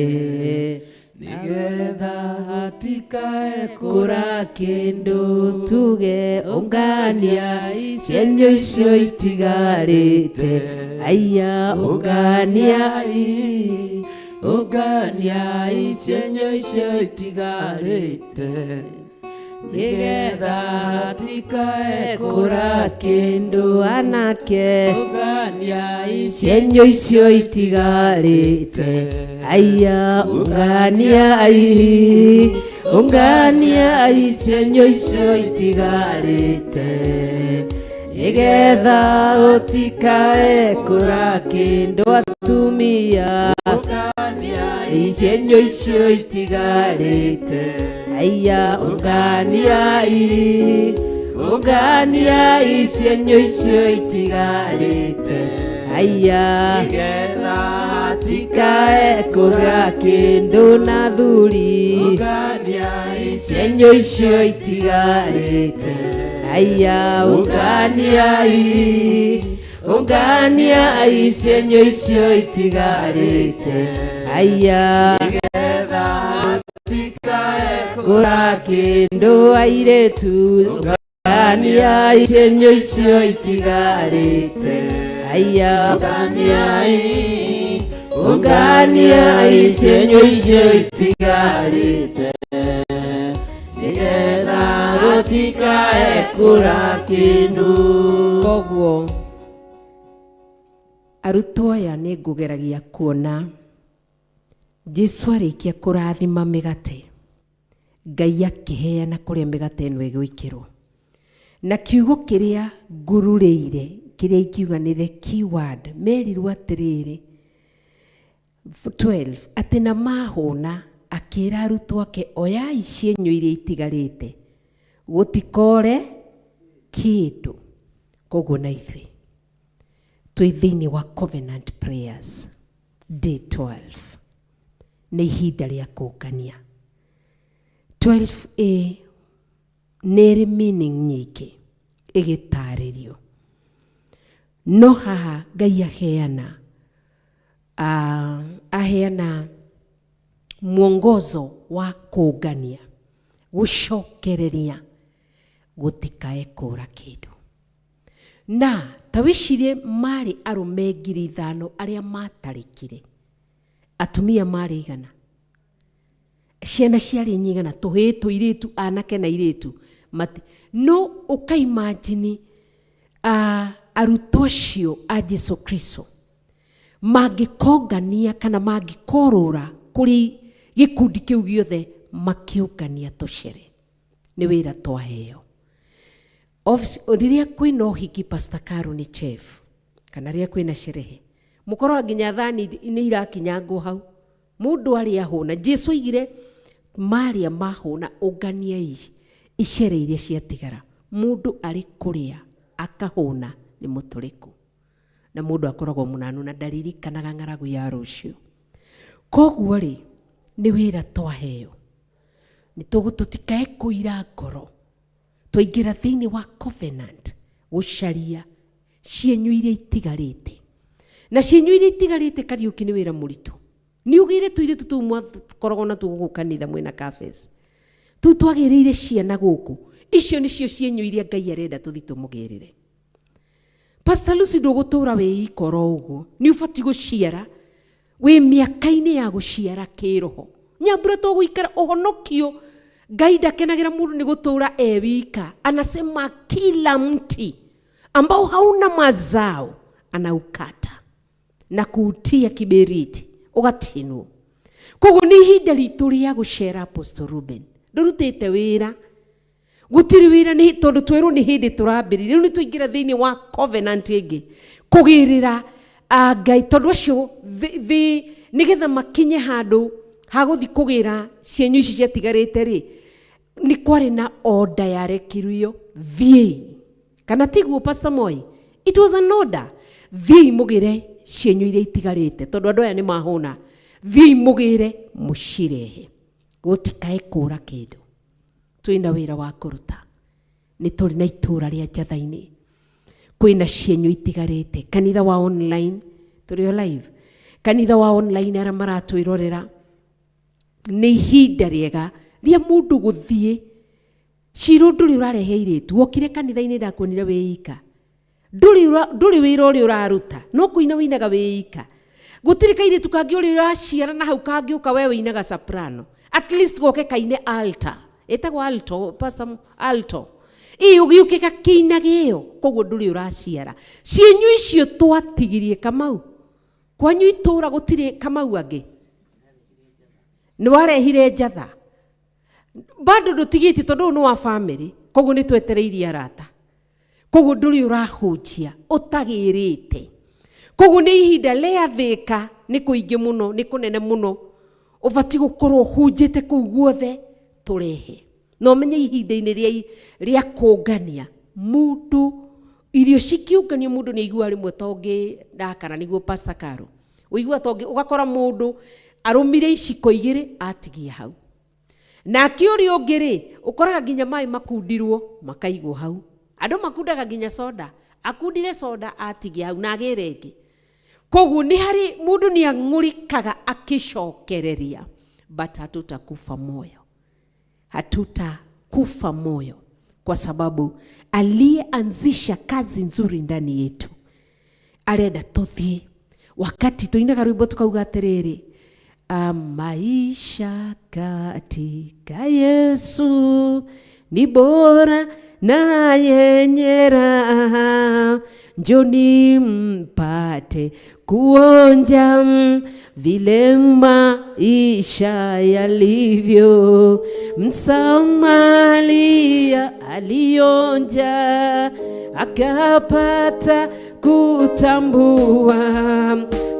Nĩgetha hatikae kũra kĩndũ tuge ũngania cienyũ icio itigarĩte. Aya ũnganiai, ũnganiai cienyũ icio itigarĩte. Nĩgetha hatikae kũra kĩndũ anake. Ũnganiai cienyũ icio itigarĩte. Aya ũnganiai, ũnganiai cienyũ icio itigarĩte. Nĩgetha ũtikae kũra kĩndũ atumia Icienyũ icio itigarĩte Aya ũnganiai Ũnganiai cienyũ icio itigarĩte Aya Nĩgetha tikae kũgĩa kĩndũ na thuri Cienyũ icio itigarĩte Aya ũnganiai Ũnganiai cienyũ icio itigarĩte Aya Nĩgetha tikae kũra kĩndũ airĩtu Ũnganiai cienyũ icio itigarĩte Aya Ũnganiai Ũnganiai cienyũ icio itigarĩte Nĩgetha gũtikae kũra kĩndũ Koguo arutwo aya nĩ ngũgeragia kuona Jesu arĩkia kũrathima mĩgate Ngai akĩheana kũrĩa mĩgate ĩno ĩgwĩkĩrwo na kiugo kĩrĩa ngururĩire kĩrĩa ingiuga nĩ the key word merirwo atĩrĩrĩ 12 atĩ na mahũna akĩra arutwo ake oyai cienyũ iria itigarĩte gũtikore kĩndũ koguo na ithuĩ twĩ thĩinĩ wa covenant prayers day 12 nĩ ihinda rĩa kũngania 12a nĩ ĩrĩ meaning nyingĩ ĩgĩtarĩrio no haha Ngai aheana aheana mwongozo wa kũngania gũcokereria gũtikae kũra kĩndũ na ta wĩcirie marĩ arũme 5,000 arĩa matarĩkire atumia marĩ igana ciana ciarĩ nyigana tũhĩĩ tũirĩtu anake na irĩtu mati no ũkaimajini arutwo acio a Jesu Kristo mangĩkongania kana mangĩkorũra kũrĩ gĩkundi kĩu gĩothe makĩũngania tũcere nĩ wĩra twaheo rĩrĩa kwĩna ũhiki Pastor Caro nĩ chef kana rĩrĩa kwĩna sherehe mũkoroga nginya thani nĩ irakinyangwo hau mũndũ arĩa ahũna Jesu oigire marĩa mahũna ũnganiai icere iria ciatigara mũndũ arĩ kũrĩa akahũna nĩ mũtũrĩku na mũndũ akoragwo mũnanu na ndaririkanaga ng'aragu ya rũciũ koguo rĩ nĩ wĩra twaheo nĩ tũtikae kũira ngoro twaingĩra thĩinĩ wa covenant gũcaria cienyũ iria itigarĩte na cienyũ iria itigarĩte Kariũki nĩ wĩra mũritũ nĩ ũgĩire tũirĩtu tũu mwakoragwo natuo gũkũ kanitha mwĩna cafes tũu twagĩrĩire ciana gũkũ icio nĩcio cienyũ iria Ngai arenda tũthiĩ tũmũgĩrĩre Pastor Lucy ndũgũtũra wĩ ikoro ũguo nĩ ũbatiĩ gũciara wĩ mĩaka-inĩ ya gũciara kĩroho nyambura to gũikara ũhonokio Ngai ndakenagĩra mũndũ nĩ gũtũra e wika anasema kila mti ambao hauna mazao anaukata na kuutia kiberiti ũgatinwo koguo nĩ ihinda ritũ rĩa gũcera Apostle Ruben ndũrutĩte wĩra gũtirĩ wĩra nĩ tondũ twerwo nĩ hĩndĩ tũrambĩrĩria rĩu nĩ tũingĩra thĩinĩ wa covenant ĩngĩ kũgĩrĩra Ngai tondũ acio nĩgetha makinye handũ ha gũthiĩ kũgĩra cienyũ ici ciatigarĩte rĩ nĩ kwarĩ na order yarekirio thiĩi kana tiguo Pastor Moi it was an order thiĩi mũgĩre cienyũ iria itigarĩte tondũ andũ aya nĩ mahũna thiĩi mũgĩre mũcirehe gũtikae kũra kĩndũ twĩna wĩra wa kũruta nĩ tũrĩ na itũra rĩa njatha-inĩ kwĩna cienyũ itigarĩte kanitha wa online tũrĩ o live kanitha wa online arĩa maratwĩrorera nĩ ihinda rĩega rĩa mũndũ gũthiĩ Ciro ndũrĩ ũrarehe airĩtu wokire kanitha-inĩ ndakuonire wĩ ika ndũrĩ wĩra ũrĩa ũraruta no kũina wĩinaga wĩ ika gũtirĩ kairĩtu kangĩ ũrĩa ũraciara na hau kangĩũka we wĩinaga soprano at least goke kaine altar ĩtagwo alto pastor alto ĩ ũgĩũke gakĩinage ĩyo koguo ndũrĩ ũraciara cienyũ icio twatigirie Kamau kwanyu itũra gũtirĩ Kamau angĩ nĩ warehire njatha bado ndũtigĩtie tondũ ũyũ nĩ wa family koguo nĩ twetereirie arata Koguo ndũrĩ ũrahunjia ũtagĩrĩte. Koguo nĩ ihinda rĩa Thĩka nĩ kũingĩ mũno, nĩ kũnene mũno, ũbatiĩ gũkorwo ũhunjĩte kũu guothe tũrehe. Na ũmenye ihinda-inĩ rĩa rĩa kũngania mũndũ, irio cikĩũnganio mũndũ nĩ aiguaga rĩmwe ta ũngĩrakara, nĩguo Pastor Caro, ũigua ta ũngĩ, ũgakora mũndũ arũmire iciko igĩrĩ atigia hau. Nake ũrĩa ũngĩ rĩ, ũkoraga nginya maĩ makundirwo makaigwo hau. Andũ makundaga nginya soda, akundire soda atigia hau na agĩre ĩngĩ. Koguo nĩ harĩ mũndũ nĩ ang'ũrĩkaga akĩcokereria, but hatutakufa moyo. Hatutakufa moyo kwa sababu aliyeanzisha kazi nzuri ndani yetu arenda tũthiĩ. Wakati tũinaga rwĩmbo tukauga atĩrĩrĩ, maisha katika Yesu ni bora na yenye raha, njoni mpate kuonja vile maisha yalivyo. Msamaria alionja akapata kutambua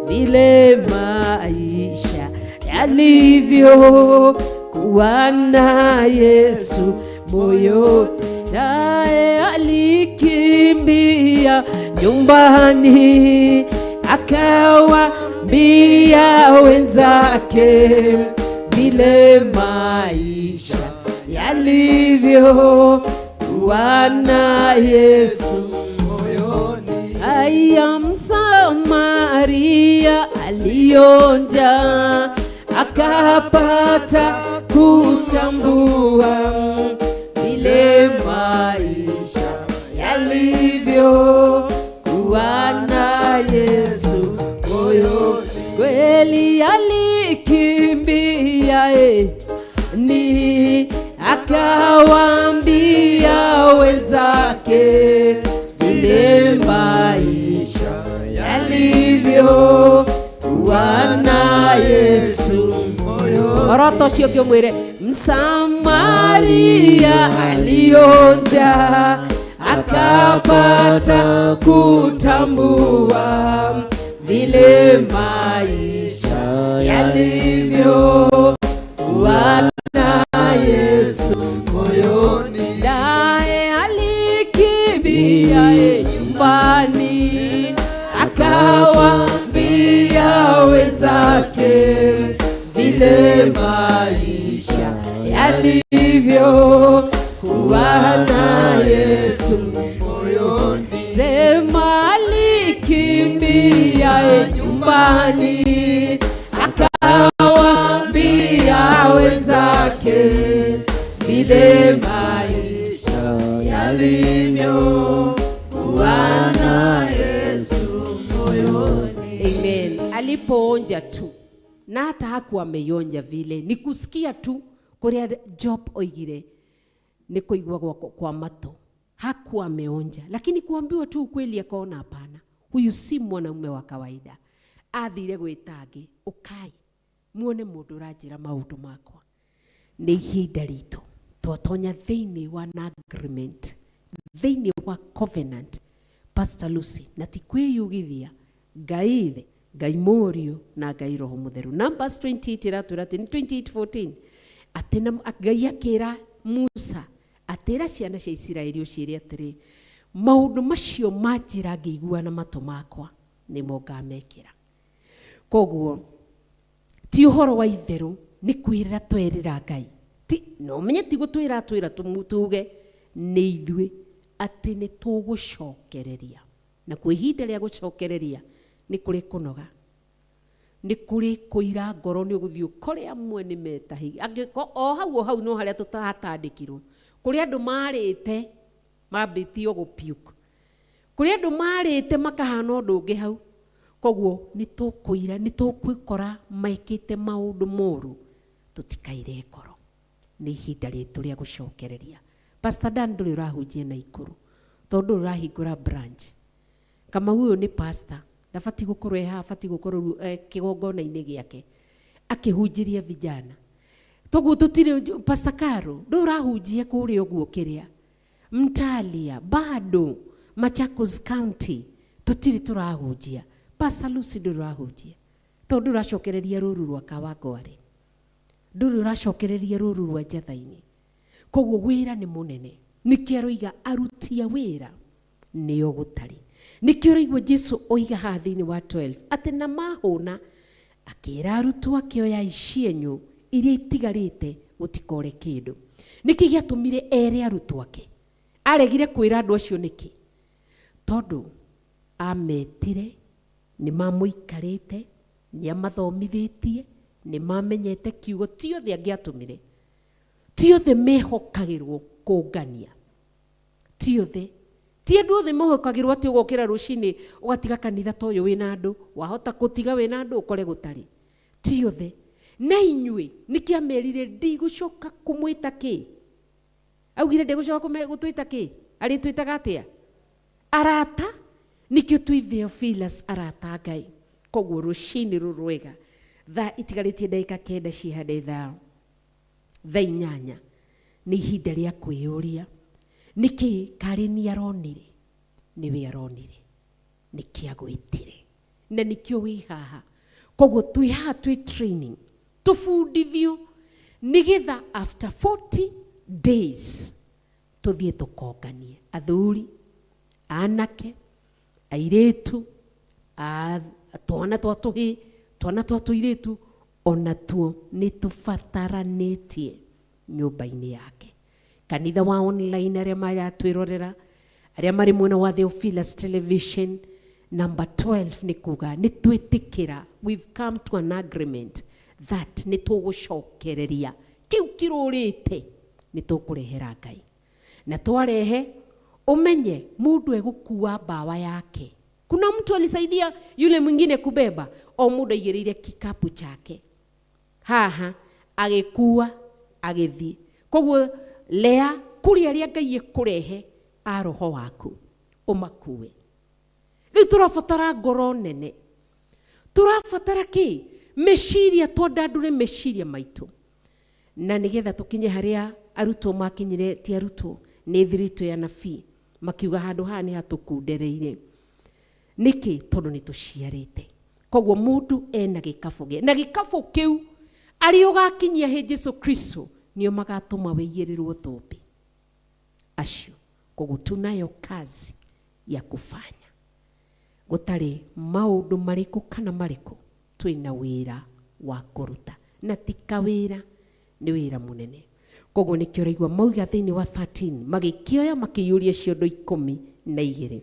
vile maisha yalivyo, kuwa na Yesu moyo. Naye alikimbia nyumbani akawaambia wenzake vile maisha yalivyo, kuwa na Yesu moyoni. Aya, Msamaria alionja akapata kutambua vile maisha yalivyo, kuwa na Yesu moyoni. Kweli alikimbia ni akawaambia wenzake vile maisha yalivyo, kuwa na Yesu moyoni. Oroto ũcio ũngĩ ũmwĩre, Msamaria alionja akapata kutambua vile maisha yalivyo, kuwa na Yesu moyoni. Naye alikimbia nyumbani akawaambia wenzake vile maisha yalivyo, kuwa na Yesu moyoni. Sema alikimbia nyumbani akawaambia wenzake vile maisha yalivyo, kuwa na Yesu moyoni. Amen. Alipoonja tu, na hata hakuwa ameionja vile, ni kusikia tu kuria Job oigire ni kuigua kwa mato. Hakuwa ameonja, lakini kuambiwa tu ukweli akaona hapana, huyu si mwanaume wa kawaida. Athire gwĩta angĩ, ũkai muone mũndũ ũranjĩra maũndũ makwa. Nĩ ihinda ritũ twatonya thĩinĩ wa an agreement, thĩinĩ wa covenant, Pastor Lucy, na ti kwĩyugithia, Ngai Ithe, Ngai Mũriũ na Ngai Roho Mũtheru. Numbers 28 ĩratwĩra atĩ nĩ 28:14 atĩ na Ngai akĩra Musa atĩra ciana cia Isiraeli ũciĩre atĩrĩ, maũndũ macio manjĩra ngĩigua na matũ makwa nĩmo ngamekĩra. Koguo ti ũhoro wa itherũ, nĩ kwĩrĩra twerĩra Ngai. Ti, no ũmenye ti gũtwĩra twĩra tuge nĩ ithuĩ atĩ nĩ tũgũcokereria. Na kwa ihinda rĩa gũcokereria nĩ kũrĩ kũnoga, nĩ kũrĩ kũira ngoro, nĩ ũgũthiĩ ũkore amwe nĩ metahi. Angĩko o hau o hau no harĩa tũtatandĩkirwo, kũrĩ andũ marĩte mambĩtie o gũpiuka, kũrĩ andũ marĩte makahana ũndũ ũngĩ hau. Koguo nĩ tũkũira, nĩ tũkwĩkora mekĩte maũndũ moru, tũtikaire ngoro. Nĩ ihinda rĩtũ rĩa gũcokereria. Pastor Dan ndũrĩ ũrahunjia Naikuru tondũ ũrahingũra branch. Kamau ũyũ nĩ pastor, ndabatiĩ gũkorwo e haha, abatiĩ gũkorwo kĩgongona-inĩ gĩake akĩhunjĩria vijana. Toguo tũtirĩ, Pastor Caro, ndũrĩ ũrahunjia kũrĩa ũguo kĩrĩa Mtalia bado. Machakos County tũtirĩ tũrahunjia. Pastor Lucy ndũrĩ ũrahunjia tondũ ndũracokereria rũru rwa Kawangware, ndũrĩ ũracokereria rũru rwa Njatha-inĩ. Koguo wĩra nĩ mũnene. Nĩkĩo aroiga aruti a wĩra nĩo gũtarĩ. Nĩkĩo ũraigua Jesu oiga haha thĩinĩ wa 12 atĩ na mahũna akĩra arutwo ake oyai cienyũ iria itigarĩte gũtikore kĩndũ. Nĩkĩ gĩatũmire ere arutwo ake? Aregire kwĩra andũ acio nĩkĩ? Tondũ ametire, nĩ mamũikarĩte, nĩ amathomithĩtie, nĩ mamenyete kiugo, ti othe angĩatũmire. Ti othe mehokagĩrwo kũngania. Ti othe. Ti andũ othe mehokagĩrwo atĩ ũgokĩra rũcinĩ ũgatiga kanitha ta ũyũ wĩna andũ, wahota gũtiga wĩna andũ ũkore gũtarĩ. Ti othe. Na inyuĩ nĩkĩo amerire ndigũcoka kũmwĩta kĩ? Augire ndegũcoka gũtwĩta kĩ? Arĩtwĩtaga atĩa? Arata. Nĩkĩo twĩ Theophilus arata a Ngai. Koguo rũcinĩ rũrũ rwega, thaa itigarĩtie ndagĩka 9 cihande thaa 8:00, nĩ ihinda rĩa kwĩyũria nĩkĩ karĩ nĩ aronire, nĩwe aronire, nĩkĩ agwĩtire, na nĩkĩo wĩ haha. Koguo twĩ haha twĩ training, tũbundithio nĩgetha after 40 days tũthiĩ tũkonganie athuri, anake, airĩtu, twana twa tũhĩĩ, twana twa tũirĩtu, ona tuo nĩ tũbataranĩtie nyũmba-inĩ yake. Kanitha wa online arĩa maratwĩrorera, arĩa marĩ mwena wa Theophilus Television number 12, nĩ kuga nĩ twĩtĩkĩra, we've come to an agreement that nĩ tũgũcokereria kĩu kĩrũrĩte, nĩ tũkũrehera Ngai. Na twarehe, ũmenye mũndũ egũkua mbawa yake. Kuna mtu alisaidia yule mwingine kubeba, o mũndũ aigĩrĩire kikapu chake haha, agĩkua agĩthiĩ. Koguo lea kũrĩ arĩa Ngai ekũrehe a roho waku ũmakue. Rĩu tũrabatara ngoro nene, tũrabatara kĩ? Meciria, twandandũre meciria maitũ, na nĩgetha tũkinye harĩa arutwo makinyire. Ti arutwo, nĩ thiritũ ya nabii, makiuga handũ haha nĩ hatũkundereire. Nĩkĩ? Tondũ nĩ tũciarĩte. Koguo mũndũ ena gĩkabũ gĩa, na gĩkabũ kĩu arĩa ũgakinyia he Jesu Kristo nĩo magatũma wĩigĩrĩrwo thũmbĩ acio. Koguo tunayo kazi ya kufanya, gũtarĩ maũndũ marĩkũ kana marĩkũ, twĩna wĩra wa kũruta, na ti kawĩra, nĩ wĩra mũnene. Koguo nĩkĩo ũraigua mauga thĩinĩ wa 13 magĩkĩoya makĩiyũria ciondo 12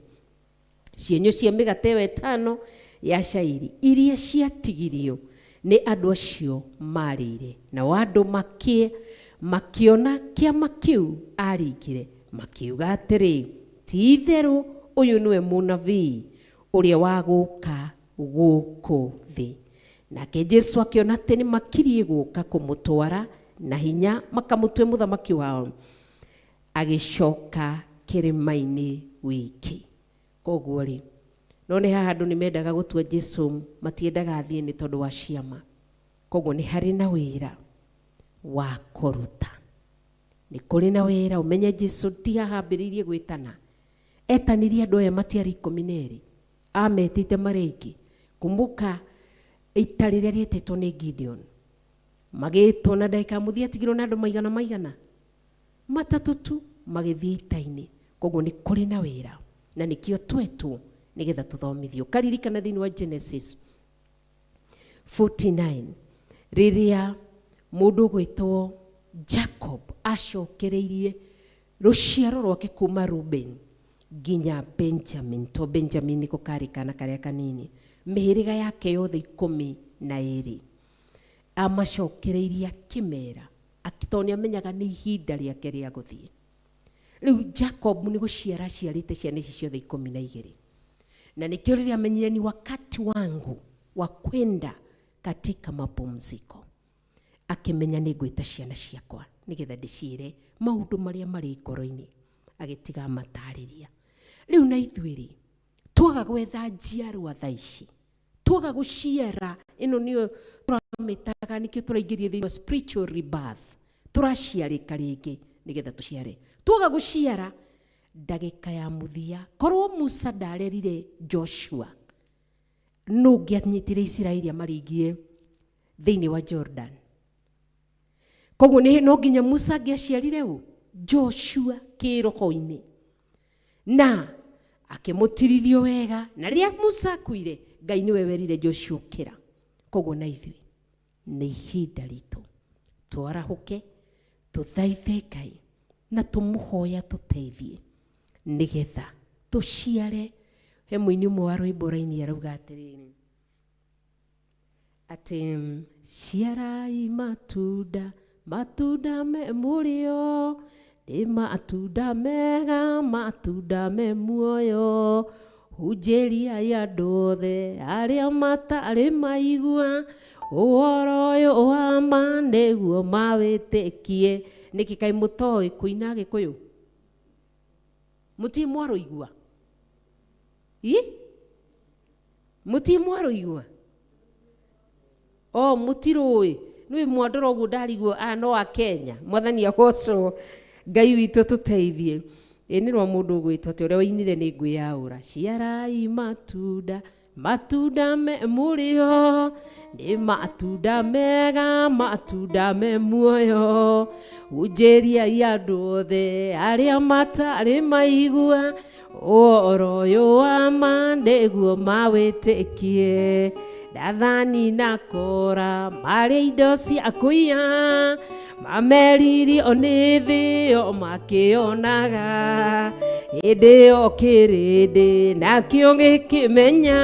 cienyũ cia mĩgate ĩyo 5 ya cairi iria ciatigirio nĩ andũ acio marĩire. Nao andũ makĩona kĩama kĩu aringire, makiuga atĩrĩ, ti itherũ ũyũ nĩwe mũnabii ũrĩa wa gũka gũkũ thĩ. Nake Jesu akĩona atĩ nĩ makiriĩ gũka kũmũtwara na hinya makamũtue mũthamaki wao, agĩcoka kĩrĩma-inĩ wiki. Koguo rĩ, no nĩ haha andũ nĩ mendaga gũtua Jesu, matiendaga athiĩ nĩ tondũ wa ciama. Koguo nĩ harĩ na wĩra wa kũruta, nĩ kũrĩ na wĩra. Ũmenye Jesu ti haha ambĩrĩirie gwĩtana, etanirie andũ aya matiarĩ 12, ametĩte marĩ aingĩ. Kumbuka ita rĩrĩa rĩetĩtwo nĩ Gideon, magĩtwo na ndagĩka ya mũthia atigirwo na andũ maigana 300 tu magĩthiĩ ita-inĩ. Koguo nĩ kũrĩ na wĩra, na nĩkĩo twetwo nĩgetha tũthomithio. Karirikana thĩinĩ wa Genesis 49 rĩrĩa mũndũ ũgwĩtwo Jacob acokereirie rũciaro rwake kuma Reuben nginya Benjamin, to Benjamin nĩko karĩ kana karĩa kanini, mĩhĩrĩga yake yothe 12 amacokereirie akĩmera, tondũ nĩ amenyaga nĩ ihinda rĩake rĩa gũthiĩ. Rĩu Jacob nĩ gũciara aciarĩte ciana ici ciothe 12, na nĩkĩo rĩrĩa amenyire ni wakati wangu wa kwenda katika mapumziko, akĩmenya nĩ ngwĩta ciana ciakwa nĩgetha ndĩciĩre maũndũ marĩa marĩ ngoro-inĩ, agĩtiga amatarĩria. Rĩu na ithuĩ rĩ, twaga gwetha njiarwa thaa ici, twaga gũciara, ĩno nĩyo tũramĩtaga, nĩkĩo tũraingĩria thĩinĩ wa spiritual rebirth, tũraciarĩka rĩngĩ nĩgetha tũciare. Twaga gũciara, Ndagĩka ya mũthia, korwo Musa ndarerire Joshua, nũ ũngĩanyitire Isiraeli amaringie thĩinĩ wa Jordan? Koguo nĩ no nginya Musa angĩaciarire ũ? Joshua kĩroho-inĩ, na akĩmũtirithio wega. Na rĩrĩa Musa akuire, Ngai nĩwe werire Joshua ũkĩra. Koguo na ithuĩ nĩ ihinda ritũ twarahũke, tũthaithe Ngai na tũmũhoya tũteithie nĩgetha tũciare. He mũini ũmwe wa rwĩmbo raini arauga atĩrĩrĩ, atĩ ciarai matunda, matunda me mũrĩo, nĩ matunda mega, matunda me muoyo. Hunjĩriai andũ othe arĩa matarĩ maigua ũhoro ũyũ wa ma nĩguo mawĩtĩkie. Nĩkĩ kaĩ mũtoĩ kũina Gĩkũyũ? Mũtirĩ mwarũigua? Ĩ? Mũtirĩ mwarũigua? O mũtirũĩ? Nĩ mwandora ũguo ndarigwo aya no a Kenya. Mwathani agocwo. Ngai witũ tũteithie. Ĩ nĩ rwa mũndũ ũgwĩtwo atĩ ũrĩa wainire nĩ ngwĩyaũra. Ciarai matunda, matunda me mũrĩo, nĩ matunda mega, matunda me muoyo. Hunjĩriai andũ othe arĩa matarĩ maigua ũhoro ũyũ wa ma nĩguo mawĩtĩkie. Dathani na Kora marĩ indo cia kũiya, mameririo nĩ thĩ o makĩonaga. Hĩndĩ ĩyo kĩrĩndĩ nakĩo gĩkĩmenya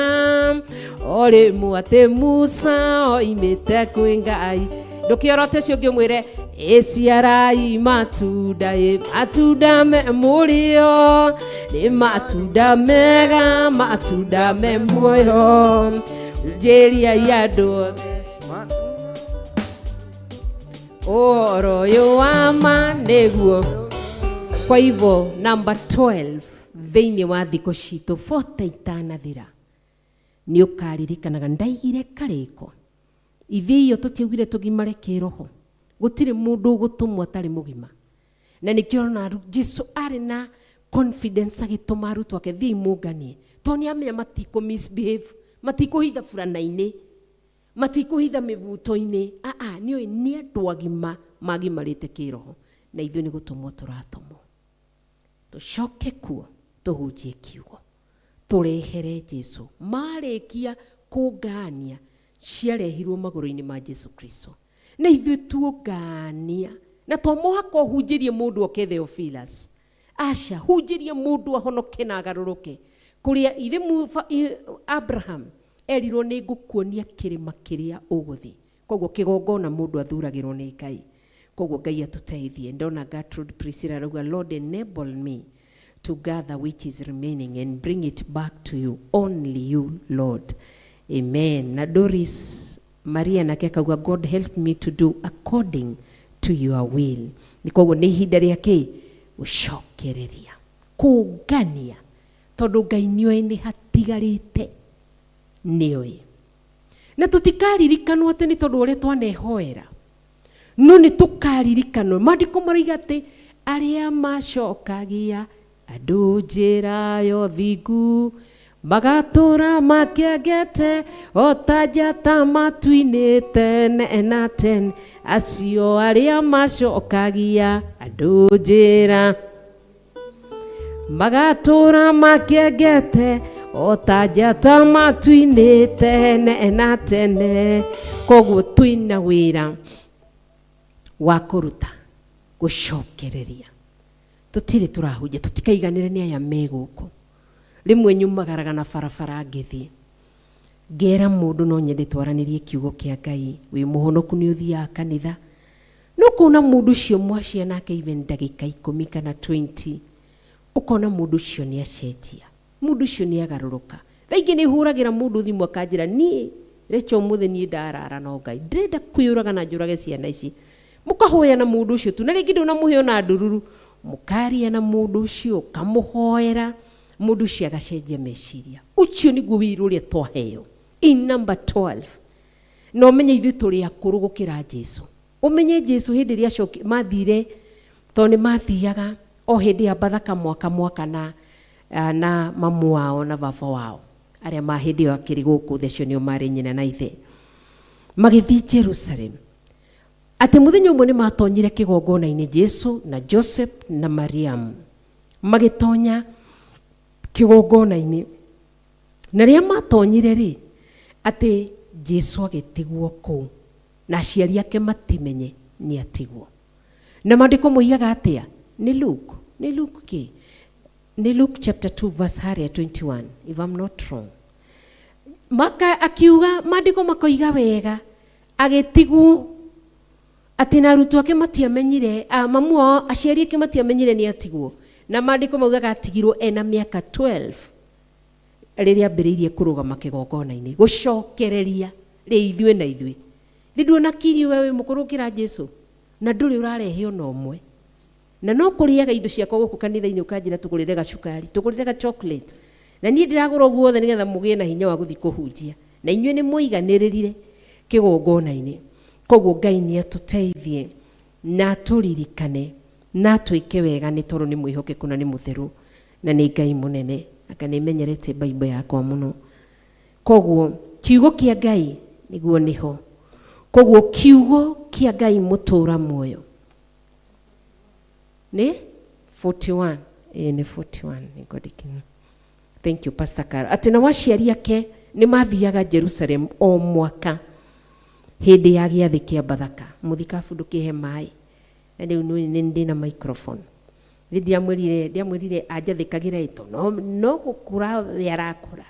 o rĩmwe atĩ Musa oimĩte kwĩ Ngai. Ndũkĩorote ũcio ũngĩ ũmwĩre, ĩciarai matunda, ĩ matunda me mũrĩo, nĩ matunda mega, matunda me muoyo. Njĩriai andũ othe ũhoro ũyũ wa ma nĩguo. Kwa hivyo number 12 thĩinĩ wa thikũ citũ 40 itanathira nĩ ũkaririkanaga ndaigire karĩko. Ithuĩ iyo tũtiaugire tũgimare kĩroho, gũtirĩ mũndũ ũgũtũmwo atarĩ mũgima. Na nĩkĩo ũrona Jesu arĩ na confidence agĩtũma arutwo ake, thiĩi mũnganie, tondũ nĩ amenya matikũ misbehave, matikũhitha burana-inĩ, matikũhitha mĩbuto-inĩ. Aa, nĩũĩ nĩ andũ agima magimarĩte kĩroho, na ithuĩ nĩ gũtũmwo tũratũmwo tũcoke kuo tũhunjie kiugo, tũrehere Jesu. Marĩkia kũngania ciarehirwo magũrũ-inĩ ma Jesu Kristo, na ithuĩ tuongania. Na to mũhaka ũhunjĩrie mũndũ oke Theophilus, aca, hunjĩrie mũndũ ahonoke na agarũrũke. Kũrĩa ithe Abraham erirwo nĩ ngũkuonia kĩrĩma kĩrĩa ũgũthiĩ. Koguo kĩgongona mũndũ athuragĩrwo nĩ Ngai. Koguo Ngai atũteithie. Ndona Gertrude Priscilla arauga, Lord enable me to gather which is remaining and bring it back to you, only you Lord. Amen. Na Doris Maria nake akauga, God help me to do according to your will. Nĩ koguo nĩ ihinda rĩa kĩ gũcokereria kũngania, tondũ Ngai nĩoĩ nĩ hatigarĩte, nĩoĩ na tũtikaririkanwo atĩ nĩ tondũ ũrĩa twanehoera, no nĩ tũkaririkanwo. Maandĩko maroiga atĩ arĩa macokagia andũ njĩra ya ũthingu magatũra makĩengete o ta njata matu-inĩ tene na tene. Acio arĩa macokagia andũ njĩra magatũra makĩengete o ta njata matu-inĩ tene na tene. Koguo twĩna wĩra wa kũruta gũcokereria, tũtirĩ tũrahunjia, tũtikaiganĩre nĩ aya me gũkũ. Rĩmwe nyumagaraga na barabara ngĩthiĩ ngera mũndũ no nyende twaranĩrie kiugo kĩa Ngai, wĩ mũhonoku nĩ ũthiaga kanitha, no kuona mũndũ ũcio mwacia nake even ndagĩka 10 kana 20, ũkona mũndũ ũcio nĩ acenjia, mũndũ ũcio nĩ agarũrũka. Thaa ingĩ nĩ hũragĩra mũndũ thimũ akanjĩra, niĩ recha ũmũthĩ niĩ ndarara no Ngai ndĩrenda kwĩyũraga na njũrage ciana ici. Mũkahoya na mũndũ ũcio tu, na rĩngĩ ndũnamũhe ona ndururu, mũkaria na mũndũ ũcio, ũkamũhoera, mũndũ ũcio agacenjia meciria. Ũcio nĩguo wĩra ũrĩa twaheo in number 12. Na ũmenye ithuĩ tũrĩ akũrũ gũkĩra Jesu. Ũmenye Jesu hĩndĩ ĩrĩa acoki mathire, tondũ nĩ mathiaga o hĩndĩ ya Bathaka mwaka mwaka na na mamu wao na baba wao arĩa ma hĩndĩ ĩyo akĩrĩ gũkũ thĩ, acio nĩo marĩ nyina na ithe, magĩthiĩ Jerusalem. Atĩ mũthenya ũmwe nĩ matonyire kĩgongona-inĩ, Jesu na Joseph na Mariamu magĩtonya kĩgongona-inĩ, na rĩrĩa matonyire rĩ, atĩ Jesu agĩtigwo kũu na aciari ake matimenye nĩ atigwo. Na maandĩko moigaga atĩa? Nĩ Luke, nĩ Luke kĩ? Nĩ Luke chapter 2 verse harĩa 21 if I'm not wrong. Maka akiuga, maandĩko makoiga wega, agĩtigwo atĩ na arutwo ake matiamenyire, mamu wao, aciari ake matiamenyire nĩ atigwo. Na maandĩko maugaga atigirwo ena mĩaka 12 rĩrĩa ambĩrĩirie kũrũgama kĩgongona-inĩ gũcokereria rĩ ithuĩ na ithuĩ. Thĩ nduona kiri we wĩ mũkũrũ gũkĩra Jesu na ndũrĩ ũrarehe ona ũmwe, na no kũrĩaga indo ciakwa gũkũ kanitha-inĩ, ũkanjĩra tũgũrĩre gacukari, tũgũrĩre ga chocolate, na niĩ ndĩragũra ũguo wothe nĩgetha mũgĩe na hinya wa gũthiĩ kũhunjia, na inyuĩ nĩ mũiganĩrĩrire kĩgongona-inĩ. Koguo Ngai nĩ atũteithie na atũririkane na atwĩke wega, nĩ tondũ nĩ mwĩhokeku na nĩ mũtheru na nĩ Ngai mũnene. Anga nĩ menyerete Bible yakwa mũno. Koguo kiugo kĩa Ngai nĩguo nĩho. Koguo kiugo kĩa Ngai mũtũra muoyo nĩ 41, ĩĩ nĩ 41, nĩngwandĩkĩra. Thank you, Pastor Carol. Atĩ nao aciari ake nĩ mathiaga Jerusalem o mwaka hĩndĩ ya gĩathĩ kĩa Bathaka. Mũthikabu ndũkĩhe maĩ, na rĩu nĩ ndĩna microphone. Nĩ ndiamwĩrire anjathĩkagĩra ĩto, no gũkũra we arakũra.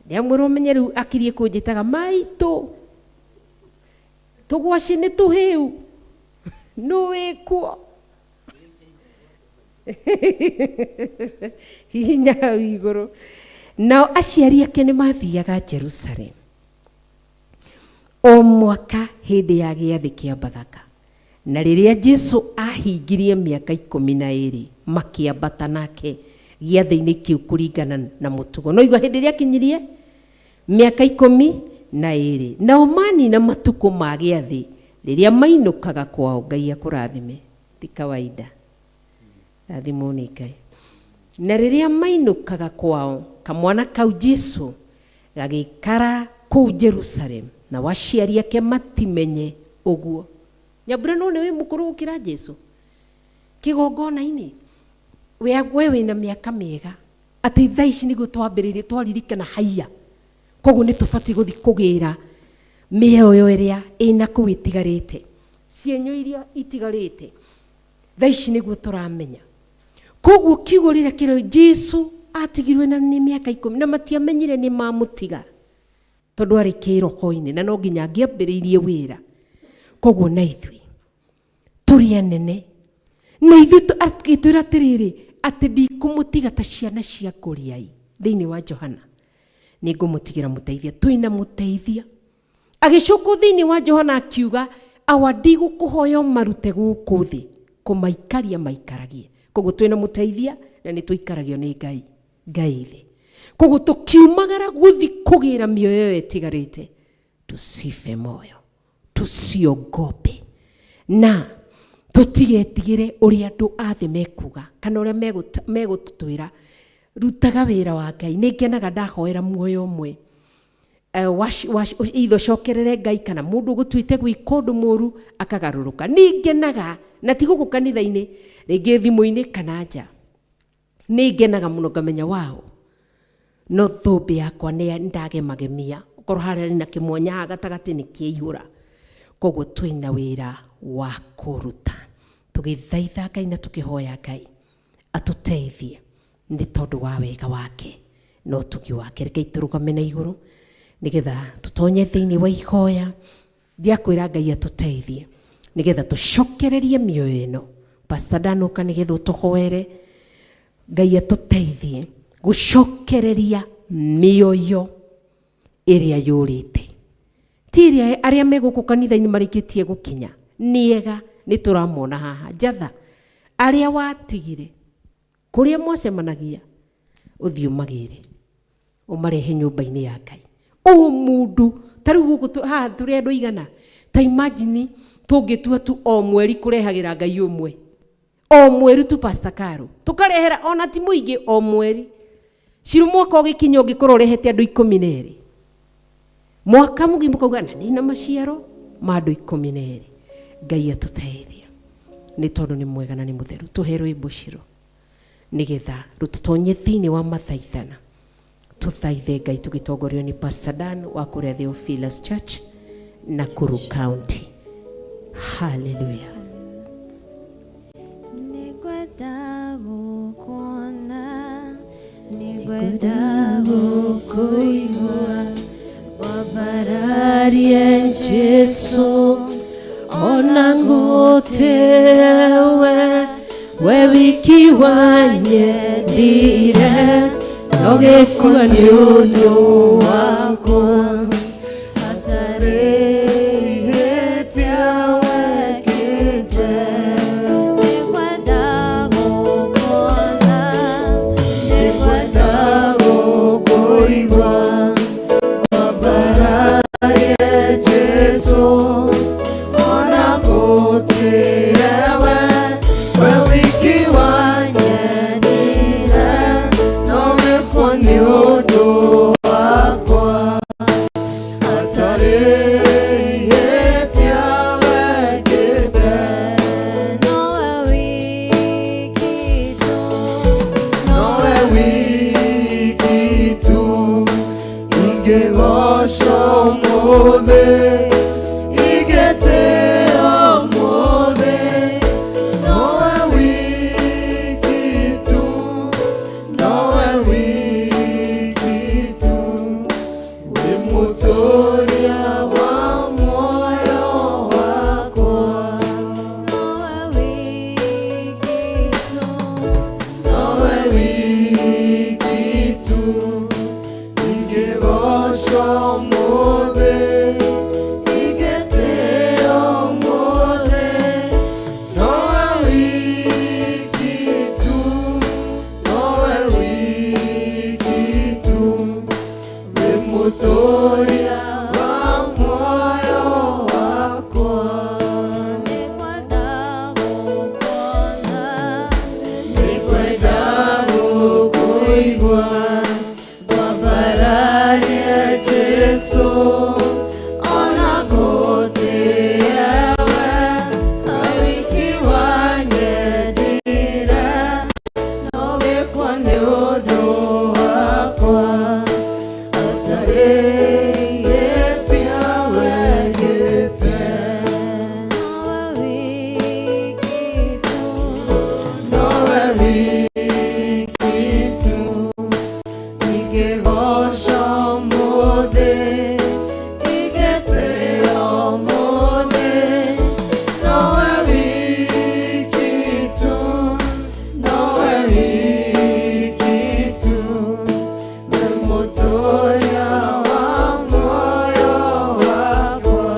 Ndiamwĩra ũmenye rĩu akirie kũnjĩtaga maitũ, tũgwacĩ nĩ tũhĩu, nũ wĩkuo? Hihinya hau igũrũ. Nao aciari ake nĩ mathiaga Jerusalem o mwaka hĩndĩ ya gĩathĩ kĩa Bathaka. Na rĩrĩa Jesu ahingirie mĩaka 12, makĩambata nake gĩathĩ-inĩ kĩu kũringana na mũtugo. No igua hĩndĩ ĩrĩa akinyirie mĩaka 12, nao manina matukũ ma gĩathĩ, rĩrĩa mainũkaga kwao. Ngai akũrathime, ti kawaida, rathimwo nĩ Ngai. Na rĩrĩa mainũkaga kwao, kamwana kau Jesu gagĩikara kũu Jerusalem, nao aciari ake matimenye ũguo. Nyambura, no nĩ wĩ mũkũrũ gũkĩra Jesu kĩgongona-inĩ, we wĩna mĩaka mĩega atĩ thaa ici nĩguo twambĩrĩirie twaririkana haiya. Koguo nĩ tũbatiĩ gũthiĩ kũgĩra mĩoyo ĩrĩa ĩna kũu ĩtigarĩte, cienyũ iria itigarĩte, thaa ici nĩguo tũramenya. Koguo kiugo rĩrĩa kĩrĩ Jesu atigirwe na nĩ mĩaka 10 na matiamenyire nĩ mamũtiga, tondũ arĩ kĩroko-inĩ na no nginya angĩambĩrĩirie wĩra. Koguo na ithuĩ tũrĩ anene, na ithuĩ agĩtwĩra atĩrĩrĩ, atĩ ndikũmũtiga ta ciana cia ngũriai. Thĩinĩ wa Johana, nĩ ngũmũtigĩra mũteithia, twĩna mũteithia. Agĩcoka thĩinĩ wa Johana akiuga, awa ndigũkũhoya ũmarute gũkũ thĩ, kũmaikaria maikaragie. Koguo twĩna mũteithia na nĩ tũikaragio nĩ Ngai, Ngai thĩ. Koguo tũkiumagara gũthi kũgĩra mĩoyo ĩyo ĩtigarĩte, tusife moyo, tusiogope, na tũtigetigĩre ũrĩa andũ a thĩ mekuga kana ũrĩa megũtwĩra. Rutaga wĩra wa Ngai. Nĩ ngenaga ndahoera muoyo ũmwe, itho cokerere Ngai, kana mũndũ ũgũtuĩte gwĩka ũndũ mũru akagarũrũka. Nĩ ngenaga, na ti gũkũ kanitha-inĩ, rĩngĩ thimũ-inĩ kana nja. Nĩ ngenaga mũno ngamenya wao, no thũmbĩ yakwa nĩ ndagemagemia, okorwo harĩa na kĩmwanya haha gatagatĩ nĩ kĩaihũra. Koguo twĩna wĩra wa kũruta, tũgĩthaitha Ngai na tũkĩhoya Ngai atũteithie nĩ tondũ wa wega wake na ũtugi wake. Rekei tũrũgame na igũrũ nĩgetha tũtonye thĩinĩ wa ihoya rĩa kwĩra Ngai atũteithie nĩgetha tũcokererie mĩoyo ĩno. Pastor Danuka, nĩgetha ũtũhoere Ngai atũteithie gũcokereria mĩoyo ĩrĩa yũrĩte, ti ĩrĩa arĩa me gũkũ kanitha-inĩ marĩkĩtie gũkinya nĩega, nĩ tũramona haha njatha, arĩa watigire kũrĩa mwacemanagia, ũthiĩ ũmagĩre, ũmarehe nyũmba-inĩ ya Ngai. O mũndũ ta rĩu gũkũ haha tũrĩ andũ aigana? Ta imagine tũngĩtua tu o mweri kũrehagĩra Ngai ũmwe. O mweri tu, Pastor Caro, tũkarehera ona ti mũingĩ o mweri. Ciru mwaka ũgĩkinya ũngĩkorwo ũrehete andũ 12 mwaka mũgima, ũkauga na nĩna maciaro ma andũ 12. Ngai atũteithia nĩ tondũ nĩ mwega na nĩ mũtheru. Tũhe rwĩmbo Ciro nĩgetha rũtũtonye thĩinĩ wa mathaithana, tũthaithe Ngai tũgĩtongorio nĩ Pastor Dan wa kũrĩa Theophilus Church, Nakuru County. Hallelujah. Nĩngwenda gũkuona, nĩngwenda gũkũigua, wambararie Jesu, ona ngũtewe, we wiki wanyendire, no gĩkua nĩ ũndũ wakwa. Hatarĩ ihĩtia wekĩte. Nĩngwenda gũkuona, nĩngwenda gũkũigua, wambararie Jesu, ona ngũtĩĩwe, we wiki wanyendire, no gĩkuo nĩ ũndũ wakwa. Hatarĩ ihĩtia wekĩte. Nowe wiki tu, nowe wiki tu, ingĩgoca ũmũthĩ, ingĩtĩĩa ũmũthĩ. Nowe wiki tu, nowe wiki tu, wĩ mũtũũria wa muoyo wakwa. Nowe wiki tu, nowe wiki tu, ingĩgoca ũmũthĩ, ingĩtĩĩa ũmũthĩ. Nowe wiki tu, nowe wiki tu, wĩ mũtũũria wa muoyo wakwa. Nĩngwenda gũkuona, nĩngwenda gũkũigua, wambararie Jesu, ona ngũtĩĩwe, we wiki wanyendire, no gĩkuo nĩ ũndũ wakwa. Hatarĩ ihĩtia wekĩte. Nowe wiki tu, ingĩgoca ũmũthĩ, ingĩtĩĩa ũmũthĩ. Nowe wiki tu, nowe wiki tu, wĩ mũtũũria wa muoyo wakwa.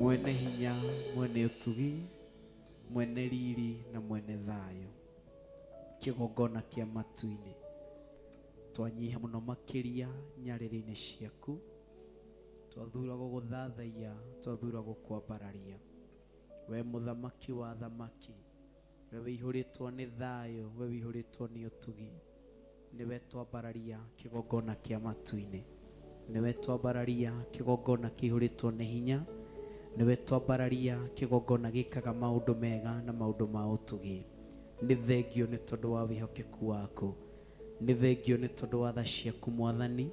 Mwene hinya, mwene ũtugi, mwene riri na mwene thayũ, kĩgongona kĩa matu-inĩ, twanyiha mũno makĩria nyarĩrĩ-inĩ ciaku, twathura gũgũthathaiya, twathura gũkwambararia, we mũthamaki wa thamaki, we wĩihũrĩtwo nĩ thayũ, we wĩihũrĩtwo nĩ ũtugi, nĩwe twambararia kĩgongona kĩa matu-inĩ, nĩwe twambararia kĩgongona kĩihũrĩtwo nĩ hinya, nĩwe twambararia kĩgongona gĩkaga maũndũ mega na maũndũ ma ũtugi. Nĩ thengio nĩ tondũ wa wĩhokeku waku, nĩ thengio nĩ tondũ wa tha ciaku Mwathani,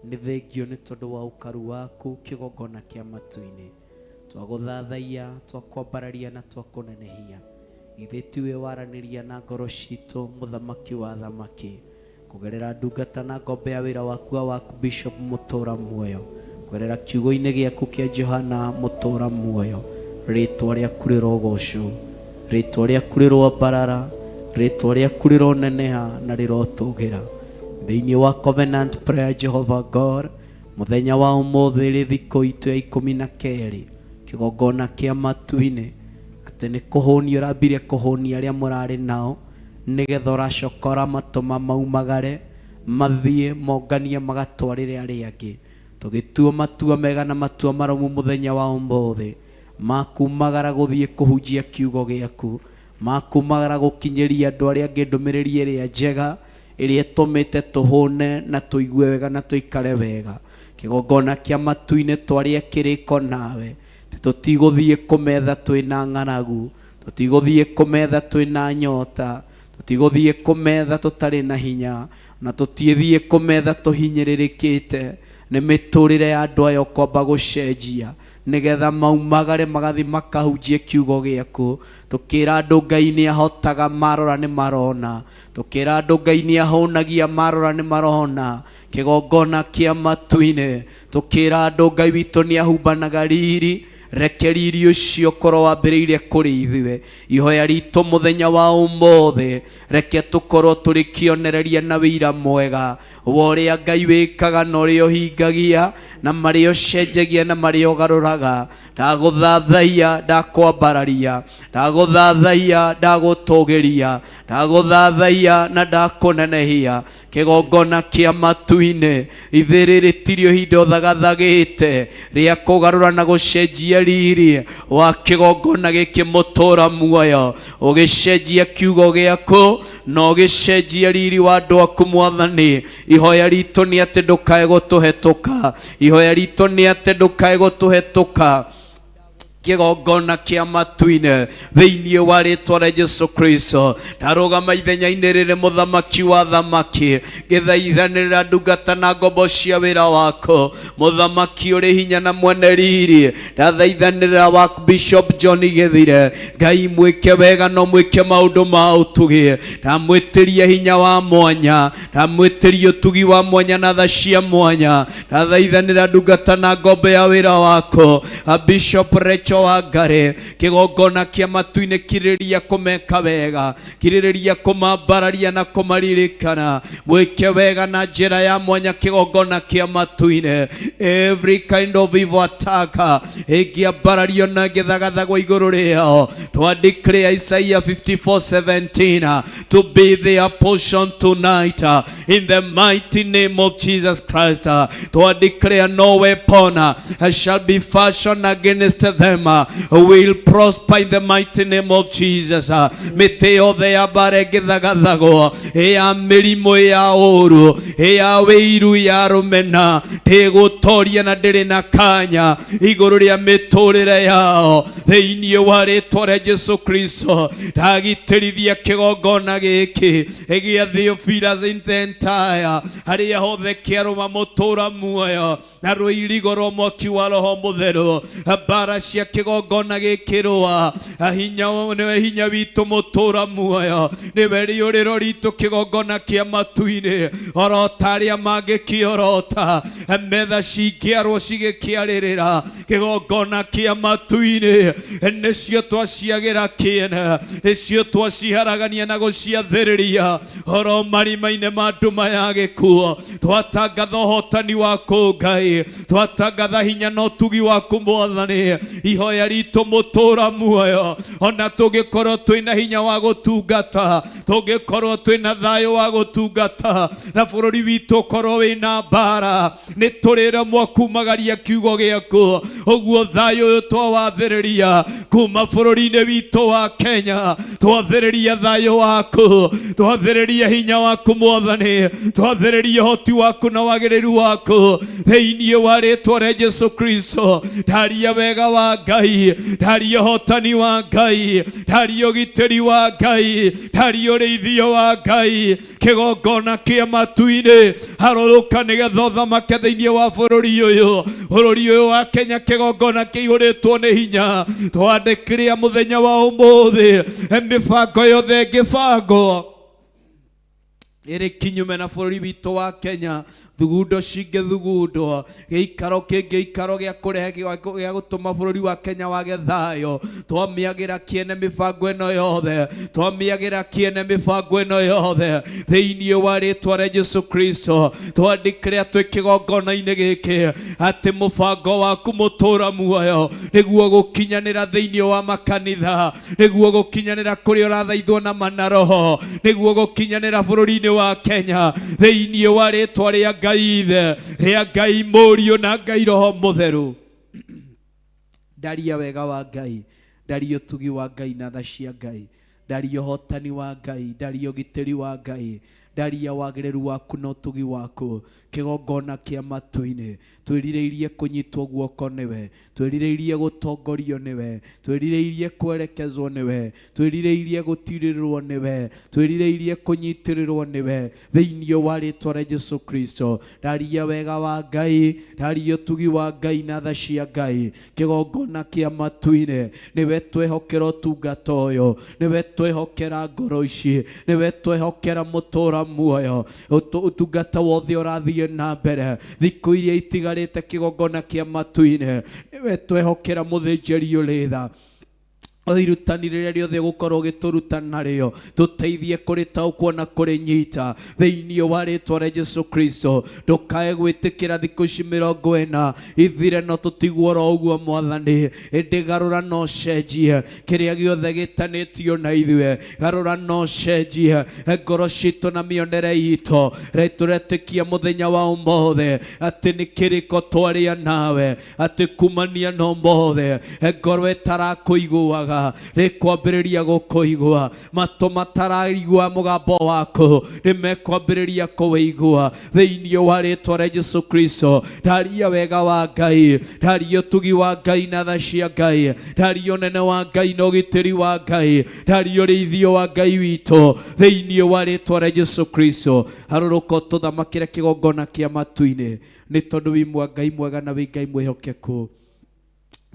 nĩ thengio nĩ tondũ wa ũkaru waku kĩgongona kĩa matu-inĩ. Twagũthathaiya, twakwambararia na twakũnenehia. Githĩ tiwe waranĩria na ngoro citũ, mũthamaki wa thamaki, kũgerera ndungata na ngombe ya wĩra waku wa waku Bishop Mũtũra Muoyo, kũgerera kiugo-inĩ gĩaku kĩa Johana Mũtũra Muoyo, rĩtwa rĩaku rĩrogocwo, rĩtwa rĩaku rĩroambarara, rĩtwa rĩaku rĩroneneha na rĩrotũgĩra thĩinĩ wa Covenant Prayer. Jehovah God, mũthenya wa ũmũthĩ rĩ thikũ itũ ya 12, kĩgongona kĩa matu-inĩ, atĩ nĩ kũhũnia ũrambire kũhũnia arĩa mũrarĩ nao, nĩgetha ũracoka ũramatũma maumagare mathiĩ monganie magatwarĩre arĩa angĩ. Tũgĩtua matua mega na matua marũmu mũthenya wa ũmũthĩ makumagara gũthiĩ kũhunjia kiugo gĩaku, makumagara gũkinyĩria andũ arĩa angĩ ndũmĩrĩri ĩrĩa njega ĩrĩa ĩtũmĩte tũhũne na tũigue wega na tũikare wega. Kĩgongona kĩa matu-inĩ twaria kĩrĩko nawe, tũtigũthiĩ kũmetha twĩna ng'aragu, tũtigũthiĩ kũmetha twĩna nyota, tũtigũthiĩ kũmetha tũtarĩ na hinya, na tũtithiĩ kũmetha tũhinyĩrĩrĩkĩte nĩ mĩtũrĩre ya andũ aya ũkwamba gũcenjia nĩgetha maumagare magathi makahunjie kiugo gĩaku. Tũkĩra andũ Ngai nĩ ahotaga, marora nĩ marona. Tũkĩra andũ Ngai nĩ ahũnagia, marora nĩ marona. Kĩgongona kĩa matu-inĩ tũkĩra andũ Ngai witũ nĩ ahumbanaga riri, reke riri ũcio ũkorwo wambĩrĩirie kũrĩ ithuĩ. Ihoya ritũ mũthenya wa ũmũthĩ, reke tũkorwo tũrĩ kĩonereria na wĩira mwega wa ũrĩa Ngai wĩkaga na ũrĩa ũhingagia na marĩa ũcenjagia na marĩa ũgarũraga. Ndagũthathaiya, ndakwambararia, ndagũthathaiya, ndagũtũgĩria, ndagũthathaiya na ndakũnenehia. Kĩgongona kĩa matu-inĩ ithĩrĩ rĩtirĩ ihinda ũthagathagĩte rĩa kũgarũra na gũcenjia riri wa kĩgongona gĩkĩ mũtũra muoyo, ũgĩcenjia kiugo gĩaku na ũgĩcenjia riri wa andũ aku Mwathani. Ihoya ritũ nĩ atĩ ndũkae gũtũhetũka, ihoya ritũ nĩ atĩ ndũkae gũtũhetũka kĩgongona kĩa matu-inĩ thĩinĩ wa rĩtwa rĩa Jesu Kristo. Ndarũgama ithenya-inĩ rĩrĩ mũthamaki wa thamaki, ngĩthaithanĩrĩra ndungata na ngombo cia wĩra waku, mũthamaki ũrĩ hinya na mwene riri. Ndathaithanĩrĩra wa Bishop John Gĩthire, Ngai mwĩke wega no mwĩke maũndũ ma ũtugi. Ndamwĩtĩria hinya wa mwanya, ndamwĩtĩria ũtugi wa mwanya na tha cia mwanya. Ndathaithanĩra ndungata na ngombo ya wĩra waku Bishop Rachel Wangari, kĩgongona kĩa matu-inĩ kirĩrĩria kũmeka wega, kirĩrĩria kũmambararia na kũmaririkana, mwĩke wega na njĩra ya mwanya kĩgongona kĩa matu-inĩ. Every kind of evil attack ĩngĩambarario na ĩngĩthagathagwo igũrũ rĩao, twa declare Isaiah 54:17 to be their portion tonight in the mighty name of Jesus Christ. Twa declare no weapon shall be fashioned against them will prosper in the mighty name of Jesus. Mĩtĩ yothe ya mbara ĩngĩthagathagwo, ya mĩrimũ, ya ũru, ya wĩiru, ya rũmena, ndĩgũtoria na ndĩrĩ na kanya igũrũ rĩa mĩtũrĩre yao thĩinĩ wa rĩtwa rĩa Jesu Kristo. Ndagitĩrithia kĩgongona gĩkĩ gĩa Theophilus in the entire harĩa hothe kĩarũma mũtũra muoyo na rũirigo rwa mwaki wa Roho Mũtheru. Mbara cia kĩgongona gĩkĩrũa, hinya nĩwe hinya witũ mũtũra muoyo, nĩwe rĩũrĩro ritũ kĩgongona kĩa matu-inĩ. Orota arĩa mangĩkĩorota, metha cingĩarwo cigĩkĩarĩrĩra kĩgongona kĩa matu-inĩ, nĩcio twaciagĩra kĩene, nĩcio twaciharagania na gũciathĩrĩria oro marima-inĩ ma nduma ya gĩkuũ. Twatangatha ũhotani waku Ngai, twatangatha hinya na ũtugi waku Mwathani. Ihoya ritũ mũtũra muoyo, ona tũngĩkorwo twĩna hinya wa gũtungata, tũngĩkorwo twĩna thayũ wa gũtungata, na bũrũri witũ ũkorwo wĩna mbara, nĩ tũrĩremwo kumagaria kiugo gĩaku. Ũguo thayũ ũyũ twawathĩrĩria kuma bũrũri-inĩ witũ wa Kenya, twathĩrĩria thayũ waku, twathĩrĩria hinya waku Mwathani, twathĩrĩria ũhoti waku na wagĩrĩru waku thĩinĩ wa rĩtwa rĩa Jesu Kristo. Ndaria wega wa Ngai, ndaria ũhotani wa Ngai, ndaria ũgitĩri wa Ngai, ndaria ũrĩithio wa Ngai. Kĩgongona kĩa matu-inĩ harũrũka nĩgetha ũthamake thĩinĩ wa bũrũri ũyũ, bũrũri ũyũ wa Kenya. Kĩgongona kĩihũrĩtwo nĩ hinya, twandĩkĩrĩa mũthenya wa ũmũthĩ mĩbango yothe ĩngĩbangwo ĩrĩ kinyume na bũrũri witũ wa Kenya, thugundo cingĩthugundwo, gĩikaro kĩngĩikaro gĩa kũrehe gĩa gũtũma bũrũri wa Kenya wage thayũ, twamĩagĩra kĩene mĩbango ĩno yothe, twamĩagĩra kĩene mĩbango ĩno yothe thĩinĩ wa rĩtwa rĩa Jesu Kristo. Twandĩkĩre twĩ kĩgongona-inĩ gĩkĩ atĩ mũbango waku mũtũra muoyo nĩguo gũkinyanĩra thĩinĩ wa makanitha, nĩguo gũkinyanĩra kũrĩa ũrathaithwo na manaroho, nĩguo gũkinyanĩra bũrũri-inĩ wa Kenya thĩinĩ wa rĩtwa rĩa Ngai Ithe, rĩa Ngai Mũriũ na Ngai Roho Mũtheru. Ndaria wega wa Ngai, ndaria ũtugi wa Ngai na tha cia Ngai, ndaria ũhotani wa Ngai, ndaria ũgitĩri wa Ngai, ndaria wagĩrĩru waku na ũtugi waku kĩgongona kĩa matu-inĩ. Twĩrirĩirie kũnyitwo guoko nĩwe, twĩrirĩirie gũtongorio nĩwe, twĩrirĩirie kwerekezwo nĩwe, twĩrirĩirie gũtirĩrĩrwo nĩwe, twĩrirĩirie kũnyitĩrĩrwo nĩwe thĩinĩ wa rĩtwa rĩa Jesu Kristo. Ndaria wega wa Ngai, ndaria ũtugi wa Ngai na tha cia Ngai kĩgongona kĩa matu-inĩ. Nĩwe twehokera ũtungata ũyũ, nĩwe twehokera ngoro ici, nĩwe twehokera mũtũra muoyo. Ũtungata wothe ũrathiĩ na mbere thikũ iria itigarĩte kĩgongona kĩa matu-inĩ, nĩwe twehokera mũthĩnjĩri ũrĩ tha. Irutani rĩrĩa rĩothe gũkorwo ũgĩtũruta narĩo, tũteithie kũrĩtaũkwo na kũrĩnyita thĩinĩ wa rĩtwa rĩa Jesu Kristo. Ndũkae gwĩtĩkĩra thikũ ici 40 ithire no tũtigwo oro ũguo Mwathani, ĩndĩ garũra na ũcenjie kĩrĩa gĩothe gĩtanĩtio na ithuĩ, garũra na ũcenjie ngoro citũ na mĩonere itũ. Tũretĩkia mũthenya wa ũmũthĩ atĩ nĩ kĩrĩko twarĩa nawe, atĩ kumania na ũmũthĩ ngoro ĩtarakũiguaga rĩkwambĩrĩria gũkũigua, matũ mataraigua mũgambo waku nĩmekwambĩrĩria kũwĩigua thĩinĩ wa rĩtwa rĩa Jesu Kristo. Ndaria wega wa Ngai, ndaria ũtugi wa Ngai na tha cia Ngai, ndaria ũnene wa Ngai na ũgitĩri wa Ngai, ndaria ũrĩithio wa Ngai witũ thĩinĩ wa rĩtwa rĩa Jesu Kristo. Harũrũka ũtũthamakĩre kĩgongona kĩa matu-inĩ, nĩ tondũ wĩ Ngai mwega na wĩ Ngai mwĩhokeku,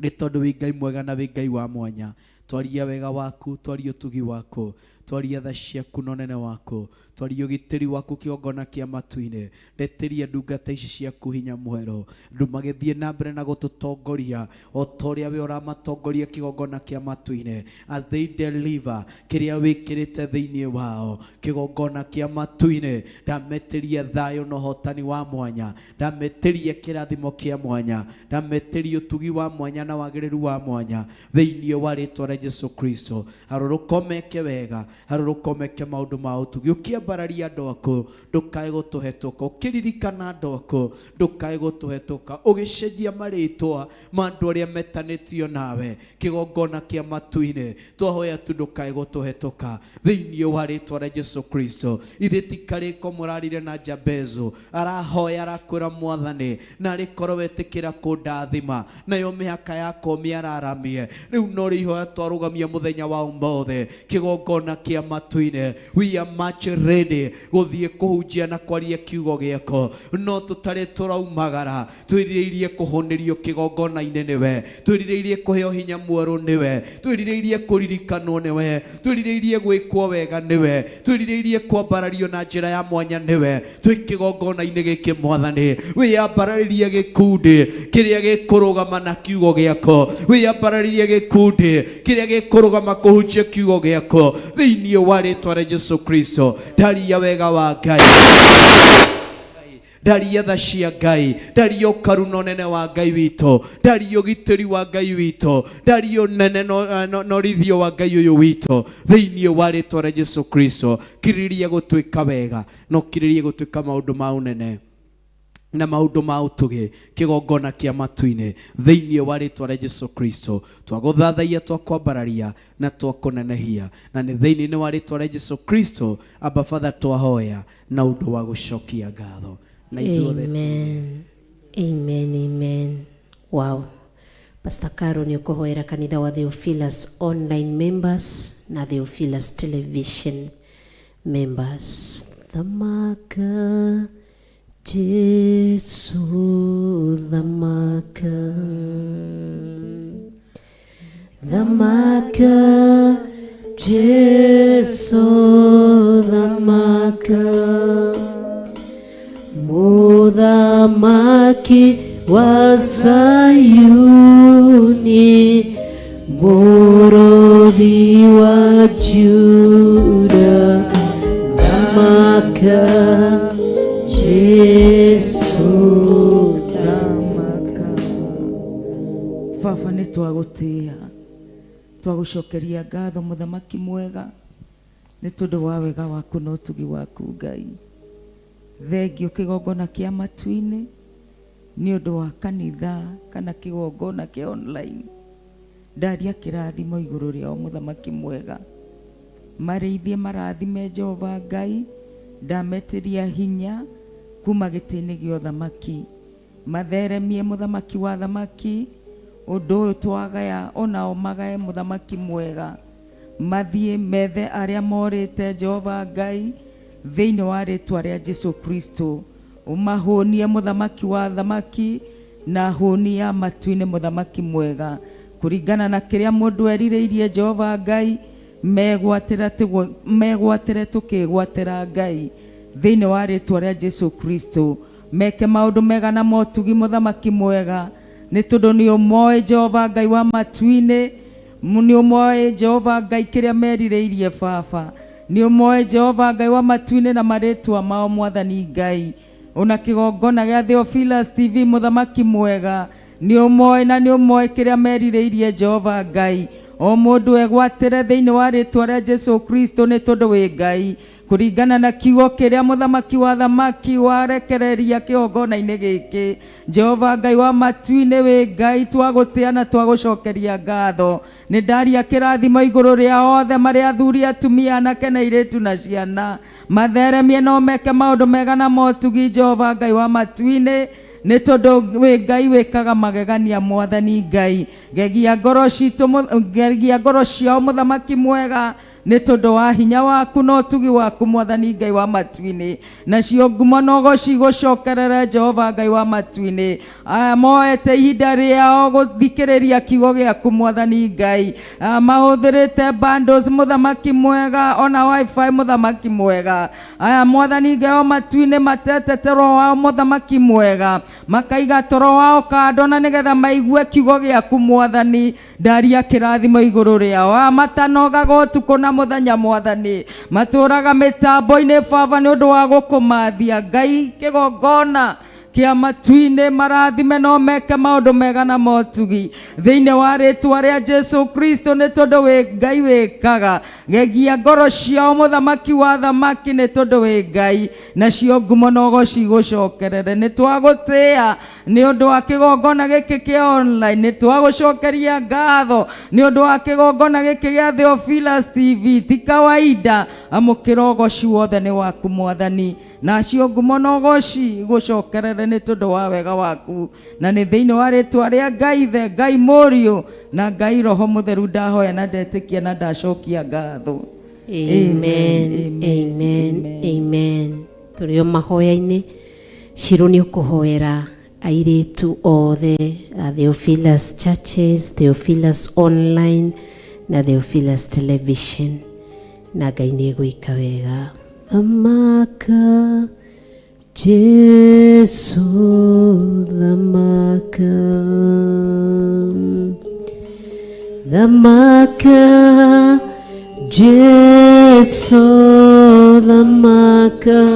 nĩ tondũ wĩ Ngai mwega na wĩ Ngai wa mwanya. Twaria wega waku, twaria ũtugi waku, twaria tha ciaku na ũnene waku, twaria ũgitĩri waku kĩgongona kĩa matu-inĩ. Ndeteria ndungata ici ciaku hinya mwerũ, andũ magĩthiĩ na mbere na gũtũtongoria o ta ũrĩa we ũramatongoria kĩgongona kĩa matu-inĩ, as they deliver kĩrĩa wĩkĩrĩte thĩinĩ wao kĩgongona kĩa matu-inĩ. Ndametĩria thayũ na ũhotani wa mwanya, ndametĩria kĩrathimo kĩa mwanya, ndametĩria ũtugi wa mwanya na wagĩrĩru wa mwanya thĩinĩ wa rĩtwa rĩa Jesu Kristo. Harũrũka ũmeke wega, harũrũka ũmeke maũndũ ma ũtugi, ũkĩambararia andũ aku ndũkae gũtũhetũka, ũkĩririkana andũ aku ndũkae gũtũhetũka, ũgĩcenjia marĩtwa ma andũ arĩa metanĩtio nawe kĩgongona kĩa matu-inĩ. Twahoya tu ndũkae gũtũhetũka thĩinĩ wa rĩtwa rĩa Jesu Kristo. Ithe ti karĩko mũrarire na Jabezu, arahoya arakwĩra Mwathani, narĩ korwo wetĩkĩra kũndathima nayo mĩhaka yakwa mĩararamie. Rĩu no rĩ ihoya twarũgamia mũthenya wa ũmũthĩ kĩgongona kĩa matu-inĩ. We are much ready gũthiĩ kũhunjia na kwaria kiugo gĩako, no tũtarĩ tũraumagara, twĩrirĩirie kũhũnĩrio kĩgongona-inĩ nĩwe, twĩrirĩirie kũheo hinya mwerũ nĩwe, twĩrirĩirie kũririkanwo nĩwe, twĩrirĩirie gwĩkwo wega nĩwe, twĩrirĩirie kwambarario na njĩra ya mwanya nĩwe. Twĩ kĩgongona-inĩ gĩkĩ Mwathani, wĩyambararĩrie gĩkundi kĩrĩa gĩkũrũgama na kiugo gĩako, wĩyambararĩrie gĩkundi kĩrĩa gĩkũrũgama kũhunjia kiugo gĩako thĩinĩ wa rĩtwa rĩa Jesu Kristo. Ndaria wega wa Ngai, ndaria tha cia Ngai, ndaria ũkaru na ũnene wa Ngai witũ, ndaria ũgitĩri wa Ngai witũ, ndaria ũnene na ũrĩithio wa Ngai ũyũ witũ thĩinĩ wa rĩtwa rĩa Jesu Kristo. Kirĩrĩria gũtuĩka wega na ũkirĩrĩrie gũtuĩka maũndũ ma ũnene na maũndũ ma ũtugi kĩgongona kĩa matu-inĩ thĩinĩ wa rĩtwa rĩa Jesu Kristo. Twagũthathaia, twakwambararia na twakũnenehia, na nĩ thĩinĩ wa rĩtwa rĩa Jesu Kristo Abba Father twahoya na ũndũ wa gũcokia ngatho. Na ithuothe Amen. Amen, amen. Wow. Pastor Caro nĩ ũkũhoera kanitha wa Theophilus online members na Theophilus television members. Thamaka Jesu, thamaka, thamaka Jesu, thamaka, Muthamaki wa Sayuni, Mũrũthi wa Juda, thamaka Jesu, thamaka. Baba nĩ twagũtĩĩa, twagũcokeria ngatho mũthamaki mwega, Nĩ tondũ wa wega waku na ũtugi waku Ngai. Thengio kĩgongona kĩa matu-inĩ nĩ ũndũ wa kanitha kana kĩgongona kĩa online. Ndaria kĩrathimo igũrũ rĩao mũthamaki mwega. Marĩithie marathime Jehova Ngai, ndametĩria hinya kuma gĩtĩ-inĩ gĩa ũthamaki. Matheremie mũthamaki wa athamaki, ũndũ ũyũ twagaya onao magae mũthamaki mwega. Mathiĩ methe arĩa morĩte Jehova Ngai thĩinĩ wa rĩtwa rĩa Jesu Kristo. Ũmahũnie mũthamaki wa athamaki na hũni ya matu-inĩ mũthamaki mwega. Kũringana na kĩrĩa mũndũ erirĩirie Jehova Ngai, megwatĩre tũkĩgwatĩra Ngai thĩinĩ wa rĩtwa rĩa Jesu Kristo. Meke maũndũ mega na motugi mũthamaki mwega, nĩ tondũ nĩ ũmoĩ Jehova Ngai wa matu-inĩ, nĩ ũmoĩ Jehova Ngai kĩrĩa merirĩirie Baba, nĩ ũmoĩ Jehova Ngai wa matu-inĩ na marĩtwa mao Mwathani Ngai. Ona kĩgongona gĩa Theophilus TV mũthamaki mwega, nĩ ũmoĩ na nĩ ũmoĩ kĩrĩa merirĩirie Jehova Ngai. O mũndũ egwatĩre thĩinĩ wa rĩtwa rĩa Jesu Kristo nĩ tondũ wĩ Ngai. Kũringana na kiugo kĩrĩa mũthamaki wa thamaki warekereria kĩgongona-inĩ gĩkĩ, Jehova Ngai wa matu-inĩ wĩ Ngai, twagũtĩa na twagũcokeria ngatho. Nĩ ndaria kĩrathimo igũrũ rĩa othe marĩa athuri, atumia, anake na airĩtu na ciana. Matheremie no meke maũndũ mega na motugi Jehova Ngai wa matu-inĩ, nĩ tondũ wĩ Ngai wĩkaga magegania Mwathani Ngai. Gegia ngoro citũ, gegia ngoro ciao mũthamaki mwega, nĩ tondũ wa hinya waku na ũtugi waku Mwathani Ngai wa matu-inĩ. Nacio ngumo na ũgoci igũcokerere Jehova Ngai wa matu-inĩ. Aya moete ihinda rĩao gũthikĩrĩria kiugo gĩaku Mwathani Ngai. Mahũthĩrĩte bundles mũthamaki mwega, ona wifi mũthamaki mwega. Aya Mwathani Ngai wa matu-inĩ matete toro wao mũthamaki mwega, makaiga toro wao kando na nĩgetha maigue kiugo gĩaku Mwathani. Ndaria kĩrathimo igũrũ rĩao. Aya matanogaga ũtukũ na mũthenya Mwathani, matũraga mĩtambo-inĩ Baba nĩ ũndũ wa gũkũmathia Ngai kĩgongona kĩa matu-inĩ, marathime no meke maũndũ mega na motugi thĩinĩ wa rĩtwa rĩa Jesu Kristo, nĩ tondũ wĩ Ngai wĩkaga. Gegia ngoro ciao mũthamaki wa thamaki, nĩ tondũ wĩ Ngai, nacio ngumo na ũgoci igũcokerere. Nĩ twagũtĩa nĩ ũndũ wa kĩgongona gĩkĩ kĩa online, nĩ twagũcokeria ngatho nĩ ũndũ wa kĩgongona gĩkĩ gĩa Theophilus TV. Ti kawaida, amũkĩra ũgoci wothe nĩ waku Mwathani, nacio ngumo na ũgoci igũcokerere nĩ tondũ wa wega waku, na nĩ thĩinĩ wa rĩtwa rĩa Ngai Ithe, Ngai Mũriũ na Ngai Roho Mũtheru ndahoya na ndetĩkia na ndacokia ngatho. Amen, amen, amen. Tũrĩ o mahoya-inĩ, Shiro nĩ ũkũhoera airĩtu othe a Theophilus Churches, Theophilus Online na Theophilus Television, na Ngai nĩ egwĩka wega. Thamaka Jesu, thamaka, thamaka Jesu, thamaka,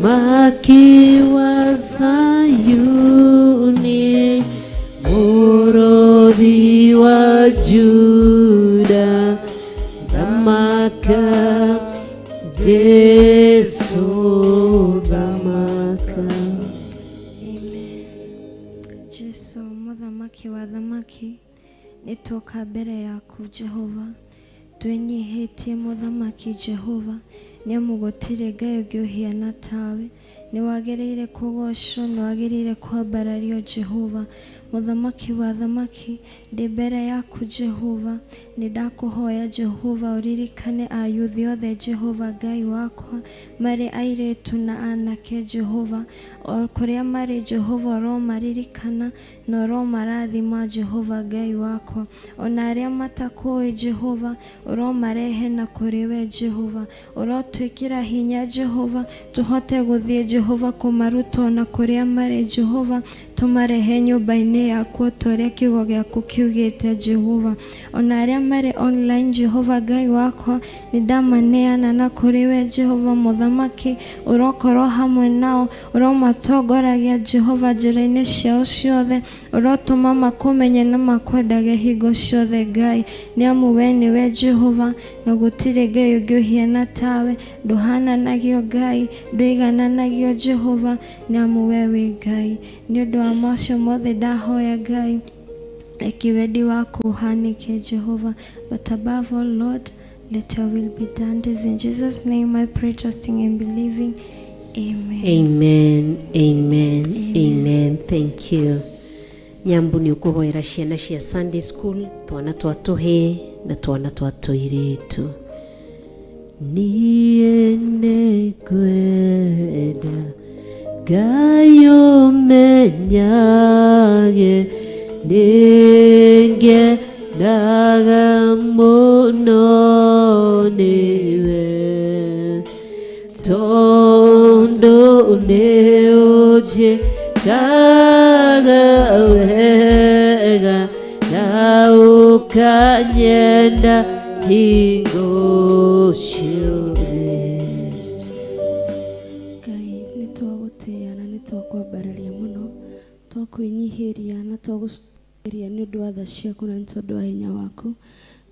mũthamaki wa Zayuni, mũrũthi wa Juda, thamaka Jesu, thamaka. Amen. Jesu mũthamaki wa thamaki, nĩ twoka mbere yaku Jehova, twĩnyihĩtie mũthamaki Jehova, nĩ amu gũtirĩ Ngai ũngĩ ũhiana tawe. Nĩ wagĩrĩire kũgocwo, nĩ wagĩrĩire kwambarario Jehova, mũthamaki wa thamaki, ndĩ mbere yaku Jehova, nĩ ndakũhoya Jehova ũririkane ayuthi othe Jehova Ngai wakwa, marĩ airĩtu na anake Jehova, o kũrĩa marĩ Jehova ũromaririkana na ũromarathima Jehova Ngai wakwa, ona arĩa matakũĩ Jehova ũromarehe na kũrĩ we Jehova, ũrotwĩkĩra hinya Jehova, tũhote gũthiĩ Jehova kũmaruta ona kũrĩa marĩ Jehova, Tũmarehe nyũmba-inĩ yaku o ta ũrĩa kiugo gĩaku kiugĩte Jehova. Ona arĩa marĩ online Jehova Ngai wakwa, nĩ ndamaneana na kũrĩ we Jehova Mũthamaki, ũrokorwo hamwe nao, ũromatongoragia Jehova njĩra-inĩ ciao ciothe, ũrotũma makũmenye na makwendage hingo ciothe Ngai, nĩ amu we nĩwe Jehova, na gũtirĩ Ngai ũngĩ ũhiana tawe, ndũhananagio Ngai, ndũigananagio Jehova, nĩ amu we wĩ Ngai. Nĩ ũndũ wa macio mothe ndahoya Ngai, reke wendi waku ũhanĩke Jehova, but above all Lord, let your will be done. It is in Jesus' name I pray, trusting and believing. Amen. Amen, amen, amen. Thank you. Nyambu nĩ ũkũhoera ciana cia Sunday school, twana twa tũhĩĩ na twana twa tũirĩtu. Niĩ nĩngwenda Ngai ũmenyage nĩngenaga mũno nĩwe tondũ nĩũnjĩkaga wega na ũkanyenda hingo ciothe. Ngai nĩ twagũtĩĩa na nĩ twakwambararia mũno, twakwĩnyihĩria na twagũcokeria nĩ ũndũ wa tha ciaku na nĩ tondũ wa hinya waku.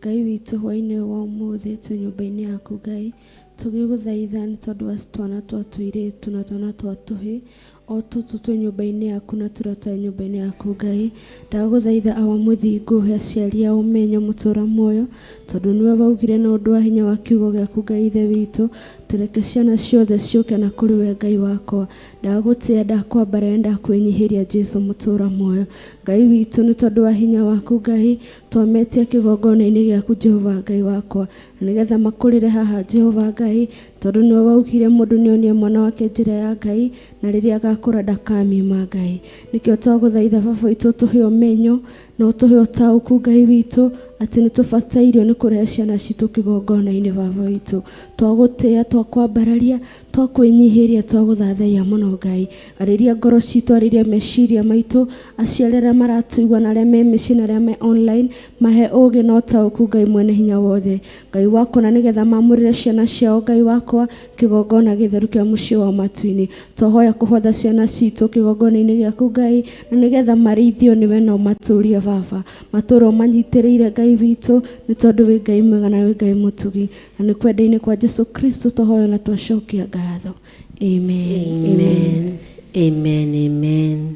Ngai witũ hwaĩ-inĩ ũyũ wa ũmũthĩ twĩ nyũmba-inĩ yaku Ngai, tũgĩgũthaitha nĩ tondũ wa twana twa tũirĩtu na twana twa tũhĩĩ, o tũtũ twĩ nyũmba-inĩ yaku na tũrĩa tũtarĩ nyũmba-inĩ yaku Ngai. Ndagũthaitha awa mũthingu ũhe aciari ao ũmenyo mũtũra muoyo, tondũ nĩwe waugire na ũndũ wa hinya wa kiugo gĩaku Ngai Ithe witũ, tereke ciana ciothe ciũke na kũrĩ we Ngai wakwa. Ndagũtĩĩa, ndakwambararia, ndakwĩnyihĩria Jesu mũtũra muoyo. Ngai witũ nĩ tondũ wa hinya waku Ngai, twametia kĩgongona-inĩ gĩaku Jehova Ngai wakwa, na nĩgetha makũrĩre haha Jehova Ngai, tondũ nĩwe waugire mũndũ nĩonie mwana wake njĩra ya Ngai, na rĩrĩa agakũra ndakamĩuma Ngai. Nĩkĩo twagũthaitha baba witũ ũtũhe ũmenyo na ũtũhe ũtaũku Ngai witũ, atĩ nĩ tũbatairio nĩ kũrehe ciana citũ kĩgongona-inĩ baba witũ. Twagũtĩĩa, twakwambararia, twakwĩnyihĩria, twagũthathaiya mũno Ngai. Arĩria ngoro citũ, arĩria meciria maitũ, aciari arĩa maratũigua na arĩa me mĩciĩ na arĩa me online, mahe ũũgĩ na ũtaũku Ngai mwene hinya wothe. Ngai wakwa, na nĩgetha mamũrĩre ciana ciao Ngai wakwa, kĩgongona gĩtheru kĩa mũciĩ wa matu-inĩ. Twahoya kũhotha ciana citũ kĩgongona-inĩ gĩaku Ngai, na nĩgetha marĩithio nĩwe na ũmatũrie baba. Matũũre ũmanyitĩrĩire Ngai witũ, nĩ tondũ wĩ Ngai mwega na wĩ Ngai mũtugi. Na nĩ kwenda-inĩ kwa Jesu Kristo twahoya na twacokia ngatho. Amen. Amen. Amen. Amen.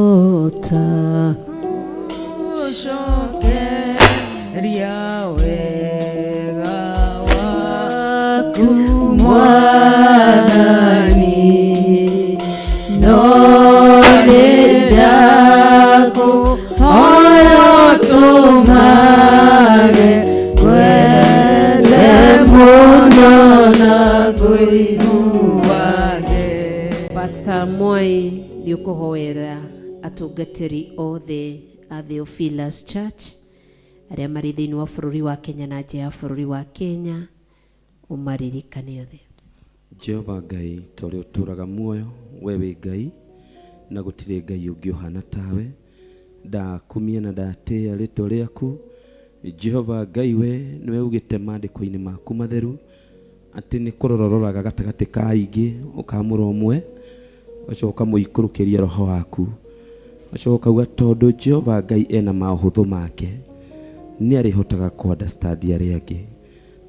Ndingĩhota Gũcokeria wega waku Mwathani, no nĩ ndakũhoya ũtũmage ngwende mũno na ngũiguage. Pastor Mwai nĩ ũkũhoera atungatĩri othe a Theophilus Church arĩa marĩ thĩinĩ wa bũrũri wa Kenya na nja ya bũrũri wa Kenya, ũmaririkane othe. Jehova Ngai, ta ũrĩa ũtũũraga muoyo, we wĩ Ngai, na gũtirĩ Ngai ũngĩ ũhaana tawe. Ndakumia na ndatĩĩa rĩtwa rĩaku. Jehova Ngai, we nĩwe ugĩte maandĩko-inĩ maku matheru atĩ nĩ kũrora ũroraga gatagatĩ ka aingĩ, ũkaamũra ũmwe, ũgacoka ũkamũikũrũkĩria roho waku. Ũgacoka ũkauga tondũ Jehova Ngai ena maũhũthũ make, nĩ arĩhotaga kũ understand arĩa angĩ.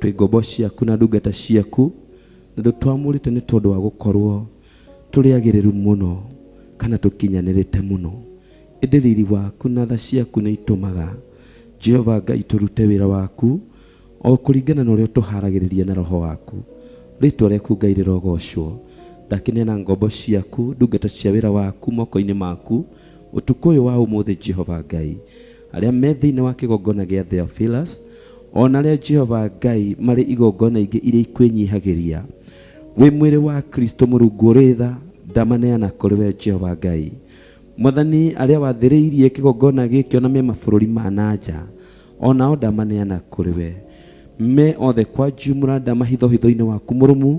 Twĩ ngombo ciaku na ndungata ciaku, na ndũtwamũrĩte nĩ tondũ wa gũkorwo tũrĩ agĩrĩru mũno kana tũkinyanĩrĩte mũno. Ĩndĩ riri waku na tha ciaku nĩ itũmaga Jehova Ngai tũrute wĩra waku o kũringana na ũrĩa ũtũharagĩrĩria na roho waku. Rĩtwa rĩaku Ngai rĩrogocwo. Ndakĩneana ngombo ciaku, ndungata cia wĩra waku moko-inĩ maku ũtukũ ũyũ wa ũmũthĩ Jehova Ngai. Arĩa me thĩinĩ wa kĩgongona gĩa Theophilus, o na arĩa Jehova Ngai marĩ igongona ingĩ iria ikwĩnyihagĩria, wĩ mwĩrĩ wa Kristo Mũrungu ũrĩ tha, ndamaneana kũrĩ we Jehova Ngai. Mwathani, arĩa wathĩrĩirie kĩgongona gĩkĩ ona me mabũrũri ma na nja, o nao ndamaneana kũrĩ we. Me othe kwa jumla ndamahitha ũhitho-inĩ waku mũrũmu,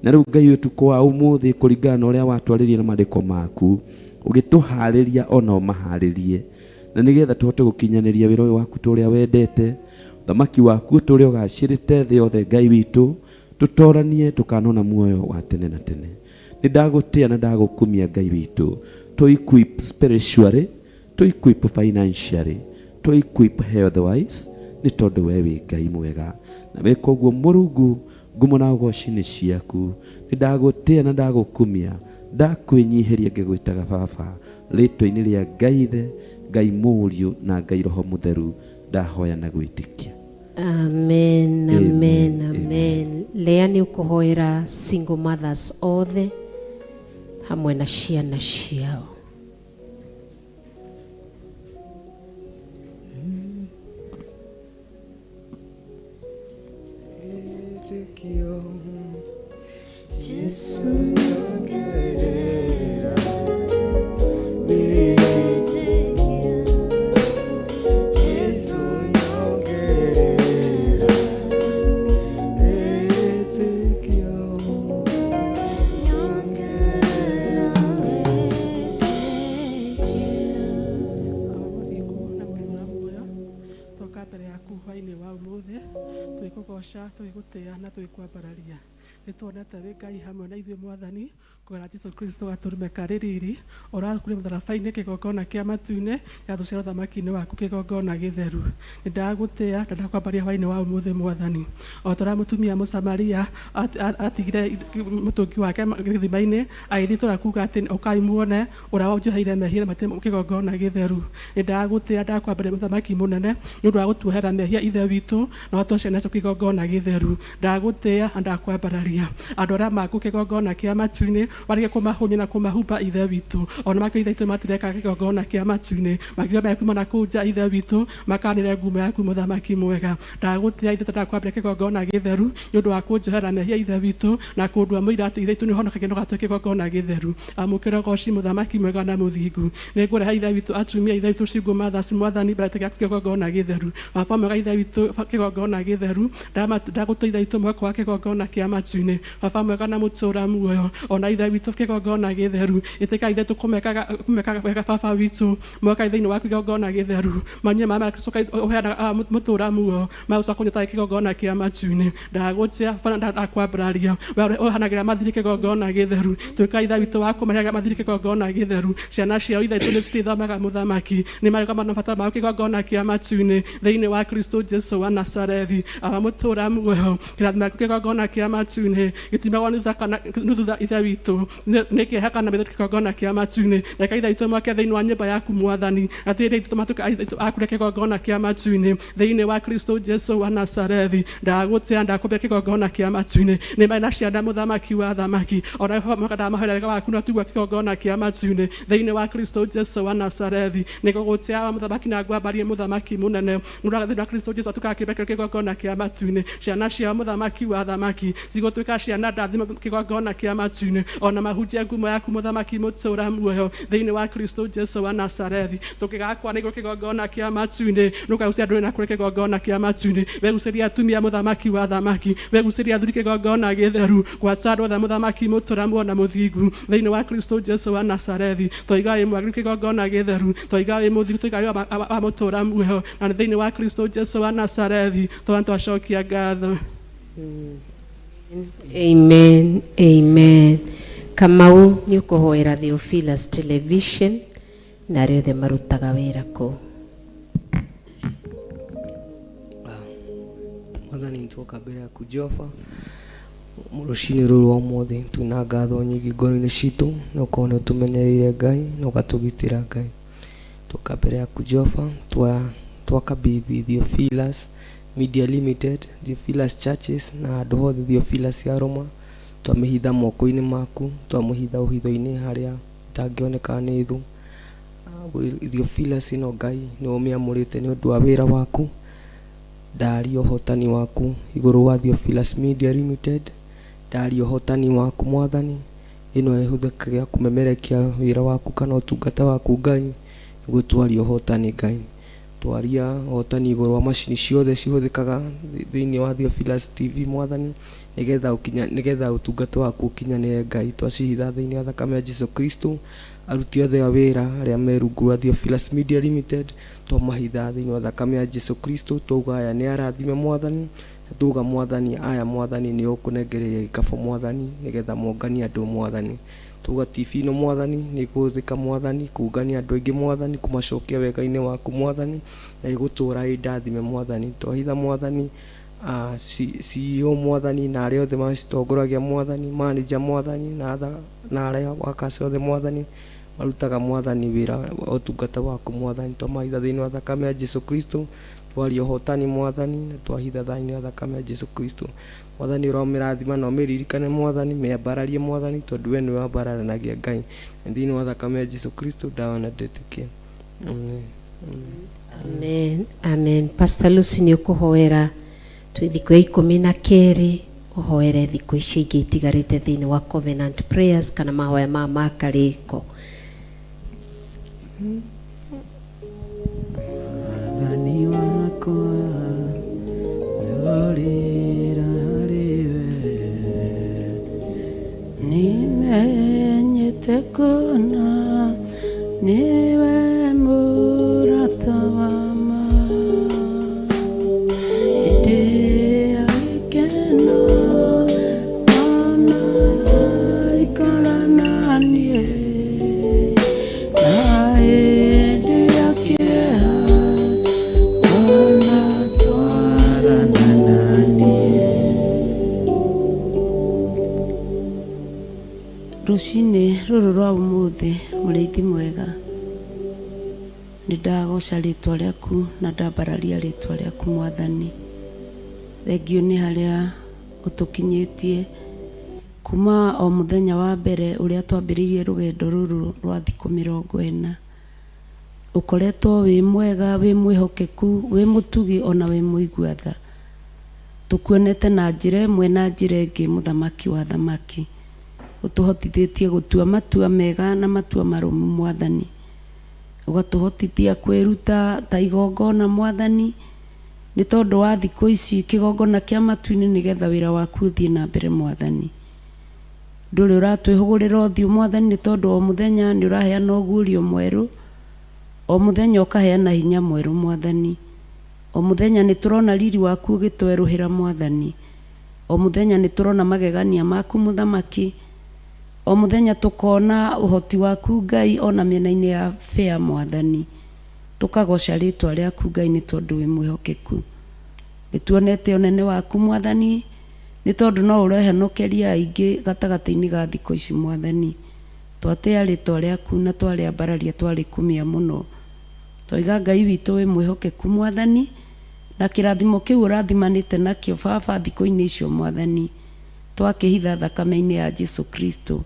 Na rĩu Ngai ũtukũ wa ũmũthĩ kũringana na ũrĩa watwarĩria na maandĩko maku, ũgĩtũharĩria ona ũmaharĩrie, na nĩgetha tũhote gũkinyanĩria wĩra ũyũ waku ta ũrĩa wendete, ũthamaki waku ta ũrĩa ũgacĩrĩte thĩ yothe. Ngai witũ, tũtoranie tũkanona muoyo wa tene na tene. Nĩ ndagũtĩa na ndagũkumia Ngai witũ. To equip spiritually, to equip financially, to equip health wise, nĩ tondũ we wĩ Ngai mwega na weka ũguo. Mũrungu, ngumo na ũgoci nĩ ciaku. Nĩ ndagũtĩa na ndagũkumia, ndakwĩnyihĩria ngĩgwĩtaga baba, rĩtwa-inĩ rĩa Ngai Ithe, Ngai Mũriũ na Ngai Roho Mũtheru, ndahoya na gwĩtĩkia. Amen, amen, Amen. Amen. Lea nĩ ũkũhoera single mothers othe hamwe na ciana ciao. Jesu nyongerera wĩtĩkio, Jesu nyongerera wĩtĩkio, nyongerera Mũthingu na mũtũra muoyo, twoka mbere yaku hwainĩ wa ũmũthĩ twĩkũgoca, twĩgũtĩa na twĩkwambararia. Nĩ tuonete wĩ Ngai hamwe na ithuĩ Mwathani kũgerera Jesu Kristo gatũrũme karĩ riri ũrakuire mũtharaba-inĩ kĩgongona kĩa matu-inĩ gĩatũciara ũthamaki-inĩ waku kĩgongona gĩtheru. Nĩ ndagũtĩa na ndakwambaria hwainĩ wa ũmũthĩ Mwathani, o ta ũrĩa mũtumia Mũsamaria atigire mũtũngi wake gĩthima-inĩ agĩthiĩ tũra kuga atĩ ũkai muone ũrĩa wanjoheire mehia na matĩ kĩgongona gĩtheru. Nĩ ndagũtĩa, ndakwambaria mũthamaki mũnene nĩ ũndũ wa gũtuohera mehia Ithe witũ na watwa ciana ciaku kĩgongona gĩtheru. Ndagũtĩa na ndakwambararia andũ arĩa maku kĩgongona kĩa matu-inĩ, warĩkia kũmahũnia na kũmahumba Ithe witũ, ona makĩo Ithe witũ matireka kĩgongona kĩa matu-inĩ, makiuga mekuma na kũu nja Ithe witũ makanĩre ngumo yaku mũthamaki mwega. Ndagũtĩa Ithe, ndakwambĩra kĩgongona gĩtheru nĩ ũndũ wa kũnjohera mehia Ithe witũ na kũndua mũira atĩ Ithe witũ nĩ ũhonokagia na ũgatũhe kĩgongona gĩtheru. Amũkĩra ũgoci mũthamaki mwega na mũthingu. Nĩ ngũrehe Ithe witũ atumia Ithe witũ single mothers Mwathani mbere gĩaku kĩgongona gĩtheru. Baba mwega Ithe witũ kĩgongona gĩtheru, ndagũtũa Ithe witũ mwako wa kĩgongona kĩa matu-inĩ. Baba mwega na mũtũra muoyo, ona Ithe witũ kĩgongona gĩtheru, ĩtĩka Ithe witũ kũmekaga wega baba witũ mwaka thĩinĩ waku kĩgongona gĩtheru, manyue maĩ marĩa Kristo ũheanaga mũtũra muoyo magũcoka kũnyota kĩgongona kĩa matu-inĩ. Ndagũtĩa baba, ndakwambararia we ũheanagĩra mathirĩ kĩgongona gĩtheru, tuĩka Ithe witũ wa kũmaheaga mathirĩ kĩgongona gĩtheru. Ciana ciao Ithe witũ nĩ cirĩthomaga mũthamaki, nĩ marĩgoma na bata mao kĩgongona kĩa matu-inĩ thĩinĩ wa Kristo Jesu wa Nazarethi. Aba mũtũra muoyo, kĩrathimo gĩaku kĩgongona kĩa matu-inĩ gĩtimagwo nĩ thutha kana nĩ thutha Ithe witũ nĩ kĩeha kana maithori kĩgongona kĩa matu-inĩ. Reke Ithe witũ mwake thĩinĩ wa nyũmba yaku Mwathani, atĩrĩrĩ Ithe matuĩke Ithe witũ akũrĩa kĩgongona kĩa matu-inĩ thĩinĩ wa Kristo Jesu wa Nazarethi. Ndagũtĩa, ndakũmbia kĩgongona kĩa matu-inĩ, nĩ marĩ na ciana mũthamaki wa thamaki, ona mwaka ndamahoera wega waku na tugua kĩgongona kĩa matu-inĩ thĩinĩ wa Kristo Jesu wa Nazarethi. Nĩ ngũgũtĩa wa mũthamaki na ngwambarie mũthamaki mũnene mũndũ thĩinĩ wa Kristo Jesu atuĩkaga kĩũmbe kĩgongona kĩa matu-inĩ. Ciana ciao mũthamaki wa thamaki cigũtuĩka ciana ndathime kĩgongona kĩa matu-inĩ, ona mahunjie ngumo yaku mũthamaki mũtũra muoyo thĩinĩ wa Kristo Jesu wa Nazarethi. Tũngĩgakwa nĩguo kĩgongona kĩa matu-inĩ, nũkagucia ndũrĩ na kũrĩ kĩgongona kĩa matu-inĩ. Wegucĩria atumia mũthamaki wa thamaki, wegucĩria athuri kĩgongona gĩtheru, gwata andũ othe mũthamaki mũtũra muoyo na mũthingu thĩinĩ wa Kristo Jesu wa Nazarethi. Toiga wĩ mwagĩrĩru kĩgongona gĩtheru, toiga wĩ mũthingu, toiga wĩ wa mũtũra muoyo na nĩ thĩinĩ wa Kristo Jesu wa Nazarethi. Twana twacokia ngatho. Amen, amen. Kamau nĩ ũkũhoera Theophilus Television na arĩa othe marutaga wĩra kũu. Mwathani, nĩtwoka mbere yaku Jehova rũcinĩ rũrũ rwa ũmũthĩ twĩna ngatho nyingĩ ngoro-inĩ citũ nĩ ũkorwo nĩ ũtũmenyereire Ngai na ũgatũgitĩra Ngai. Twoka mbere yaku Jehova twakabithi Theophilus Media Limited, Theophilus Churches na handũ hothe Theophilus ya Roma, twamĩhitha moko-inĩ maku, twamĩhitha ũhitho-inĩ harĩa ĩtangĩoneka nĩ thũ. Theophilus ĩno Ngai nĩ ũmĩamũrĩte nĩ ũndũ wa wĩra waku. Ndaria ũhotani waku igũrũ wa Theophilus Media Limited, ndaria ũhotani waku Mwathani, ĩno ĩhũthĩkaga kũmemerekia wĩra waku kana ũtungata waku Ngai, nĩguo twaria ũhotani Ngai. Twaria ũhotani igũrũ wa macini ciothe cihũthĩkaga thĩinĩ wa Theophilus TV Mwathani, Nĩgetha ũkinya nĩgetha ũtungata waku ũkinyanĩre Ngai. Twacihitha thĩinĩ wa thakame ya Jesu Kristo. Aruti othe a wĩra arĩa me rungu rwa Theophilus Media Limited twamahitha thĩinĩ wa thakame ya Jesu Kristo. Twauga aya nĩ arathime Mwathani, na twauga Mwathani aya Mwathani nĩ ũkũnengereria gĩkabũ Mwathani nĩgetha monganie andũ Mwathani. Twauga TV ĩno Mwathani nĩ ĩkũhũthĩka Mwathani kũngania andũ aingĩ Mwathani, kũmacokia wega-inĩ waku Mwathani, na ĩgũtũra ĩ ndathime Mwathani. Twahitha Mwathani CEO Mwathani na arĩa othe macitongoragia Mwathani, manager Mwathani na na arĩa workers othe Mwathani marutaga Mwathani wĩra wa ũtungata waku Mwathani. Twamahitha thĩinĩ wa thakame ya Jesu Kristo, twaria ũhotani Mwathani na twahitha thĩinĩ wa thakame ya Jesu Kristo. Mwathani ũromĩrathima na ũmĩririkane Mwathani, mĩambararie Mwathani tondũ we nĩwe wambararanagia Ngai. Na thĩinĩ wa thakame ya Jesu Kristo ndahoya na ndetĩkia. Amen. Amen. Amen. Pastor Lucy nĩ ũkũhoera twĩ thikũ ya ikũmi na kerĩ ũhoere thikũ icio ingĩ itigarĩte thĩinĩ wa Covenant Prayers kana mahoya ma makarĩko. Mwathani wakwa ndorĩra harĩ we Nimenyete kũna nĩwe mũrata wa ma. Hĩndĩ ya gĩkeno ona ikara na niĩ, na hĩndĩ ya kĩeha ona twarana na niĩ. Rũcinĩ rũrũ rwa ũmũthĩ mũrĩithi mwega, nĩ ndagoca rĩtwa rĩaku na ndambararia rĩtwa rĩaku Mwathani. Thengiũ nĩ harĩa ũtũkinyĩtie kuma o mũthenya wa mbere ũrĩa twambĩrĩirie rũgendo rũrũ rwa thikũ mĩrongo ĩna. Ũkoretwo wĩ mwega, wĩ mwĩhokeku, wĩ mũtugi ona wĩ mũigua tha. Tũkuonete na njĩra ĩmwe na njĩra ĩngĩ mũthamaki wa thamaki. Ũtũhotithĩtie gũtua matua mega na matua marũmu Mwathani. Ũgatũhotithia kwĩruta ta igongona Mwathani, nĩ tondũ wa thikũ ici kĩgongona kĩa matu-inĩ nĩgetha wĩra waku ũthiĩ na mbere Mwathani. Ndũrĩ ũratwĩhũgũrĩra ũthiũ Mwathani nĩ tondũ o mũthenya nĩ ũraheana ũguũrio mwerũ, o mũthenya ũkaheana hinya mwerũ Mwathani. O mũthenya nĩ tũrona riri waku ũgĩtwerũhĩra Mwathani. O mũthenya nĩ tũrona magegania maku Mũthamaki. O mũthenya tũkona ũhoti waku Ngai ona mĩena-inĩ ya bĩa Mwathani. Tũkagoca rĩtwa rĩaku Ngai nĩ tondũ wĩ mwĩhokeku. Nĩ tuonete ũnene waku Mwathani nĩ tondũ no ũrehonokeria aingĩ gatagatĩ-inĩ ga thikũ ici Mwathani. Twatĩa rĩtwa rĩaku na twarĩambararia twarĩkumia mũno. Twaiga Ngai witũ wĩ mwĩhokeku Mwathani, na kĩrathimo kĩu ũrathimanĩte nakĩo Baba thikũ-inĩ icio Mwathani, twakĩhitha thakame-inĩ ya Jesu Kristo.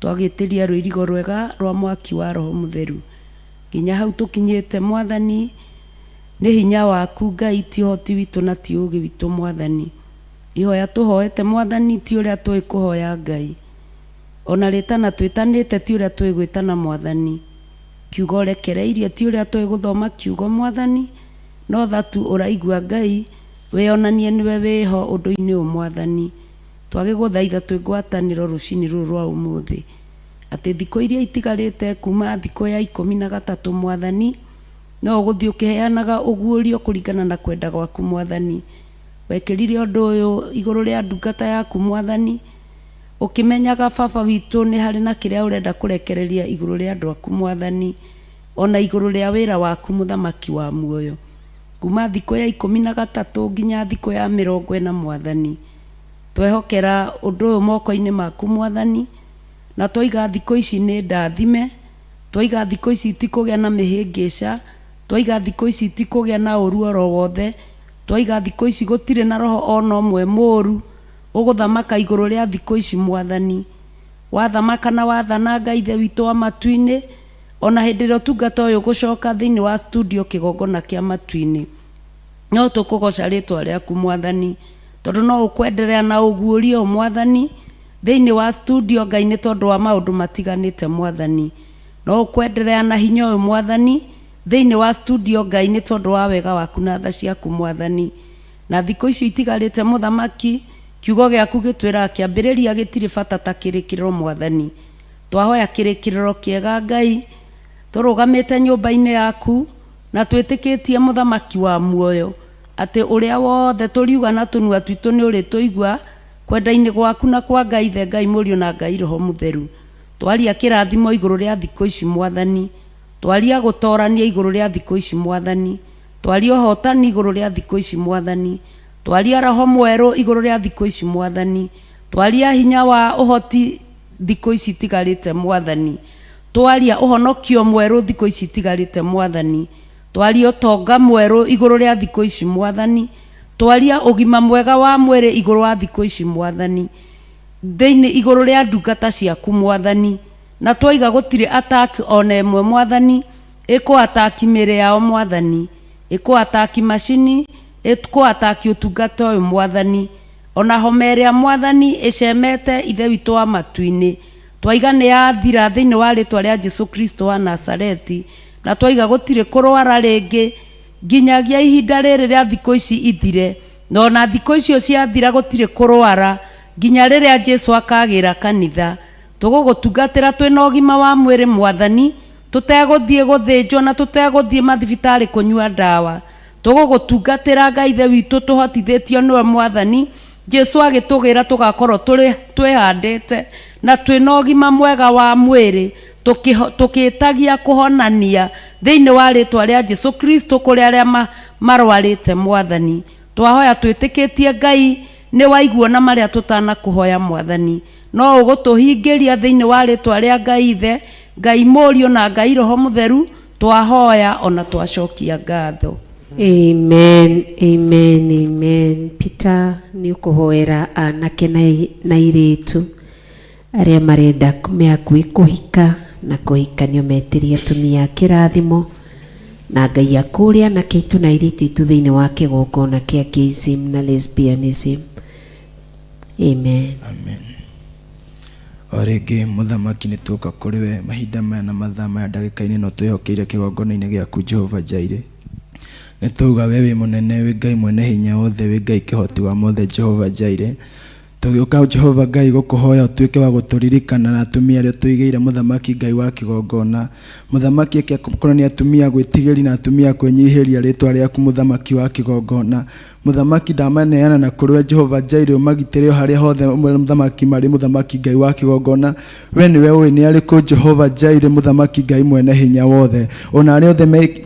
Twagĩtĩria rũirigo rwega rwa mwaki wa Roho Mũtheru. Nginya hau tũkinyĩte Mwathani, nĩ hinya waku Ngai, ti ũhoti witũ na ti ũũgĩ witũ Mwathani. Ihoya tũhoete Mwathani ti ũrĩa tũĩ kũhoya Ngai. Ona rĩtana twĩtanĩte ti ũrĩa tũĩ gwĩtana Mwathani. Kiugo ũrekereirie ti ũrĩa tũĩ gũthoma kiugo Mwathani, no tha tu ũraigua Ngai, wĩonanie nĩwe wĩho ũndũ-inĩ ũyũ Mwathani. Twagĩgũthaitha twĩ ngwatanĩro rũcinĩ rũrũ rwa ũmũthĩ, atĩ thikũ iria itigarĩte kuma thikũ ya 13 Mwathani, no ũgũthiĩ ũkĩheanaga ũguũrio kũringana na kwenda gwaku Mwathani. Wekĩrire ũndũ ũyũ igũrũ rĩa ndungata yaku Mwathani, ũkĩmenyaga Baba witũ nĩ harĩ na kĩrĩa ũrenda kũrekereria igũrũ rĩa andũ aku Mwathani, ona igũrũ rĩa wĩra waku Mũthamaki wa muoyo. Kuma thikũ ya 13 nginya thikũ ya 40 Mwathani, twehokera ũndũ ũyũ moko-inĩ maku Mwathani, na twaiga thikũ ici nĩ ndathime, twaiga thikũ ici itikũgĩa na mĩhĩngĩca, twaiga thikũ ici itikũgĩa na ũru oro wothe, twaiga thikũ ici gũtirĩ na roho ona ũmwe mũru ũgũthamaka igũrũ rĩa thikũ ici Mwathani. Wathamaka na wathana Ngai Ithe witũ wa matu-inĩ, ona hĩndĩ ĩrĩa ũtungata ũyũ ũgũcoka thĩinĩ wa studio kĩgongona kĩa matu-inĩ, no tũkũgoca rĩtwa rĩaku Mwathani, tondũ no ũkwenderea na ũguũrio Mwathani thĩinĩ wa studio Ngai nĩ tondũ wa maũndũ matiganĩte Mwathani. No ũkwenderea na hinya ũyũ Mwathani thĩinĩ wa studio Ngai nĩ tondũ wa wega waku na tha ciaku Mwathani. Na thikũ icio itigarĩte Mũthamaki, Kiugo gĩaku gĩtwĩraga kĩambĩrĩria gĩtirĩ bata ta kĩrĩkĩrĩro Mwathani. Twahoya kĩrĩkĩrĩro kĩega Ngai, tũrũgamĩte nyũmba-inĩ yaku na twĩtĩkĩtie Mũthamaki wa muoyo atĩ ũrĩa wothe tũriuga na tũnua twitũ nĩ ũrĩtũigua kwenda-inĩ gwaku na kwa Ngai Ithe, Ngai Mũriũ na Ngai Roho Mũtheru. Twaria kĩrathimo igũrũ rĩa thikũ ici Mwathani. Twaria gũtorania igũrũ rĩa thikũ ici Mwathani. Twaria ũhotani igũrũ rĩa thikũ ici Mwathani. Twaria roho mwerũ igũrũ rĩa thikũ ici Mwathani. Twaria hinya wa ũhoti thikũ ici itigarĩte Mwathani. Twaria ũhonokio mwerũ thikũ ici itigarĩte Mwathani. Twaria ũtonga mwerũ igũrũ rĩa thikũ ici Mwathani. Twaria ũgima mwega wa mwĩrĩ igũrũ wa thikũ ici Mwathani. Thĩinĩ igũrũ rĩa ndungata ciaku Mwathani. Na twaiga gũtirĩ attack ona ĩmwe Mwathani ĩkũ attack mĩĩrĩ yao Mwathani. Ĩkũ attack macini, ĩkũ attack ũtungata ũyũ Mwathani. Ona homa ĩrĩa Mwathani ĩcemete Ithe witũ wa matu-inĩ, twaiga nĩ yathira thĩinĩ wa rĩtwa rĩa Jesu Kristo wa Nazareti, na twaiga gũtirĩ kũrwara rĩngĩ nginyagia ihinda rĩrĩ rĩa thikũ ici ithire, na ona thikũ icio ciathira gũtirĩ kũrwara nginya rĩrĩa Jesu akagĩra kanitha. Tũgũgũtungatĩra twĩna ũgima wa mwĩrĩ Mwathani, tũtegũthiĩ gũthĩnjwo na tũtegũthiĩ mathibitarĩ kũnyua ndawa. Tũgũgũtungatĩra Ngai Ithe witũ tũhotithĩtio nĩwe Mwathani, Jesu agĩtũgĩra tũgakorwo tũrĩ twĩhandĩte na twĩna ũgima mwega wa mwĩrĩ tũkĩtagia kũhonania thĩinĩ wa rĩtwa rĩa Jesu Kristo kũrĩ arĩa marwarĩte Mwathani. Twahoya twĩtĩkĩtie Ngai nĩ waiguo na marĩa tũtanakũhoya Mwathani. No ũgũtũhingĩria thĩinĩ wa rĩtwa rĩa Ngai Ithe, Ngai Mũriũ na Ngai Roho Mũtheru, twahoya ona twacokia ngatho. Amen, amen, amen. Peter nĩ ũkũhoera anake na airĩtu arĩa marenda me hakuhĩ kũhika na kũhikanio metĩrie atumia a kĩrathimo na Ngai akũũre anake aitũ na airĩtu aitũ thĩinĩ wa kĩgongona kĩa gayism na lesbianism. Amen. Amen. O rĩngĩ mũthamaki nĩ tuoka kũrĩ we mahinda maya na mathaa maya ndagĩka-inĩ ĩno twĩhokeire kĩgongona-inĩ gĩaku Jehova Jaire. Nĩ twauga we wĩ mũnene, wĩ Ngai mwene hinya wothe, wĩ Ngai kĩhoti wa mothe Jehova Jaire. Tũgĩũka Jehova Ngai gũkũhoya ũtuĩke wa gũtũririkana na atumia arĩa ũtũigĩire mũthamaki Ngai wa kĩgongona. Mũthamaki eke korwo nĩ atumia gwĩtigĩri na atumia kwĩnyihĩria rĩtwa rĩaku mũthamaki wa kĩgongona. Mũthamaki ndamaneana na kũrĩ we Jehova Jaire ũmagitĩre o harĩa hothe mũthamaki marĩ mũthamaki Ngai wa kĩgongona. We nĩwe ũĩ nĩ arĩkũ Jehova Jaire mũthamaki Ngai mwene hinya wothe. Ona arĩa othe me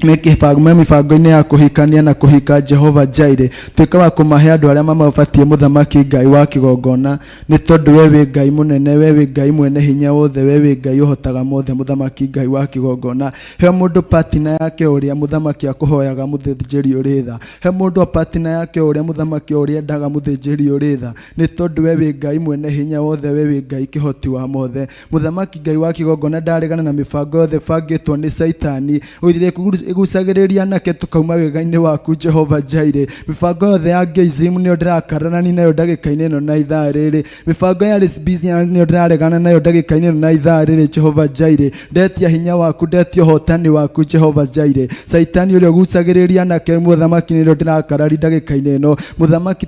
me mĩbango-inĩ ya kũhikania na kũhika Jehova Jaire tuĩka wa kũmahe andũ arĩa mamabatiĩ mũthamaki Ngai wa kĩgongona nĩ tondũ we wĩ Ngai mũnene we wĩ Ngai mwene hinya wothe we wĩ Ngai ũhotaga mothe mũthamaki Ngai wa kĩgongona he mũndũ partner yake ũrĩa mũthamaki akũhoyaga mũthĩnjĩri ũrĩ tha he mũndũ partner yake ũrĩa mũthamaki ũrĩa endaga mũthĩnjĩri ũrĩ tha nĩ tondũ we wĩ Ngai mwene hinya wothe we wĩ Ngai kĩhoti wa mothe mũthamaki Ngai wa kĩgongona ndaregana na mĩbango yothe ĩbangĩtwo nĩ Saitani ĩrĩa ĩgucagĩrĩria anake tũkauma wega-inĩ waku Jehova Jaire mĩbango yothe ya gayism nĩyo ndĩrakararani nayo ndagĩka-inĩ ĩno na ithaa rĩrĩ mĩbango ya lesbian nĩyo ndĩraregana nayo ndagĩka-inĩ ĩno na ithaa rĩrĩ Jehova Jaire ndetia hinya waku ndetia ũhotani waku Jehova Jaire Saitani ũrĩa ũgucagĩrĩria anake mũthamaki nĩrĩo ndĩrakarari ndagĩka-inĩ ĩno mũthamaki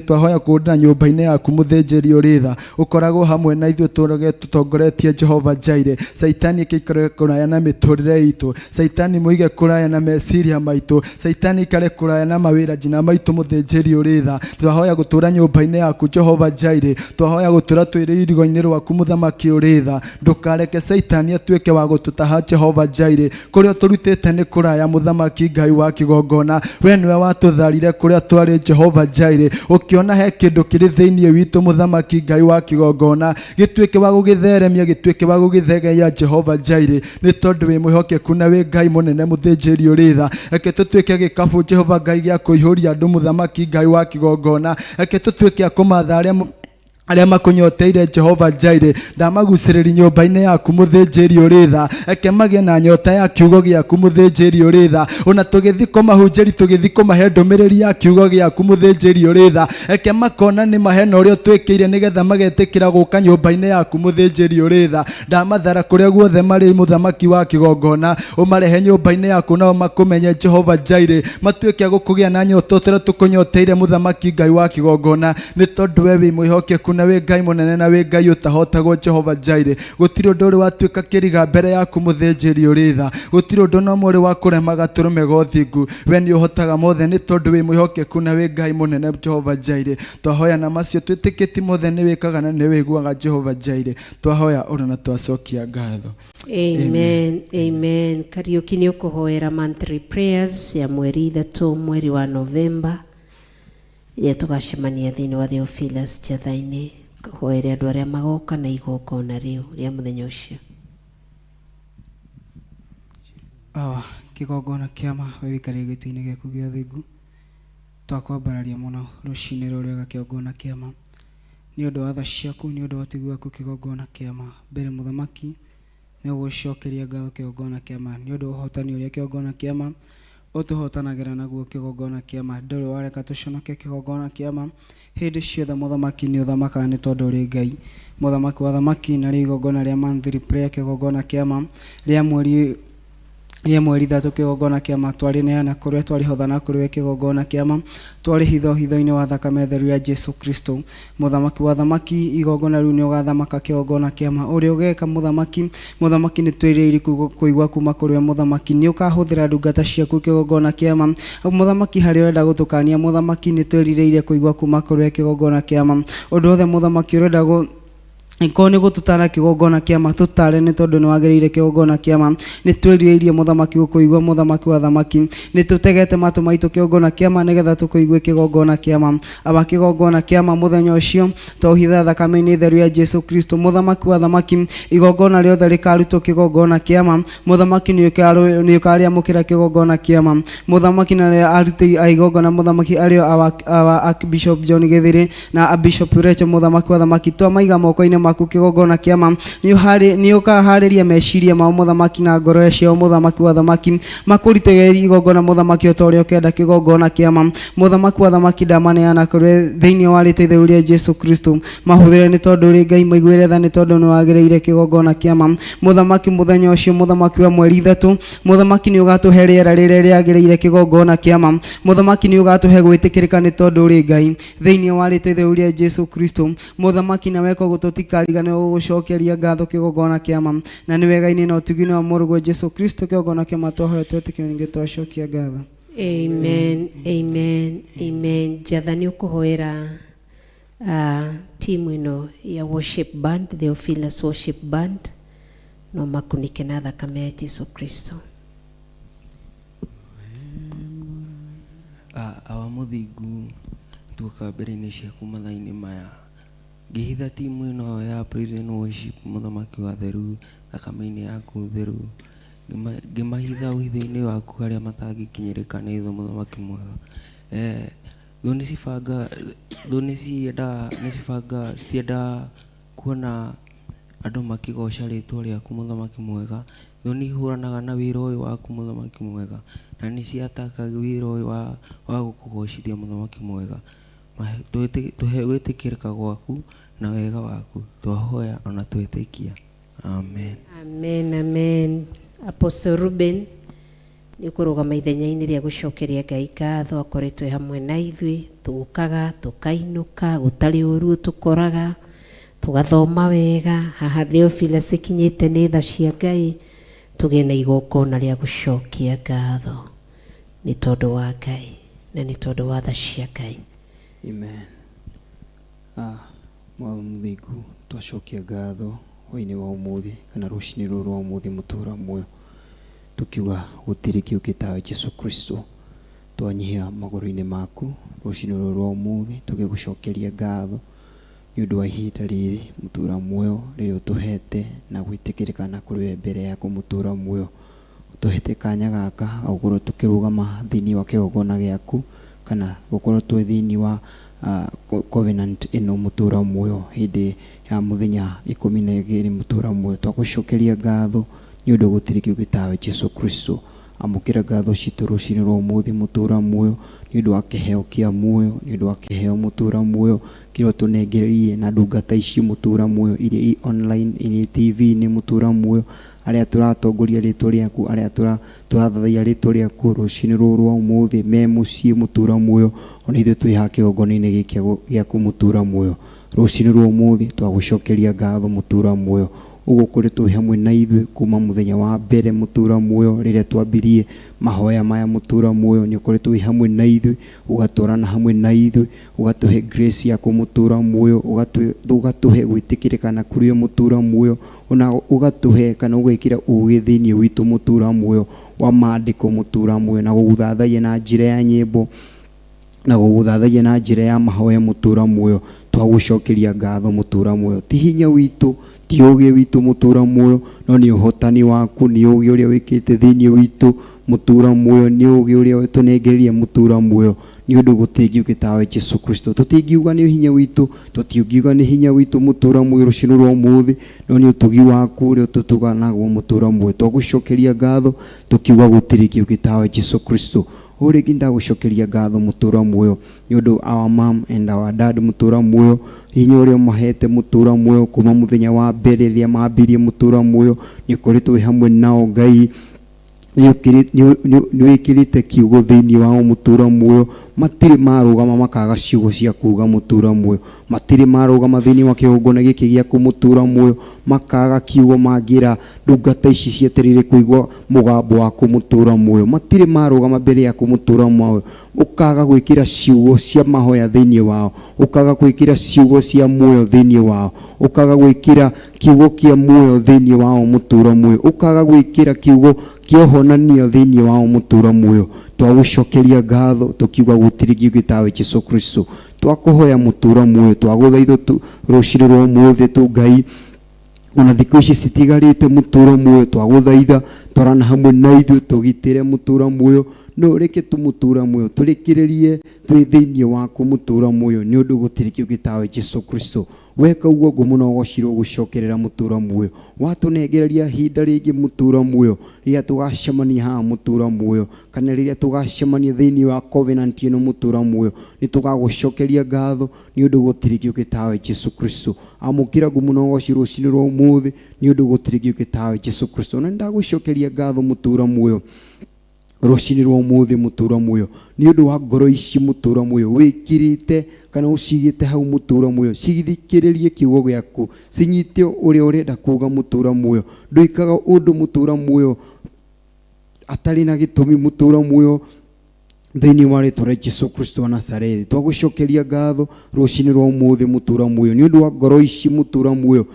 twahoya kũndĩra nyũmba-inĩ yaku mũthĩnjĩri ũrĩ tha ũkoragwo hamwe na ithuĩ tũrage tũtongoretie Jehova Jaire Saitani ĩkĩikare kũraya na mĩtũrĩre itũ Saitani mũige kũraya na meciria maitũ Saitani ikare kũraya na mawĩra njina maitũ mũthĩnjĩri ũrĩ tha twahoya gũtũra nyũmba-inĩ yaku Jehova Jaire twahoya gũtũra twĩ rũirigo-inĩ rwaku mũthamaki ũrĩ tha ndũkareke Saitani atuĩke wa gũtũtaha Jehova Jaire kũrĩa ũtũrutĩte nĩ kũraya mũthamaki Ngai wa kĩgongona we nĩwe watũtharire kũrĩa twarĩ Jehova Jaire ũkĩona he kĩndũ kĩrĩ thĩinĩ witũ mũthamaki Ngai wa kĩgongona gĩtuĩke wa gũgĩtheremia gĩtuĩke wa gũgĩthegeia Jehova Jaire nĩ tondũ wĩ mwĩhokeku na wĩ Ngai mũnene mũthĩnjĩri ũrĩ tha reke tũtuĩke gĩkabũ Jehova Ngai gĩa kũihũria andũ mũthamaki Ngai wa kĩgongona reke tũtuĩke a kũmatha arĩa Arĩa makũnyoteire Jehova Jaire, ndamagucĩrĩri nyũmba-inĩ yaku mũthĩnjĩri ũrĩ tha. Reke magĩe na nyota ya kiugo gĩaku mũthĩnjĩri ũrĩ tha. Ona tũgĩthiĩ kũmahunjĩri, tũgĩthiĩ kũmahe ndũmĩrĩri ya kiugo gĩaku mũthĩnjĩri ũrĩ tha. Reke makona nĩ ma hena ũrĩa ũtwĩkĩire nĩgetha magetĩkĩra gũka nyũmba-inĩ yaku mũthĩnjĩri ũrĩ tha. Ndamathara kũrĩa guothe marĩ mũthamaki wa kĩgongona, ũmarehe nyũmba-inĩ yaku nao makũmenye Jehova Jaire, matuĩke a gũkũgĩa na nyota ũrĩa tũkũnyoteire mũthamaki Ngai wa kĩgongona, nĩ tondũ we wĩ mwĩhokeku na wĩ Ngai mũnene na wĩ Ngai ũtahotagwo Jehova Jaire. Gũtirĩ ũndũ ũrĩ watuĩka kĩriga mbere yaku mũthĩnjĩri ũrĩ tha, gũtirĩ ũndũ na ũmwe ũrĩ wa kũrema gatũrũme ga ũthingu. We nĩ ũhotaga mothe nĩ tondũ wĩ mwĩhokeku na wĩ Ngai mũnene Jehova Jaire. Twahoya na macio twĩtĩkĩtie mothe nĩ wĩkaga na nĩ wĩiguaga Jehova Jaire. Twahoya ũrũ na twacokia ngatho. Amen, amen. Kariũki nĩ ũkũhoera monthly prayers ya mweri 3 mweri wa Novemba ĩrĩa tũgacemania thĩinĩ wa Theophilus Njatha-inĩ. Hoere andũ arĩa magoka na igongona rĩu rĩa mũthenya ũcio. Awa, kĩgongona kĩa ma we wĩikarĩire gĩtĩ-inĩ gĩaku gĩa ũthingu, twakwambararia mũno rũcinĩ rũrũ rwega kĩgongona kĩa ma nĩ ũndũ wa tha ciaku, nĩ ũndũ wa ũtugi waku kĩgongona kĩa ma. Mbere mũthamaki nĩ ũgũcokeria ngatho kĩgongona kĩa ma nĩ ũndũ wa ũhotani ũrĩa kĩgongona kĩa ma ũtũhotanagĩra naguo kĩgongona kĩa ma. Ndũrĩ wareka tũconoke kĩgongona kĩa ma hĩndĩ ciothe mũthamaki nĩ ũthamakaga nĩ tondũ ũrĩ Ngai mũthamaki wa thamaki. Na rĩu igongona rĩa monthly prayer kĩgongona kĩa ma rĩa mweri 3 kĩgongona kĩa ma twarĩneana kũrĩ we, twarĩhothana kũrĩ we kĩgongona kĩa ma twarĩhitho hitho-inĩ wa thakame theru ya Jesu Kristo mũthamaki wa thamaki. Igongona rĩu nĩ ũgathamaka kĩgongona kĩa ma ũrĩa ũgeka mũthamaki. Mũthamaki nĩ twĩrĩire kũigua kuma kũrĩ we mũthamaki, nĩ ũkahũthĩra ndungata ciaku kĩgongona kĩa ma mũthamaki harĩa ũrenda gũtũkania mũthamaki, nĩ twĩrirĩirie kũigua kuma kũrĩ we kĩgongona kĩa ma ũndũ wothe mũthamaki ũrenda gũ korwo nĩ gũtũtara kĩgongona kĩa ma tũtare nĩ tondũ nĩ wagĩrĩire kĩgongona kĩa ma. Nĩ twĩrirĩirie mũthamaki gũkũigua mũthamaki wa thamaki, nĩ tũtegete matũ maitũ kĩgongona kĩa ma nĩgetha tũkũigue kĩgongona kĩa ma. Aba kĩgongona kĩa ma mũthenya ũcio twaũhitha thakame-inĩ theru ya Jesu Kristo mũthamaki wa thamaki. Igongona rĩothe rĩkarutwo kĩgongona kĩa ma mũthamaki nĩ ũkarĩamũkĩra kĩgongona kĩa ma mũthamaki, na arĩa aruti a igongona mũthamaki arĩo awa Archbishop John Githiri na Bishop Rachel mũthamaki wa thamaki, twamaiga moko-inĩ maku kĩgongona kĩa ma. Nĩ ũkaharĩria meciria mao mũthamaki na ngoro ciao mũthamaki wa thamaki, makũrutĩre igongona mũthamaki o ta ũrĩa ũkenda kĩgongona kĩa ma mũthamaki wa thamaki. Ndamaneana kũrĩ thĩinĩ wa rĩtwa itheru rĩa Jesu Kristo, mahũthĩre nĩ tondũ ũrĩ Ngai, maiguĩre tha nĩ tondũ nĩ wagĩrĩire kĩgongona kĩa ma mũthamaki. Mũthenya ũcio mũthamaki wa mweri 3 mũthamaki nĩ ũgatũhe rĩera rĩrĩa rĩagĩrĩire kĩgongona kĩa ma mũthamaki, nĩ ũgatũhe gwĩtĩkĩrĩka nĩ tondũ ũrĩ Ngai thĩinĩ wa rĩtwa itheru rĩa Jesu Kristo mũthamaki. Na weka ũguo tũtikariganĩrwo gũgũcokeria ngatho kĩgongona kĩa ma, na nĩ wega-inĩ na ũtugi-inĩ wa mũrũguo Jesu Kristo kĩgongona kĩa ma twahoya twetĩkio nyingĩ twacokia ngatho. Amen, amen, amen. Njatha nĩ ũkũhoera timu ĩno ya worship band, Theophilus worship band, no makunĩke na thakame ya Jesu Kristo. Awa mũthingu, tuoka mbere-inĩ ciaku mathaa-inĩ maya, ngĩhitha timu ĩno ya praise and worship mũthamaki wa theru thakame-inĩ yaku theru, ngĩmahitha ũhitho-inĩ waku harĩa matangĩkinyĩrĩka nĩ thũ mũthamaki mwega. Thũ nĩ cibanga, thũ nĩ ciendaga, nĩ cibanga, citiendaga kuona andũ makĩgoca rĩtwa rĩaku mũthamaki mwega. Thũ nĩ ihũranaga na wĩra ũyũ waku mũthamaki mwega, na nĩ ciataka wĩra ũyũ wa gũkũgocithia mũthamaki mwega. Tũhe gwĩtĩkĩrĩka gwaku na wega waku, twahoya ona twetĩkia. Amen. Amen, amen. Apostle Ruben nĩ ũkũrũgama ithenya-inĩ rĩa gũcokeria Ngai ngatho, akoretwo hamwe na ithuĩ, tũkaga tũkainũka gũtarĩ ũru tũkoraga, tũgathoma wega haha Theophilus ĩkinyĩte nĩ tha cia Ngai, tũgĩe na igongona rĩa gũcokia ngatho nĩ tondũ wa Ngai na nĩ tondũ wa tha cia Ngai. Amen. Mwathani mũthingu, twacokia ngatho hwainĩ wa ũmũthĩ kana rũcinĩ rũrũ rwa ũmũthĩ mũtũra muoyo, tukiuga gũtirĩ kĩũngĩ tawe Jesu Kristo. Twanyihia magũrũ-inĩ maku rũcinĩ rũrũ rwa ũmũthĩ tũgĩgũcokeria ngatho nĩ ũndũ wa ihinda rĩrĩ mũtũra muoyo rĩrĩa ũtũhete na gwĩtĩkĩrĩka na kũrĩ we mbere yaku mũtũra muoyo. Ũtũhete kanya gaka ga gũkorwo tũkĩrũgama thĩinĩ wa kĩgongona gĩaku kana gũkorwo twĩ thĩinĩ wa Covenant ĩno mũtũra muoyo hĩndĩ ya mũthenya 12 mũtũra muoyo. Twagũcokeria ngatho nĩ ũndũ gũtirĩ kĩũngĩ tawe Jesu Kristo. Amũkĩra ngatho citũ rũcinĩ rwa ũmũthĩ mũtũra muoyo nĩ ũndũ wa kĩheo kĩa muoyo, nĩ ũndũ wa kĩheo mũtũra muoyo kĩrĩa ũtũnengereire na ndungata ici mũtũra muoyo iria i online, iria i TV-inĩ mũtũra muoyo, arĩa tũratongoria rĩtwa rĩaku, arĩa tũrathathaiya rĩtwa rĩaku rũcinĩ rũrũ rwa ũmũthĩ me mũciĩ mũtũra muoyo, ona ithuĩ twĩ haha kĩgongona-inĩ gĩkĩ gĩaku mũtũra muoyo. Rũcinĩ rwa ũmũthĩ twagũcokeria ngatho mũtũra muoyo, ũguo ũkoretwo wĩ hamwe na ithuĩ kuma mũthenya wa mbere mũtũra muoyo rĩrĩa twambirie mahoya maya mũtũra muoyo, nĩ ũkoretwo wĩ hamwe na ithuĩ, ũgatwarana hamwe na ithuĩ, ũgatũhe grace yaku mũtũra muoyo, ũgatũhe gwĩtĩkĩrĩka na kũrĩ we mũtũra muoyo, ona ũgatũhe kana ũgekĩra ũgĩ thĩinĩ witũ mũtũra muoyo wa maandĩko mũtũra muoyo, na gũgũthathaiya na njĩra ya nyĩmbo, na gũgũthathaiya na njĩra ya mahoya mũtũra muoyo. Twagũcokeria ngatho mũtũra muoyo, ti hinya witũ, ti ũgĩ witũ mũtũra muoyo, no nĩ ũhotani waku, nĩ ũgĩ ũrĩa wĩkĩte thĩinĩ witũ mũtũra muoyo, nĩ ũgĩ ũrĩa tũnengereire mũtũra muoyo, nĩ ũndũ gũtingĩũkĩ tawe Jesu Kristo. Tũtingiuga nĩ hinya witũ, tũtingiuga nĩ hinya witũ mũtũra muoyo rũcinĩ rwa ũmũthĩ, no nĩ ũtugi waku ũrĩa ũtũtuga naguo mũtũra muoyo. Twagũcokeria ngatho tũkiuga gũtirĩ kĩũngĩ tawe Jesu Kristo. O rĩngĩ ndagũcokeria ngatho mũtũra muoyo nĩ ũndũ our mom and our dad mũtũra muoyo, hinya ũrĩa ũmahete mũtũra muoyo kuma mũthenya wa mbere rĩrĩa mambirie mũtũra muoyo, nĩ ũkoretwo wĩ hamwe nao Ngai, nĩ wĩkĩrĩte kiugo thĩinĩ wao mũtũra muoyo, matirĩ marũgama makaga ciugo cia kuga mũtũra muoyo, matirĩ marũgama thĩinĩ wa kĩgongona gĩkĩ gĩaku mũtũra muoyo makaga kiugo mangĩra ndungata ici cietereire kũigua mũgambo waku mũtũra muoyo, matirĩ marũgama mbere yaku mũtũra muoyo ũkaga gwĩkĩra ciugo cia mahoya thĩinĩ wao, ũkaga gwĩkĩra ciugo cia muoyo thĩinĩ wao, ũkaga gwĩkĩra kiugo kĩa muoyo thĩinĩ wao mũtũra muoyo, ũkaga gwĩkĩra kiugo kĩa ũhonanio thĩinĩ wao mũtũra muoyo. Twagũcokeria ngatho tũkiuga gũtirĩ kĩũngĩ tawe Jesu Kristo. Twakũhoya mũtũra muoyo, twagũthaitha rũcinĩ rwa ũmũthĩ tu Ngai, ona thikũ ici citigarĩte mũtũra muoyo, twagũthaitha twarana hamwe na ithuĩ, tũgitĩre mũtũra muoyo, no reke tu mũtũra muoyo tũrĩkĩrĩrie twĩ thĩinĩ waku mũtũra muoyo, nĩ ũndũ gũtirĩ kĩũngĩ tawe Jesu Kristo. Weka ũguo ngumo na ũgocirwo gũcokerera mũtũra muoyo, watũnengereria ihinda rĩngĩ mũtũra muoyo rĩrĩa tũgacemania haha mũtũra muoyo, kana rĩrĩa tũgacemania thĩinĩ wa covenant ĩno mũtũra muoyo, nĩ tũgagũcokeria ngatho nĩ ũndũ gũtirĩ kĩũngĩ tawe Jesu Kristo. Amũkĩra ngumo na ũgocirwo rũcinĩ rwa ũmũthĩ nĩ ũndũ gũtirĩ kĩũngĩ tawe Jesu Kristo. Na nĩndagũcokeria ngatho mũtũra muoyo rũcinĩ rwa ũmũthĩ mũtũra muoyo nĩ ũndũ wa ngoro ici mũtũra muoyo wĩkĩrĩte kana ũcigĩte hau mũtũra muoyo, cithikĩrĩrie kiugo gĩaku, cinyite ũrĩa ũrenda kuga mũtũra muoyo. Ndwĩkaga ũndũ mũtũra muoyo atarĩ na gĩtũmi mũtũra muoyo thĩinĩ wa rĩtwa rĩa Jesu Kristo wa Nazarethi. Twagũcokeria ngatho rũcinĩ rwa ũmũthĩ mũtũra muoyo nĩ ũndũ wa ngoro ici mũtũra muoyo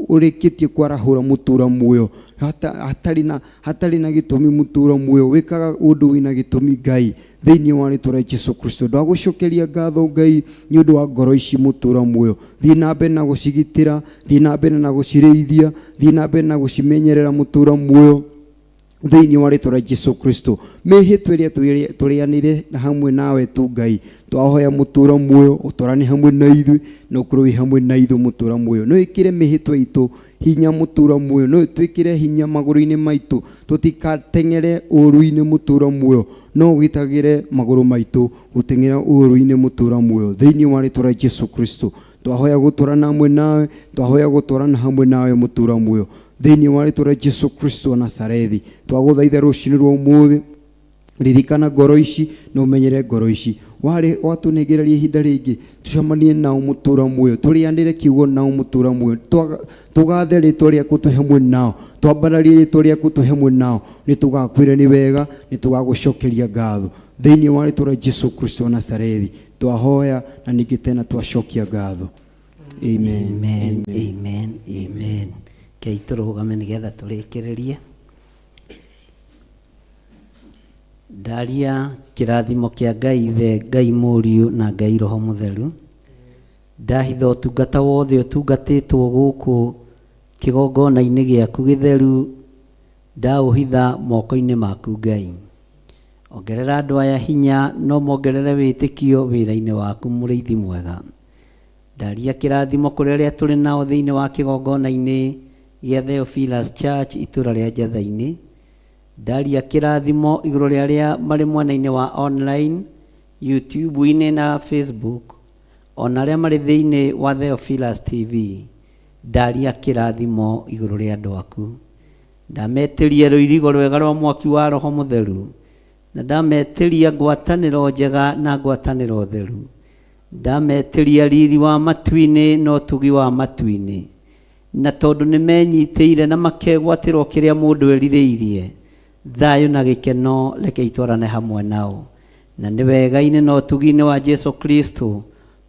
ũrĩkĩtie kwarahũra mũtũra muoyo hatarĩ na gĩtũmi mũtũra muoyo, wĩkaga ũndũ wĩna gĩtũmi Ngai thĩinĩ wa rĩtwa rĩa Jesu Kristo. Ndagũcokeria ngatho Ngai nĩ ũndũ wa ngoro ici mũtũra muoyo, thiĩ na mbere na gũcigitĩra, thiĩ na mbere na gũcirĩithia, thiĩ na mbere na gũcimenyerera mũtũra muoyo thĩinĩ wa rĩtwa rĩa Jesu Kristo. Mĩhĩtwa ĩrĩa tũrĩanĩre na hamwe nawe tu Ngai, twahoya mũtũra muoyo ũtwarane hamwe na ithuĩ na ũkorwo wĩ hamwe na ithuĩ mũtũra muoyo. No ĩkĩre mĩhĩtwa itũ hinya mũtũra muoyo, no twĩkĩre hinya magũrũ-inĩ maitũ, tũtikateng'ere ũũru-inĩ mũtũra muoyo, no ũgitagĩre magũrũ maitũ gũteng'era ũũru-inĩ mũtũra muoyo thĩinĩ wa rĩtwa rĩa Jesu Kristo. Twahoya gũtwarana hamwe nawe, twahoya gũtwarana hamwe nawe mũtũra muoyo thĩinĩ wa rĩtwa rĩa Jesu Kristo wa Nazarethi. Twagũthaitha rũcinĩ rwa ũmũthĩ, ririkana ngoro ici na ũmenyere ngoro ici, warĩ watũnengereria ihinda rĩngĩ tũcemanie nao mũtũra muoyo, tũrĩanĩre kiugo nao mũtũra muoyo, tũgathe rĩtwa rĩaku twĩ hamwe nao, twambararie rĩtwa rĩaku twĩ hamwe nao, nĩ tũgakwĩra nĩ wega, nĩ tũgagũcokeria ngatho thĩinĩ wa rĩtwa rĩa Jesu Kristo wa Nazarethi. Twahoya na ningĩ tena twacokia ngatho. Amen. Amen. Amen. Amen. Kei tũrũgame nĩgetha tũrĩkĩrĩrie. Ndaria kĩrathimo kĩa Ngai Ithe, Ngai Mũriũ na Ngai Roho Mũtheru. Ndahitha ũtungata wothe ũtungatĩtwo gũkũ kĩgongona-inĩ gĩaku gĩtheru, ndaũhitha moko-inĩ maku Ngai. Ongerera andũ aya hinya no mongerere wĩtĩkio wĩra-inĩ waku mũrĩithi mwega. Ndaria kĩrathimo kũrĩ arĩa tũrĩ nao thĩinĩ wa kĩgongona-inĩ gĩa Theophilus Church itũra rĩa Njatha-inĩ. Ndaria kĩrathimo igũrũ rĩa arĩa marĩ mwena-inĩ wa online, YouTube-inĩ na Facebook, ona arĩa marĩ thĩinĩ wa Theophilus TV. Ndaria kĩrathimo igũrũ rĩa andũ aku. Ndametĩria rũirigo rwega rwa mwaki wa Roho Mũtheru, na ndametĩria ngwatanĩro njega na ngwatanĩro theru. Ndametĩria riri wa matu-inĩ na ũtugi wa matu-inĩ, na tondũ nĩmenyitĩire na makegwatĩrwo kĩrĩa mũndũ erirĩirie, thayũ na gĩkeno reke itwarane hamwe nao. Na nĩ wega-inĩ na ũtugi-inĩ wa Jesu Kristo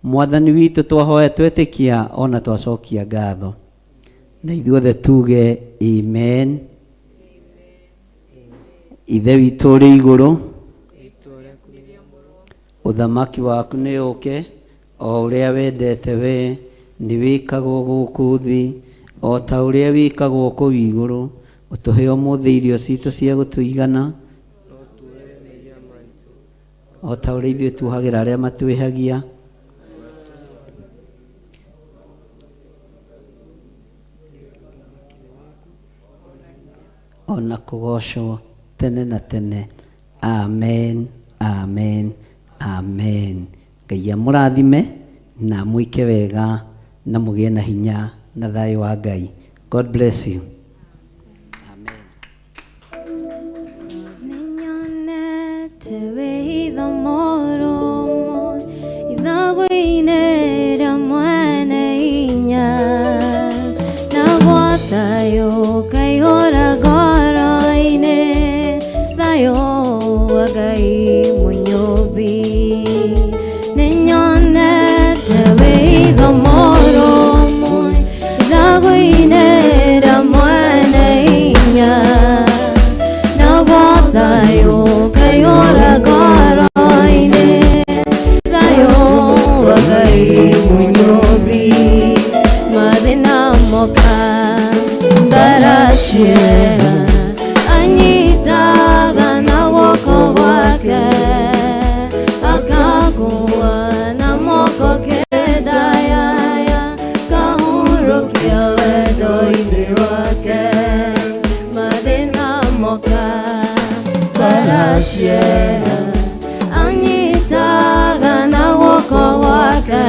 mwathani witũ twahoya twetĩkia ona twacokia ngatho. Na ithuothe tuge amen. Ithe witũ ũrĩ igũrũ, ũthamaki waku nĩ ũke, o ũrĩa wendete we nĩ wĩkagwo gũkũ thĩ o ta ũrĩa wĩkagwo kũu igũrũ. Ũtũhe ũmũthĩ irio citũ cia gũtũigana, o ta ũrĩa ithuĩ tuohagĩra arĩa matwĩhagia. Ona kũgocwo tene na tene. Amen, amen, amen. Ngai amũrathime na amwĩke wega na mũgĩe na hinya na thayũ wa Ngai. God bless you. Nĩnyonete wĩitho mũrũmu ithagũ-inĩ rĩa mwene hinya, naguo thayũ ũkaihũra ngoro-inĩ, thayũ wa Ngai mũnyũmbi. Nĩnyonete wĩitho mũrũmu ithagũ-inĩ rĩa mwene hinya, naguo thayũ ũkaihũra ngoro-inĩ, thayũ wa Ngai mũnyũmbi. Mathĩna moka mbara ciera, anyitaga na guoko gwake, akangua na moko kenda yaya, kahurũkia wendo-inĩ wake. Mathĩna moka mbara ciera, anyitaga na guoko gwake,